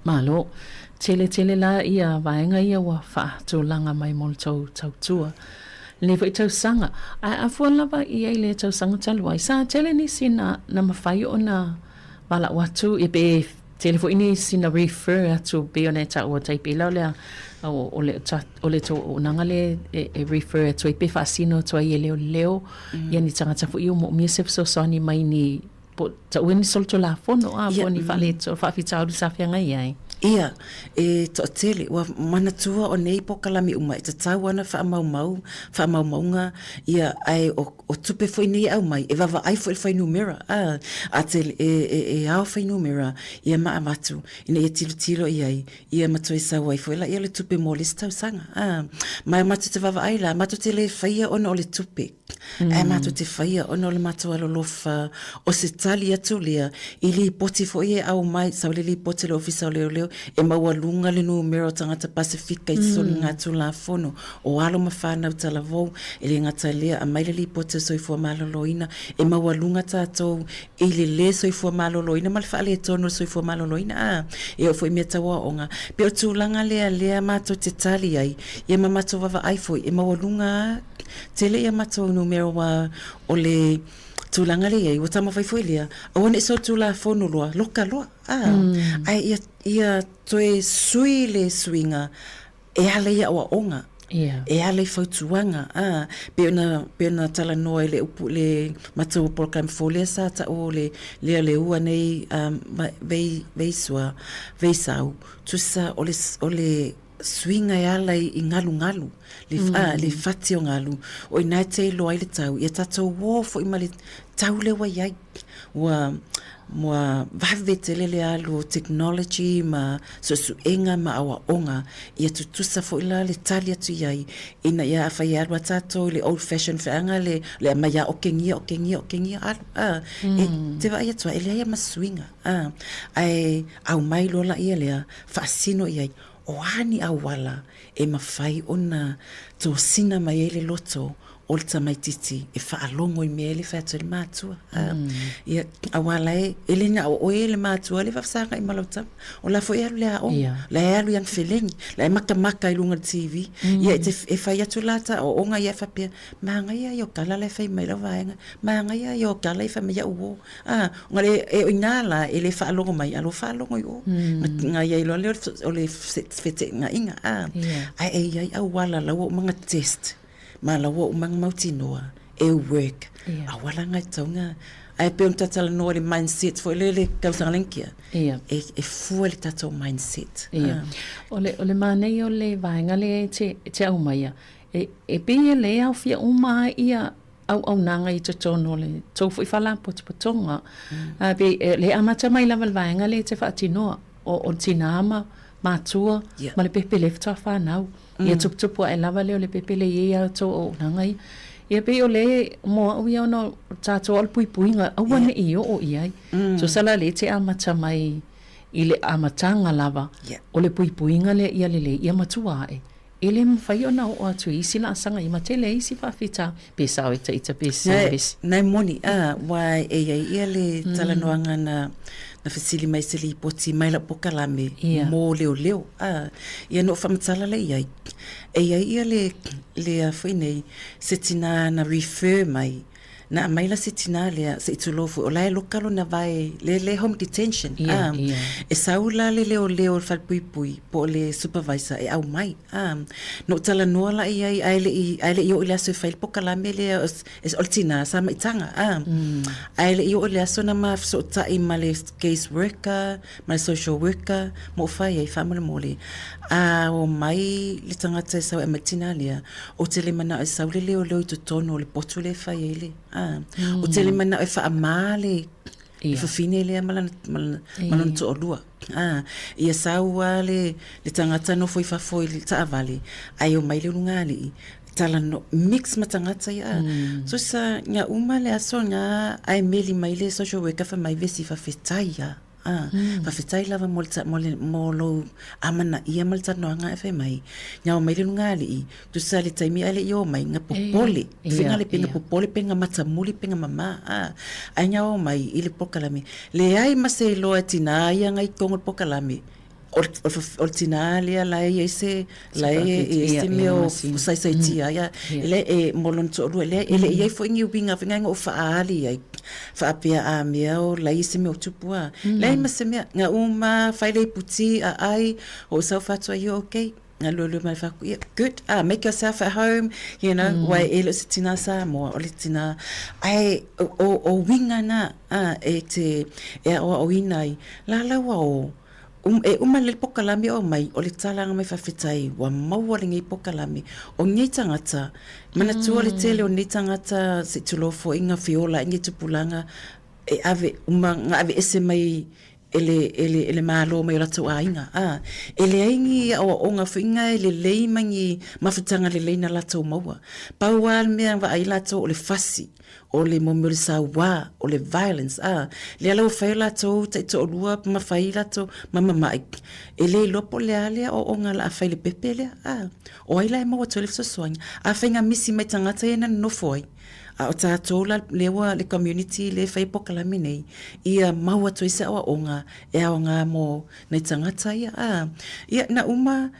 Malo. Tele tele la ia vaega ia ua faatulaga mai mo le tou tautua. Lenei foi tausaga. Ae a fua lava i ai le tausaga talu ai, sa tele nisi na, na mafai ona valaau atu, ia pe tele foi nisi na refer atu pei ona e taua tai pei la o le o, o le o le tou auaunaga lea e, e refer atu ai pe faasino atu ai e leoleo ia ni tagata foi ia ua moomia se fesoasoani mai ni Po o taua ni solitulafono a, po o ni faaleto, faafitauli sa feagai ai. Ia, e toatele, ua manatua o nei pokalame uma e tatau ana faamaumau, faamaumauga, ia, ae o, o tupe foi nei e aumai, e vaavaai foi i le fuainumera, a, a te, e, e, e ao fuainumera, ia ma avatu, ina ia tilotilo i ai, ia ma toe sau ai foi laia le tupe mo le isi tausaga, a. Ma e matou te vaavaai la, matou te le faia ona o le tupe. Ae matou te faia ona o le matou alolofa o se tali atu lea i lipoti foi e aumai, sau le lipoti a le Ofisa o Leoleo. leoleo, e maualuga le numera o tagata Pasefika i soligatulafono o alo ma fanau talavou. E le gata i lea, aumai le Lipoti o Soifua Maloloina, e maualuga tatou i le lē soifua maloloina ma le faaletonu o le soifua maloloina, a, e oo foi i mea tau aoaoga. E pei o tulaga lea lea matou te tali ai, ia ma matou vaavaai foi, e maualuga lava tele ia matou numera aua o le tulaga lea e i ai, ua taumafai foi lea, aua ne i solitulafono loa, loka loa, a, ae ia, ia toe sui le suiga e ala i aoaoga, e ala i fautuaga, ā, pei ona, pei ona talanoa i le upu, le matou polokalame fou lea sa taua o le lea le ua nei vei, veisua, veisau, tusa o le, o le suiga e ala i galugalu, le, ā, le fati o galu, o i ina e te iloa ai le tau, ia tatou ō foi ma le tau lea ua i ai. Ua, ua vave tele le alu o technology ma suesuega ma aoaoga, ia tutusa foi la le tali atu i ai, ina ia afai e alu a tatou i le old fashion feaga le, le aumai a okegia, okegia, okegia, alu, a, e te vaai atu lava, e leai lava ma se suiga, a, ae aumai loa laia lea, faasino i ai, o a ni auala e mafai ona tosina mai ai le loto o le tamaititi e faalogo i mea e le fai atu ai le matua. Ia, aua la e, e le na o oe le matua le faafesagai ma lau tama. O la foi e alu i le aoga, la e alu i ana felegi, la e matamata i luga o le TV. Ia, e te, e fai atu la ta aoaoga ia e faapea, Manaia ia o tala la e fai mai lau vaega, manaia ia o tala e fai mai au uo. A, ona le, e o ina la e le faalogo mai, a lo faalogo i o. Na iai loa lea o le feteenaiga, a. Ae e iai auala la ua uma ona test. Ma la ua uma ona mautinoa e work. Auala na e tatau ona, ae pei ona ta talanoa i le mindset foi lele i le tausaga lea na tea, e fua i le tatou mindset. O le, o le manaia o le vaega lea e te, e te aumaia, e, e pei e le aofia uma ai ia auaunaga i totonu o le tou foi faalapotopotoga. Ae pei e le amata mai lava i le vaega lea e te faatinoa, o, o le tinā ma matua ma le pepe lea faatoa fanau. Ia tuputupu ae lava lea o le pepe lea i ai a outou auaunaga ia. Ia pei o le mo au ia ona o tatou o le puipuiga, aua ne i oo i ai. Tusa la lea e te amata mai i le amataga lava o le puipuiga lea ia lelei, ia matua ae. E le mafai ona oo atu i isi laasaga ia ma tele ai isi faafitauli, pe sao e ita pe sese vesi. Nai moni, a, ua e i ai ia le talanoaga na, na fesili mai se lipoti mai lau pokalame mo leoleo, a, ia na ou faamatala lea i ai, e i ai ia le, le a foi nei, se tinā na refer mai, Na aumai la se tinā lea, se i tulou foi, o la e loka lona vae, le, le home detention, a, e sau la le leoleo o le falepuipui po o le supervisor e aumai, a. Na ou talanoa la i ai ae le i, ae le i oo i le aso e fai le pokalame lea, o, o le tinā sa maitaga, a. Ae le i oo i le aso na ma fesootai ma le case worker, ma le social worker, ma ou fai ai, faamolemole, a omai le tagata e sau e aumai le tinā lea, Ou te le manao e sau le leoleo i totonu o le potu lea e fai ai le, a. Ou te le manao e faamā le le fafine lea ma lana, ma lana, ma lona toalua. A, ia sau lava le, le tagata nofo i fafo i le taavale, ae omai le ulugalii, talanoa, mix ma tagata ia, a. So sa, na uma le aso na, ae meli mai le social worker fai mai, Vesi, faafetai lava. Ā, faafetai lava mo le, mo le, mo lou amanaia ma le talanoaga e fai mai, na omai le lugalii, tusa le taimi ae le i omai, na popole, fega le pe na popole pe na matamuli pe na mamā, ā, ae na omai i le polokalame, leai ma se iloa e tinā ia na i totonu o le polokalame, o le, o le tinā lea la e i ai se, la e i ai se mea o saisaitia ai, e leai, e, mo lona toalua, e leai, e le i ai foi ni uiga foi na ou faaali ai, faapea a mea o la e i ai se mea o tupu a. Leai ma se mea, na uma fai le ipu ti, aai, ou sau faatua ia okay, na luelue mai faaku, ia, good, ah, make yourself at home, you know, wai e le o se tinā Samoa, o le tinā, ae o, o, o uiga na, ah, e te, e aoaoina ai, la laua o, E uma le pokalame o mai, o le talaga mai faafetai ua maua lenei pokalame. O nei tagata, manatua le tele o nei tagata se i tulou foi nga feola ai nei tupulaga e ave uma nga aveese mai e le, e le, e le Malo mai o latou aiga. A, e leai ni aoaoga foi nga e lelei ma ni mafutaga lelei na latou maua. Pau lava le mea vaai latou o le fasi. O le mo mea o le sauā, o le violence, a, lea la ua fai o latou taitoalua ma fai latou ma mama'i, e le iloa po o le a le aoaoga o le a fai i le pepe lea, a. O ai la e maua atu ai le fesoasoani? Afai na misi mai tagata ia na nonofo ai, a o tatou la lea ua le community lea e fai polokalame nei, ia maua atu ai se aoaoga e aoga mo nai tagata ia, a. Ia, na uma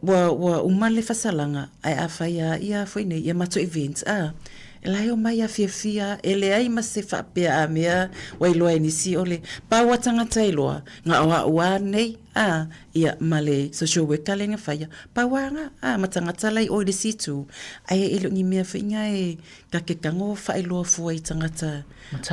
Ua ua uma le fasalaga, ae afai a ia foi nei ia matou events a, e la e omai a fiafia a, e leai ma se faapea a mea ua iloa e nisi o le pau a tagata iloa, na o a'u a nei a, ia ma le social worker lea na faia, pau a nga a, ma tagata la i o i le isi itu, ae e le o ni mea foi nga e ta te tago faailoa fua i tagata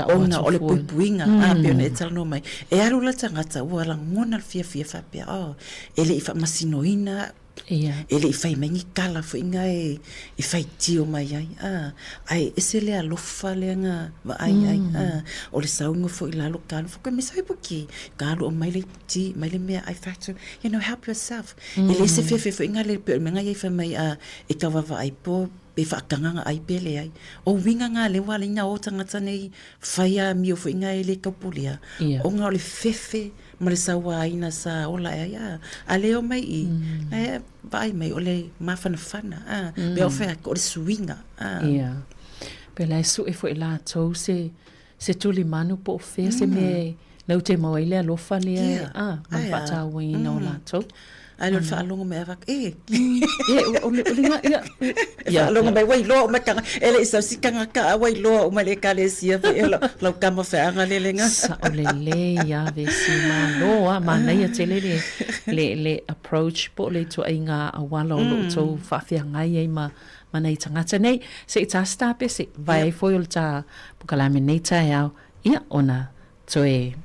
ona o le puipuiga a, pei ona e talanoa mai, e alu la tagata ua lagona le fiafia faapea, oh, e le i faamasinoina a'u, e le i fai mai ni tala foi na e faitio mai ai, a, ae ese le alofa lea na vaai ai, a, o le sauga foi i lalo ta alu, fai mai sau ipuki, ta alu aumai le ipuki, aumai le meaai, fai atu, you know, help yourself. E leai se fiafia foi na le pei o le mea na ia i fai mai, a, e tau vaavaai po pe faatagaga ai pe leai. O uiga na lea ua ala ai na o tagata nei fai amio foi na e le taupulea, ona o le fefe ma le sauaina sa ola ae ai a, a le omai i, e vaai mai o le mafanafana a, pe o fai atu o le suiga a. Ia. Pe la e sue foi latou se se tulimanu po o fea se mea e lau te maua ai le alofa lea e a, ma le faatauaina o latou. Ae le o le faalogo mai a e. E, o le, o le nga, ia. E faalogo mai, ua iloa uma tanga, e le i sau si tagata a ua iloa uma le Ekalesia foi e lau tama feagalelega. Sao lelei a Vesi, malo a, manaia tele le, le, le approach po o le ituaiga auala o lo o outou faafeagai ai ma, ma nai tagata nei. Se i ta se tapese, vae ai foi o le ta pokalame nei taeao, ia, ona toe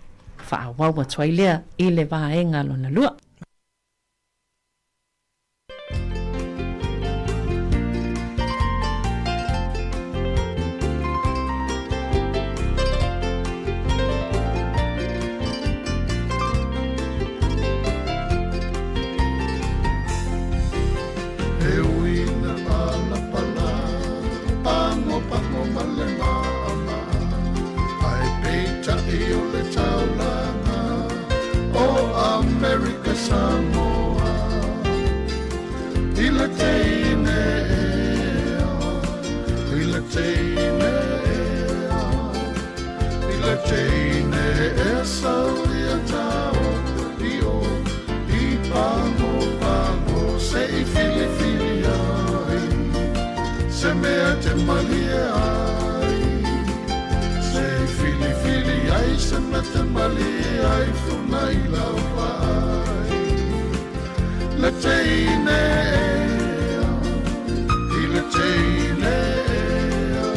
faaauau atu ai lea i le vaega lona lua. E ui na palapala, pagopago ma le maʻamaʻa, Ae peitai o le taulaga o Amerika Samoa I le teine ea, i le teine ea, i le teine ea sau ia tao i o i Pagopago se i filifili ai se mea te malie ai Se i filifili ai se mea te malie ai Funa i lau vaai Le teine ea I le teine ea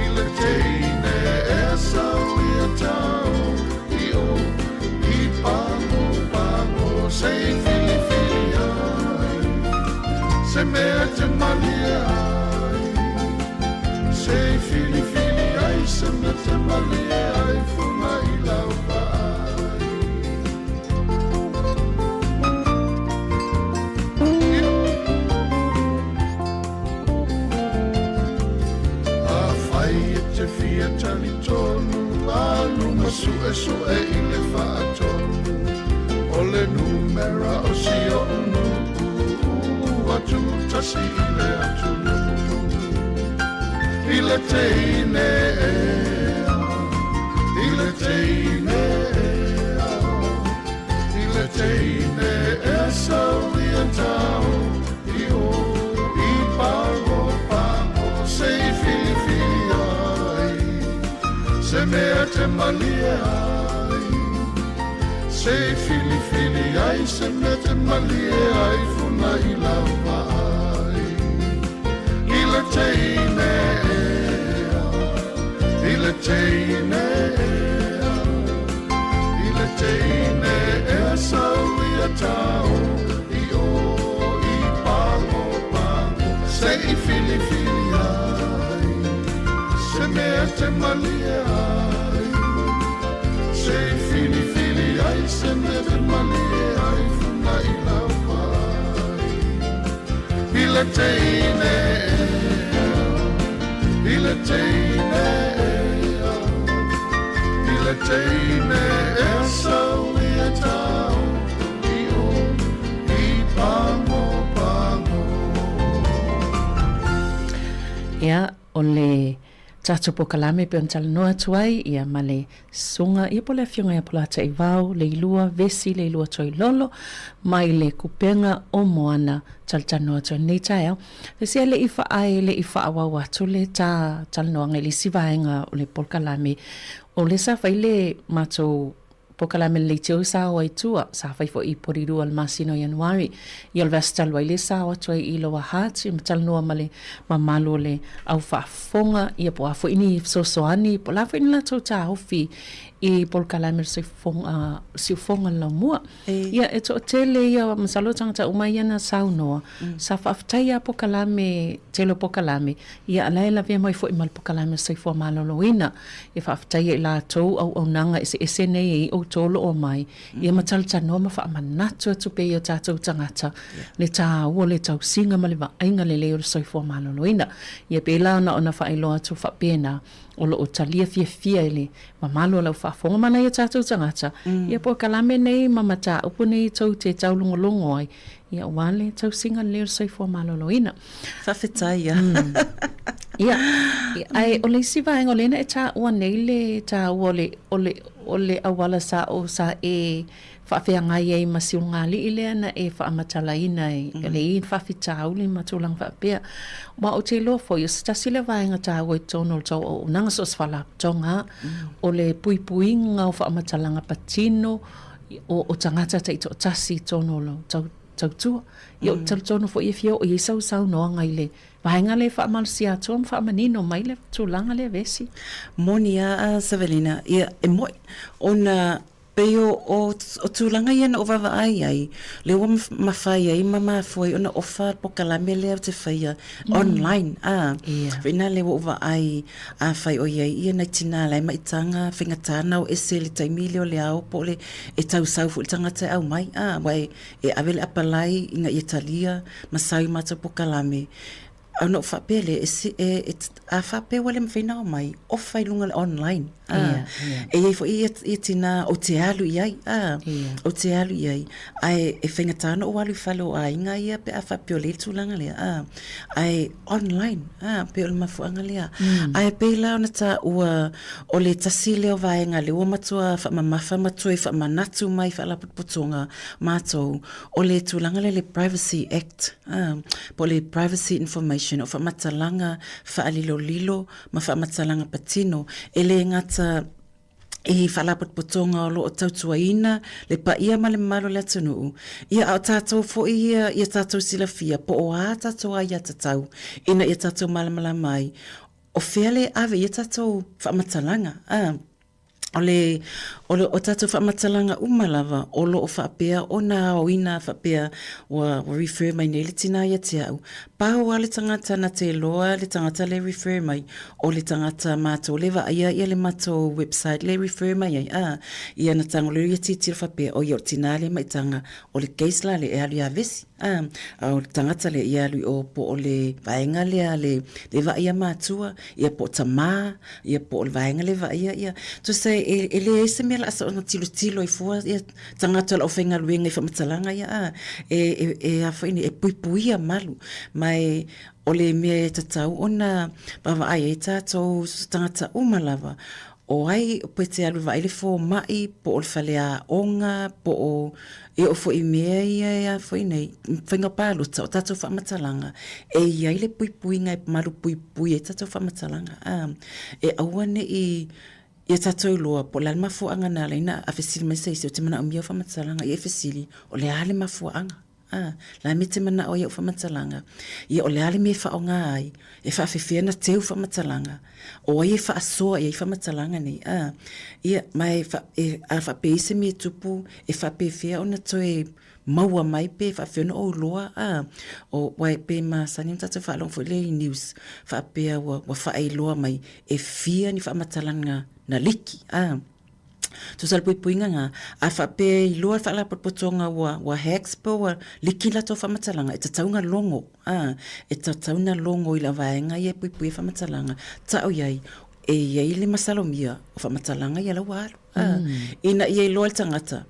I le teine ea Sau ia tao i o I Pagopago Se i filifili ai Se mea te malie ai Se i filifili ai se mea te malie ai Funa i lau vaai. Afai e te fia talitonu Alu ma suesue i le faatonu O le numera o si oʻu nuu Ua tutasi i le atunuu I le teine ea I le teine ea I le teine ea Sau ia tao i o i Pagopago Se i filifili ai Se mea te malie ai Se i filifili ai Se mea te malie ai Funa i lau vaai I le teine ea I le teine ea I le teine ea Sau ia tao i o i Pagopago Se i filifili ai Se mea te malie ai Se i filifili ai Se mea te malie ai Funa i lau vaai I le teine ea I le le teine ea I le teine ea sau ia tau i o i pago pago. Ia, o le tatou polokalame pei ona talanoa atu ai, ia, ma le Susuga, ia po o le Afioga ia Polataivao, Leilua, Vesi, Leilua Toilolo, mai le Kupenga o Moana, talatalanoa atu ai lenei taeao. Vesi e le i faae, le i faaauau atu le ta talanoaga i le isi vaega o le polokalame, o lea sa fai le matou polokalame le leitio sa o ai tua, sa fai foi i Porirua i le masina o Ianuari. Ia o le vaiaso talu ai lea sa o atu ai i Lower Hutt ma talanoa ma le mamalu o le au faafofoga, ia po o a foi ni fesoasoani, po o le a foi ni latou taofi i polokalame o le soifofoga, siufofoga o le laumua. Ia, e toatele ia, masalo o tagata uma ia na saunoa, sa faafetai lava polokalame, tele o polokalame, ia a la e lavea mai foi ma le polokalame o le soifua maloloina. E faafetaia i latou auaunaga eseese nei e i outou o lo o mai, Ia ma talatalanoa ma faamanatu atu pea i o tatou tagata le taua o le tausiga ma le vaaiga lelei o le soifua maloloina. Ia pēlā ona ona faailoa atu faapena o lo o talia fiafia e le mamalu o lau faafofoga ma nai o tatou tagata ia polokalame nei ma mataupu nei tou te taulogologo ai ia aua le tausiga lelei o le soifua maloloina. Faafetai ia. Ia, ae o le isi vaega o lea na e taua nei le taua o le, o le, o le auala sa o sa e faafeagai ai ma Siugalii lea na e faamatalaina ai mm. le i faafitauli ma tulaga faapea. Ma ou te iloa foi, o se tasi lea vaega taua i totonu o le tou auaunaga so o se faalapotopotoga mm. o le puipuiga o faamatalaga patino o, o tagata taitoatasi i totonu o lo tau, tautua. Ia, ou te talitonu foi e fia oo i ai sau saunoaga i le Vaega lea e faamalosia atu ma faamanino mai le tulaga lea Vesi. Moni a a Savelina, ia e moi, ona pei o, o, o tulaga ia na ou vaavaai ai, lea ua mafai ai ma mafua ai ona ofa le pokalame lea ou te faia online, a. Ia. Faina lea ua ou vaai, afai o i ai ia nai tina la e maitaga faigata ona o ese i le taimi lea o le ao po o le, e tau sau foi le tagata e aumai, a, aua e, E ave le apalai ina ia talia ma sau i matou pokalame, ona ou faapea lea, e, e, e, a faapea ua le mafai ona omai, ofa i luga o le online. A, yeah, yeah. E i ai foi ia, ia tina ou te alu i ai, a, yeah. ou te alu i ai. Ae e faigata ona ou alu i fale o aiga ia pe a faapea o lea le tulaga lea, a, ae online, a, pei o le mafuaaga lea. Ae pei la ona taua o le tasi lea o vaega lea ua matua faamamafa ma toe faamanatu mai faalapotopotoga matou, o le tulaga lea le Privacy Act, a, po o le Privacy Information, o faamatalaga faalilolilo ma faamatalaga patino, e le gata i faalapotopotoga o lo o tautuaina le paia ma le mamalu o le atunuu, ia a o tatou foi ia ia tatou silafia po o a tatou aiatatau ina ia tatou malamalama ai o fea le ave i ai tatou faamatalaga. A, o le, o le, o tatou faamatalaga uma lava o lo o faapea ona aoina faapea ua, ua refer mai nei le tina ia te au. Pau lava le tagata na te iloa le tagata le refer mai, o le tagata matou le vaaia ia le matou website le refer mai ai, a, ia na tago lea ia tilotilo faapea, oi o le tina lea maitaga, o le case la lea e alu ia Vesi, a, a o le tagata lea ia alu i o po o le vaega lea le, le vaaia matua, ia po o tama, ia po o le vaega lea vaaia ia, tusa e, e leai se mea laa soona tilotilo ai fua ia tagata o le aufaigaluega i faamatalaga ia, a, e, e, e a foi nei, e puipuia malu, ma e, o le mea e tatau ona vaavaai ai tatou tagata uma lava, o ai pe te alu e vaai le fomai, po o le faleaoga, po o, e oo foi i mea ia e a foi nei, faiga palota, o tatou faamatalaga, e i ai le puipuiga e malupuipui ai tatou faamatalaga, a, e aua ne i ia tatou iloa po o le a le mafuaaga na ala ai ona fesili mai se isi, ou te manaomia au faamatalaga, ia e fesili, o le a le mafuaaga? A, la me te manao ai au faamatalaga, ia o le a le mea e faaaoga ai, e faafefea ona teu faamatalaga, o ai e faasoa i ai faamatalaga nei, a, ia, ma e, e, a faapea i se mea e tupu, e faapefea ona toe maua mai pe faafefea ona ou iloa, a, o, aua e pei e masani ona tatou faalogo foi lea i news, faapea ua, ua faailoa mai e fia ni faamatalaga na liki, a. Tusa le puipuiga lena, a faapea e iloa le faalapotopotoga ua, ua hacks pe ua liki latou faamatalaga, e tatau ona logo, a, e tatau ona logo i le vaega ia e puipuia faamatalaga, tau i ai, e i ai le masalomia o faamatalaga ia la ua alu, a, ina ia iloa e le tagata,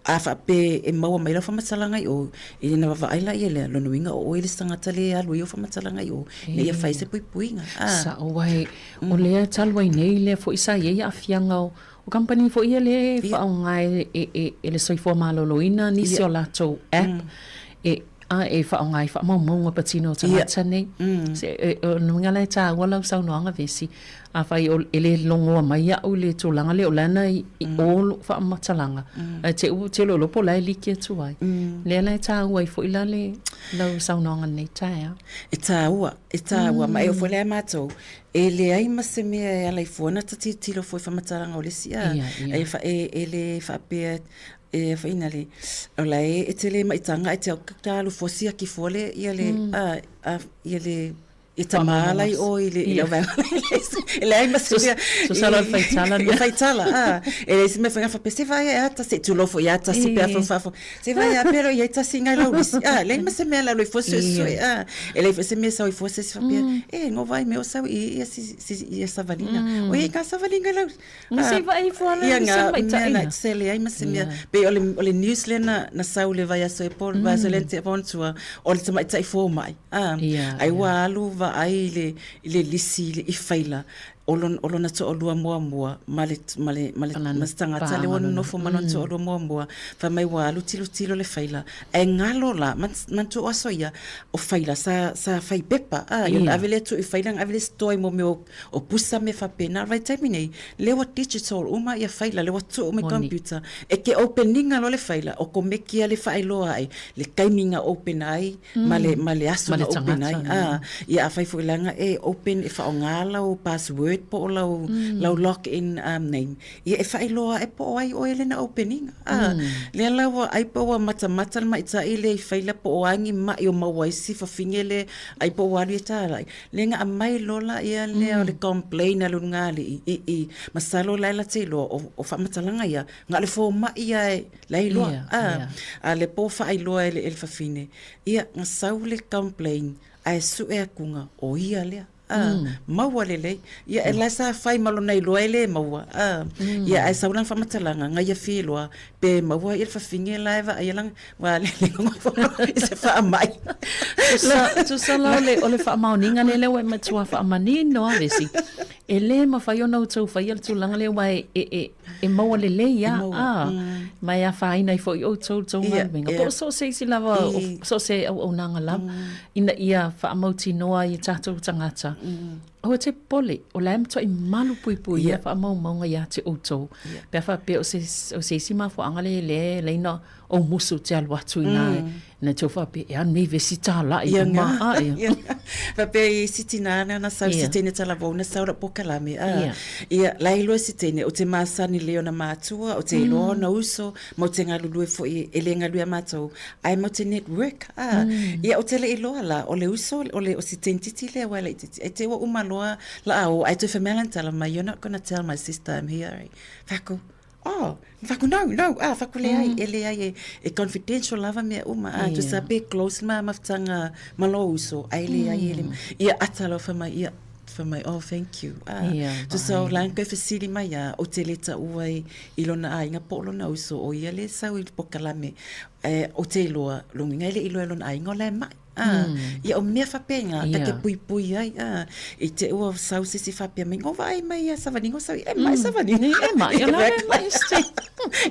A faapea e maua mai lau faamatalaga i o, ina vaavaai laia lea, lona uiga o oe le isi tagata lea e alu ai ou faamatalaga i o, ina ia fai se puipuiga. Sao, aua o lea talu ai nei lea foi sa i ai aafiaga o kamupani foi ia lea e faaaoga e le soifua maloloina nisi o latou app e a e faaaoga i faamaumauga patino o tagata nei. O lona uiga la e taua lau saunoaga Vesi, Afai e le logoa mai au i le tulaga lea, o la na i o lou faamatalaga, ae te i te iloa po o la e liki atu ai. Lea la e taua ai foi la le lau saunoaga i lenei taeao. E taua, e taua, ma e oo foi la ia matou, e leai ma se mea e ala ai fua ona ta tilotilo fua i faamatalaga o le isi, a, e le faapea e foi na le, o la e tele maitaga ae te au ta alu fua siaki fua le, ia le, a, ia le, E tama ala i o i le i lau vaega e leai ma se mea Tusa la o le faitala le faitala a e leai se mea fai faapea se vaai a tasi tulou foi ia tasi pe afai faafo se vaai a pea i ai tasi ngai lau lisi a leai ma se mea la loi fua suesue a e leai foi se mea sau i fua se isi faapea e ngo vai mea o sau i ia si si ia savalina o ia ka savalina lau Ma se vaai fua la ia se mai tai na se le ai ma se mea pe o le o le news le na na sau le vaiaso e po vaiaso le te pon tua o le tamaitai fomai a ai ua alu vaai i le i le lisi i le i faila o lona o lona toalua muamua ma le ma le ma le ma se tagata le ua nonofo ma lona toalua muamua fai mai ua alu tilotilo le faila ae galo la manatua o aso ia o faila sa sa fai pepa a ia ona ave lea tuu i faila ona ave lea store i mo mea o O pusa mea faapena, o le vaitaimi nei, lea ua digital uma ia faila, lea ua tuu uma i computer. E te open ina loa le faila, okomeki lava le faailoa ae le taimi na open ai ma le, ma le aso na open ai. A, ia afai foi leaga e open e faaaoga lau password po o lau, lau log in name, ia e faailoa ae po o ai oe lea na open ina. A, lea la ua ai pe ua matamata le maita'i lea i faila po o a ni ma'i o maua ai si fafine lea, ai po ua alu ia tālai. Le ga aumai loa la ia lea o le complain a le ulugalii i i masalo la e lata iloa o o faamatalaga ia na o le fomai ia e la e iloa a a le po faailoa e le e le fafine ia na sau le complain ae sue atuga o ia lea a maua lelei ia e la sa fai ma lona iloa e le maua a ia ae sau lana faamatalaga na ia fia iloa pe maua ia le fafine la e vaaia lana Ua lele i se faamai. Tusa la o le, o le faamaoniga lea lea ua e matua faamanino lava Vesi. E le mafai ona outou faia le tulaga lea aua e, e, e, e maua lelei lava. A, ma e afaina ai foi outou i le tou galuega. Po o so o se isi lava, o so o se auaunaga lava, ina ia faamautinoa ai e tatou tagata. Aua te popole, o la e matuai malu puipuia faamaumauga ia te outou. Pe a faapea o se, o se isi mafuaaga lea e le laina ou musu te alu atu inā na te faapea e anu nei vesi tāla'i Ia i nga, maa ia. ia nga. Faapea i isi tinā na na sau si teine talavou na sau lau pokalame a. Ia. Ia, la e iloa si teine o te masani lelei ona matua, o te iloa ona uso, ma o te galulue foi e le galue a matou, ae mau te network a. Ia o te le iloa la, o le uso o le o si teine titi lea ua laitiiti, ai te ua uma loa la a o, ae toe fai mai lana tala mai, you're not gonna tell my sister I'm here, eh. Fai atu, Oh, fai atu, no, no, ah, fai atu, leai, e leai, e, e confidential lava mea uma, ah, tusa pe close ma mafutaga ma lou uso, ae leai, e le, ia ata loa fai mai, ia, fai mai, oh, thank you, ah, tusa o la e toe fesili mai lava, ou te le taua i, i lona aiga po o lona uso, o ia lea e sau i le pokalame, ae ou te iloa, lona uiga e le i iloa e lona aiga o la e mai. A, ia o mea faapena, ta te puipui ai, a, i te ua sau se isi faapea mai, o vaai mai ia savaliga o sau, e mai savaliga. E mai, o la e mai se.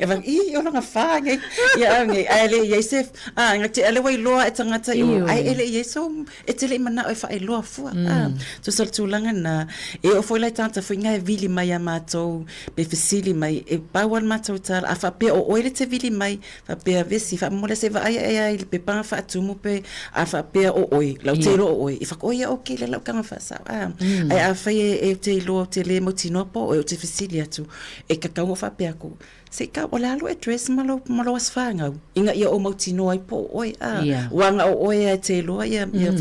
E vai, i, o lona whā, ngai, ia au ngai, ae le i ai se, a, ngai te ale wai loa e tangata i o, ae ele i ai so, e te le i manao e whae loa fua, a, tusa o le tulaga na, e oo foi la i tagata foi ngai e vili mai ia matou, pe fesili mai, e pau lava le matou tala, a faapea o oe le te vili mai, Faapea vesi, faamolemole se vaai ae ai i le pepa faatumu pe a faapea o oe, lau te iloa o oe, i whaka, oia, ok, le lau kanga whaasao, a. Ae afai e, e te iloa o te le mautinoa po oe o te fesili atu, e tatau o faapea aku, se ka, o le a lou address ma lou, ma lou aso fanau, ina ia ou mautinoa ai po o oe, a, ua na o oe a e te iloa ia, ia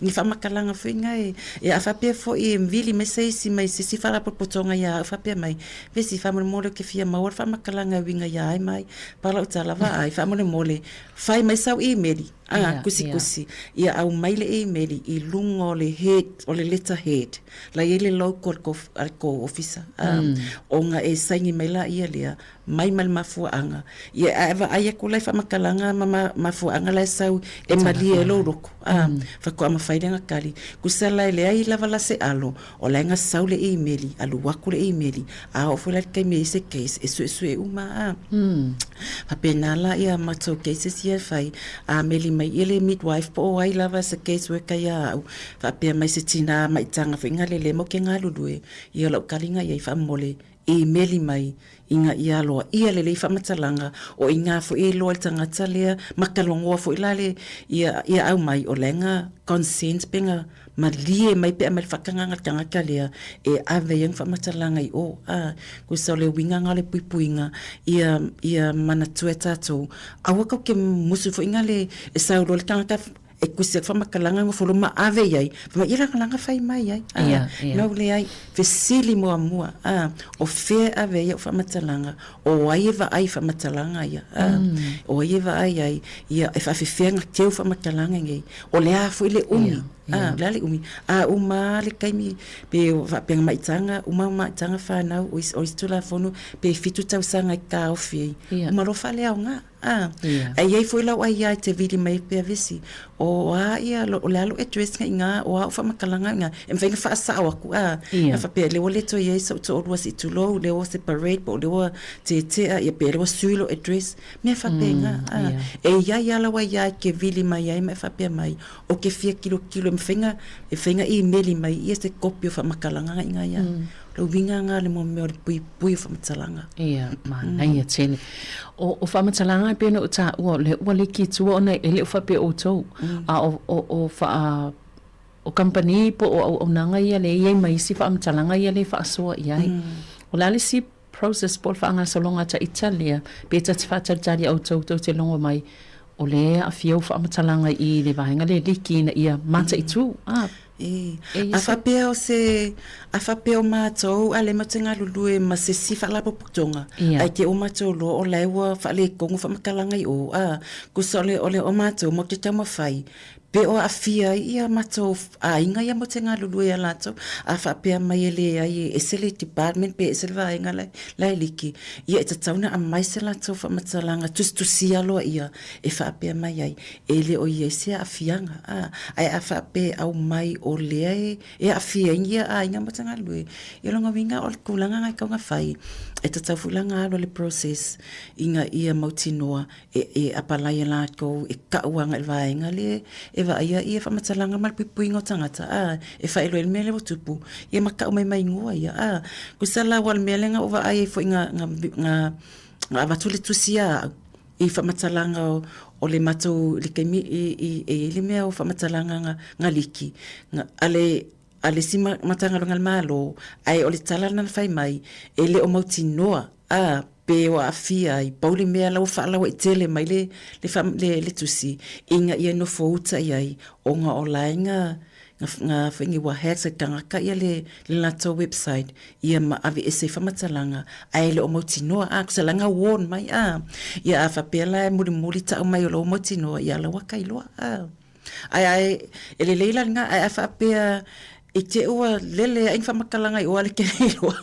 ni faamatalaga foi na e, ia a faapea foi e vili mai se isi mai se isi faalapotopotoga ia au faapea mai, Vesi, faamolemole ou te fia maua le faamatalaga e uiga ia ai mai, pa lau tala vaai, faamolemole, fai mai sau imeli, a, kusikusi, ia aumai le imeli i luga o le head, o le letter head, la e i ai le logo a le kou ofisa, a, ona e saini mai laia lea, mai ma le mafuaaga. Ia, a e vaai atu la i faamatalaga ma mafuaaga la e sau e malie ai lou loto, a, faatoa mafai lea ona tali. Tusa la e leai lava la se alo, o la e gasau le imeli, alu atu le imeli, a oo foi la i le taimi e i ai se case, e suesue uma, a. Faapena la ia matou cases ia e fai, a meli mai ia le midwife po o ai lava se case worker ia au, faapea mai se tina maitaga foi galele mo ke galulue, ia o lau taliga ia i faamomole, imeli mai ina ia aloaia lelei faamatalaga, o i ina foi e iloa ai le tagata lea ma talanoa foi la le ia ia aumai o la e na consent pe na malie mai pe aumai le faatagaga a le tagata lea e ave ai ana faamatalaga i o. A, tusa o le uiga na o le puipuiga ia ia manatua e tatou aua tatou te musu foi na le e sau loa le tagata e kusi atu faamatalaga nofo loa ma ave i ai, fai mai, ia lagalaga fai mai ai. A, Ia, ia. nau leai, fesili muamua, a, o fea e ave ai au faamatalaga, o ai e vaai i faamatalaga ia, a, o ai e vaai ai, ia, e faafefea ona teu faamatalaga nei, o le a foi le umi, Ia, a, ia. o le a le umi, a uma lava le taimi, pe faapea na maitaga, uma maitaga fanau, o isi, o isi Tulafono, pe 7 tausaga e taofi ai, Ia. uma loa faaleaoga. A, Ia. e i ai foi lau aiā e te vili mai ai pea vesi, o a ia, o le a lou address nga i ina, o a au faamatalaga i ina, e mafai ona faasao atu, a, Ia. a faapea, lea ua le toe i ai sou toalua se i tulou, lea ua separate, po o lea ua tetea, ia pe lea ua sui lou address, mea faapena, a. Ia. E i ai lava lau aiā e te vili mai ai ma e faapea mai, ou te fia tilotilo e mafai ona, e mafai ona imeli mai ia se kopi o faamatalaga nga i ina ia au. O le uiga lena o le mea o le puipui o faamatalaga. Ia, manaia tele. O, o faamatalaga e pei ona ou taua, o lea ua liki i tua ona e le o faapea outou, a o, o, o faa, o kamupani po o auaunaga ia lea e i ai ma isi faamatalaga ia lea e faasoa i ai. O le a le isi process po o le faagasologa a ita lea, pe ta te faatalitali outou tou te logo mai, o lea e aafia ou faamatalaga i le vaega lea e liki ina ia mataitu, a. E, a faapea o se, a faapea o matou a lea matou te galulue ma se isi faalapotopotoga, Ia. ae te o matou loa o la e ua faaletonu faamatalaga i o, a, tusa o le, o le o matou matou te taumafai, pe o aafia ai ia matou aiga ia matou te galulue ia latou, a faapea mai e leai e ese le department pe ese le vaega la e, la e liki, ia e tatau ona aumai se latou faamatalaga tusitusia loa ia e faapea mai ai, E le o i ai se aafiaga, a, ae a faapea e aumai o lea e, e aafia ai ia aiga ma tagata, ia lona uiga o le tulaga na e tatau ona fai, e tatau foi la ona alu le process ina ia mautinoa e, e apalai e latou e tau agai i le vaega lea e vaaia ia faamatalaga ma le puipuiga o tagata, a, e faailoa ai le mea lea ua tupu, ia ma tau mai ma igoa ia, a. Tusa la aua o le mea lea na ou vaai ai foi na, na, na, na avatu le tusi ia au, i faamatalaga o le matou i le taimi i i e i ai le mea o faamatalaga nga nga liki nga a le a le isi Matagaluega a le Malo ae o le tala lena na fai mai e le o mautinoa a pe o aafia ai pau le mea la ua faalauaitele mai le le le le tusi ina ia nofo uta i ai ona o la e na nga foi nei ua hack se tagata ia le le latou website ia ma aveese ai faamatalaga ae le o mautinoa a tusa la na warn mai a ia a faapea la e mulimuli tau mai o la ua mautinoa ia la ua tailoa a ae ae e lelei la lena ae a faapea i te ua lele ai ni faamatalaga i o a le tele iloa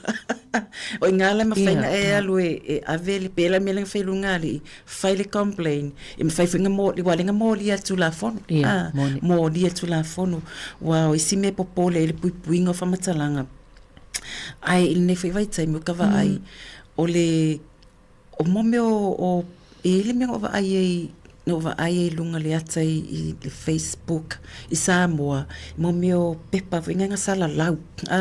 o i ina la e mafai ona e alu e e ave le pei la mea lea na fai i luga alii fai le complain e mafai foi ona mo aua o lea na molia e le Tulafono Ia, a moni. molia e le Tulafono aua o isi mea e popole ai le puipuiga o faamatalaga ae i lenei foi vaitaimi o ka vaai o le o mo mea o, o e i ai le mea na ou vaai ai na ou vaai ai i luga o le ata i, i le Facebook i Samoa mo mea o pepa foi nei na salalau a,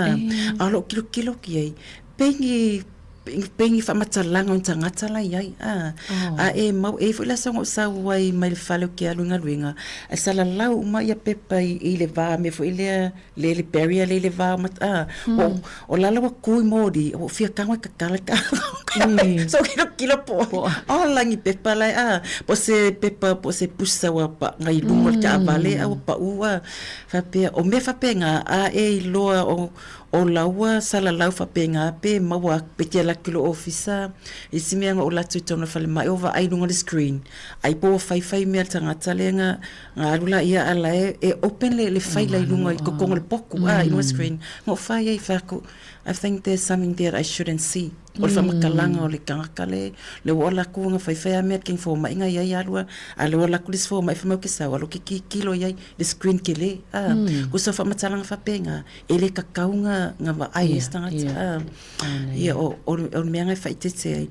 a o lou tilotilo atu i ai pei ni Pei ni faamatalaga o ni tagata la i ai, a. A e mau, e i ai foi le aso na ou sau ai mai le fale ou te alu i galuega, ae salalau uma ia pepa i le va mea foi lea, le le barrier lea i le va o mat, a. Ua ou, o la la ua tu i moli, ua ou fia tago e tatala le taavale. Sa ou kilokilo po o ola ni pepa la e, a, po o se pepa po o se pusa ua paga i luga o le taavale a ua pau, a. Faapea, o mea faapena, a e iloa o O laua salalau faapena pe maua atu pe te alu atu i lou ofisa isi mea na ou alu atu i totonu o le falemai o vaai i luga o le screen ai po ua faifai mea a le tagata lea na alu la ia a la e open le faila i luga i totonu o le potu a i luga o le screen na ou fai ai fai atu I think there's something there I shouldn't see o le faamatalaga o le tagata le le ua alu atu na faifai a mea le kini fomai na iai alu a le ua alu atu le isi fomai fai mai ou te sau alu ou te tilotilo i ai le screen tele a tusa o faamatalaga faapena E le tatau na vaai ai se tagata. Ia, o le mea na e faaeteete ai.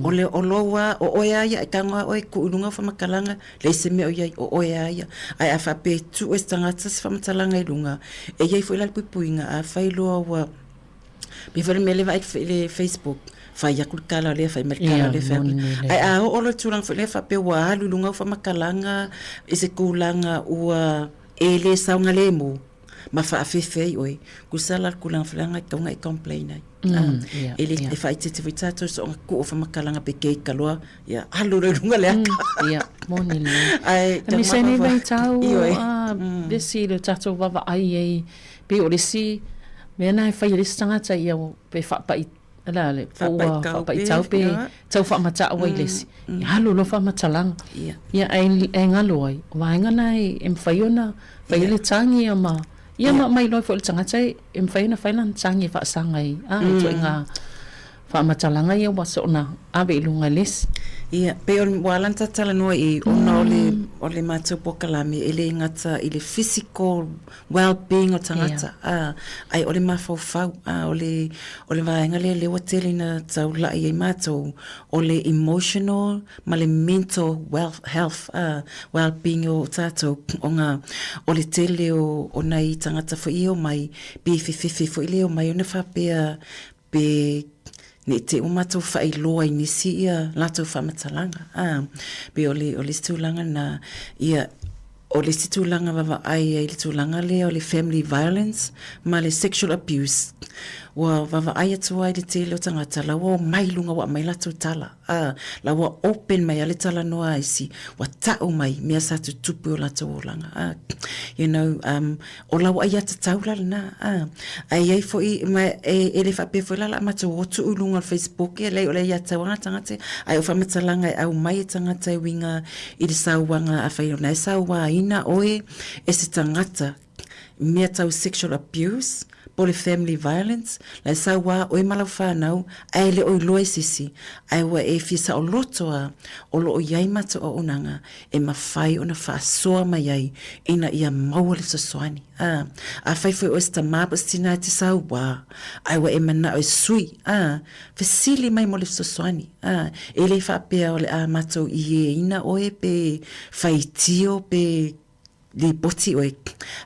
O le o lou lava, o oe lava ia, e tago lava oe e tuu i luga au faamatalaga, leai se mea o i ai, o oe lava ia. Ae a faapea e tuu e se tagata se faamatalaga i luga, e i ai foi la le puipuiga, afai loa ua, pei foi le mea lea e vaai i le Facebook, fai atu le tala lea, fai mai le tala lea, fai atu. Ae a oo loa i le tulaga foi lea faapea ua alu i luga au faamatalaga i se tulaga ua e le saogalemu, ma faafefe ai oe, tusa la le tulaga foi lea na e tatau ona e complain ai. E le e faaeteete foi tatou i soona tuu o faamatalaga pe keika loa, ia alu loa i luga le ata. Ia, moni lelei. Ae Aemaise nei vaitau le isi le tatou vaavaai i ai, pei o le isi mea lena e fai e le isi tagata ia pe faapai le a le po ua faapaitau pe tau faamata'u ai le isi, ia alu loa faamatalaga. Ia ae galo ai, o vaega na e mafai ona fai ai le tagi ia ma ia ma aumai loa foi le tagata e mafai ona fai lana tagi e faasaga ai a i ituaiga faamatalaga ia ua soona ave i luga e le isi. Ia, pei o le ua ala ona tatou talanoa i i, ona o le o le matou polokalame e le gata i le physical well-being o tagata, ā, ae o le mafaufau, ā, o le, o le vaega lea lea ua tele ina taulai ai mātou, o le emotional ma le mental wealth, health, ā, well-being o tātou, ona o le tele o, o nai tagata foi e omai, pe fefefe foi le omai ona faapea, pe ne i te i ua mātou faailoa i nisi ia latou faamatalaga, ā, pei o le, o le isi tulaga lena, ia, O le isi tulaga vaavaai ai le tulaga lea o le family violence ma le sexual abuse. Ua vaavaai atu ai le tele o tagata la ua omai i luga ua aumai latou tala, a, la ua open mai a le talanoa a isi, ua ta'u mai mea sa tutupu i o latou olaga, a. You know, um, o lau aiatatau la lena, a. Ae i ai foi, ma e, e le faapea foi la o le a matou o tuu i luga o le Facebook, ia leai o le aiatatau a tagata, ae o faamatalaga e aumai e tagata e uiga i le sauaga afai o lena e sauaina oe e se tagata i mea tau sexual abuse po o le family violence, la e saua oe ma lau fanau ae le o iloa e se isi, ae ua e fia saoloto a o lo o i ai matou auaunaga e mafai ona faasoa mai ai ina ia maua le fesoasoani. A, afai foi oe se tama po o se tina e te saua, ae ua e manao e sui, a, fesili mai mo le fesoasoani. A, e le faapea o le a matou ieina oe pe faitio pe lipoti oe,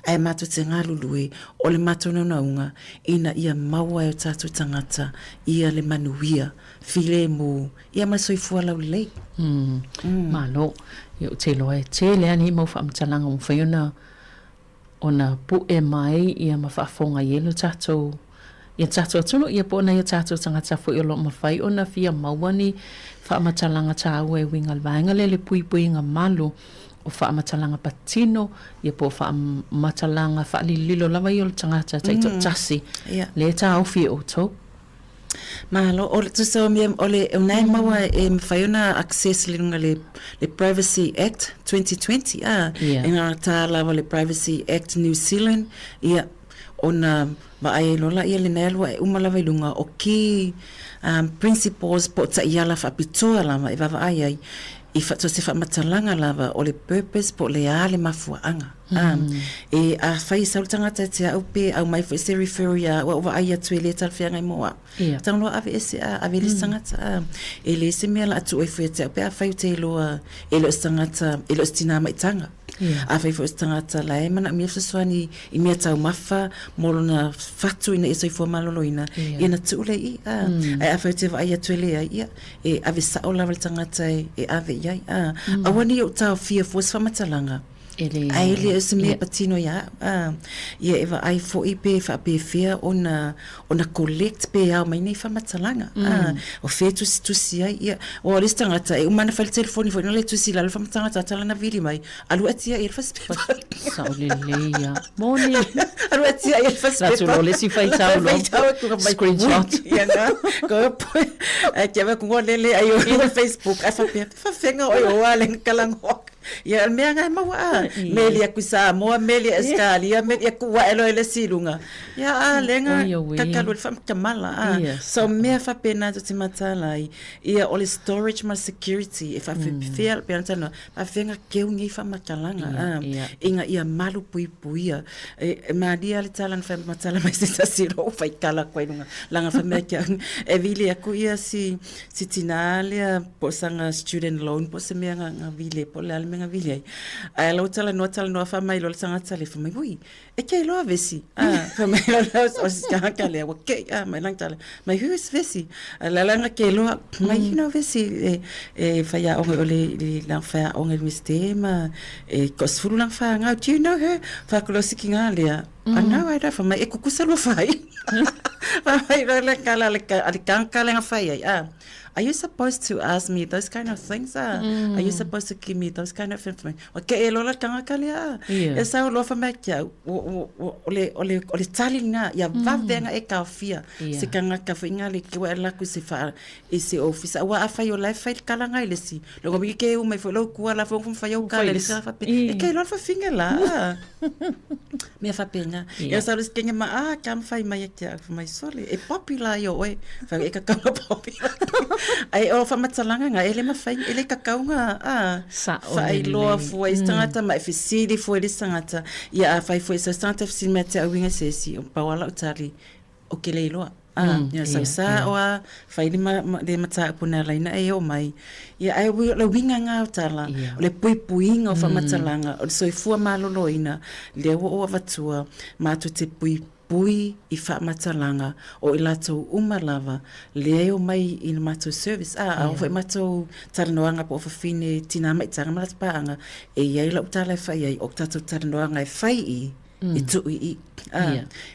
ae matou te galulue, o le matou naunauga ina ia maua e o tatou tagata ia le manuia filemu ia ma le soifua laulelei. Malo. Ia ou te iloa e tele lava nei mau faamatalaga ua mafai ona ona pu'e mai ia ma faafofoga i ai lo tatou ia tatou atunuu ia po o nai o tatou tagata foi o lo o mafai ona fia maua ni faamatalaga taua e uiga i le vaega lea le puipuiga malu o faamatalaga patino ia po o faamatalaga faalililo lava ia o le tagata taitoatasi lea e taofi e outou. Malo, o le tusa o mea, o le, o na e maua e mafai ona access i luga le, le Privacy Act 2020, a, yeah. e ngā tā lava le Privacy Act New Zealand, ia, ona vaai ai loa la ia lenei alua e uma lava i luga o key um, principles po o taiala faapitoa lava e vaavaai ai i fa, so se faamatalaga lava o le purpose po o le a le mafuaaga. Ā, e, afai e sau le tagata ia te au pe aumai foi se referral ia au, au vaai atu e le talafeagai mo au. Ia. Tau loa ave ese, ā, ave le isi tagata, ā. E le se mea la atu oe foi ia te au pe afai ou te iloa e le o se tagata, e le o se tinā maitaga. Afai foi o se tagata la e manaomia fesoasoani i mea taumafa mo lona fatu ina ia soifua maloloina, ia ona tuu lea i i, a. Ae afai ou te vaai atu e leai, ia, e ave sao lava le tagata e ave i ai, a. Aua ne i ou taofia fua se faamatalaga, ae le o se mea e patino ia au, a. Ia e vaai foi pe faapefea ona ona collect pe ao mai nei faamatalaga, a. O fea e tusitusi ai, ia, aua o le isi tagata e uma ona fai le telefoni foi lea tusi i lalo le faamatalaga tagata lana vili mai, alu atia i le fasipepa. Sao lelei lava. Moni. Alu atia i le fasipepa. Latu loa le isi faitau loa. Faitau atu ka mai. Screenshot. Ia na. Ko po. Ai kia va kungo lele ai o le Facebook. Ai faapea, fafenga oi o ale kalangoa. Ia mea ngai maua a. Meli aku Samoa, meli Australia, meli aku wa elo ele silunga. Ia a lenga kakalu le whamkamala a. So mea faapena tu te matala ai. Ia o le storage ma security e whawhewhea pe ana Afenga keu nei whamatalaga, a, ina ia malu puipuia. E, malia le tala na whamatala mai se tasi ro whai kala koe lunga. Langa whamea kia, e vile aku ia si, si tina lea po sanga student loan po se mea nga, nga vile, po le ale mea nga vile ai. Ae lau tala noa tala noa whamai lo le sanga tale whamai, ui, e kei loa vesi. Ah, fa mai loa lea o si tagata lea, ua kei, ah, mai langa tala, mai who is Vesi? A la langa kei loa, mai you know Vesi, e, e whaiaoga o le, le langa whaiaoga i le Universite ma, e toasefulu langa whāngau, do you know her? Whakulosi ki ngā lea, I know, I know, fa mai, e kukusa lua whai. Fa mai loa le kala le ka, a le kanga lenga whai ai, ah. Are you supposed to ask me those kind of things? Ah? Are you supposed to give me those kind of information? O ke e lola tangata lea. Yeah. E sau loa whamai kia, o, o, o, o, le, o, le, o le tali ngā, ia vave nga e kaofia. Yeah. Se kangaka fo inga le kiwa e laku se wha, i se office. Aua a whai o lai whai kala ngai le si. Longo mi ke u mai fo lau kua la fo fo whai au kala le sa whape. E ke lola whawhinga la. Mea whapenga. Yeah. Ia sau le sikenge ma, ah, ka mwhai mai e kia, mai sole. E popular i o oe. Whai e kakaunga popular. Ai o whamatalanga nga, e le mawhai, e le kakaunga, ah. Sa o Whai loa fua i tangata, ma e fesili fua i le tangata. Ia a whai fua i sa tangata fesili mea te auinga se esi, o pau ala o tali, o ke le iloa. Ah, ia sau sa o a, whai le, ma, ma, le mataupu nā laina e o mai. Ia ai o le winga ngā o tala, o le puipuiga o whamatalanga, o le soifua maloloina, lea ua o avatua, mātou te puipui i whamatalanga o i latou uma lava, lea e o mai i le mātou service, a, a o foi mātou talanoaga po o fafine tinā maitaga ma latou pāanga, e i ai lau tala e whai ai, o tātou talanoaga e whai i, e tuu i i, a,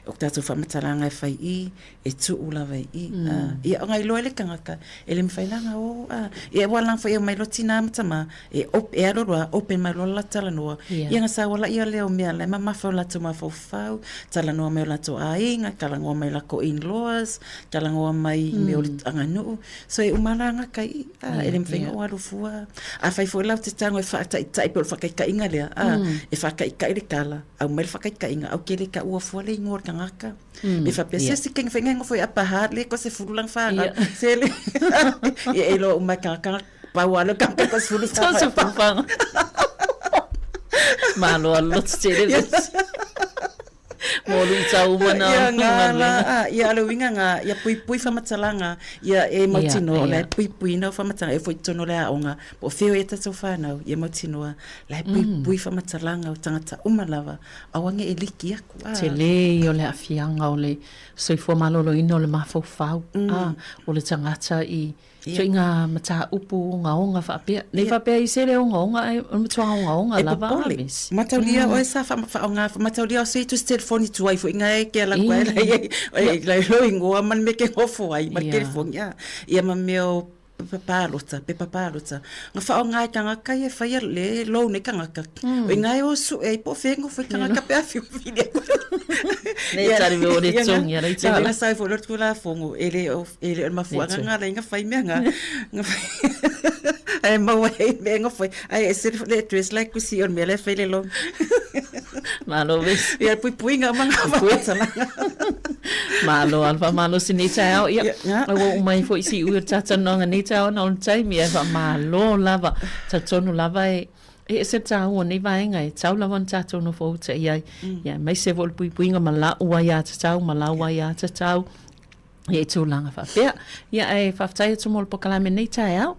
o tātou whamatalanga e whai i, e tuu lava i i, a, ia o ngai loa le tangata, e le mawhai langa o, a, ia wa langa whai o mai loa tina ma tama, e, op, e alo loa, open mai loa la talanoa, ia nga sa wala ia leo mea lai mamafa o latou mafaufau, talanoa mai o latou aiga, talanoa mai lako in-laws, talanoa mai mea o le aganuu, so e uma la ngaka i, a, e le mawhai o alu fua, a whai foi lau te tango e whaataitai pe o le whakaikaiga lea, a, e whakaikai le kala, au mai le whakaikaiga, au ke le ka ua fua le ingoa o le tagata. Me whapea, se si kenga whainga foi apa ha, le ko se fulu lang whāngau. Se le, ia e loa umai kanga kanga, pau alo kanga ko se fulu whāngau. Se fulu whāngau. Malo a lotu te rere. Mō lui tau mana. Ia ngā la, ia alo winga ngā, ia pui pui whamatalanga, ia e mautinoa, o lai pui pui nau whamatalanga, e foi tono le aonga, po whio e tatou whānau, ia mautinoa, lai pui pui whamatalanga o tangata uma lava, aua nge e liki aku. A. Tele ia o le aafiaga o le soifua maloloina o le mafaufau, a, o le tagata i ituaiga mataupu ogaoga faapea. Nei faapea i se le ogaoga ae o le matua ogaoga E lava a popole. vesi. Mataulia oe sa wha whaonga, mataulia o se itu se telefoni tuai fo inga e ke ala koe lai e lai lo ingoa ma le mea ke ngofo ai ma le telefoni a. Ia ma mea o pepa pālota, pepa pālota. Nga whaonga e tangata ia e whaia le loan e tangata. O inga e o su e po whengo fo i tangata pe awhi whiri a koe. Nei tari me o re tongi ara i tala. Ia nga sai fo lotu la fongo e le o e le o le mafuaga nga lai nga whai mea nga nga whai ai maua hei mea nga whai ai e se le address lai kusi o le mea lai whai le loan. Malo vesi. Ia puipui nga ma nga whakatalanga. Malo ala whamalo si nei taeao. Ia, ua oo mai foi si ui o tātou noanga nei taeao na ona taimi ai whamalo lava. Talitonu lava e e ese le tāua o nei vaega e tau lava ona tātou nofo uta i ai. Ia, aemaise foi o le puipuiga ma lau ai a tatau, ma lau ai a tatau. Ia i tulaga faapea. Ia, ae faafetai atu mo le pokalame nei taeao.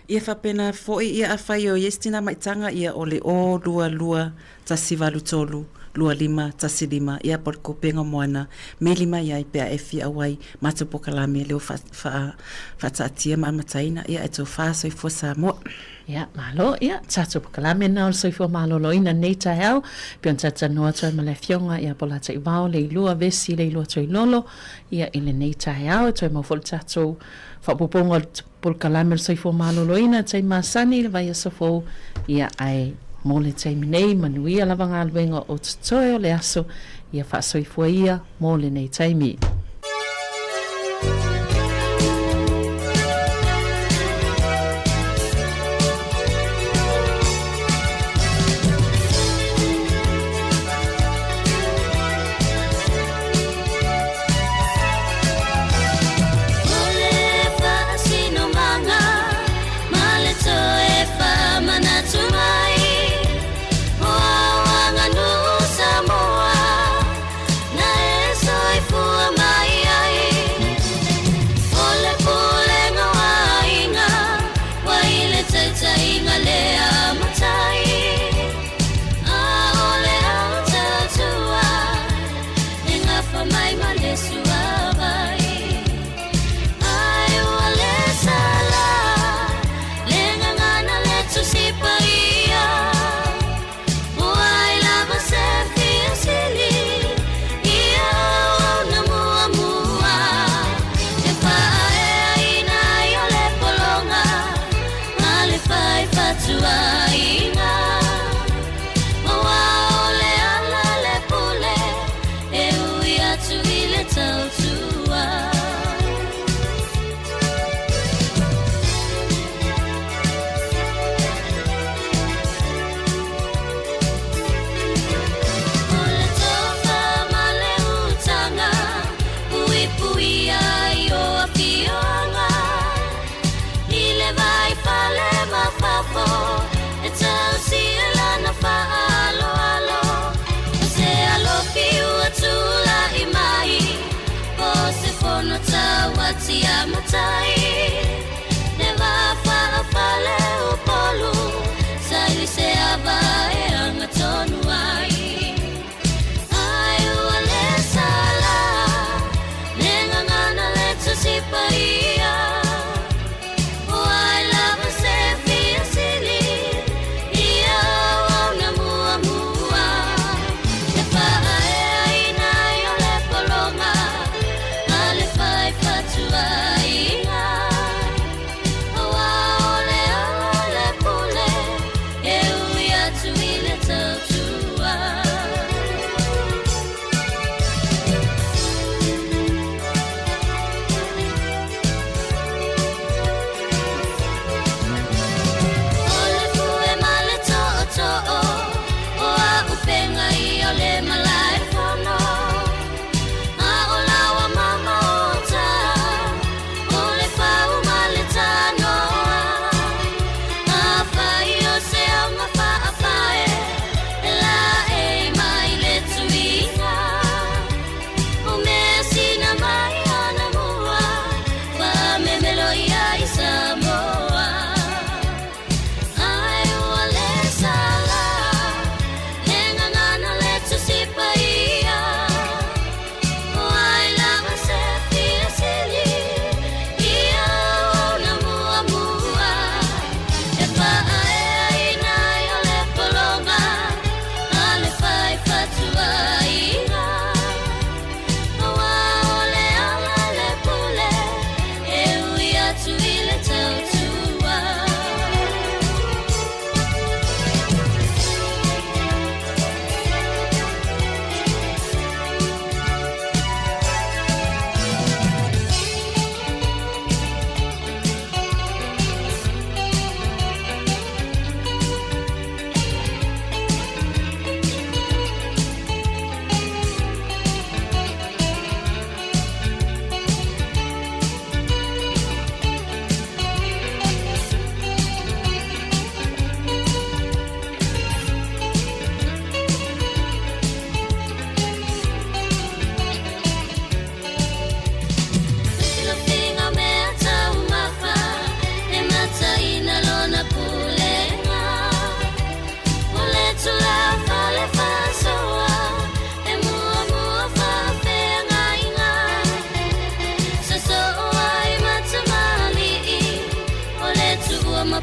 Ia faapena foi, ia afai o i ai se tina maitaga, ia o le 0 2 2 1 8 3 2 5 1 5, ia po o le Kopega Moana, meli mai ai pe a e fia auai matou pokalame lea ua faa, faa, faataatia ma amataina, ia ae tofa soifua Samoa. Ia, malo, ia, tatou pokalame na o le soifua maloloina nei taeao, pei ona talatalanoa atu ai ma le Afioga ia Polataivao Leilua Vesi Leilua Toilolo, ia, i lenei taeao, e toe maua foi le tatou faaopoopoga o le polokalame o le soifua maloloina, taimi masani i le vaiaso fou, ia, ae mo le taimi nei, manuia lava galuega o totoe o le aso, ia faasoifua ia mo lenei taimi.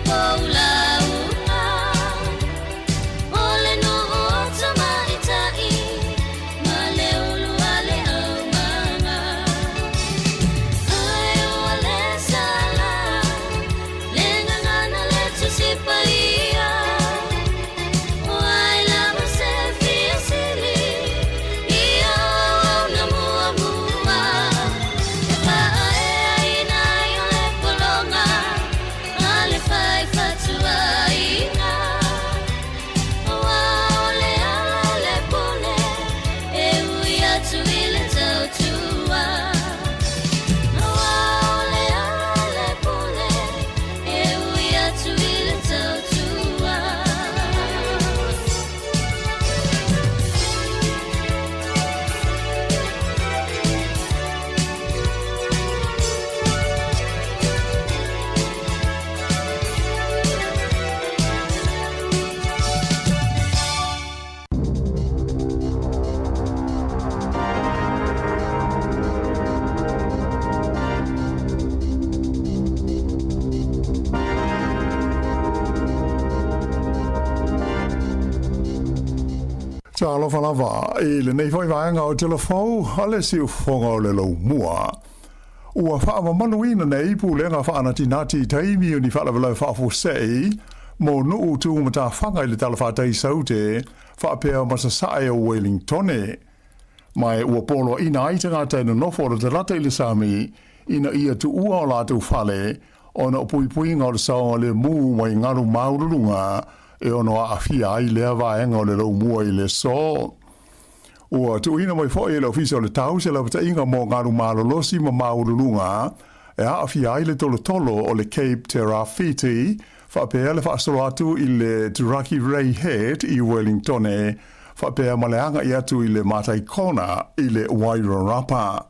kou lauga. O le nuu o tamaitai ma le ulu a le aumaga. Ai ua le sala le gagana le Tusi Paia. O ai lava se fia sili ia auauna muamua. E faaeaina ai o le pologa ma le fai fatuaiga. Aua o le ala o le pule e ui atu i le tautua. Aua o le ala o le pule e ui atu i le tautua. Talofa lava i lenei foi vaega o Tala Fou a le Siufofoga o le Laumua. Ua faamamaluina nei pulega faanatinati i taimi o ni faalavelave faafuasei mo nuu tumatafaga i le talafatai Saute faapea ma sasae o Wellingtone. Ma ua poloaina ai tagata e nonofo latalata i le sami ina ia tuua o latou fale ona o puipuiga o le saogalemu mai galu maualuluga e ono aafia ai lea vaega o le laumua i le aso. Ua tuuina mai foi e le Ofisa o le Tau se lapataiga mo galu malolosi ma maualuluga e aafia ai le tolotolo o le Cape Terawhiti faapea le faasolo atu i le Turaki Ray Head i Wellingtone faapea ma le agai atu i le Mataikona i le Wairarapa.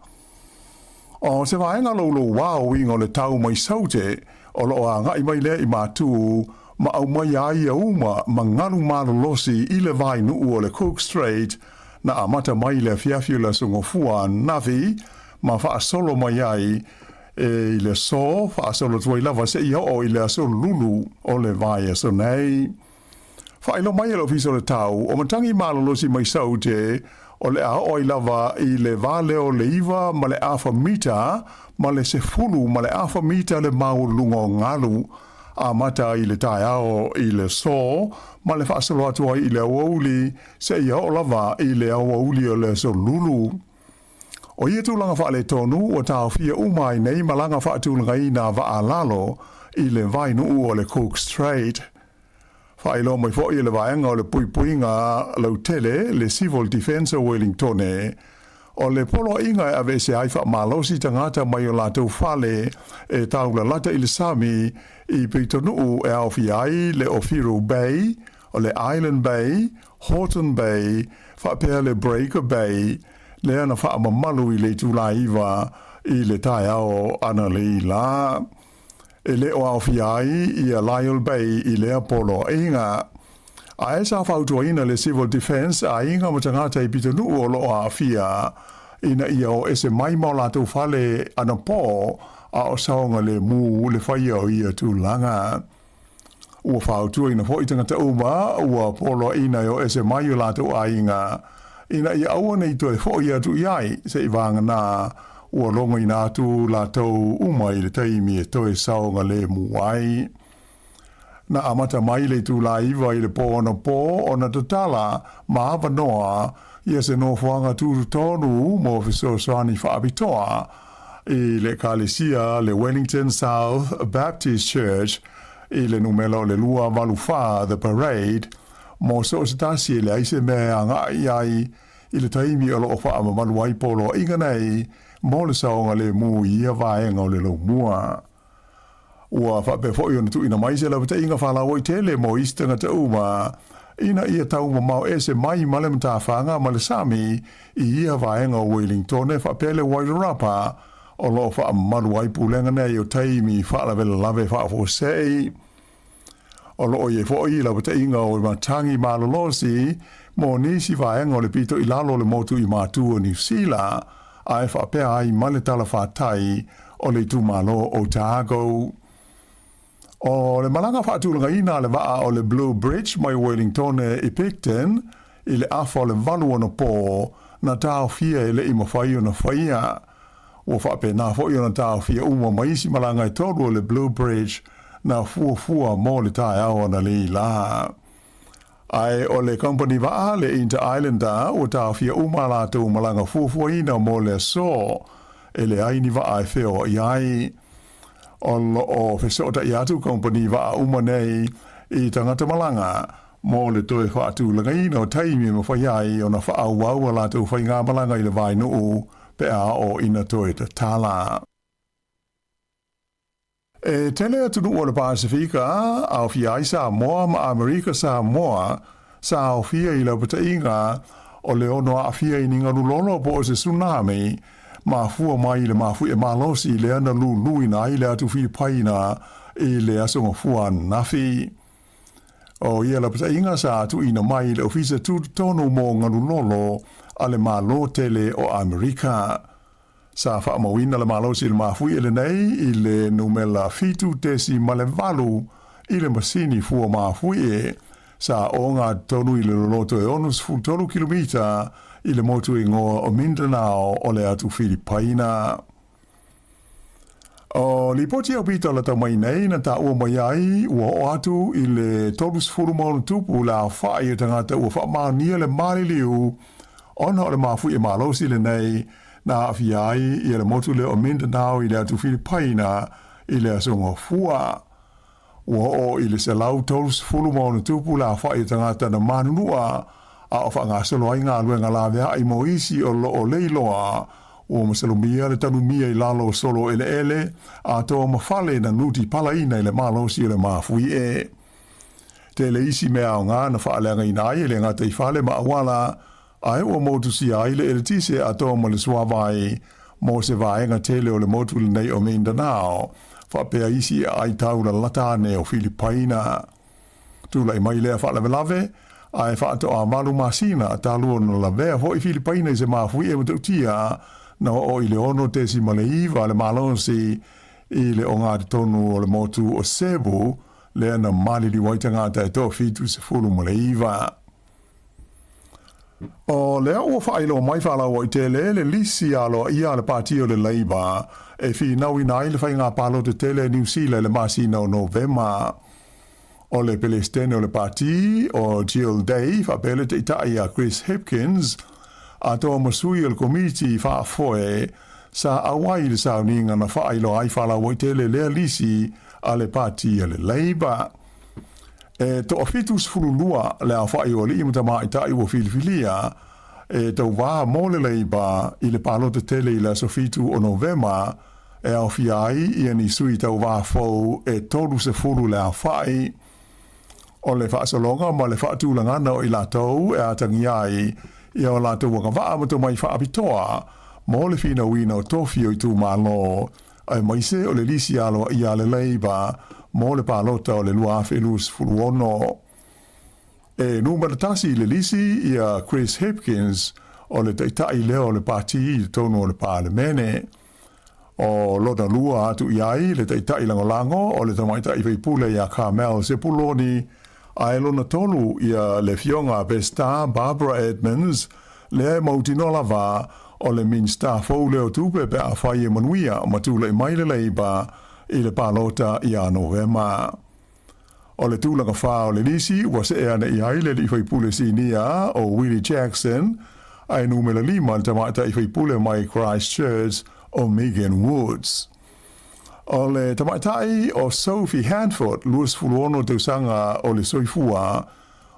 O se vaega louloua o uiga o le tau mai Saute o lo o agai mai lea i Matu ma aumai ai ia uma ma galu malolosi i le vainuu o le Cook Strait na amata mai i le afiafi o le Aso Gofua ananafi ma faasolo mai ai i le aso faasolo atu ai lava seia oo i le aso Lulu o le vaiaso nei. Faailoa mai e le Ofisa o le Tau, o matagi malolosi mai Saute o le a oo ai lava i le va lea o le iva ma le afa mita ma le sefulu ma le afa mita le maualuluga o galu, amata ai i le taeao i le aso ma le faasolo atu ai i le aoauli seia oo lava i le aoauli o le aso Lulu. O ia tulaga faaletonu ua taofia uma ai nei malaga faatulagaina a vaa lalo i le vainuu o le Cook Strait. Faailoa mai foi e le Vaega o le Puipuiga Lautele, le Civil Defence o Wellingtone, o le poloaiga e aveese ai faamalosi tagata mai o latou fale e taulalata i le sami i pitonuu e aofia ai le Owhiro Bay, o le Island Bay, Horton Bay, faapea le Breaker Bay, lea na faamamalu i le itula 9 i le taeao analeila. E le o aofia ai ia Lyall Bay i lea poloaiga. Ae sa fautuaina le Civil Defence aiga ma tagata i pitonuu o lo o aafia ina ia o ese mai ma o latou fale anapo a o saogalemu le faia o ia tulaga. Ua fautuaina foi tagata uma ua poloaiina e o ese mai o latou aiga ina ia aua nei toe foi atu i ai se'i vagana ua logoina atu latou uma i le taimi e toe saogalemu ai. Na amata mai le itula 9 i le pō anapo ona tatala ma avanoa ia se nofoaga tutotonu mo fesoasoani faapitoa i le Ekalesia le Wellington South Baptist Church i le numera o le 284 The Parade mo so o se tasi e leai se mea e agai i ai i le taimi o lo o faamamalu ai poloaiga nei mo le saogalemu i ia vaega o le laumua. Ua faapea foi ona tuuina mai se lapataiga faalauaitele mo isi tagata uma ina ia taumamao ese mai ma le matafaga ma le sami i ia vaega o Wellingtone faapea le Wairarapa o lo o faamamalu ai pulega nei o taimi faalavelave faafuasei. O lo o i ai foi lapataiga o matagi malolosi mo nisi vaega o le pito i lalo o le motu i Matu o Niu Sila, ae faapea ai ma le talafatai o le itumalo o Otago. O le malaga faatulagaina a le vaa o le Blue Bridge mai Wellingtone i Picton i le afa o le valu anapo na taofia e le i mafai ona faia. Ua faapena foi ona taofia uma ma isi malaga e tolu o le Blue Bridge na fuafua mo le taeao analeila. Ae o le kamupani vaa le Inter Islander ua taofia uma a latou malaga fuafuaina mo le aso e leai ni vaa e feoai ai. O lo o fesootai atu kamupani vaa uma nei i tagata malaga mo le toe faatulagaina o taimi e mafai ai ona faaauau a latou faigamalaga i le vaenuu pe a oo ina toe tatala. E tele atunuu o le Pasefika, aofia ai Samoa ma Amerika Samoa, sa aofia i laupataiga o le ono aafia i ni galu lolo po o se tsunami, mafua mai i le mafuie malosi lea na luluina ai le atu Filipaina i le Aso Gafua ananafi. O ia lapataiga sa tuuina mai i le Ofisa Tutotonu mo Galu Lolo a le Malo Tele o Amerika. Sa faamauina le malosi i le mafuie lenei i le numela 7.8 i le masini fua mafuie sa ogatotonu i le loloto e 63 kilomita i le motu igoa o Mindanao o le atu Filipaina. O lipoti aupito latau mai nei na taua mai ai ua oo atu i le 36+ le aofai o tagata ua faamaonia le maliliu ona o le mafuie malosi lenei na aafia ai ia le motu lea o Mindanao i le atu Filipaina i le Aso Gafua. Ua oo i le 136+ le aofai o tagata na manunua a o faagasolo ai galuega laveai mo isi o lo o leiloa ua masalomia le tanumia i lalo o solo eleele atoa ma fale na nuti palaina i le malosi o le mafuie. Tele isi mea aoga na faaleagaina ai e le gataifale ma auala ae ua motusia ai le eletise atoa ma le suavai mo se vaega tele o le motu lenei o Mindanao, faapea isi aai tau lalata ane o Filipaina. Tulai mai lea faalavelave, ae faatoa valu masina talu ona lavea foi Filipaina i se mafuie matautia na oo i le 6.9 le malosi i le ogatotonu o le motu o Cebu, lea na maliliu ai tagata e toa-79. O lea ua faailoa mai faalauaitele le lisi aloaia a le Pati o le Labour e finauina ai le faiga palota tele a Niu Sila i le masina o Novema. O le Pelesitene o le Pati, o Jill Day, faapea le Taitai a Chris Hipkins, atoa ma sui o le Komiti Faafoe, sa auai i le sauniga na faailoa ai faalauaitele lea lisi a le Pati a le Labour. E toa-72 le aofai o alii ma tamaitai ua filifilia e tauvā mo le Leiba i le palota tele i le aso 7 o Novema, e aofia ai ia ni sui tauvā fou e 30 le aofai. O le faasologa ma le faatulagana o i latou e atagia ai ia o latou agavaa ma tomai faapitoa mo le finauina o tofi o itumalo aemaise o le lisi aloaia a le Labour mo le palota o le 2026. E numera tasi i le lisi ia Chris Hipkins o le taitai lea o le pati i totonu o le Palemene. O lona lua atu i ai le taitai lagolago o le tamaitai faipule ia Carmel Sepuloni, ae lona tolu ia le Afioga Pesita Barbara Edmonds, lea e mautinoa lava o le Minisita fou lea o Tupe pe afai e manuia ma tulai mai le Labour i le palota ia Novema. O le tulaga fa o le lisi ua see ane i ai le alii faipule sinia o Willie Jackson, ae numera lima le tamaitai faipule mai Christchurch o Megan Woods. O le tamaitai o Sophie Handford, 26 tausaga o le soifua,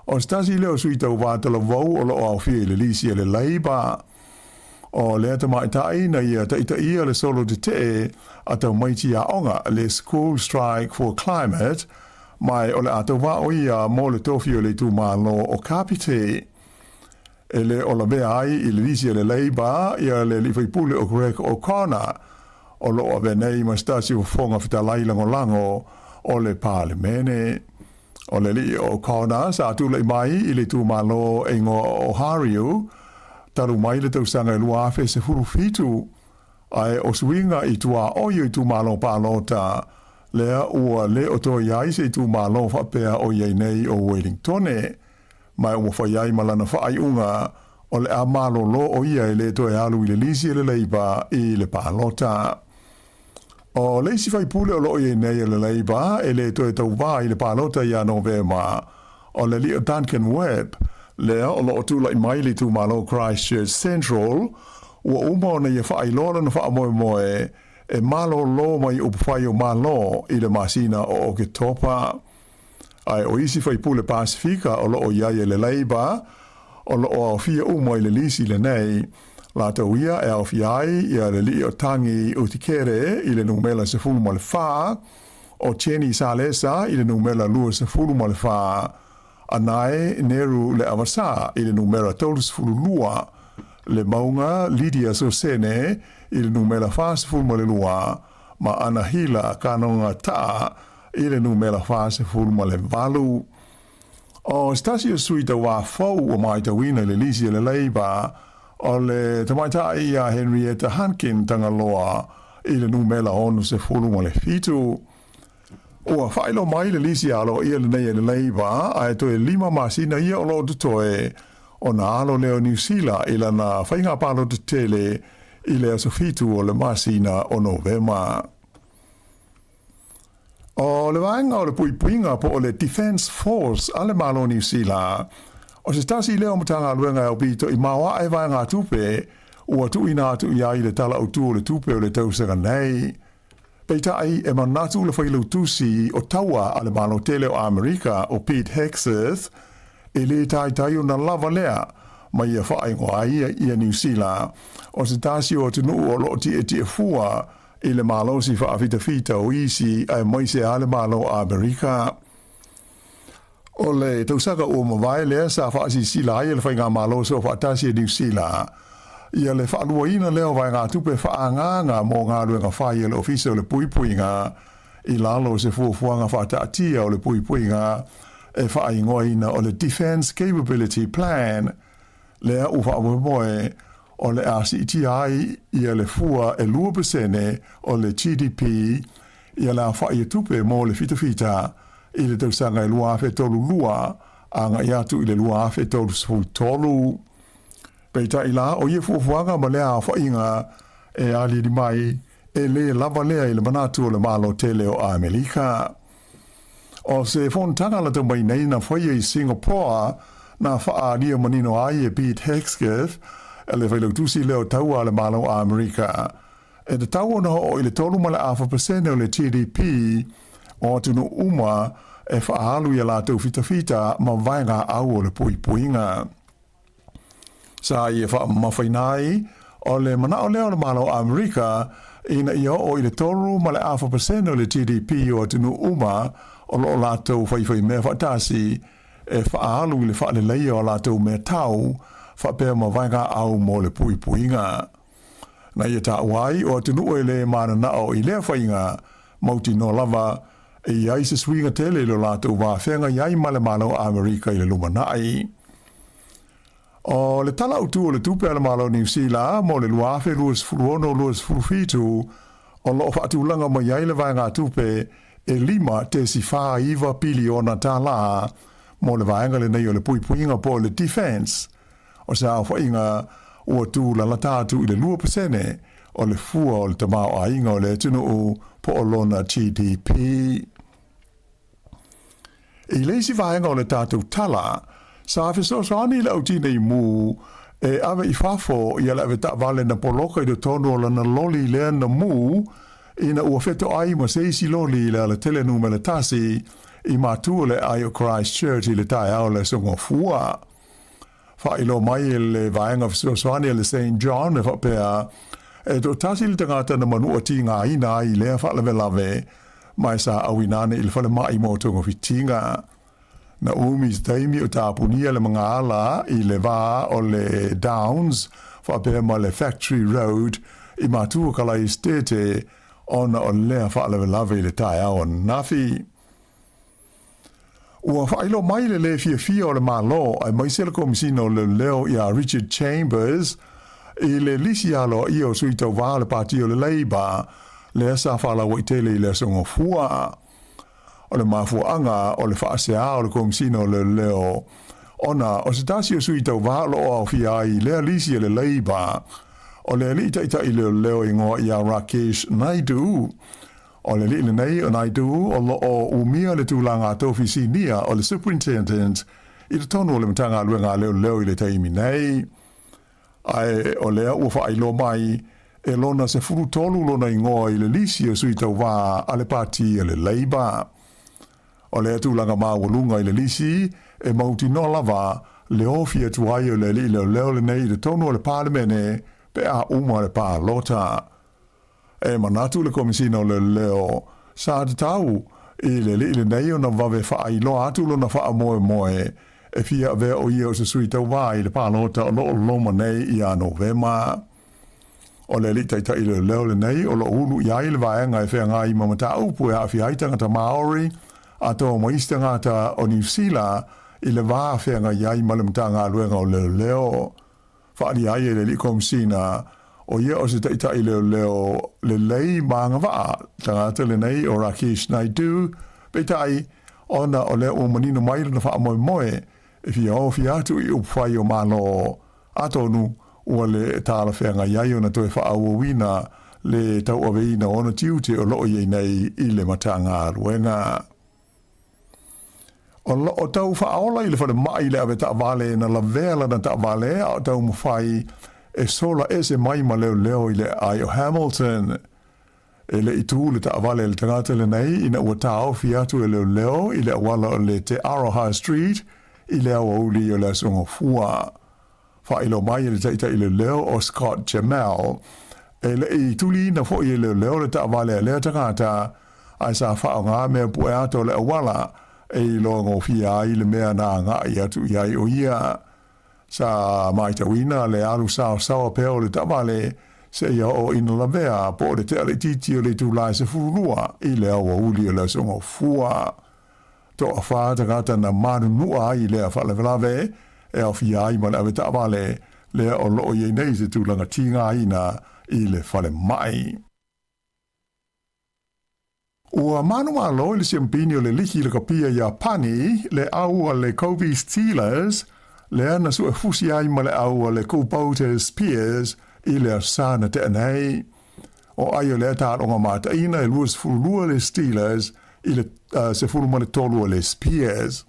O se tasi lea o sui tauva talavou o lo o aofia i le lisi a le Labour. O lea tamaitai na ia taitaia le solo tetee a tamaiti aoga le School Strike for Climate, mai o le a tauvā o ia mo le tofi o le itumalo o Kapiti. E le o lavea ai i le lisi a le Labour ia le alii faipule o Greg O'Connor, o lo o avea nei ma se tasi o fofoga fetalai lagolago o le Palemene. O le alii o O'Connor sa tulai mai i le itumalo e igoa o Ohariu talu mai le tausaga e 2017, ae o suiga i tuaoi o itumalo palota Lea ua le o toe i ai se itumalo faapea o i ai nei o Uelingtone, ma ua fai ai ma lana faaiuga o le a malolo o ia e le toe alu i le lisi a le Leipa i le palota. O le isi faipule o lo o i ai nei o le Leipa e le toe tauvā i le palota ia Novema, o le alii o Duncan Webb, lea o lo o tulai mai i le itumalo Christchurch Central, ua uma ona ia faailoa lona faamoemoe e malolo mai upufai o Malo i le masina o Oketopa. Ae o isi faipule Pasefika o lo o i ai e le Labour, o lo o aofia uma i le lisi lenei, latou ia e aofia ai ia le Alii o Tangi Utikere i le numela 14, o Jenny Salesa i le numela 24, Anae Neru Leavasa i le numera 32, le Mauga Lydia Sosene i le numera 42, ma Anahila Kanoga Taa i le numera 48. O se tasi o sui tauā fou ua matauina i le lisi a le Labour, o le tamaitai ia Henrietta Hunkin Tagaloa i le numera 67. Ua faailoa mai le lisi aloaia lenei e le Labour ae toe lima masina ia o lo o totoe ona alo lea o Niu Sila i lana faiga palota tele i le aso 7 o le masina o Novema. O le vaega o le puipuiga po o le Defence Force a le Malo o Niu Sila, o se tasi lea o Matagaluega e aupito i maoae vaegatupe ua tuuina atu i ai le Tala Autu o le Tupe o le tausaga nei. Peitai, e manatu le Failautusi o Taua a le Malo Tele o Amerika o Pete Hegseth, e lē taitai ona lava lea ma ia faaigoa ai ia Niu Sila o se tasi o atunuu o lo o tietie fua i le malosi faafitafita o isi aemaise a le Malo o Amerika. O le tausaga ua mavae lea sa faasilasila ai e le Faigamalo Soofaatasi a Niu Sila ia le faaluaina lea o vaegatupe faaagaaga mo galuega fai a le Ofisa o le Puipuiga i lalo o se fuafuaga faataatia o le puipuiga e faaigoaina o le Defence Capability Plan lea ua faamoemoe o le a siitia ai ia le fua e 2% o le GDP ia le aofai o tupe mo le fitafita i le tausaga e 2032 agai atu i le 2033. Peitai la, o ia fuafuaga ma lea aofaiga e aliali mai, e lē lava lea i le manatu o le Malo tele o Amelika. O se fonotaga lata mai nei na faia i Singapore na faaalia manino ai e Pete Hegseth, le failautusi lea o taua a le Malo o Amerika, E tatau ona oo i le 3.4% o le GDP o atunuu uma e faaalu i a latou fitafita ma vaegaau o le puipuiga. Sa ia faamamafaina ai, o le manao lea o le Malo o Amerika ina ia oo i le 3.4% o le GDP o atunuu uma o lo o latou faifaimea faatasi e faaalu i le faaleleia o a latou meatau faapea ma vaegaau mo le puipuiga. Na ia taua ai o atunuu e le mananao i lea faiga, mautinoa lava e i ai se suiga tele i lo latou va feagai ai ma le Malo o Amerika i le lumanai. O le Tala Autu o le Tupe a le Malo o Niu Sila mo le 2026-2027 o lo o faatulaga mai ai le vaegatupe e $5.49 piliona tālā mo le vaega lenei o le puipuiga po o le Defence O se aofaiga ua tūlalata atu i le 2% o le fua o le tamaoaiga o le atunuu po o lona GDP. I le isi vaega o le tatou tala, sa fesoasoani le au tinei mu e ave i fafo ia le avetaavale na poloka i totonu o lana loli lea na mu ina ua fetoai ma se isi loli i le alatele numera tasi i matua o le aai o Christchurch i le taeao o le Aso Gafua. Faailoa mai e le Vaega Fesoasoani a le Saint John e faapea, e toatasi le tagata na manua tigaina ai i lea faalavelave, ma e sa auina ane i le falemai mo togafitiga. Na umi se taimi o tapunia le magaala i le va o le Downs faapea ma le Factory Road i Matua Kalai Estate ona o lea faalavelave i le taeao ananafi. Ua faailoa mai le lē fiafia o le Malo aemaise le Komisina o Leoleo iā Richard Chambers i le lisi aloaia o sui tauva o le Pati o le Labour. lea sa faalauaitele i le Aso Gafua. O le mafuaaga o le faaseā o le Komesina o Leoleo ona o se tasi o sui tauva o lo o aofia ai i lea lisi a le Labour, o le alii taitai leoleo igoa ia Rakesh Naidu. O le alii lenei o Naidu o lo o umia le tulaga tofi sinia o le Superintendent i totonu o le Matagaluega a Leoleo i le taimi nei. Ae o lea ua faailoa mai e lona 13 lona igoa i le lisi o sui tauva a le Pati a le Labour. O lea tulaga maualuga i le lisi e mautinoa lava le ofi atu ai o le alii leoleo lenei i totonu o le Palemene pe a uma le palota. E manatu le Komesina o Leoleo, sa tatau i le alii lenei ona vave faailoa atu lona faamoemoe e fia avea o ia o se sui tauva i le palota o lo o loma nei ia Novema. O le alii taitai leoleo lenei o lo o ulu i ai le vaega e feagai ma mataupu e aafia ai tagata Māori atoa ma isi tagata o Niu Sila i le va feagai ai ma le Matagaluega o Leoleo. Faaalia ai e le Alii Komesina, o ia o se taitai leoleo lelei ma agavaa, tagata lenei o Rakesh Naidu, peitai, ona o lea ua manino mai lona faamoemoe e fia ofi atu i upufai o Malo, atonu ua le talafeagai ai ona toe faaauauina le tauaveina o ona tiute o lo o i ai nei i le Matagaluega. O lo o tau faaola i le falemai le avetaavale na lavea lana taavale a o taumafai e sola ese mai ma leoleo i le aai o Hamilton. E le i tū le taavale a le tagata lenei ina ua taofi atu e leoleo i le auala o le Te Aroha Street i le aoauli o le Aso Gafua. Faailoa mai e le taitai leoleo o Scott Gemel, e le i tuliina foi e leoleo le taavale a lea tagata, ae sa faaaoga mea pue ata o le auala e iloa gofie ai le mea na agai atu i ai o ia. Sa matauina le alu saosaoa pea o le taavale seia oo ina lavea po o le tea laitiiti o le itula e 12 i le aoauli o le Aso Gafua. Toafa tagata na manunua ai i lea faalavelave e aofia ai ma le avetaavale lea o lo o i ai nei se tulaga tigaina i le falemai. Ua manumalo i le siampini o le liki lakapia Iapani le au a le Kobe Steelers lea na suefusi ai ma le au a le Kubota Spears i le asa na tea nei. O ai o lea taaloga mataina e 22 le Steelers i le 13 o le Spears.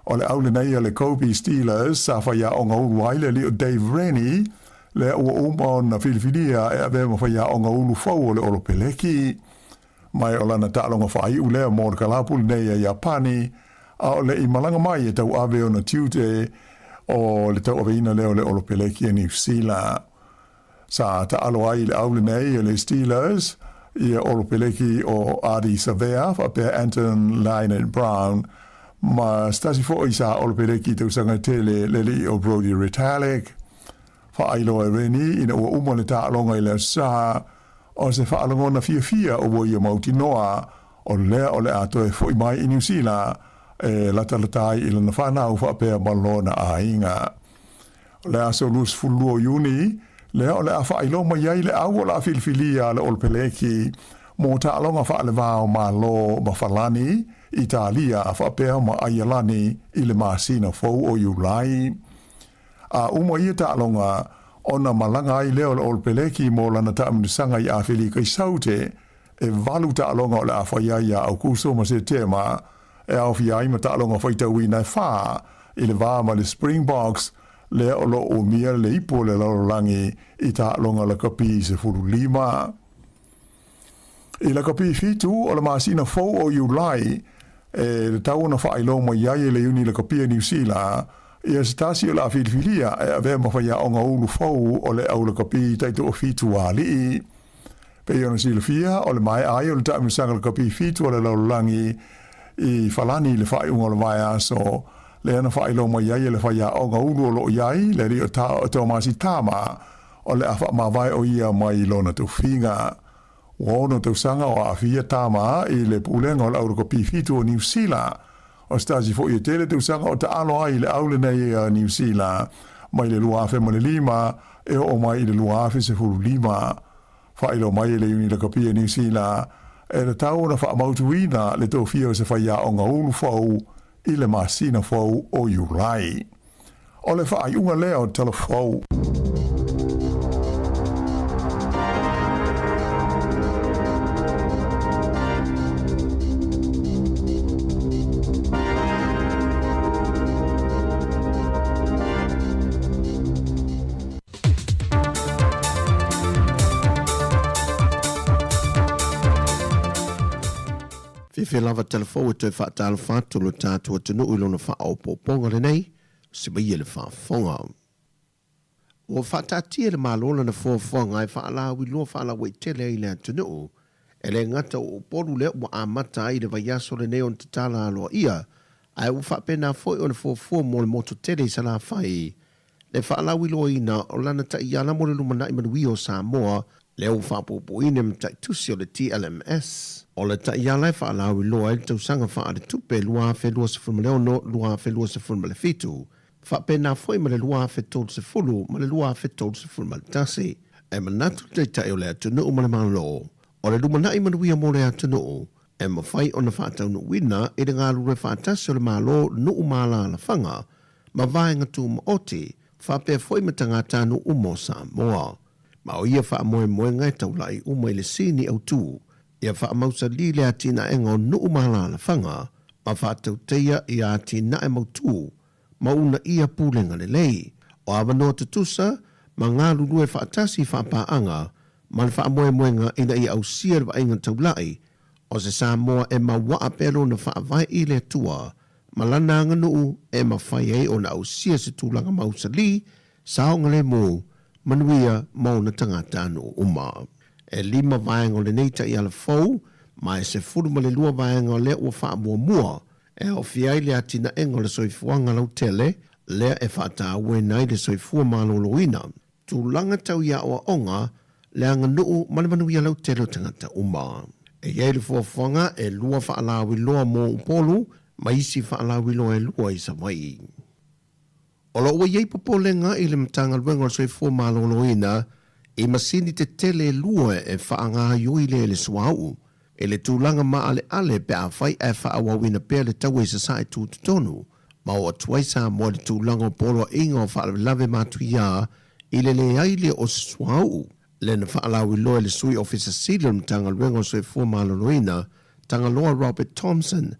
O le au lenei a le Kobe Steelers sa faiaoga ulu ai le alii o Dave Rennie, lea ua uma ona filifilia e avea ma faiaoga ulu fou o le Olopeleki. Mai o lana taaloga faaiu lea mo le kalapu lenei a Iapani, a o le i malaga mai e tauave ona tiute o le tauaveina lea o le Olopeleki a Niu Sila. Sa taalo ai i le au lenei e le Steelers ia Olopeleki o Ardie Savea faapea Anton Lienert-Brown ma se tasi foi sa Olopeleki i tausaga e tele le alii o Brodie Retallick. Faailoa e Rennie ina ua uma le taaloga i le Aso Sa, o se faalogona fiafia ua ia mautinoa o lea o le a toe foi mai i Niu Sila e latalata ai i lana fanau faapea ma lona aiga. O le aso 22 o Iuni, lea o le a faailoa mai ai le au o le a filifilia a le Olopeleki mo taaloga faaleva o Malo ma Falani, Italia faapea ma Aialani i le masina fou o Iulai. A uma ia taaloga, ona malaga ai lea o le Olopeleki mo lana taamilosaga i Afelika i Saute, e valu taaloga o le a fai ai ia Aukuso ma Setema, e aofia ai ma taaloga faitauina e fā i le va ma le Springboks, lea o lo o umia le ipu o le lalolagi i taaloga lakapi 15. I lakapi 7 o le masina fou o Iulai, e tatau ona faailoa mai ai e le Iuni Lakapi a Niu Sila ia se tasi o le a filifilia e avea ma faiaoga ulu fou o le au lakapi taitoafitu a alii. Pei ona silafia, o le maea ai o le taamilosaga lakapi 7 a le lalolagi i Falani i le faaiuga o le vaiaso, lea na faailoa mai ai e le faiaoga ulu o lo o i ai, le alii o Tomasi Tama, o le a faamavae o ia mai lona tofiga. Ua ono tausaga o aafia Tama i le pulega o le au lakapi 7 o Niu Sila. O se tasi foi e tele tausaga o taalo ai i le au lenei a Niu Sila mai le 2005 e oo mai i le 2015. Faailoa mai e le Iuni Lakapi a Niu Sila, e tatau ona faamautuina le tofia o se faiaoga ulu fou i le masina fou o Iulai. O le faaiuga lea o Tala Fou. Fiafia lava telefou e toe faatalofa atu lo tatou atunuu i lona faaopoopoga lenei, se maia le faafofoga. Ua faataatia e le Malo lana fuafuaga e faalauiloa faalauaitele ai le atunuu, e le gata o Upolu lea ua amata ai le vaiaso lenei ona tatala aloaia, ae ua faapena foi ona fuafua mo le motu tele i Salafai le faalauiloaina o lana taiala mo le lumanai manuia o Samoa, lea ua faapuupuuina e mataitusi o le TLMS. O le taiala e faalauiloa ai le tausaga faaletupe 2026-2027, faapena foi ma le 2030 ma le 2031. E manatu le Taitai o le atunuu ma le Malo, o le lumanai manuia mo le atunuu, e mafai ona faataunuuina i le galulue faatasi o le Malo, nuu ma alaalafaga, ma vaega tumaoti, faapea foi ma tagatanuu uma o Samoa. Ma o ia faamoemoega e taulai uma i le sini autu, ia faamausalī le atinaega o nuu ma alaalafaga, ma faatauteia ia atinae mautū ma uunaia pulega lelei. O avanoa tutusa ma galulue faatasi i faapaaga ma le faamoemoega ina ia ausia le vaaiga taulai o se Samoa e mauaa pea lona faavae i le Atua ma lana aganuu e mafai ai ona ausia se tulaga mausalī, saogalemu, manuia ma ona tagatanuu uma. E lima vaega o lenei taiala fou, ma e 12 vaega o lea ua faamuamua e aofia ai le atinaega o le soifuaga lautele, lea e faatauaina ai le soifua maloloina, tulaga tau i aoaoga, le aganuu ma le manuia lautele o tagata uma. E i ai le fuafuaga e lua faalauiloa mo Upolu ma isi faalauiloa e lua i Savaii. O lo o ua i ai popolega i le Matagaluega o le Soifua Maloloina i masini tetele e lua e faagaoioi lea i le suauu i le tulaga maaleale pe afai ae faaauauina pea le taua i Sasae tutotonu ma oo atu ai Samoa i le tulaga o poloaiga o faalavelave matuia i le leai lea o se suauu. Lea na faalauiloa e le Sui Ofisa Sili o le Matagaluega o le Soifua Maloloina, Tagaloa Robert Thompson,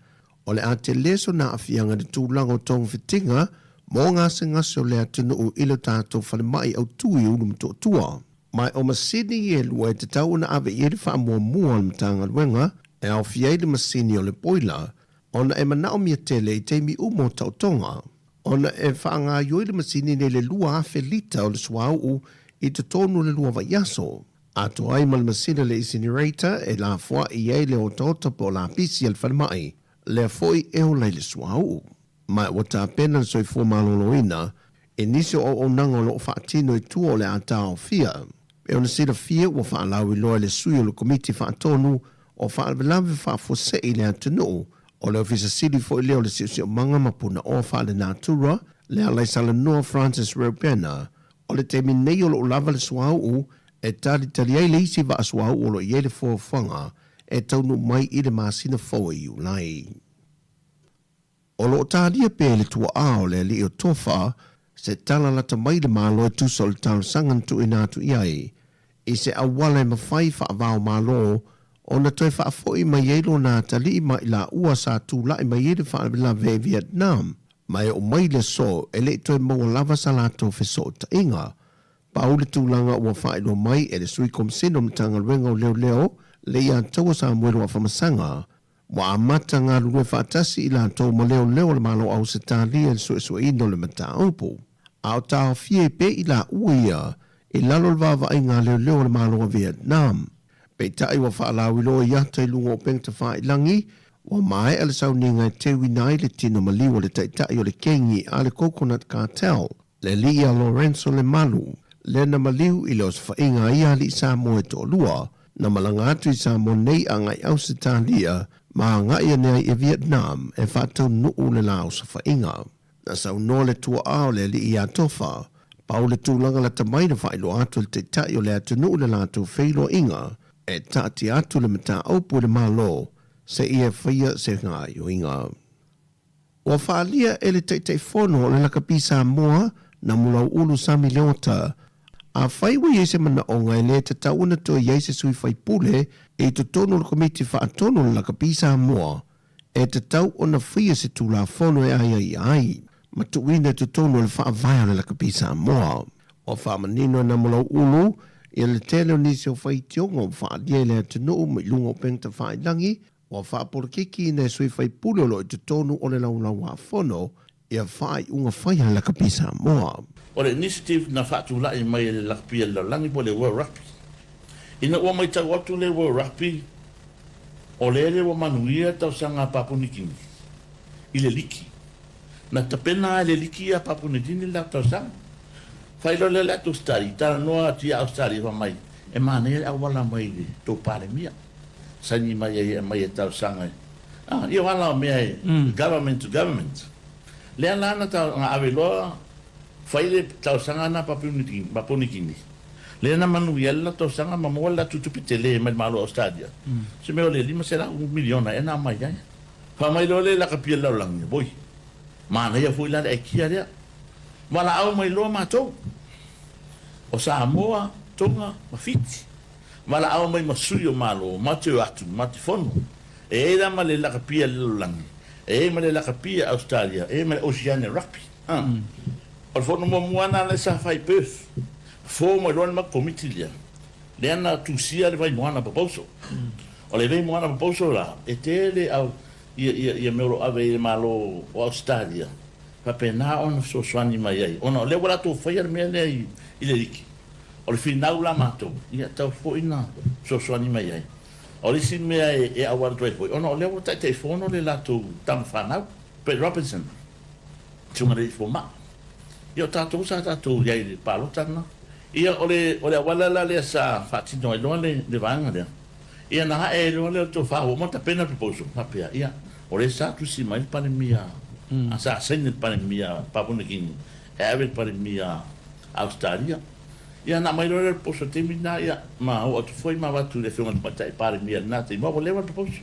o le a tele sona aafiaga i le tulaga o togafitiga mo gasegase o le atunuu i lo tatou falemai autu i Ulumotootua. Ma o masini ia e lua e tatau ona ave i ai le faamuamua a le Matagaluega e aofia ai le masini o le boiler ona e manaomia tele i taimi uma o taotoga ona e faagaoioi le masini nei le 2,000 lita o le suauu i totonu o le lua vaiaso. Atoa ai ma le masini o le incinerator e lafoai i ai le otaota po o lapisi a le falemai, lea foi e ola i le suauu. Ma ua tapena le soifua maloloina i nisi o auaunaga o lo o faatino i tua o le a taofia. E ona silafia ua faalauiloa e le sui o le Komiti Faatonu o Faalavelave Faafuasei i le atunuu, o le Ofisa Sili foi lea o le Siosiomaga ma Punaoa Faalenatura, le Alaisalanoa Francis Reubena, O le taimi nei o lo o lava le suauu e talitali ai le isi vaa suauu o lo o i ai le fuafuaga e taunuu mai i le masina fou e Iulai. O lo o talia pea e le tuaa o le alii o Tofa se tala lata mai le Malo e tusa o le talosaga na tuuina atu i ai i se auala e mafai faava-o-Malo ona toe faafoi mai ai lona atalii ma i laua sa tulai mai ai le faalavelave i Vietnam ma e oo mai le aso e le i toe maua lava sa latou fesootaiga. Pau le tulaga ua faailoa mai e le Sui Komisena o Matagaluega o Leoleo le ia Taua Samuelu Afamasaga, ua amata galulue faatasi i latou ma leoleo o le Malo Ausetalia i le suesueina o le mataupu. A o taofia ai pea i laua ia i lalo o le vaavaaiga a leoleo a le Malo o Vietnam. Peitai ua faalauiloa i ata i luga o upega tafailagi, ua maea le sauniga e teuina ai le tino maliu o le taitai o le kengi a le Coconut Cartel, le alii ia Lorenzo Lemalu, lea na maliu i le osofaiga a ia alii Samoa e toalua, na malaga atu i Samoa nei agai Ausetalia ma agai ane ai i Vietnam e faataunuu le la osofaiga. Na saunoa le tuaa o le alii ia Tofa. Pau le tulaga lata mai na faailoa atu e le Taitai o le atunuu le latou feiloaiga e taatia atu le mataupu i le Malo seia faia se gaoioiga. Ua faaalia e le Taitaifono o le Lakapi Samoa, Namulau'ulu Sami Leota, afai ua i ai se manaoga e le tatau ona toe i ai se sui faipule i totonu o le Komiti Faatonu o le Lakapi Samoa, e tatau ona faia se Tulafono e aiaia ai ma tuuina i totonu o le Faavae o le Lakapi Samoa. Ua faamanino e Namulau'ulu ia le tele o nisi o faitioga ua faaalia i le atunuu mai luga o upega tafailagi Ua faapolokikiina e sui faipule o lo o i totonu o le Laulau-a-Fono ia faaiuga fai a le Lakapi Samoa. O le initiative na faatulai mai e le Lakapi a le Lalolagi po o le World Rugby. Ina ua matau atu le World Rugby o lele ua manuia tausaga a Papua New Guinea i le liki. Na tapena lava e le liki ia Papua New Guinea le latou tausaga. Fai loa lea o le atu Australia, talanoa atu ia Australia fai mai, e manaia le auala mai i le tou Palemia. Saini mai ai e aumai e talosaga e ah ia o ala o mea e government to government. Lea la na ta na ave loa fai le talosaga na Papua New Guinea. Lea na manuia ai le latou talosaga ma maua le latou tupe tele mai le Malo o Australia. Se mea o le 500 miliona ea na aumai ai. Fai mai loa le lakapi a le lalolagi, oi, manaia foi la le aikia lea. Valaau mai loa matou, o Samoa, Tonga ma Fiti. Valaau mai ma sui o Malo ma te o atu ma te fono. E i ai la ma le lakapia le lalolagi, e i ai ma le lakapia Australia, e i ai ma le Oceania Rugby. A. O le fono muamua lena lea sa fai i Perth. Fofo mai loa le matou komiti lea, lea na tusia le Vaimoana Proposal. O le Vaimoana Proposal la, e tele au ia ia ia mea o lo o ave i le Malo o Australia, faapena ona fesoasoani mai ai, ona o lea ua latou faia le mea lea i i le liki. O le finau la matou, ia tau foi na fesoasoani mai ai. O le isi mea e auala atu ai foi, ona o lea ua Taitaifono le latou tama fanau, Brett Robinson, susuga i le alii fomai. Ia o tatou sa tatou i ai i le palota lena. Ia o le o le auala la lea sa faatino ai loa le le vaega lea, ia na ae ai loa lea o le tofa ua uma ona tapena le proposal, faapea, ia o lea sa tusi mai le Palemia, sa saini le Palemia Papua New Guinea e ave i le Palemia Ausetalia. Ia na aumai loa lea o le proposal i le taimi lena, ia, ma oo atu foi ma avatu i le Afioga i le Tamaitai Palemia i lena taimi, aua ua leva le proposal.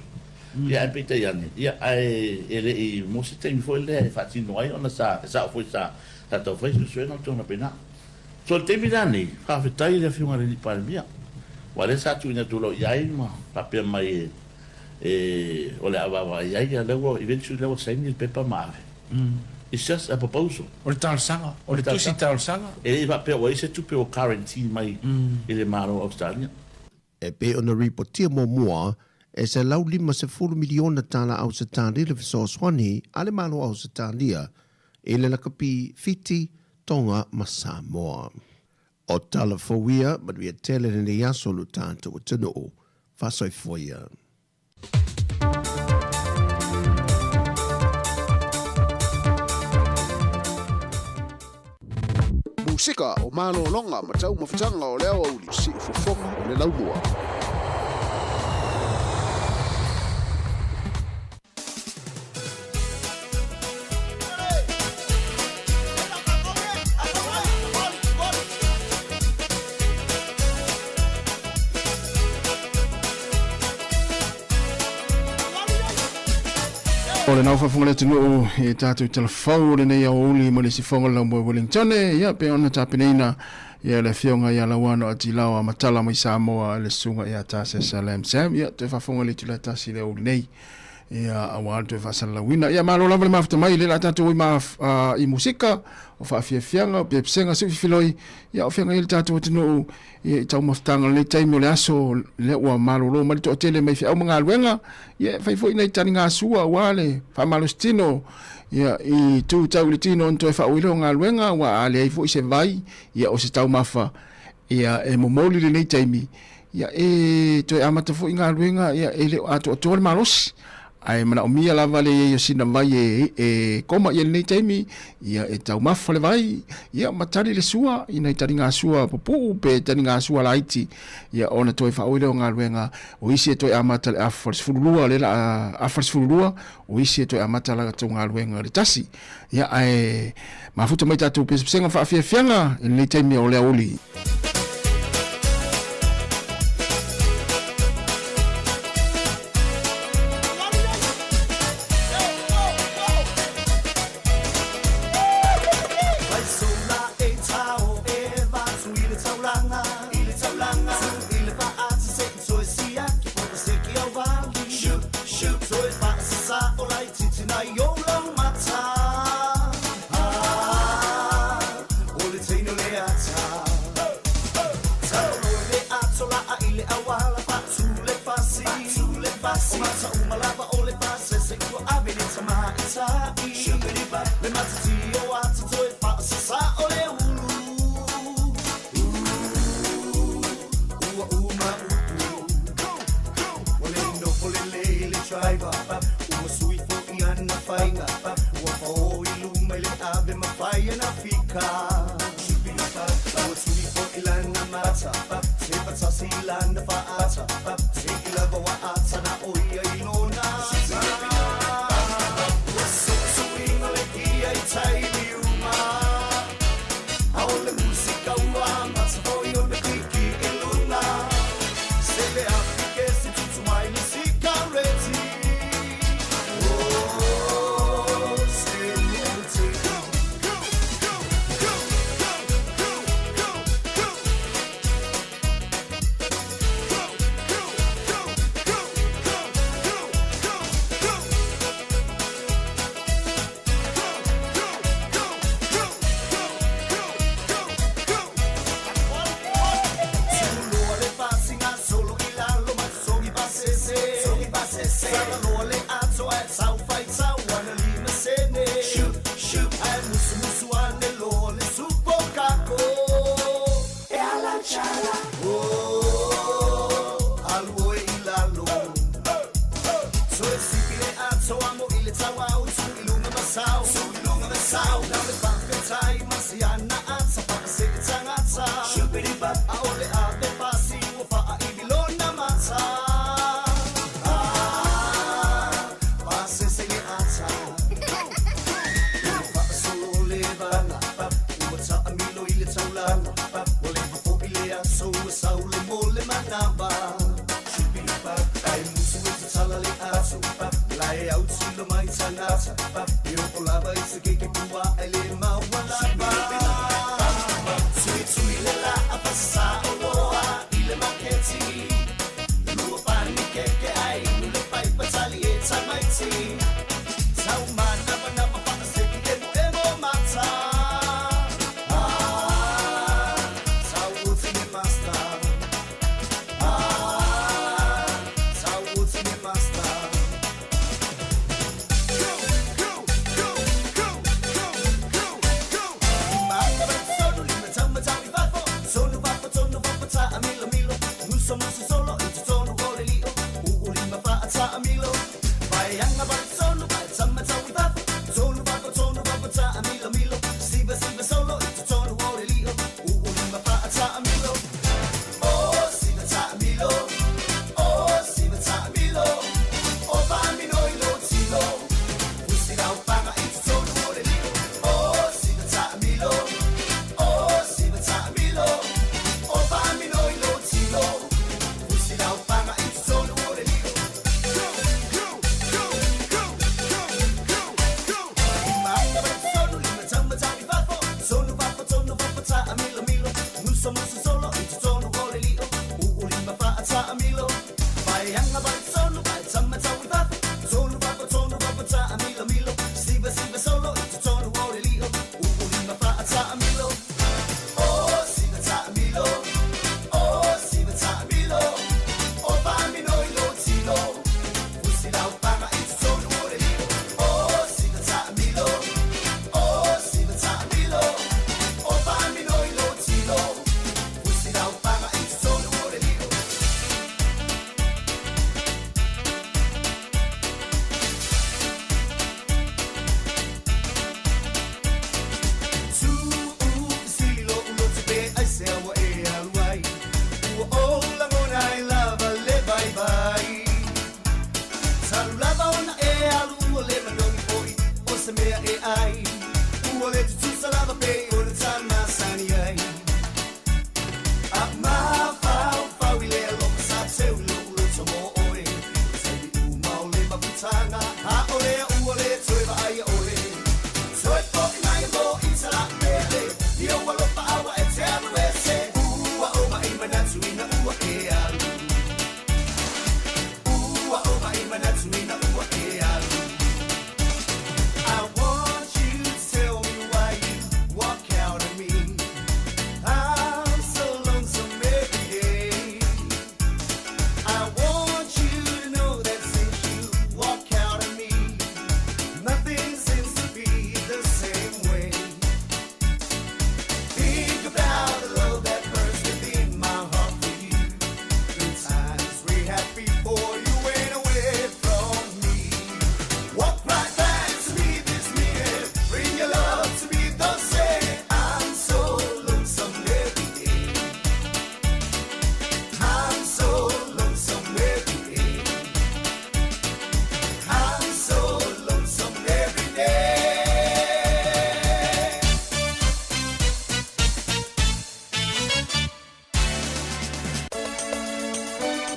Ia ae peitai ane, ia, ae e le i maua se taimi foi lea e faatino ai ona sa, e sao foi sa, sa tau fai suesuega ma tulaga faapena. So i le taimi la nei, faafetai i le Afioga i le Alii Palemia, aua o lea sa tuuina atu loa i ai ma faapea mai e, e, o le a vaavaai ai, ia lea ua, eventually lea ua saini le pepa ma ave. It's just a proposal. O le talosaga, o le tusi talosaga. E le i faapea ua i ai se tupe ua guarantee mai i le Malo o Ausetalia. E pei ona ripotia muamua, e $150 miliona tala Ausetalia le fesoasoani a le Malo o Ausetalia i le lakapi Fiti, Tonga ma Samoa. O tala fou ia, manuia tele lenei aso lo tatou atunuu. Faasoifua ia. Musika o malologa ma taumafataga o le aoauli, siufofoga o le laumua. O lena ua faafofoga le atunuu i tatou talafou o lenei aoauli mo le sifoga o le Laumua i Wellington, ia pei ona tapenaina ia le afioga ia Lauano Atilao Amatala mai Samoa le susuga ia Tasesa Lam Sam. Ia toe faafofoga le itula e tasi i le aoauli nei. Ia aua le toe faasalalauina. Ia malo lava le mafuta mai le la tatou i ma i musika o faafiafiaga o pepesega siufifiloi ia o feagai le tatou atunuu ia i taumafataga o lenei taimi o le aso lea ua malolo mai le toatele mai feau ma galuega ia e fai foi nai taligasua aua le faamalositino ia i tu tau i le tino ona toe faaui lea o galuega aua a leai foi se vai ia o se taumafa ia e momoli lenei taimi ia e toe amata foi galuega ia e le o atoatoa le malosi. Ae manaomia lava le i ai o sina vai e, e koma i ai lenei taimi, ia e taumafa le vai, ia ma tali le sua i nai taligasua pupuu pe taligasua laiti, ia ona toe faaoi lea o galuega. O isi e toe amata i le afa le 12, o lea la a afa le 12, o isi e toe amata latou galuega i le 1. Ia ae mafuta mai tatou pesepesega ma faafiafiaga i lenei taimi o le aoauli. se mea e ai Ua le tutusa lava pei o le tali masani ai A mafaufau i le alofa sa teu i lo'u loto mo oe O taimi uma o le mafutaga A o lea ua le toe vaaia oe Toe fo'i mai e mo i tala'u I ou alofa a ua e te alu ese Ua ou ma'i manatu ina ua e alu Ua ou ma'i manatu ina ua e alu I want you to tell me why you walk out on me I'm so lonesome every day I want you to know that since you walk out on me Nothing seems to be the same way Think about the love that burns within my heart for you The times we had before you went away from me Walk right back to me this minute Bring your love to me, don't say I'm so lonesome every day I'm so lonesome every day I'm so lonesome every day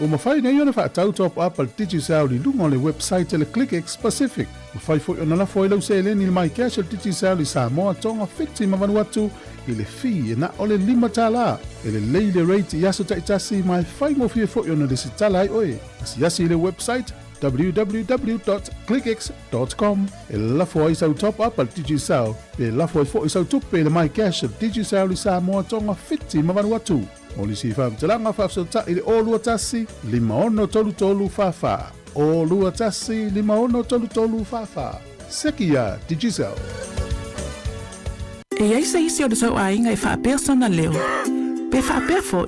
Ua mafai nei ona faatau top up a le Digicel i luga o le website a le ClickX Pacific. Mafai foi ona lafo ai lau seleni i le MyCash a le Digicel i Samoa, Tonga, Fiti ma Vanuatu i le fee e na o le $5. E lelei le rate i aso taitasi ma e faigofie foi ona lesitala ai oe. Asiasi i le website www.clickx.com e lafo ai sau top up a le Digicel pe lafo ai foi sau tupe i le MyCash a le Digicel i Samoa, Tonga, Fiti ma Vanuatu. Mo nisi faamatalaga faafesootai i le 021 5633 44. 021 5633 44. Seki iā Digicel. E i ai se isi o le tou aiga e faapea sona leo, pe faapea foi,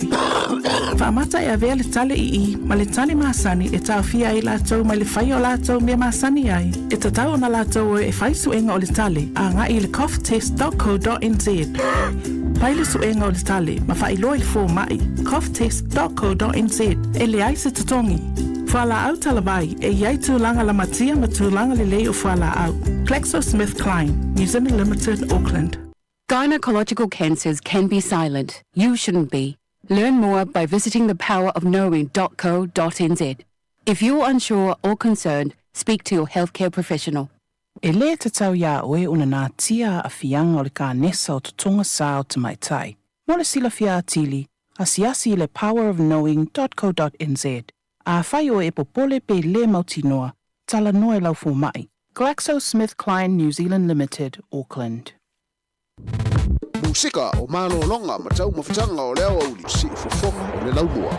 faamata e avea le tale i i ma le tane masani e taofia ai latou mai le faia o latou mea masani ai, e tatau ona latou o e fai suega o le tale agai i le coughtest.co.nz. Fai le suega o le tale ma faailoa i le fomai, coughtest.co.nz, e leai se totogi. Fualaau talavai, e i ai tulaga lamatia ma tulaga lelei o fualaau. GlaxoSmithKline, New Zealand Limited, Auckland. Gynecological cancers can be silent. You shouldn't be. Learn more by visiting thepowerofknowing.co.nz. If you're unsure or concerned, speak to your healthcare professional. E lē tatau iā oe ona natia aafiaga o le kanesa o totoga sā o tamaitai. Mo le silafia atili, asiasi i le powerofknowing.co.nz. Afai oe e popole pe lē mautinoa, talanoa i lau fomaʻi. GlaxoSmithKline New Zealand Limited, Auckland. Musika o malologa ma taumafataga o le aoauli, Siufofoga o le Laumua.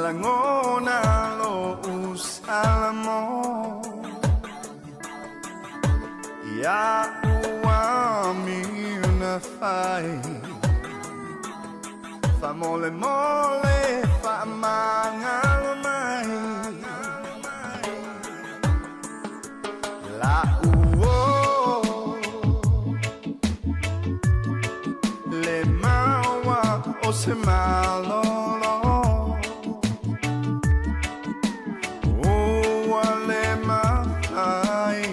lagona loʻu salamo Iaʻu amio na fai Faamolemole faamagalo mai Laʻu uō Le maua o se malolo Ua le mafai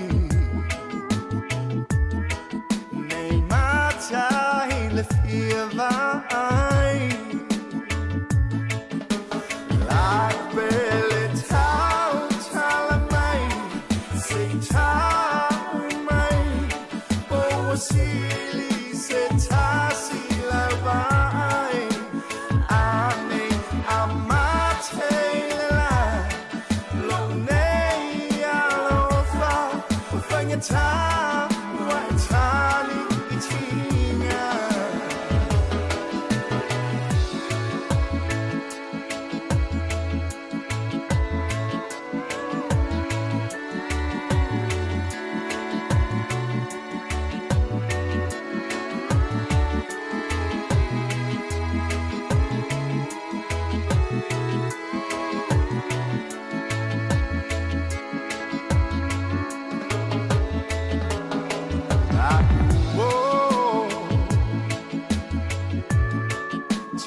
Nei matai le fia vaai Laʻu pele tautala mai Se i tau mai Po ua sili se tasi lau vaai Ane a mate le la Loʻu nei alofa Ua faigata ua e tali i tiga.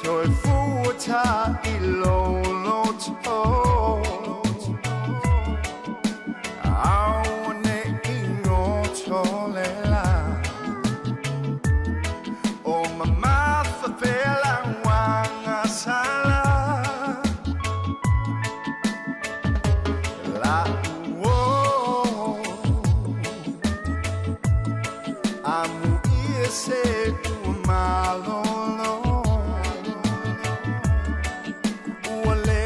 Toe fua i lou loto Aua ne i goto le la O mamafa pea lau agasala La'u uō Amuia se ua malolo Ua le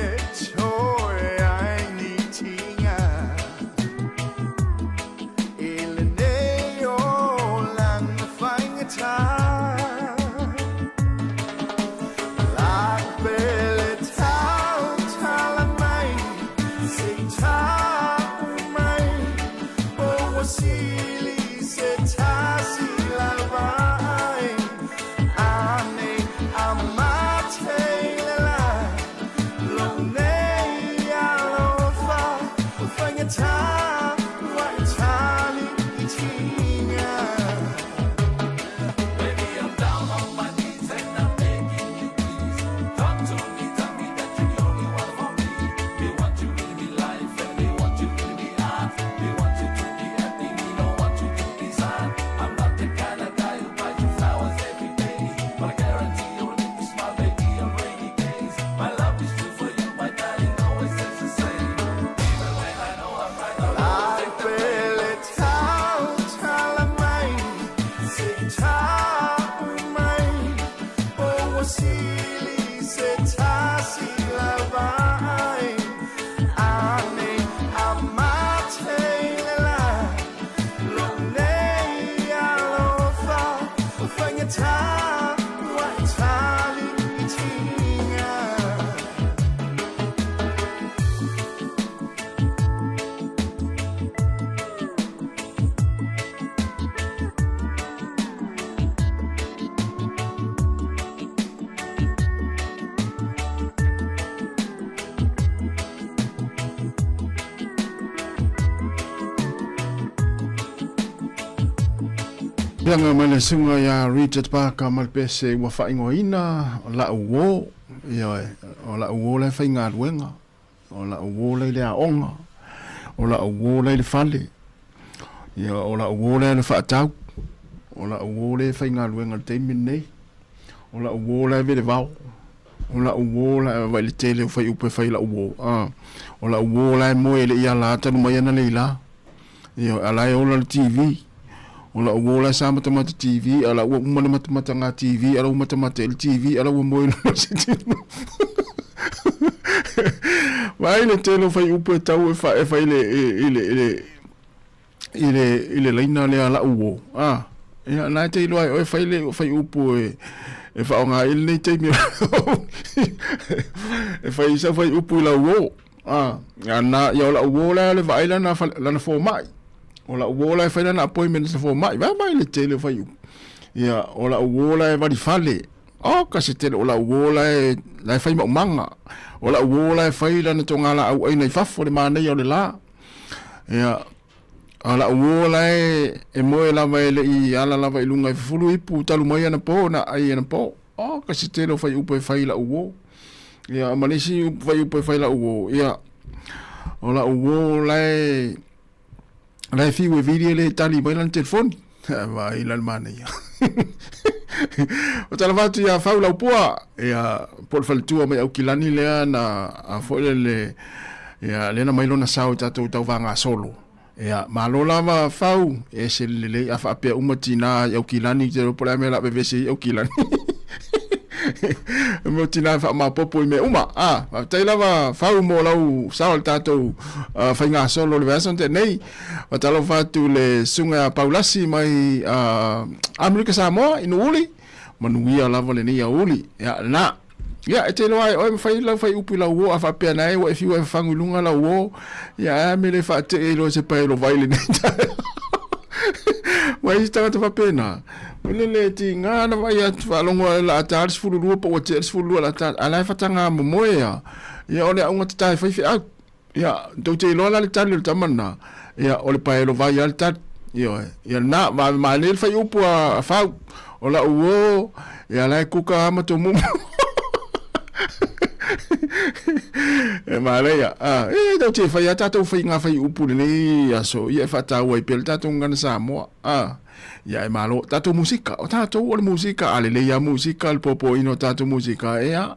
toe ai ni tiga I lenei olaga faigata La'u pele tautala mai Se i tau mai Po ua sili se tasi lau vaai Ane a mate le la Loʻu nei alofa Ua faigata ua e tali i tiga. Baby, I'm down on my knees and I'm begging you please Talk to me, tell me that you're the only one for me Me want you in me life and me want you in me heart Me want you to be happy, me don't want you to be sad I'm not the kind of guy who buys you flowers every day But I guarantee you'll make me smile, baby, on rainy days My love is true for you, my darling, always stays the same Even when I know I'm right, I'll always take the blame. La'u pele tautala mai Se i tau mai Po ua sili se tasi lau vaai Ane a mate le la Loʻu nei alofa Ua faigata ua e tali i tiga. Piaga mai le susuga ia Richard Parker ma le pese ua faaigoaina o la'u uō, ioe, o la'u uō la e faigaluega, o la'u uō la i le aoga, o la'u uō la i le fale, ia, o la'u uō la e le faatau, o la'u uō lea e faigaluega i le taimi lenei, o la'u uō la e velevao, o la'u uō la e vaai i le tele o faiupu e fai i la'u uō, a, o la'u uō la e moe e le i ala talu mai ana Leila. Ioe, a la e ola le TV. O la'u uō la e sa matamata TV, a la ua uma le matamatagā TV, a la ua matamata i le TV, a la ua moe i luga o se tino. Vaai le tele o faiupu e tau e fa, e fai le, i le, i le, i le, i le laina lea a la'u uō. A, ia, na e te iloa e oe fai le faiupu e, e faaaoga ai lenei taimi e fai ai sau fuaiupu i lau uō. A, na, ia o la'u uō la e alu e vaai lana, lana fomai. O la'u uō la e fai lana appointment i se fomai. Vaai le tele o fuaiupu. Ia, o la'u uō la e valifale. Oka se tele o la'u uō la e, la e fai maumaga. O la'u uō la e fai lana togalaau aina i fafo le manaia o le la. Ia, a la'u uō la e, e moe lava e le'i ala lava i luga e fufulu ipu talu mai anapo na ai anapo. Oka se tele o fuaiupu e fai i la'u uō. Ia, ma le isi fuaiupu e fai i la'u uō, ia, o la'u uō la e, la e fiu e vili e le tali mai lana telefoni. Vaai la le manaia. O tala atu ia Fau Laupua, ia po o le faletua mai Aukilani lea na a foi le le ia lea na mai lona sao i tatou tauvagasolo. Ia malo lava Fau, e ese le lelei a faapea uma tinā i Aukilani te iloa po o le a mea o le a vevesi ai Aukilani. O mea o tinā e faamaopoopo i mea uma. A, faafetai lava Fau mo lau sao i le tatou faigasolo i le vaiaso na tea nei. Faatalofa atu i le Susuga ia Paulasi mai Amerika Samoa i Nuuuli, manuia lava lenei aoauli. Ia, lena. Ia, e te iloa ai oe ma fai lau faiupu i lau uo, a faapea na e ua e fiu e fafagu i luga lau uo, ia ae a mea le faatee i loa se pae o vai lenei taeao. Ma isi tagata faapena, o le le tiga na vaai atu faalogo o le a ta le 12 po ua tea le 12 o le a ta, a la e fataga momoe a. Ia o le auga tata e faifeau. Ia, tou te iloa la le tali o le tama lena, ia, o le paelo vai lava le tali. Ioe. Ia lena, vave malie le faiupu a Fau, o la'u uō, ia la e kuka lava ma Tomumu. E manaia. Ah, e tou te fai a tatou fai ngā faiupu lenei aso, ia e faataua ai pea le tatou gagana Samoa. Ah, ia e malo. Tatou musika, o tatou o le musika, a lelei lava musika, le popoina o tatou musika, ea,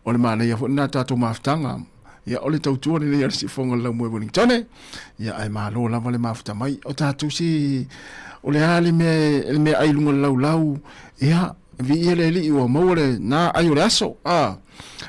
o le manaia foi lena tatou mafutaga. Ia, o le tautua lenei a le siufofoga o le Laumua i Wellingtone. Ia, ae malo lava le mafuta mai. O tatou se, o le a le mea, le mea ai luga o le laulau. Ia, viia le Alii ua maua le na ai o le aso. A,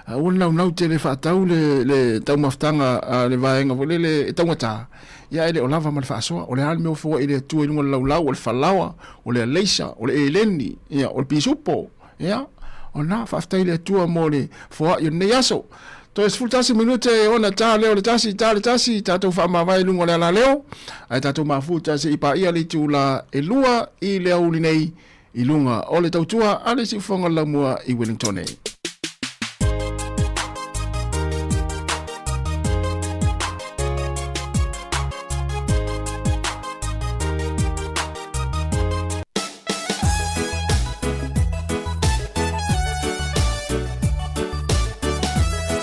aua le naunau tele faatau le, le taumafutaga a le vaega foi lele e taugata. Ia, e le o lava ma le faasoa. O le a le mea ua foai le Atua i luga o le laulau, o le falaoa, o le alaisa, o le eleni, ia, o le pisupo. Ia, o lena, faafetai i le Atua mo le foai o lenei aso. Toe 11 minute e ona ta leo le tasi, ta le tasi, tatou faamavae i luga o le alaleo, ae tatou mafuta se i paia le itula e lua i le aoauli nei i luga o le tautua a le Siufofoga o le Laumua i Wellingtone.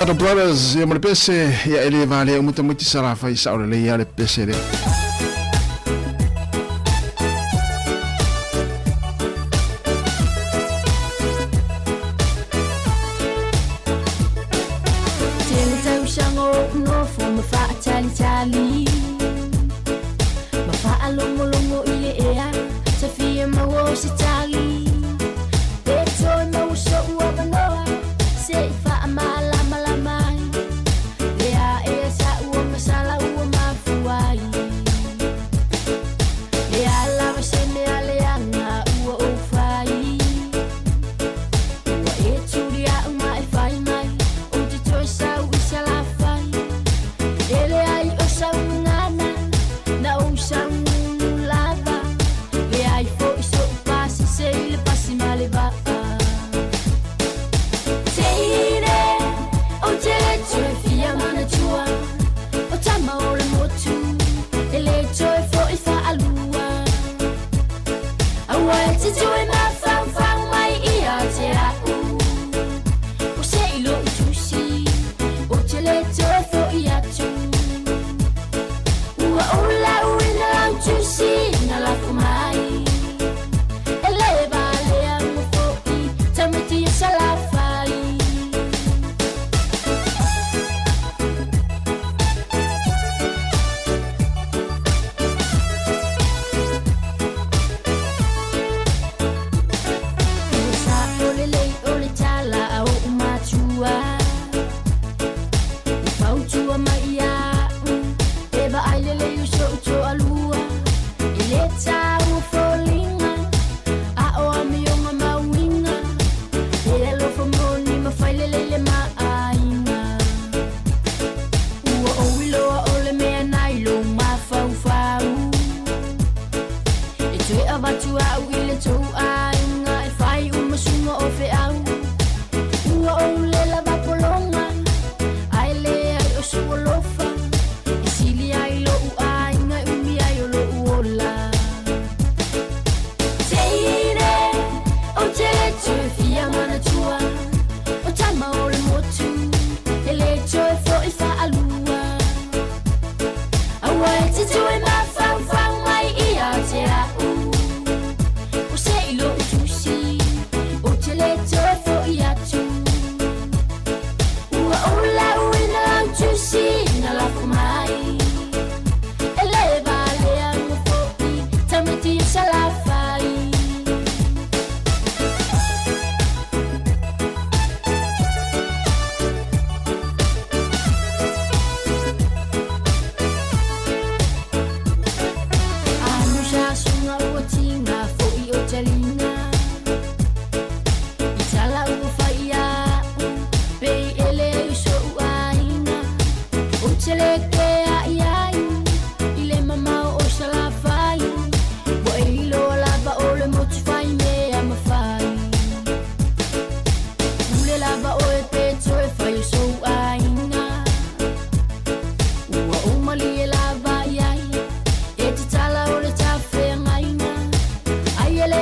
Battle Brothers ia ma le pese ia e le valea uma tamaiti Salafai sao lelei lava le pese lea. Tele tausaga o ou nofo ma faatalitali Ma faalogologo i le ea Sa fia maua o se tali Pe toe maua so'u avanoa Se i faamalamalama ai Le aea sa'u o masala ua mafua ai Le a lava se mea leaga ua ou fai Ua e tulia'u ma e fai mai Ou te toe sau i Salafai E leai o sau gagana Na ou saugunu lava Leai fo'i so'u pasese i le pasi ma le vaa Teine Ou te le toe fia manatua O tama o le motu E le toe fo'i faalua Aua e te toe mafaufau mai ia te a'u O se i lo'u tusi Ou te le toe fo'i atu Ua ou lauina lau tusi na lafo mai E le valea uma fo'i tamaiti o Salafai.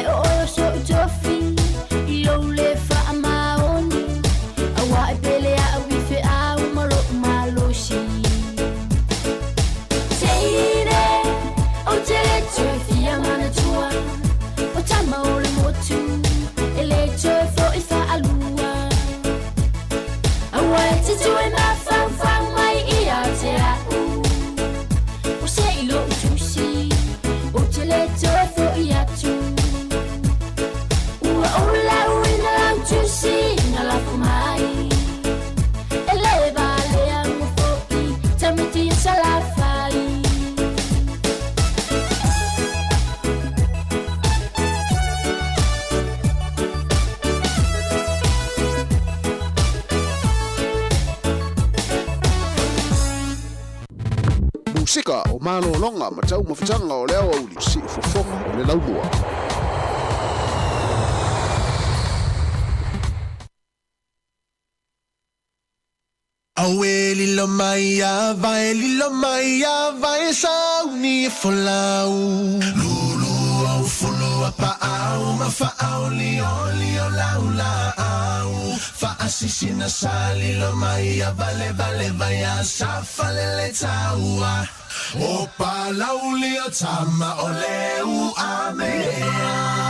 o oe o soʻu tofi i lou lē faamaoni, auā e pele aʻu i feʻau ma loʻu malosi. Teine, ou te le toe fia manatua, o tama o le motu, e le toe foʻi faalua. Auā e te toe mafaufau mai ia te aʻu, o se i loʻu tusi, ou te le toe foʻi atu. Ua ou lauina lau tusi na lafo mai, e lē valea ua foʻi tamaiti o Salafai. Musika o malologa ma taumafataga o le aoauli siufofoga o le laumua. Auē lilo mai a vae, lilo mai a vae sauni e folau. Lulu au fulu a paau ma faau lio lio lau laau. Faasisina sa lilo mai a vale vale vai a sa falele taua. O palauli o tama o leu a mea.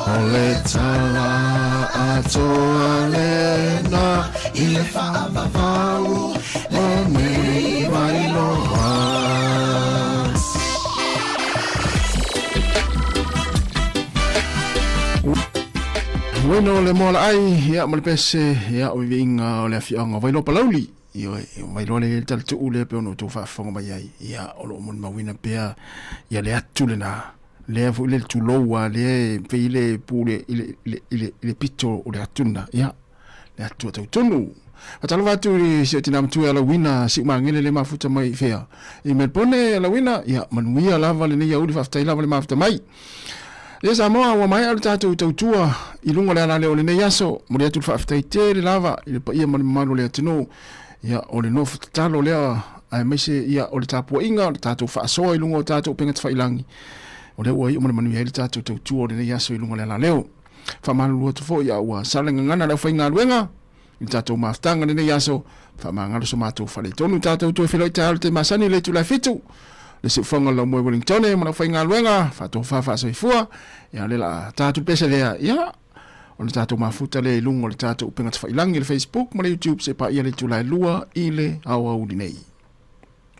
O le tala atoa lena i le faavavau o nei Vailoa. Bueno le moa laai, ia ma le pese, ia o viviiga o le afioaga o Vailoa Palauli. Ioe, o Vailoa le talatuu lea pei ona outou faafofoga mai ai. Ia, o lo o molimauina pea ia le atu lena. Lea foi le tulou a lea e pei le pu i le, i le, i le, i le, i le pito o le atu lena. Ia, le atu a tautonu. Faatalofa atu i si o tina matua ia Lauina Siumagele le mafuta mai i fea. I Melbourne Lauina, ia manuia lava lenei auli faafetai lava le mafuta mai. Ia Samoa, ua maea le tatou tautua i luga o le alaleo o lenei aso. Momoli atu le faafetai tele lava i le paia ma le mamalu o le atunuu. Ia, o le nofo tatalo lea, aemaise ia o le tapuaiga, o le tatou faasoa i luga o tatou upega tafailagi. O lea ua iu ma le manuia ai le tatou tautua o lenei aso i luga o le alaleo. Faamalulu atu foi a ua sala gagana le aufaigaluega i le tatou mafutaga i lenei aso. Faamagalo so matou faaletonu tatou toe feiloai taeao i le taimi masani i le itula e 7. Le siufofoga o le Laumua i Wellingtone ma le aufaigaluega faatofa faasoifua. Ia o lea la tatou pese lea. Ia o le tatou mafuta lea i luga o le tatou upega tafailagi i le Facebook ma le YouTube se paia le itula e 2 i le aoauli nei.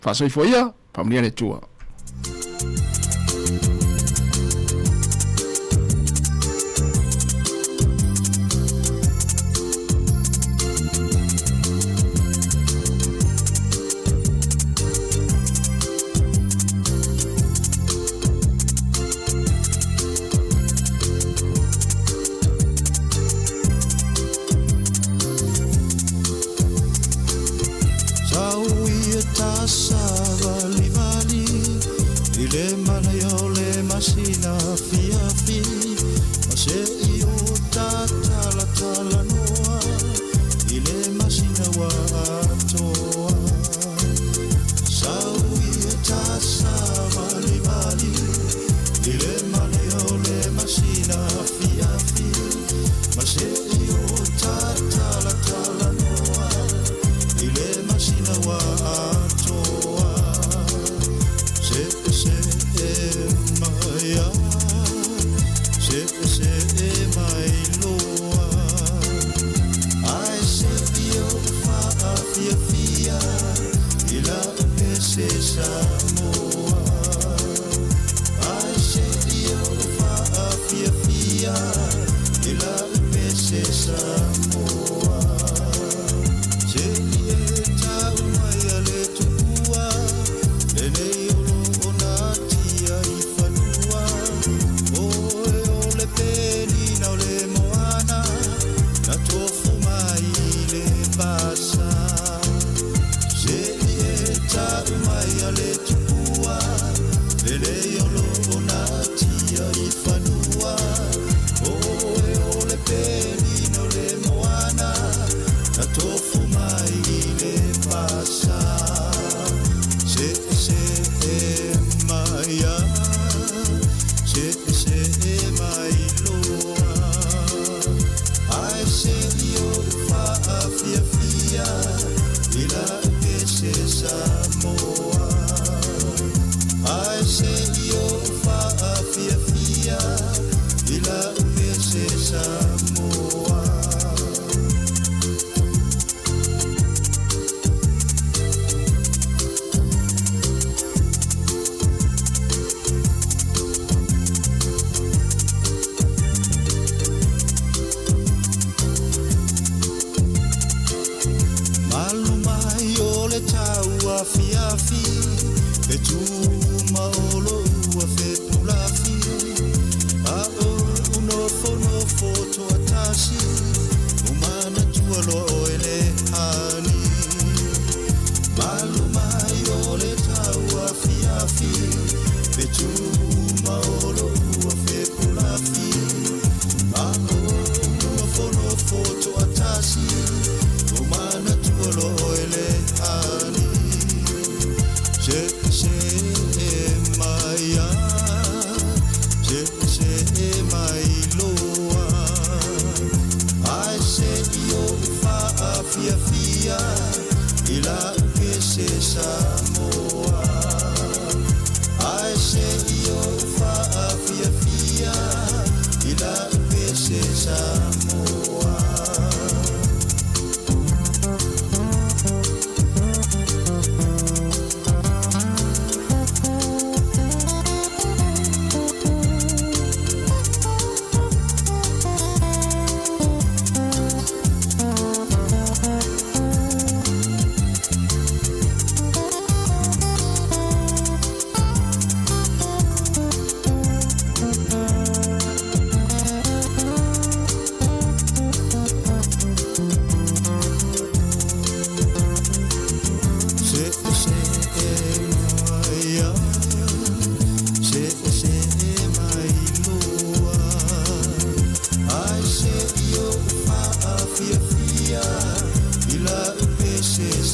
Faasoifua ia, faamanuia le Atua.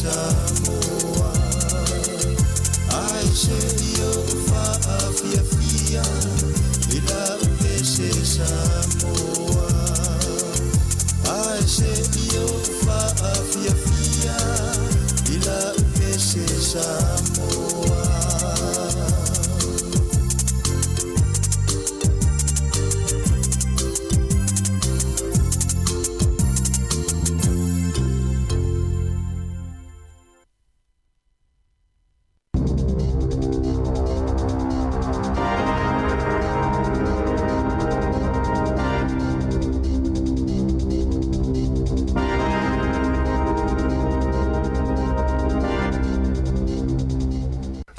Samoa Ae se i ou faafiafia i lau pese Samoa Ae se i ou faafiafia i lau pese Samoa.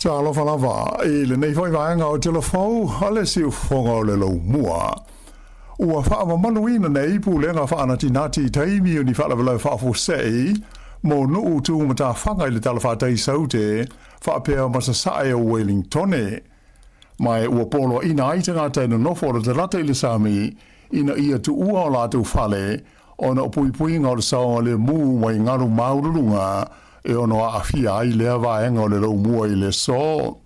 Talofa lava i lenei foi vaega o Tala Fou a le Siufofoga o le Laumua. Ua faamamaluina nei pulega faanatinati i taimi o ni faalavelave faafuasei mo nuu tumatafaga i le talafatai Saute faapea ma sasae o Wellingtone. Ma ua poloaina ai tagata e nonofo latalata i le sami ina ia tuua o latou fale ona o puipuiga o le saogalemu mai galu maualuluga e ono aafia ai lea vaega o le laumua i le aso.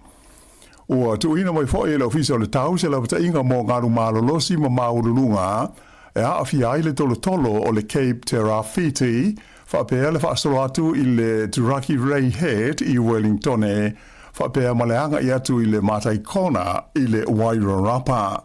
Ua tuuina mai foi e le Ofisa o le Tau se lapataiga mo galu malolosi ma maualuluga e aafia ai le tolotolo o le Cape Terawhiti faapea le faasolo atu i le Turaki Ray Head i Wellingtone faapea ma le agai atu i le Mataikona i le Wairarapa.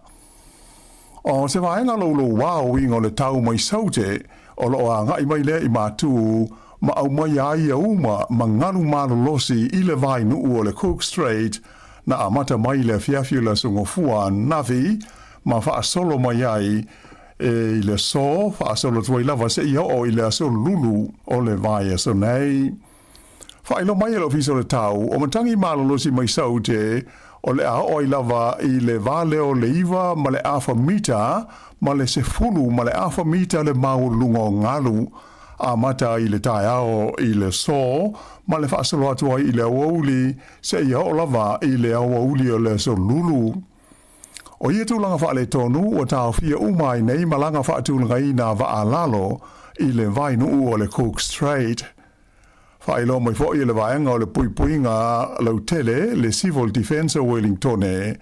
O se vaega louloua o uiga o le tau mai Saute o lo o agai mai lea i Matu ma aumai ai ia uma ma galu malolosi i le vainuu o le Cook Strait na amata mai i le afiafi o le Aso Gofua ananafi ma faasolo mai ai e i le aso faasolo atu ai lava seia oo i le aso Lulu o le vaiaso nei. Faailoa mai e le Ofisa o le Tau o matagi malolosi mai Saute o le a oo ai lava i le 89 ma le afa mita ma le 10 ma le afa mita le maualuluga o galu amata ai i le taeao i le aso ma le faasolo atu ai i le aoauli seia oo lava i le aoauli o le aso Lulu. O ia tulaga faaletonu ua taofia uma ai nei malaga faatulagaina a vaa lalo i le vainuu o le Cook Strait. Faailoa mai foi e le Vaega o le Puipuiga Lautele, le Civil Defence o Wellingtone,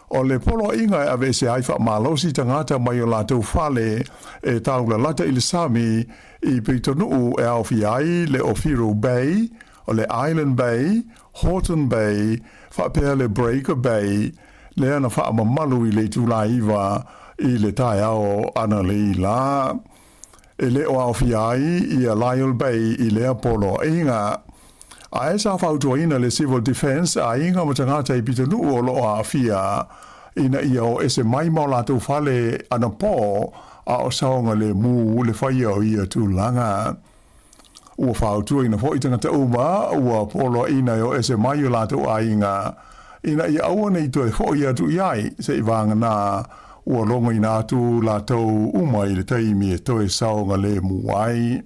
o le poloaiga e aveese ai faamalosi tagata mai o latou fale e taulalata i le sami i pitonuu e aofia ai le Owhiro Bay, o le Island Bay, Horton Bay, faapea le Breaker Bay, lea na faamamalu i le itula 9 i le taeao analeila. E le o aofia ai ia Lyall Bay i lea poloaiga. Ae sa fautuaina le Civil Defence aiga ma tagata i pitonuu o lo o aafia ina ia o ese mai ma o latou fale anapo a o saogalemu le faia o ia tulaga. Ua fautuaina foi tagata uma ua poloaiina e o ese mai o latou aiga ina ia aua ne i toe foi atu i ai seʻi vagana ua logoina atu latou uma i le taimi e toe saogalemu ai.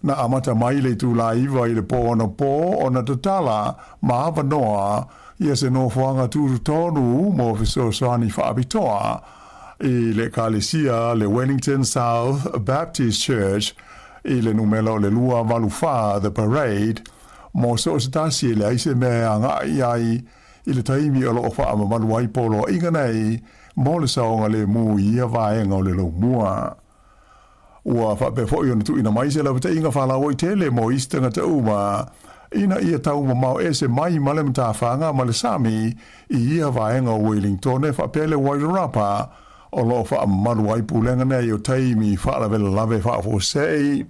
Na amata mai le itulā 9 i le pō anapo ona tatala ma avanoa ia se nofoaga tutotonu mo fesoasoani faapitoa i le Ekalesia le Wellington South Baptist Church i le numera o le 284 The Parade mo so o se tasi e leai se mea e agai i ai i le taimi o lo o faamamalu ai poloaiga nei mo le saogalemu i ia vaega o le laumua. Ua faapea foi ona tuuina mai se lapataiga faalauaitele mo isi tagata uma ina ia taumamao ese mai ma le matafaga ma le sami i ia vaega o Wellingtone faapea le Wairarapa o lo o faamamalu ai pulega nei o taimi faalavelave faafuasei.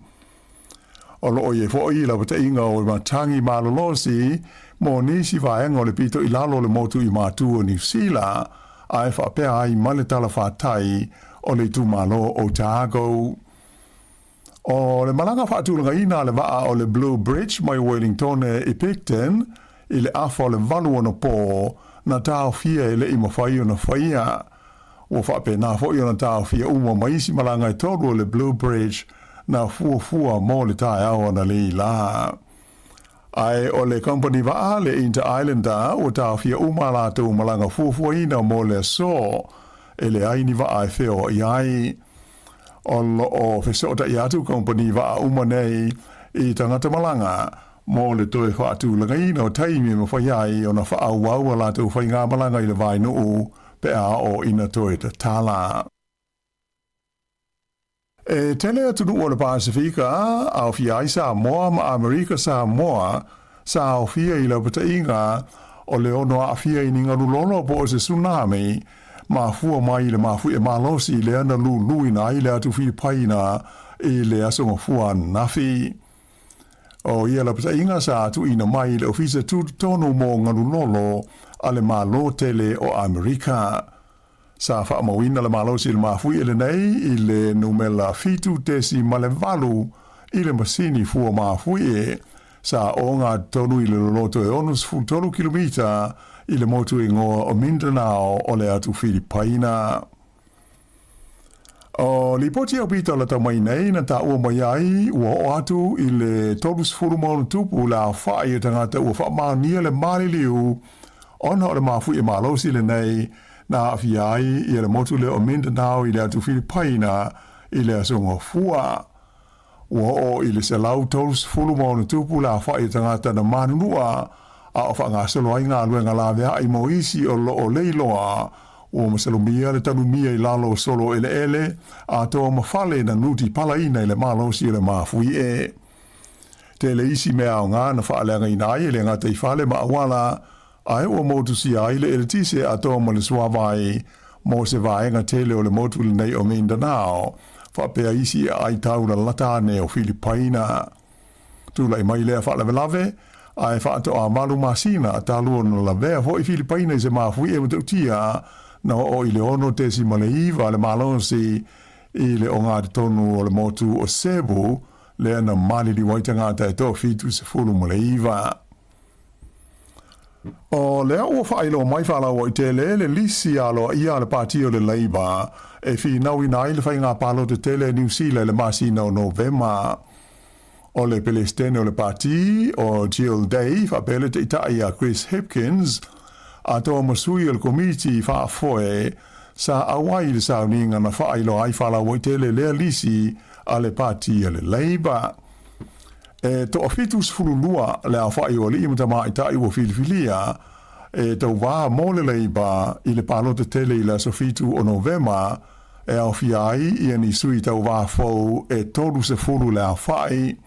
O lo o i ai foi lapataiga o matagi malolosi mo nisi vaega o le pito i lalo o le motu i Matu o Niu Sila, ae faapea ai ma le talafatai o le itumalo o Otago. O le malaga faatulagaina a le vaa o le Blue Bridge mai Wellingtone i Picton i le afa o le 8 anapo na taofia e le i mafai ona faia. Ua faapena foi ona taofia uma ma isi malaga e tolu o le Blue Bridge na fuafua mo le taeao analeila. Ae o le kamupani vaa le Inter Islander ua taofia uma a latou malaga fuafuaina mo le aso e leai ni vaa e feoai ai. O lo o fesootai atu kamupani vaa uma nei i tagata malaga mo le toe faatulagaina o taimi e mafai ai ona faaauau a latou faigamalaga i le vaenuu pe a oo ina toe tatala. E tele atunuu o le Pasefika, aofia ai Samoa ma Amerika Samoa, sa aofia i laupataiga o le ono aafia i ni galu lolo po o se tsunami, mafua mai i le mafuie malosi lea na luluina ai le atu Filipaina i le Aso Gafua ananafi. O ia lapataiga sa tuuina mai i le Ofisa Tutotonu mo Galu Lolo a le Malo Tele o Amerika. Sa faamauina le malosi i le mafuie lenei i le numela 7.8 i le masini fua mafuie sa ogatotonu i le loloto e 63 kilomita i le motu igoa o Mindanao o le atu Filipaina. O lipoti aupito lata mai nei na taua mai ai ua oo atu i le 36+ le aofai o tagata ua faamaonia le maliliu ona o le mafuie malosi lenei na aafia ai ia le motu lea o Mindanao i le atu Filipaina i le Aso Gafua. Ua oo i le 136+ le aofai o tagata na manunua a o faagasolo ai galuega laveai mo isi o lo o leiloa ua masalomia le tanumia i lalo o solo eleele atoa ma fale na nuti palaina i le malosi o le mafuie. Tele isi mea aoga na faaleagaina ai e le gataifale ma auala ae ua motusia ai le eletise atoa ma le suavai mo se vaega tele o le motu lenei o Mindanao, faapea isi aai tau lalata ane o Filipaina. Tulai mai lea faalavelave, ae faatoa 8 masina talu ona lavea foi Filipaina i se mafuie matautia na oo i le 6.9 le malosi i le ogatotonu o le motu o Cebu, lea na maliliu ai tagata e toa-79. O lea ua faailoa mai faalauaitele le lisi aloaia a le Pati o le Labour e finauina ai le faiga palota tele a Niu Sila i le masina o Novema. O le Pelesitene o le Pati, o Jill Day, faapea le Taitai a Chris Hipkins, atoa ma sui o le Komiti Faafoe, sa auai i le sauniga na faailoa ai faalauaitele lea lisi a le Pati a le Labour. E toa-72 le aofai o alii ma tamaitai ua filifilia e tauvā mo le Leiba i le palota tele i le aso 7 o Novema, e aofia ai ia ni sui tauvā fou e 30 le aofai.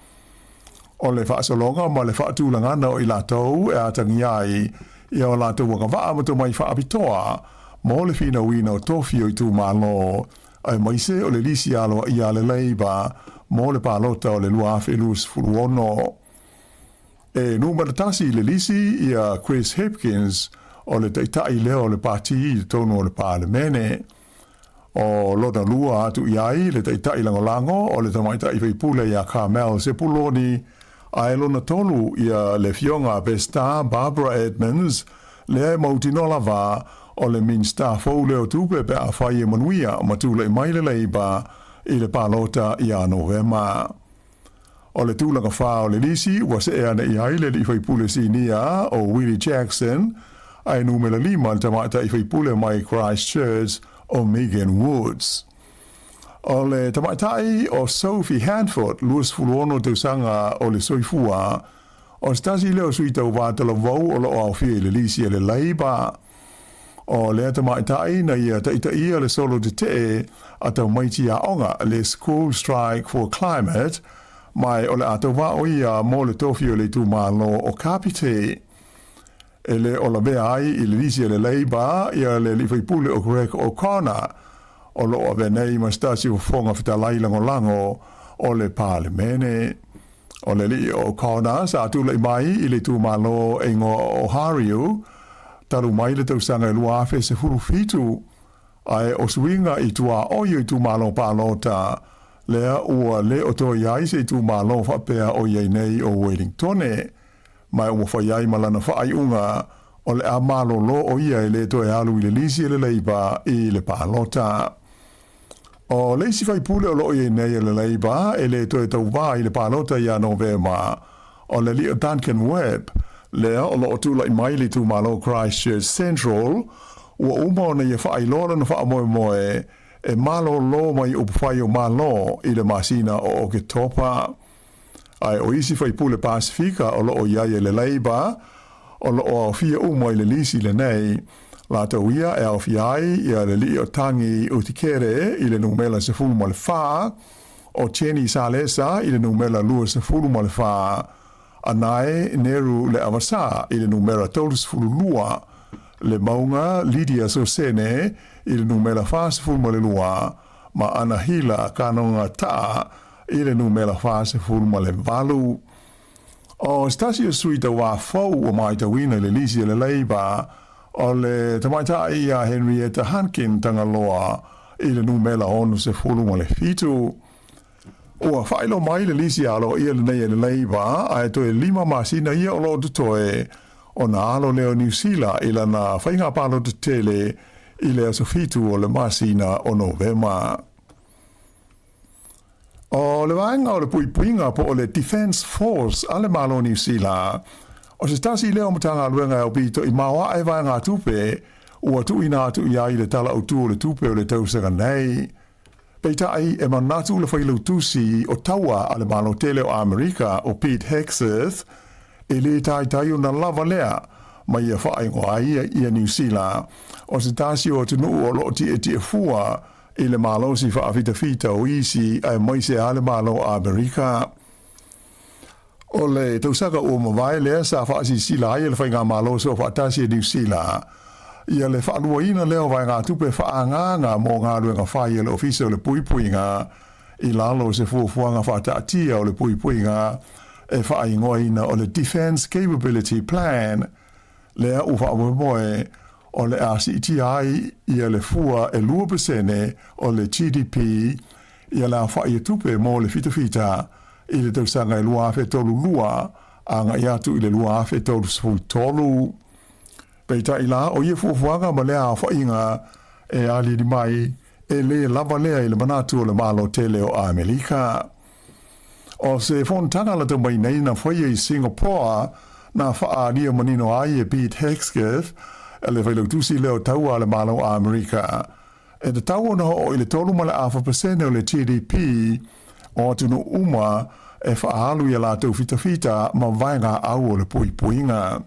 O le faasologa ma le faatulagana o i latou e atagia ai ia o latou agavaa ma tomai faapitoa mo le finauina o tofi o itumalo aemaise o le lisi aloaia a le Labour mo le palota o le 2026. E numera tasi i le lisi ia Chris Hipkins o le taitai lea o le pati i totonu o le Palemene. O lona lua atu i ai le taitai lagolago o le tamaitai faipule ia Carmel Sepuloni, ae lona tolu ia le Afioga Pesita Barbara Edmonds, lea e mautinoa lava o le Minisita fou lea o Tupe pe afai e manuia ma tulai mai le Labour i le palota ia Novema. O le tulaga fa o le lisi ua see ane i ai le alii faipule sinia o Willie Jackson, ae numera lima le tamaitai faipule mai Christchurch o Megan Woods. O le tamaitai o Sophie Handford, 26 tausaga o le soifua, O se tasi lea o sui tauva talavou o lo o aofia i le lisi a le Labour. O lea tamaitai na ia taitaia le solo tetee a tamaiti aoga le School Strike for Climate, mai o le a tauvā o ia mo le tofi o le itumalo o Kapiti. E le o lavea ai i le lisi a le Labour ia le alii faipule o Greg O'Connor, o lo o avea nei ma se tasi o fofoga fetalai lagolago o le Palemene. O le alii o O'Connor sa tulai mai i le itumalo e igoa o Ohariu talu mai le tausaga e 2017, ae o suiga i tuaoi o itumalo palota lea ua le o toe i ai se itumalo faapea o i ai nei o Wellingtone, ma ua fai ai ma lana faaiuga o le a malolo o ia e le toe alu i le lisi a le Labour i le palota. O le isi faipule o lo o i ai nei e le Labour e le toe tauvā i le palota ia Novema, o le alii o Duncan Webb, lea o lo o tulai mai i le itumalo Christchurch Central, ua uma ona ia faailoa lona faamoemoe e malolo mai upufai o Malo i le masina o Oketopa. Ae o isi faipule Pasefika o loo i ai e le Labour o loo aofia uma i le lisi lenei, latou ia e aofia ai ia le lii o Tangi Utikere i le numela 14, o Jenny Salesa i le numela 24, Anae Neru Leavasa i le numera 32, le Mauga Lydia Sosene i le numera 42, ma Anahila Kanoga Taa i le numera 48. O se tasi o sui tauā fou ua matauina i le lisi a le Labour, o le tamaitai ia Henrietta Hunkin Tagaloa i le numera 67. Ua faailoa mai le lisi aloaia lenei e le Labour ae toe lima masina ia o lo o totoe ona alo lea o Niu Sila i lana faiga palota tele i le aso 7 o le masina o Novema. O le vaega o le puipuiga po o le Defence Force a le Malo o Niu Sila, o se tasi lea o Matagaluega e aupito i maoae vaegatupe ua tuuina atu i ai le Tala Autu o le Tupe o le tausaga nei. Peitai, e manatu le Failautusi o Taua a le Malo Tele o Amerika o Pete Hegseth, e lē taitai ona lava lea ma ia faaigoa ai ia Niu Sila o se tasi o atunuu o lo o tietie fua i le malosi faafitafita o isi aemaise a le Malo o Amerika. O le tausaga ua mavae lea sa faasilasila ai e le Faigamalo Soofaatasi a Niu Sila ia le faaluaina lea o vaegatupe faaagaaga mo galuega fai a le Ofisa o le Puipuiga i lalo o se fuafuaga faataatia o le puipuiga e faaigoaina o le Defence Capability Plan lea ua faamoemoe o le a siitia ai ia le fua e 2% o le GDP ia le aofai o tupe mo le fitafita i le tausaga e 2032 agai atu i le 2033. Peitai la, o ia fuafuaga ma lea aofaiga e aliali mai, e lē lava lea i le manatu o le Malo tele o Amelika. O se fonotaga lata mai nei na faia i Singapore na faaalia manino ai e Pete Hegseth, le failautusi lea o taua a le Malo o Amerika, e tatau ona oo i le 3.4% o le GDP o atunuu uma e faaalu i a latou fitafita ma vaegaau o le puipuiga.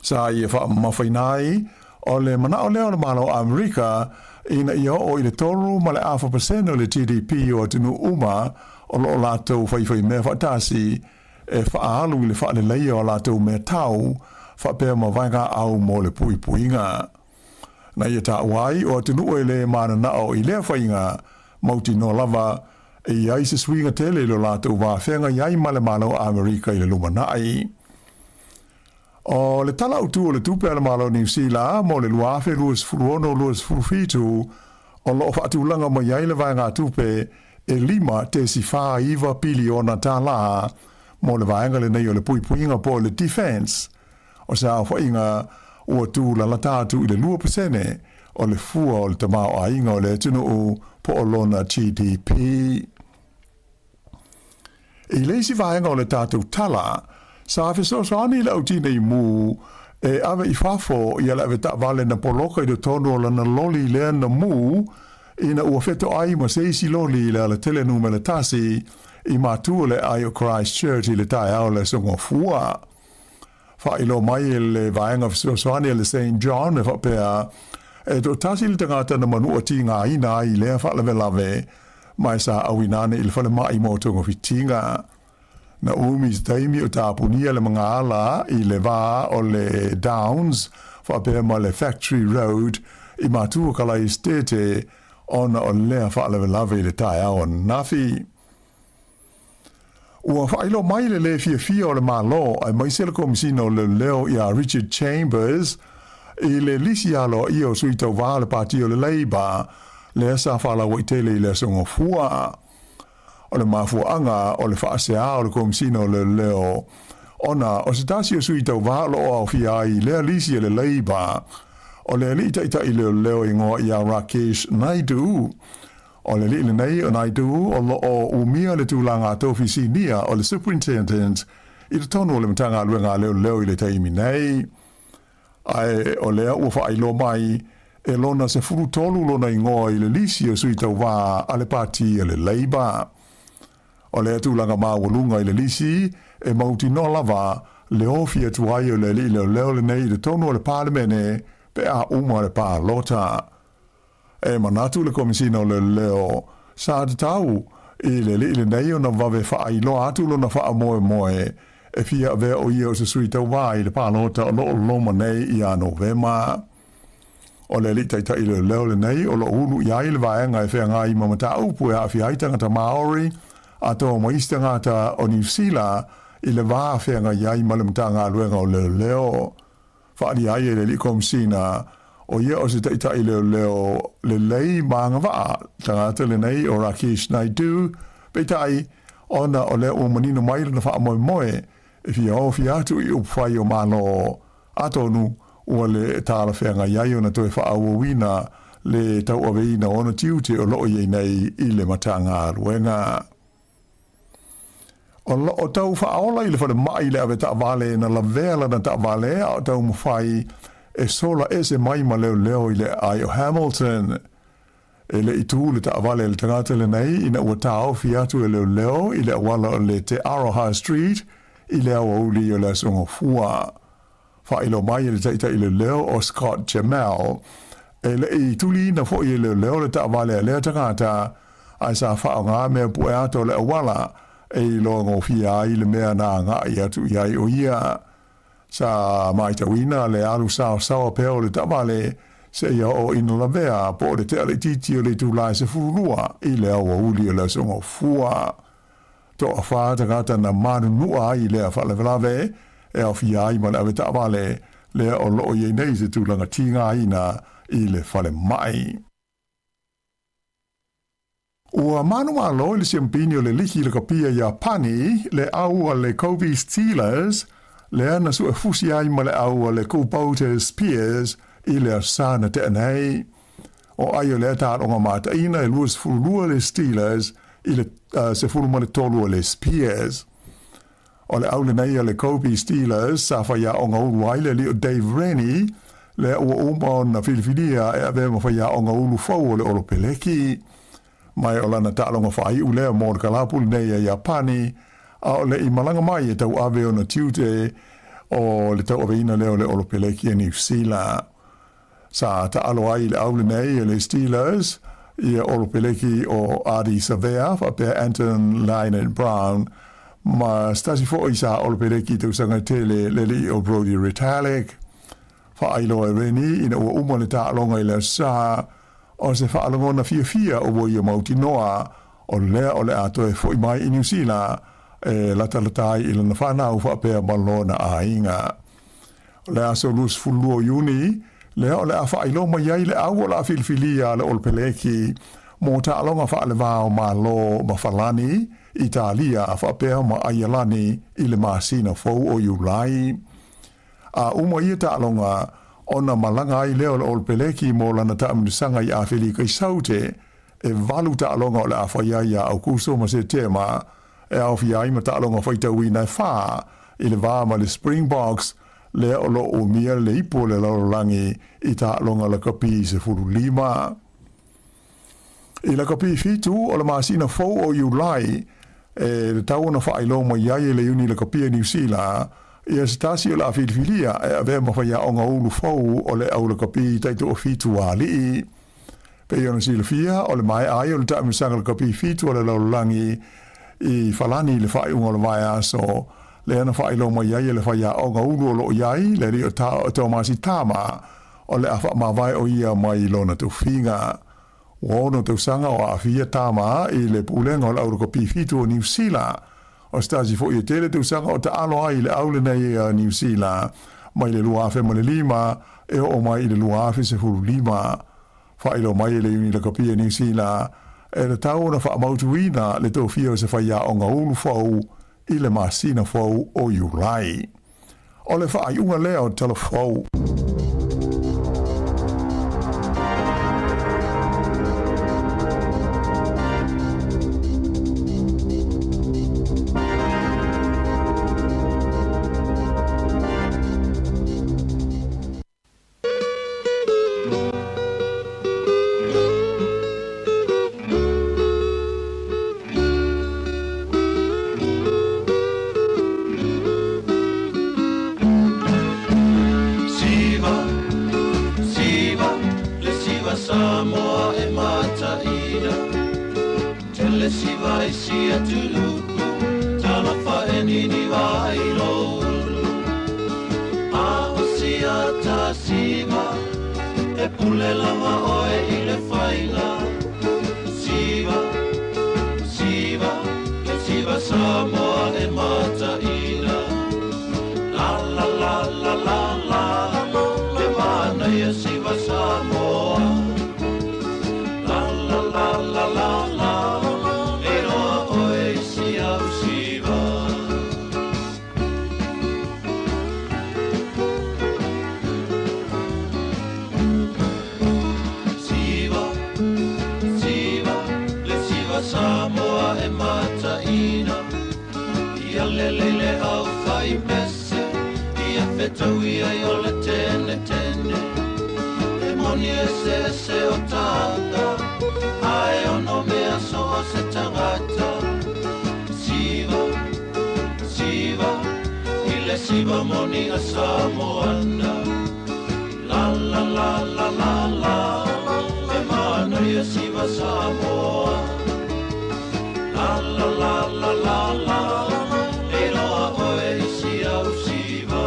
Sa ia faamamafaina ai, o le manao lea o le Malo o Amerika ina ia oo i le 3.4% o le GDP o atunuu uma o lo o latou faifaimea faatasi e faaalu i le faaleleia o a latou meatau faapea ma vaegaau mo le puipuiga. Na ia taua ai o atunuu e le mananao i lea faiga, mautinoa lava e i ai se suiga tele i lo latou va feagai ai ma le Malo o Amerika i le lumanai. O le Tala Autu o le Tupe a le Malo o Niu Sila mo le 2026-2027 o lo o faatulaga mai ai le vaegatupe e $5.49 piliona tālā mo le vaega lenei o le puipuiga po o le Defence. O se aofaiga ua tūlalata atu i le 2% o le fua o le tamaoaiga o le atunuu po o lona GDP. I le isi vaega o le tatou tala, sa fesoasoani le au tinei mu e ave i fafo ia le avetaavale na poloka i totonu o lana loli lea na mu ina ua fetoai ma se isi loli i le alatele numera tasi i matua le aai o Christchurch i le taeao o le Aso Gafua. Faailoa mai e le Vaega Fesoasoani a le Saint John e faapea, e toatasi le tagata na manua tigaina ai i lea faalavelave, ma e sa auina ane i le falemai mo togafitiga. Na umi se taimi o tapunia le magaala i le va o le Downs faapea ma le Factory Road i Matua Kalaesetete ona o lea faalavelave i le taeao ananafi. Ua faailoa mai le lē fiafia o le Malo aemaise le Komesina o Leoleo iā Richard Chambers i le lisi aloaia o sui tauva o le Pati o le Labour lea sa faalauaitele i le Aso Gafua. O le mafuaaga o le faaseā o le Komesina o Leoleo ona o se tasi o sui tauva o lo o aofia ai i lea lisi a le Labour o le alii taitai leoleo igoa iā Rakesh Naidu. O le alii lenei o Naidu o lo o umia le tulaga tofi sinia o le Superintendent i totonu o le Matagaluega a Leoleo i le taimi nei. Ae o lea ua faailoa mai e lona 13 lona igoa i le lisi o sui tauva a le Pati a le Labour. O lea tulaga maualuga i le lisi e mautinoa lava le ofi atu ai o le alii leoleo lenei i totonu o le Palemene pe a uma le palota. E manatu le Komesina o Leoleo, sa tatau i le alii lenei ona vave faailoa atu lona faamoemoe e fia avea o ia o se sui tauva i le palota o lo o loma nei ia Novema. O le alii taitai leoleo lenei o lo o ulu i ai le vaega e feagai ma mataupu e aafia ai tagata Māori atoa ma isi tagata o Niu Sila i le va feagai ai ma le Matagaluega o Leoleo. Faaalia ai e le Alii Komesina, o ia o se taitai leoleo lelei ma agavaa tagata lenei o Rakesh Naidu, peitai, ona o lea ua manino mai lona faamoemoe e fia ofi atu i upufai o Malo, atonu ua le talafeagai ai ona toe faaauauina le tauaveina o ona tiute o lo o i ai nei i le Matagaluega. O lo o tau faaola i le falemai le avetaavale na lavea lana taavale a o taumafai e sola ese mai ma leoleo i le aai o Hamilton. E le i tū le taavale a le tagata lenei ina ua taofi atu e leoleo i le auala o le Te Aroha Street i le aoauli o le Aso Gafua. Faailoa mai e le taitai leoleo o Scott Gemel, e le i tuliina foi e leoleo le taavale a lea tagata, ae sa faaaoga mea pue ata o le auala e iloa gofie ai le mea na agai atu i ai o ia. Sa matauina le alu saosaoa pea o le taavale seia oo ina lavea po o le tea laitiiti o le itula e 12 i le aoauli o le Aso Gafua. Toafa tagata na manunua ai i lea faalavelave e aofia ai ma le avetaavale lea o lo o i ai nei se tulaga tigaina i le falemai. Ua manumalo i le siampini o le liki lakapia Iapani le au a le Kobe Steelers lea na suefusi ai ma le au a le Kubota Spears i le asa na tea nei. O ai o lea taaloga mataina e 22 le Steelers i le 13 o le Spears. O le au lenei a le Kobe Steelers sa faiaoga ulu ai le alii o Dave Rennie, lea ua uma ona filifilia e avea ma faiaoga ulu fou o le Olopeleki. Mai o lana taaloga faaiu lea mo le kalapu lenei a Iapani, a o le i malaga mai e tauave ona tiute o le tauaveina lea o le Olopeleki a Niu Sila. Sa taalo ai i le au lenei e le Steelers ia Olopeleki o Ardie Savea faapea Anton Lienert-Brown ma se tasi foi sa Olopeleki i tausaga tele le alii o Brodie Retallick. Faailoa e Rennie ina ua uma le taaloga i le Aso Sa, o se faalogona fiafia ua ia mautinoa o lea o le a toe foi mai i Niu Sila e latalata ai i lana fanau faapea ma lona aiga. O le aso 22 o Iuni, lea o le a faailoa mai ai le au o le a filifilia a le Olopeleki mo taaloga faaleva o Malo ma Falani, Italia faapea ma Aialani i le masina fou o Iulai. A uma ia taaloga, ona malaga ai lea o le Olopeleki mo lana taamilosaga i Afelika i Saute, e valu taaloga o le a fai ai ia Aukuso ma Setema, e aofia ai ma taaloga faitauina e fā i le va ma le Springboks, lea o lo o umia le ipu o le lalolagi i taaloga lakapi 15. I lakapi 7 o le masina fou o Iulai, e tatau ona faailoa mai ai e le Iuni Lakapi a Niu Sila ia se tasi o le a filifilia e avea ma faiaoga ulu fou o le au lakapi taitoafitu a alii. Pei ona silafia, o le maea ai o le taamilosaga lakapi 7 a le lalolagi i Falani i le faaiuga o le vaiaso, lea na faailoa mai ai e le faiaoga ulu o lo o i ai le alii o Tomasi Tama, o le a faamavae o ia mai lona tofiga. Ua ono tausaga o aafia Tama i le pulega o le au lakapi 7 o Niu Sila. O se tasi foi e tele tausaga o taalo ai i le au lenei a Niu Sila mai le 2005 e oo mai i le 2015. Faailoa mai e le Iuni Lakapi a Niu Sila, e tatau ona faamautuina le tofia o se faiaoga ulu fou i le masina fou o Iulai. O le faaiuga lea o Tala Fou. le siva i si atunuu Talofa e niniva ai lou ulu A o sia ta siva E pule lava oe i le faiga Siva, siva, le siva Samoa e mataina La la la la la la Le manaia siva Samoa La la la la la la E iloa oe i si au siva. Siva, siva, le siva Samoa e mataina Ia lelei le au fai pese Ia fetaui ai o le tene tene E moni eseese o tanga Ae ono mea so o se tangata Siva, siva, i le siva moni a Samoana La la la la la la E manaia siva Samoa La la la la la la E iloa oe i si au siva.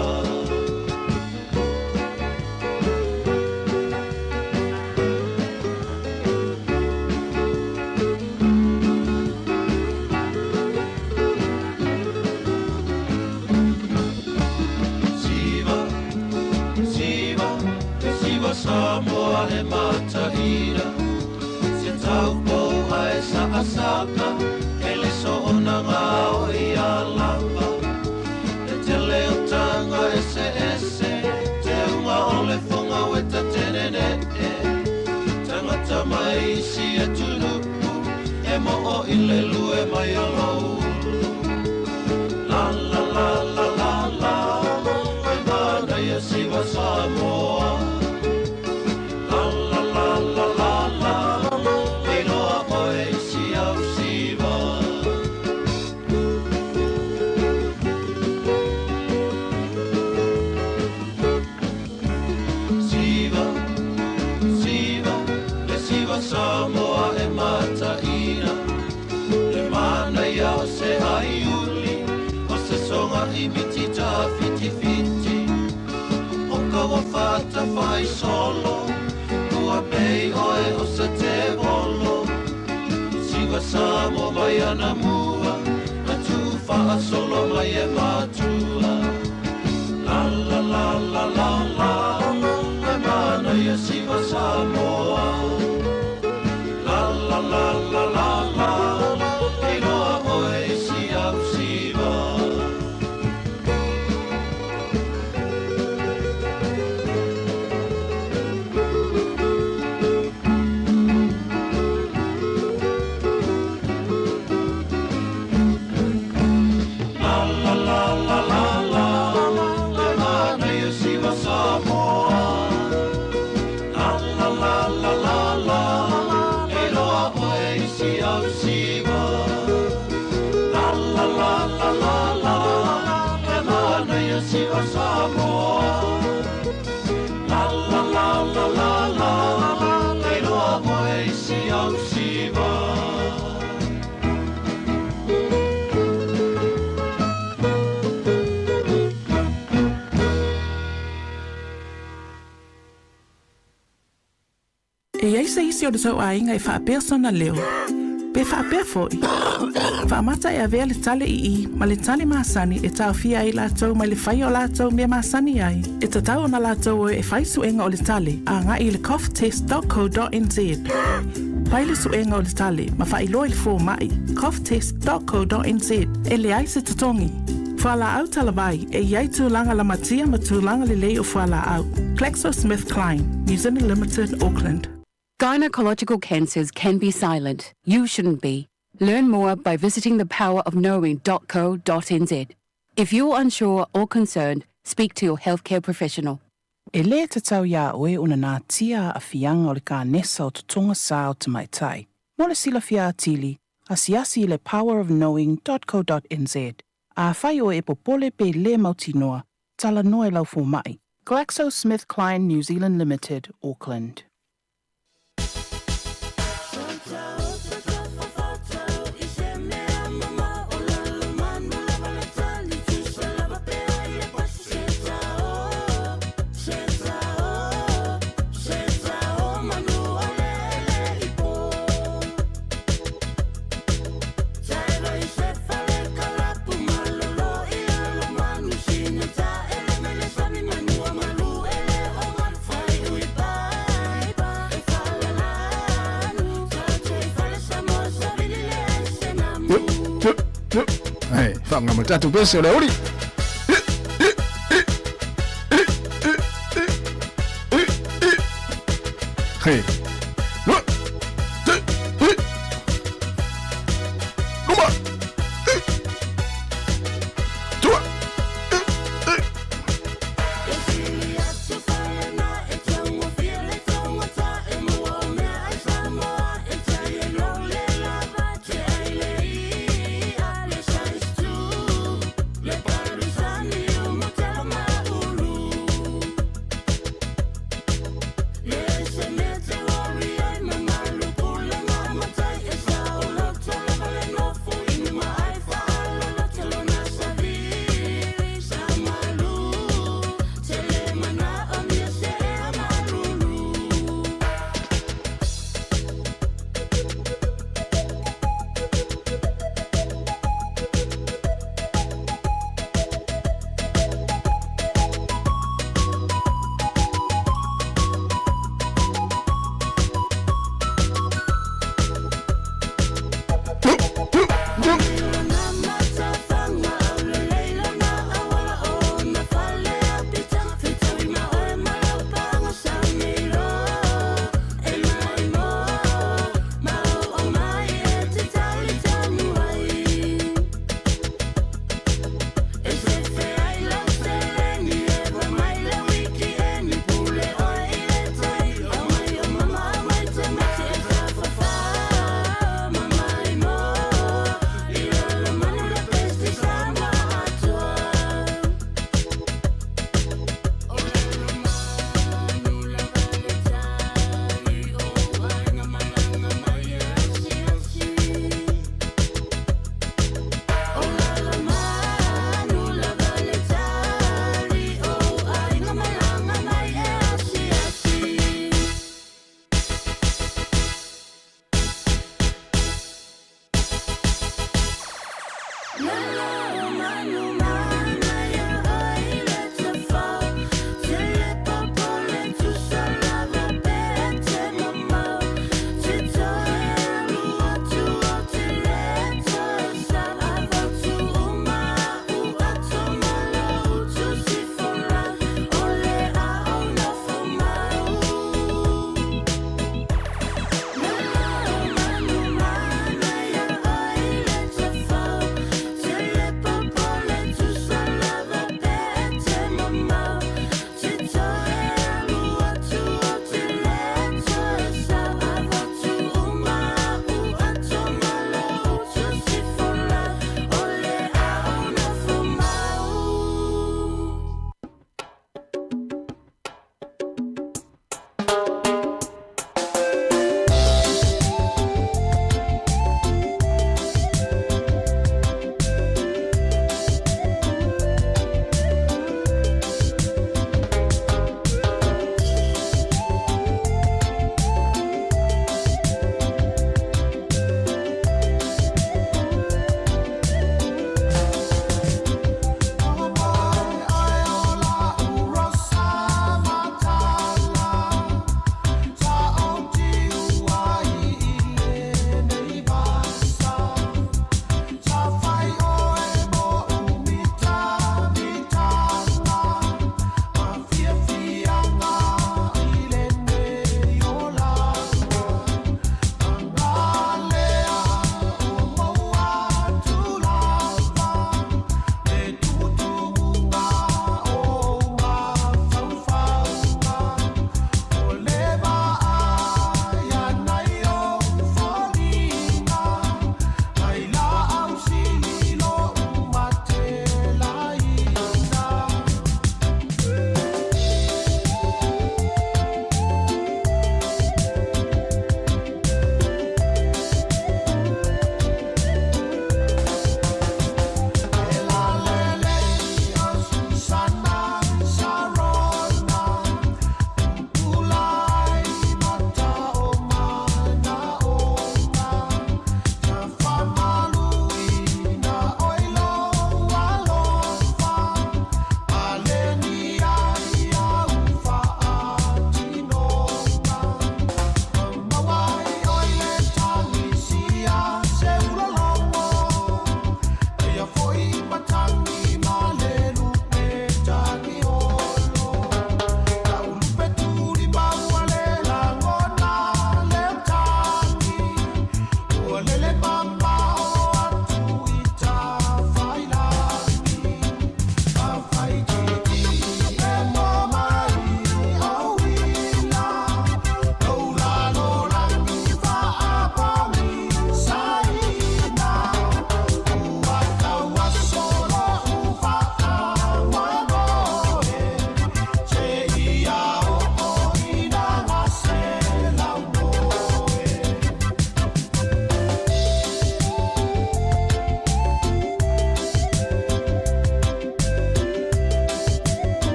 Siva, siva, le siva Samoa e mataina Se taupou ae saasaka E le soona gao ia lava E tele o tanga eseese Te unga o le foga ue tatenene e Tagata mai isi atunuu E moo i le lue mai o lou ulu La la la la la la E manaia siva Samoa La la la la la la E iloa oe i si au siva. Siva, siva, le siva Samoa e mataina Le manaia o se aiuli O se soga i miti tawhitiwhiti O ka ua faatafai solo Ua pei oe o se tevolo Siva Samoa mai anamua Na tuufaasolo mai e matua La la la la la la E manaia siva Samoa La la la la la la E iloa oe i si au siva. La la la la la la Le manaia siva Samoa La la la la la la E iloa oe i si au siva La la la la la la Le manaia siva Samoa La la la la la la E iloa oe i si au siva. E i ai se isi o le tou aiga e faapea sona leo, pe faapea foi, faamata e avea le tale ii ma le tale masani e taofia ai latou mai le faia o latou mea masani ai, e tatau ona latou o e fai suega o le tale agai i le coughtest.co.nz. Fai le suega o le tale ma faailoa i le fomai, coughtest.co.nz, e leai se totogi. Fualaau talavai, e i ai tulaga lamatia ma tulaga lelei o fualaau. GlaxoSmithKline, New Zealand Limited, Auckland. Gynecological cancers can be silent. You shouldn't be. Learn more by visiting thepowerofknowing.co.nz. If you're unsure or concerned, speak to your healthcare professional. E lē tatau iā oe ona natia aafiaga o le kanesa o totoga sa o tamaitai. Mo le silafia atili, asiasi i le powerofknowing.co.nz. Afai oe e popole pe lē mautinoa, talanoa i lau fomai. GlaxoSmithKline New Zealand Limited, Auckland. Faaoga ma le tatou pese o le aoauli. He. Lua. Te. Hi. Luma. Hi. Tua. Hi. Hi.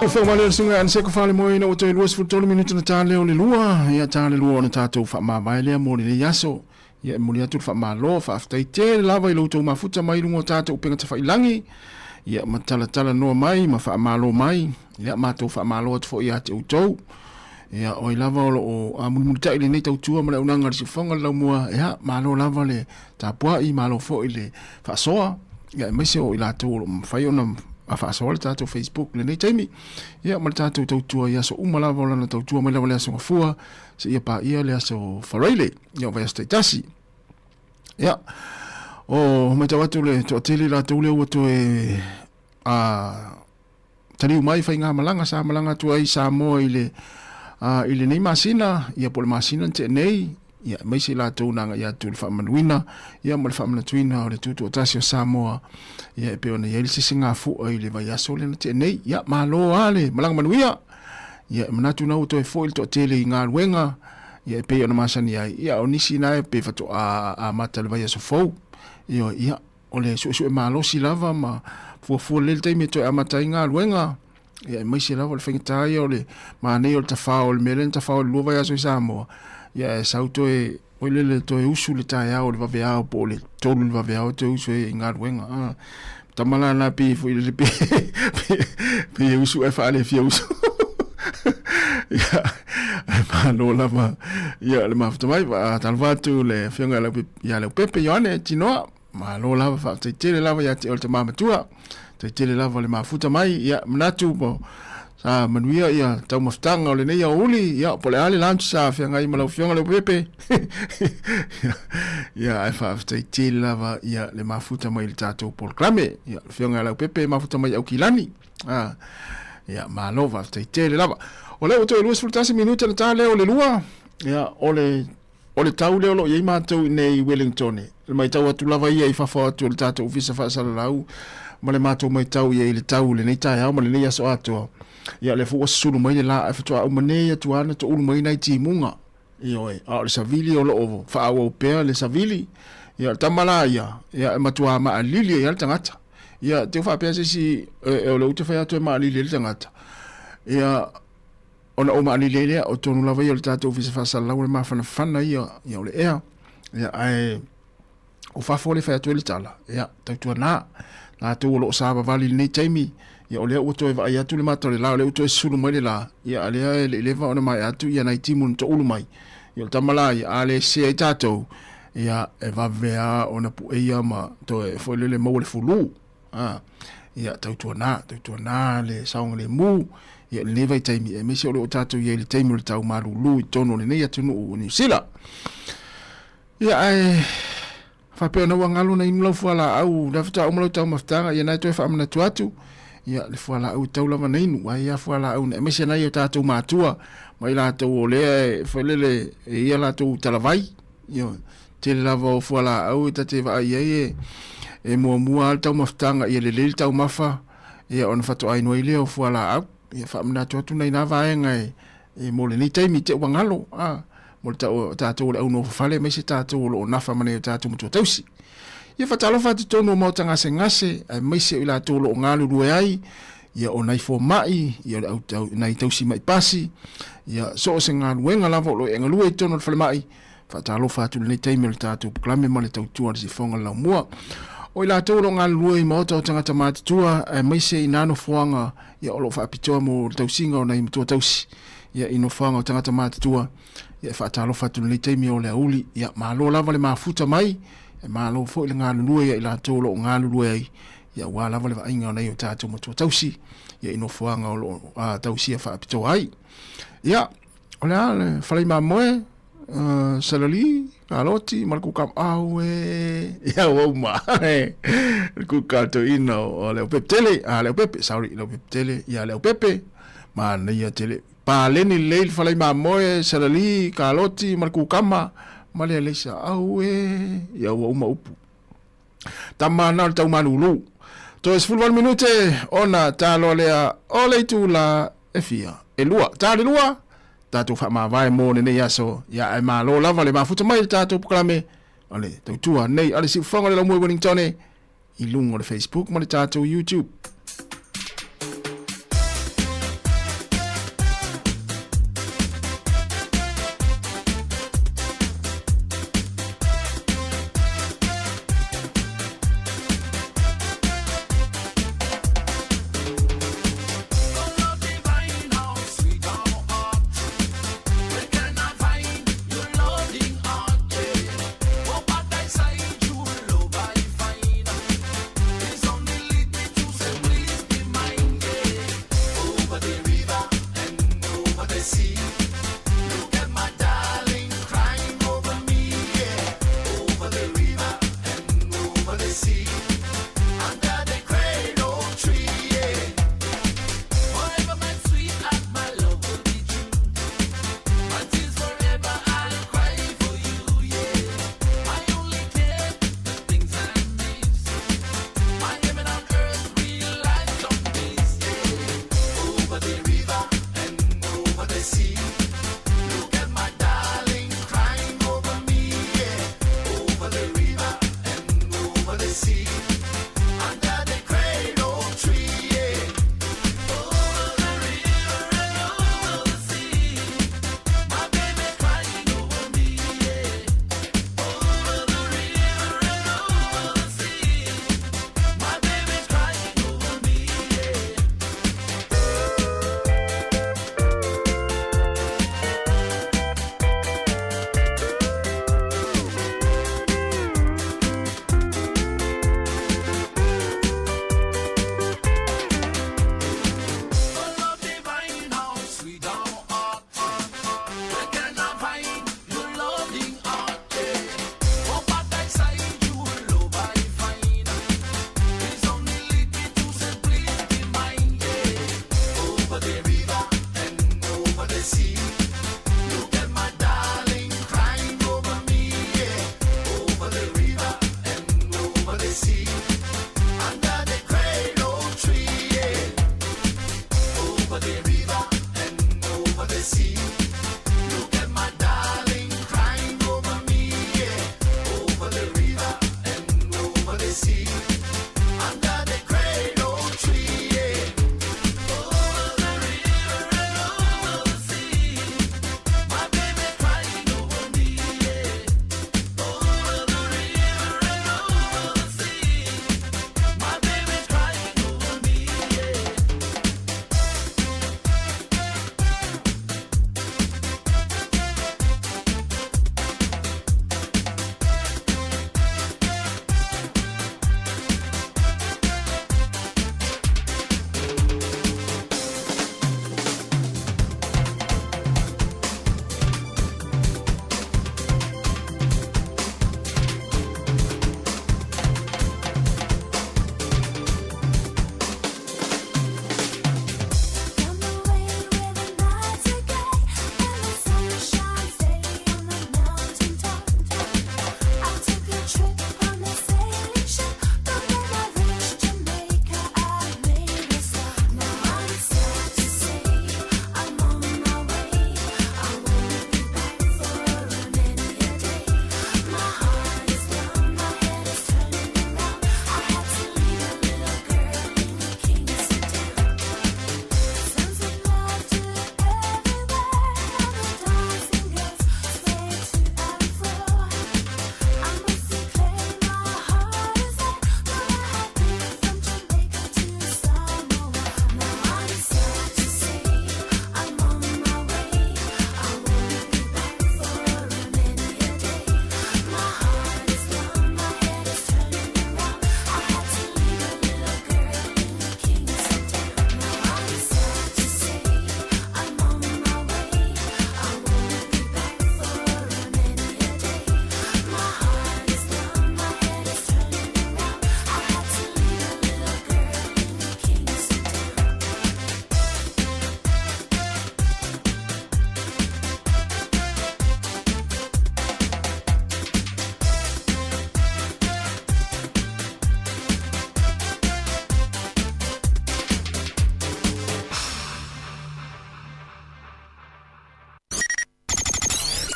Whakamale le suga an seko fale moe ina ua toe 23 minute na tā leo le lua, ia tā le lua ona tātou whaamāwae lea mo lenei aso. Ia e momoli atu le faamalo, faafetai tele lava i lo outou mafuta mai i luga o tatou upega tafailangi, ia ma talatala noa mai ma faamalo mai, ia matou faamalo atu foi ia te outou. Ia o ai lava o lo o mulimulitai lenei tautua ma le auaunaga a le Siufofoga le Laumua, ia malo lava le tapuai, malo foi le faasoa, ia aemaise o i latou o lo o mafai ona faasoa le tatou Facebook i lenei taimi, ia ma le tatou tautua i aso uma lava o lana tautua mai lava le Aso Gafua seia paia le Aso Faraile. Ia, o vaiaso taitasi. Ia, o matau atu le toatele latou lea ua toe a, taliu mai faigamalaga sa malaga atu ai i Samoa i le a, i lenei masina, ia po o le masina na tea nei, ia aemaise i latou na agai atu i le faamanuina, ia ma le faamanatuina o le Tutoatasi o Samoa, ia e pei ona i ai le sesegafua i le vaiaso lea na tea nei. Ia, malo lava le malaga manuia. Ia, e manatu na ua toe foi le toatele i galuega, ia e pei ona masani ai, ia o nisi na e pei faatoa amata le vaiaso fou. Ioe, ia, o le suesue malosi lava ma fuafua lelei le taimi e toe amata ai galuega, ia aemaise lava o le faigata ia o le manaia o le tafao o le mea lea na tafao i le lua vaiaso i Samoa, ia e sau toe foi lele toe usu le taeao i le vaveao po o le tolu i le vaveao e toe usu ai i galuega. Ah, tama la na pei foi lele pe pe e usu ae faalefia usu. Ia, ae malo lava ia le mafuta mai, faatalofa atu le Afioga ia Leaupepe Ioane Tinoa. Malo lava, faafetai tele lava ia te oe le tama matua. Faafetai tele lava le mafuta mai. Ia, manatu po sa manuia ia taumafataga o lenei aoauli. Ia, po o le a le lunch sa feagai ma lau Afioga Leaupepe. Ia, ae faafetai tele lava ia le mafuta mai i le tatou polokalame. Ia, le Afioga ia Leaupepe e mafuta mai i Aukilani. Ah, ia, malo, faafetai tele lava. O lea ua toe 21 minute na ta lea o le lua. Ia, o le O le tau lea o lo o i ai matou i inei i Wellington, le matau atu lava ia i fafo atu o le tatou Ofisa Faasalalau ma le matou matau i ai i le tau i lenei taeao ma lenei aso atoa, ia o lea foi ua susulu mai le la ae faatoa uma nei atu lava ona toulu mai nai timuga. Ioe, a o le savili o lo o faaauau pea le savili. Ia o le tama la ia, ia e matua maaalili ai lava le tagata. Ia te i faapea se isi, o lea ou te fai atu e maaalili ai le tagata, ia, Ona ou maalili ai lea, o tonu lava ia o le tatou Ofisa Faasalalau o le mafanafana ia, ia o le ea. Ia, ae o fafo le fai atu ai le tala, ia, tautuana, latou o lo o savavali i lenei taimi, ia o lea ua toe vaai atu le mata o le la, o lea ua toe susulu mai le la, ia a lea e le i leva ona maea atu ia nai timu na toulu mai. Ia o le tama la ia, a le sese ai tatou, ia e vave lava ona pueia ma toe foi lele maua le fulu. A, ia, tautuana, tautuana le saogalemu, ia, i lenei vaitaimi, aemaise o lo o tatou i ai i le taimi o le tau malūlū i totonu o lenei atunuu o Niu Sila. Ia, ae faapea ona ua galo na inu lau fualaau, lea faatoa uma lau taumafataga, ia na e toe faamanatu atu, ia, le fualaau e tatau lava na inu, ae ia fualaau, aemaise nai o tatou matua, ma i latou o lea e, foi lele, e ia latou talavai, Ioe. Tele lava o fualaau e ta te vaai ai e, e muamua lava le taumafataga ia lelei le taumafa, ia ona faatoa inu ai lea o fualaau. Ia faamanatu atu nai na vaega e, e mo lenei taimi te ua galo, a, mo le tau, tatou o le au nofo fale aemaise tatou o lo o nafa ma nai o tatou matua tausi. Ia faatalofa atu i totonu o maota gasegase, aemaise o i latou o lo o galulue ai, ia o nai fomai, ia o le au tau, nai tausi mai pasi, ia so o se galuega lava o lo o e galue i totonu o le falemai, Faatalofa atu i lenei taimi o le tatou polokalame ma le tautua a le Siufofoga o le Laumua. O i latou o lo o galulue i maota o tagata matutua aemaise i na nofoaga ia o lo o faapitoa mo le tausiga o nai matua tausi ia i nofoaga o tagata matutua. Ia e faatalofa atu i lenei taimi o le aoauli. Ia malo lava le mafuta mai, e malo foi le galulue ia i latou o lo o galulue ai ia aua lava le vaaiga o nai o tatou matua tausi ia i nofoaga o lo o tausia faapitoa ai. Ia, o le a le falai mamoe, celery, kaloti ma le kukama. Auē, ia ua uma. Le kuka toeaina o Leaupepe tele, a Leaupepe, sorry, Leaupepe tele, ia Leaupepe, manaia tele. Paleni lelei le falai mamoe, celery, kaloti ma le kukama, ma le alaisa. Auē, ia ua uma upu. Tama na o le taumalūlū. Toe 18 minute ona taloa lea o le itula e fia, e lua. Ta le lua, tatou faamavae mo lenei aso. Ia ae malo lava le mafuta mai i le tatou polokalame o le tautua nei a le Siufofoga o le Laumua i Wellington i luga o le Facebook ma le tatou YouTube.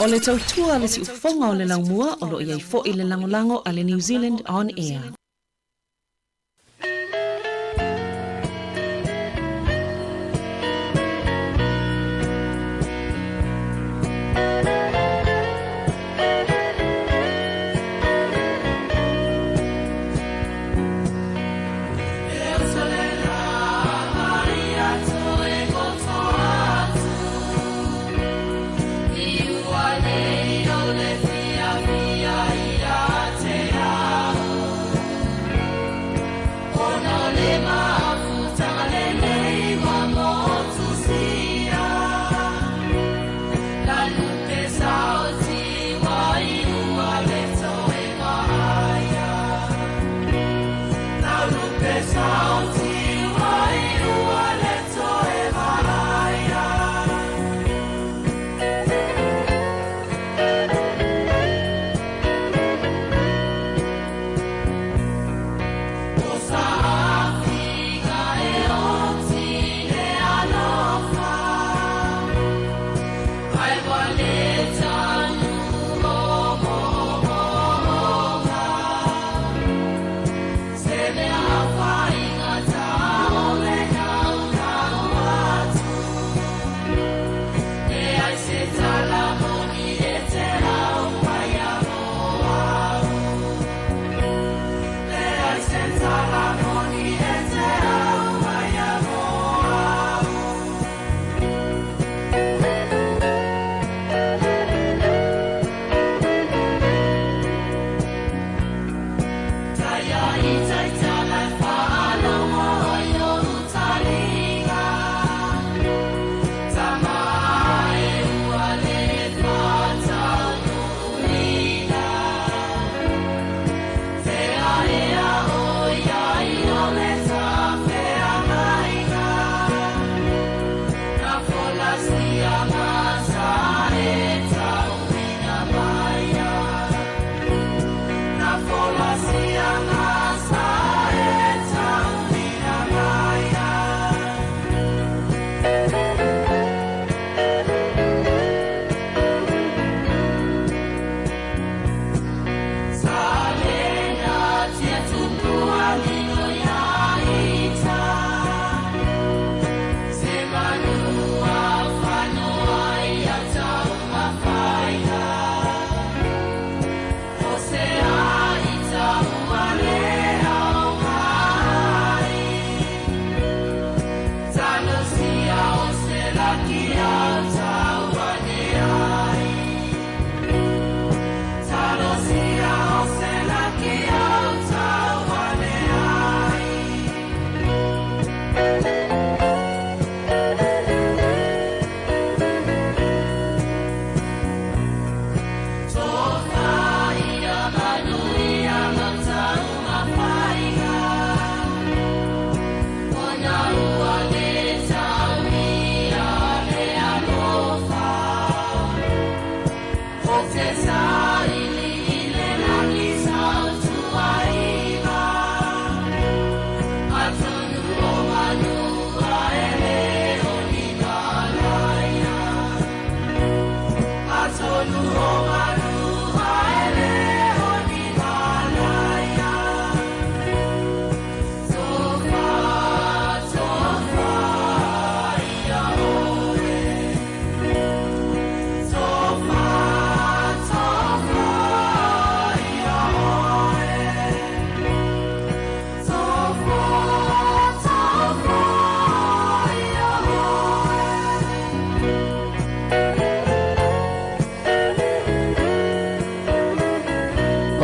O le tautua a le siufofoga o le laumua o lo o i ai foi le lagolago a le New Zealand On Air.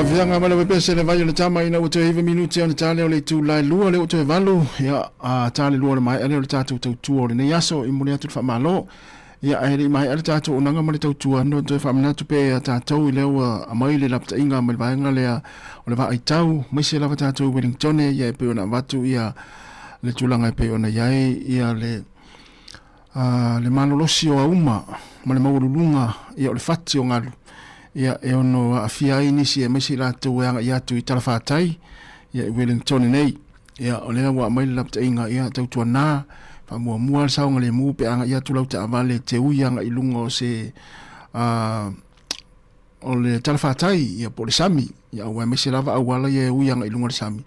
Afiaga mai lau pese le vai o le tama ina ua toe 9 minute ona tale o le itula e lua lea ua toe valu ia a tale lua o le maea lea o le tatou tautua o lenei aso i momoli atu le faamalo ia ae le i maea le tatou auaunaga ma le tautua no toe faamanatu pea ia tatou i lea ua aumai le lapataiga mai le vaega lea o le vaaitau maise lava tatou i Wellingtone ia e pei ona avatu ia le tulaga e pei ona i ai ia le le malolosi o auma ma le maualuluga ia o le fati o galu ia e ono aafia ai nisi aemaise i latou e agai atu i talafatai ia i Wellington nei. Ia o lea ua aumai le lapataiga ia tautuana faamuamua le saogalemu pe a agai atu lau taavale e te ui agai i luga o se o le talafatai ia po o le sami, ia aua aemaise lava auala ia e ui agai i luga o le sami,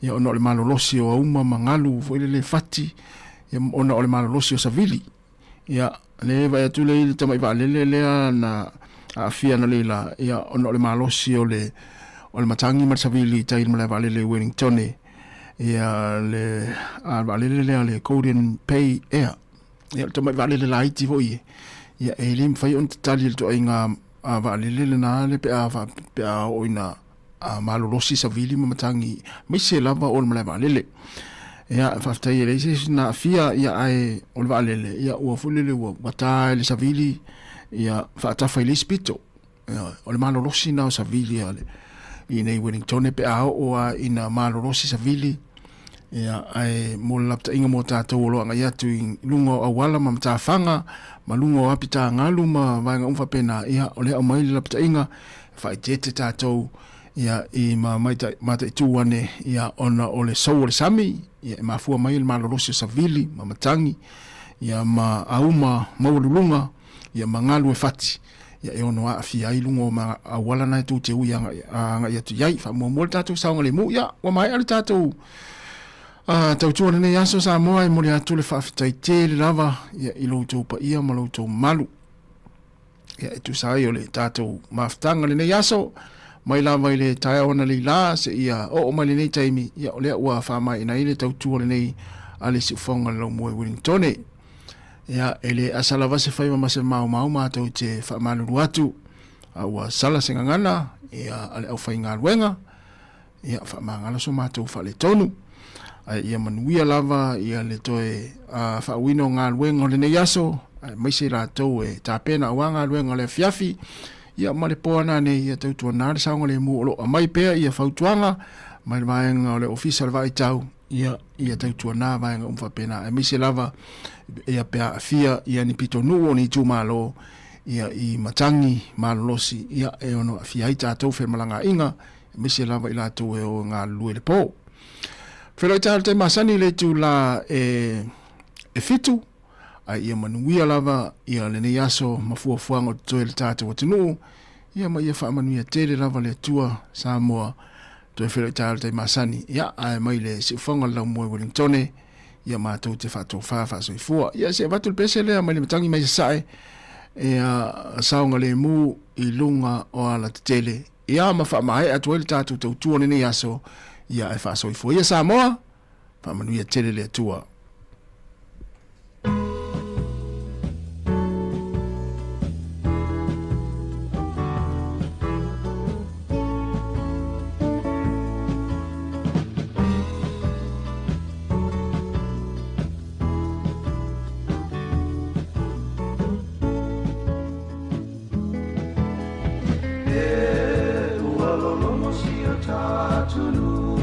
ia ona o le malolosi o auma ma galu foi lele fati, ia ona o le malolosi o savili. Ia, lea e vaai atu lea i le tamai vaalele lea na aafia analeila, ia ona o le malosi o le o le matagi ma le savili i tai i le malae vaalele i Wellingtone, ia le a vaalele lea le Golden Pay Air. Ia o le tamai vaalele laiti foi e, ia e le mafai ona tatali e le ituaiga vaalele lena le pe a pe a oo ina malolosi savili ma matagi aemaise lava o le malae vaalele. Ia faafetai e leai se isi na aafia ia ae o le vaalele ia ua foi lele ua ua ta e le savili ia faatafa i le isi pito. Ioe, o le malolosi lena o savili a le i inei i Wellingtone pe a oo lava ina malolosi savili ia ae mo le lapataiga mo tatou o lo o agai atu i luga o auala ma matafaga ma luga o apitagalu ma vaega uma faapena, ia o lea e aumai le lapataiga e faaeteete tatou ia i ma mataitu ane ia ona o le sou o le sami ia e mafua mai le malolosi o savili ma matagi ia ma auma maualuluga ia ma galu e fati ia e ono aafia ai luga o auala na e tou te ui agai atu i ai. Faamuamua le tatou saogalemu, ia ua maea le tatou tautua i lenei aso Samoa, e momoli atu le faafetai tele lava ia i lo outou paia ma lo outou mamalu. Ia e tusa ai o le tatou mafutaga i lenei aso, mai lava i le taeao analeila seia oo mai lenei taimi, ia o lea ua faamaeaina ai le tautua lenei a le Siufofoga o le Laumua i Wellingtone. Ia, e le asa lava se faiva ma se maumau matou te faamalulu atu, a ua sala se gagana ia a le aufaigaluega, ia faamagalo so matou faaletonu. Ae ia manuia lava ia le toe faauuina o galuega o lenei aso, aemaise i latou e tapena aua galuega o le afiafi, ia ma le po ana nei, ia tautuana le saogalemu o lo o aumai pea ia fautuaga mai le vaega o le Ofisa o le Vaaitau, ia, ia tautuana vaega uma faapena, aemaise lava ia pe aafia ia ni pitonuu o ni itumalo ia i matagi malolosi ia e ono aafia ai tatou femalagaaiga, aemaise lava i latou e o e galulue i le po. Feiloai taeao i le tai masani i le itula e e 7, ae ia manuia lava ia lenei aso ma fuafuaga o totoe le tatou atunuu, ia ma ia faamanuia tele lava le Atua Samoa. Toe feiloai taeao i le tai masani, ia, ae mai le siufofoga o le laumua i Wellingtone, ia matou te faatofa faasoifua. Ia, se i avatu le pese lea mai le matagi mai Sasae, ia saogalemu i luga o alatetele, ia ma faamaea atu ai le tatou tautua o lenei aso, ia ae faasoifua ia Samoa, faamanuia tele le Atua. E ua lologo si o tatunuu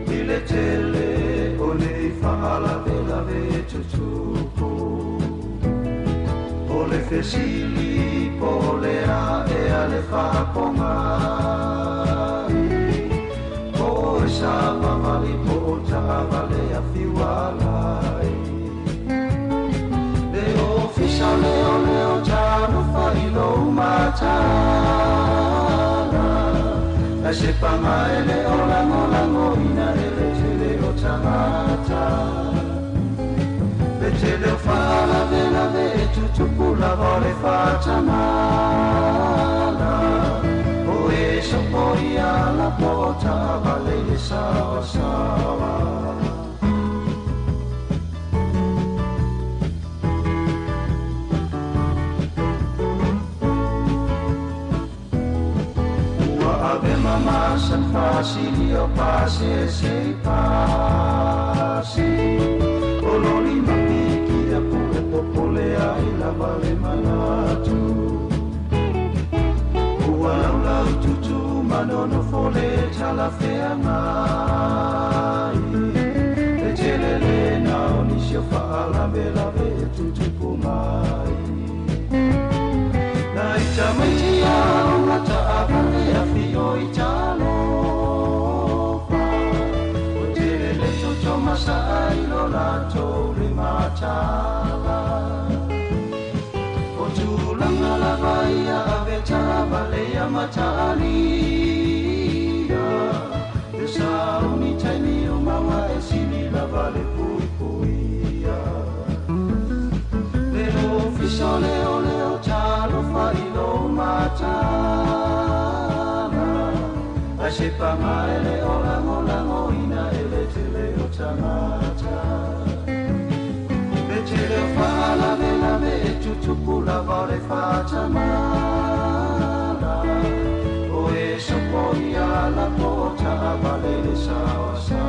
I le tele o nei faalavelave tutupu O le fesili po o le a ea le faapogai Po o e savavali po o taavale afiualai Le ofisa leoleo talofa i lou mataala Ae se paga e le o lagolagoina e le tele o tagata Le tele o faalavelave e tutupu lava o le faatamala O e sopoia la po o taavale i le saoasaoa. Ua ave mama san fasili o pasese i pasi O loli ma piki a pue popole ai lava le manatu Ua laulau tutu ma nonofo le talafeagai Le tele lena o nisi o faalavelave e tutupu mai Nai tamaiti aoga taavale afio i talofa Ua tele le toto masaa i lo latou le mataala O tulaga lava ua taalia E sauni taimi o maua e sili lava le puipuia Le ofisa o leoleo talofa i lou mataala Ae se paga e le o lagolagoina e le tele o tagata Le tele o faalavelave e tutupu lava o le faatamala O e sopoia lapo o taavale i le saoasaoa.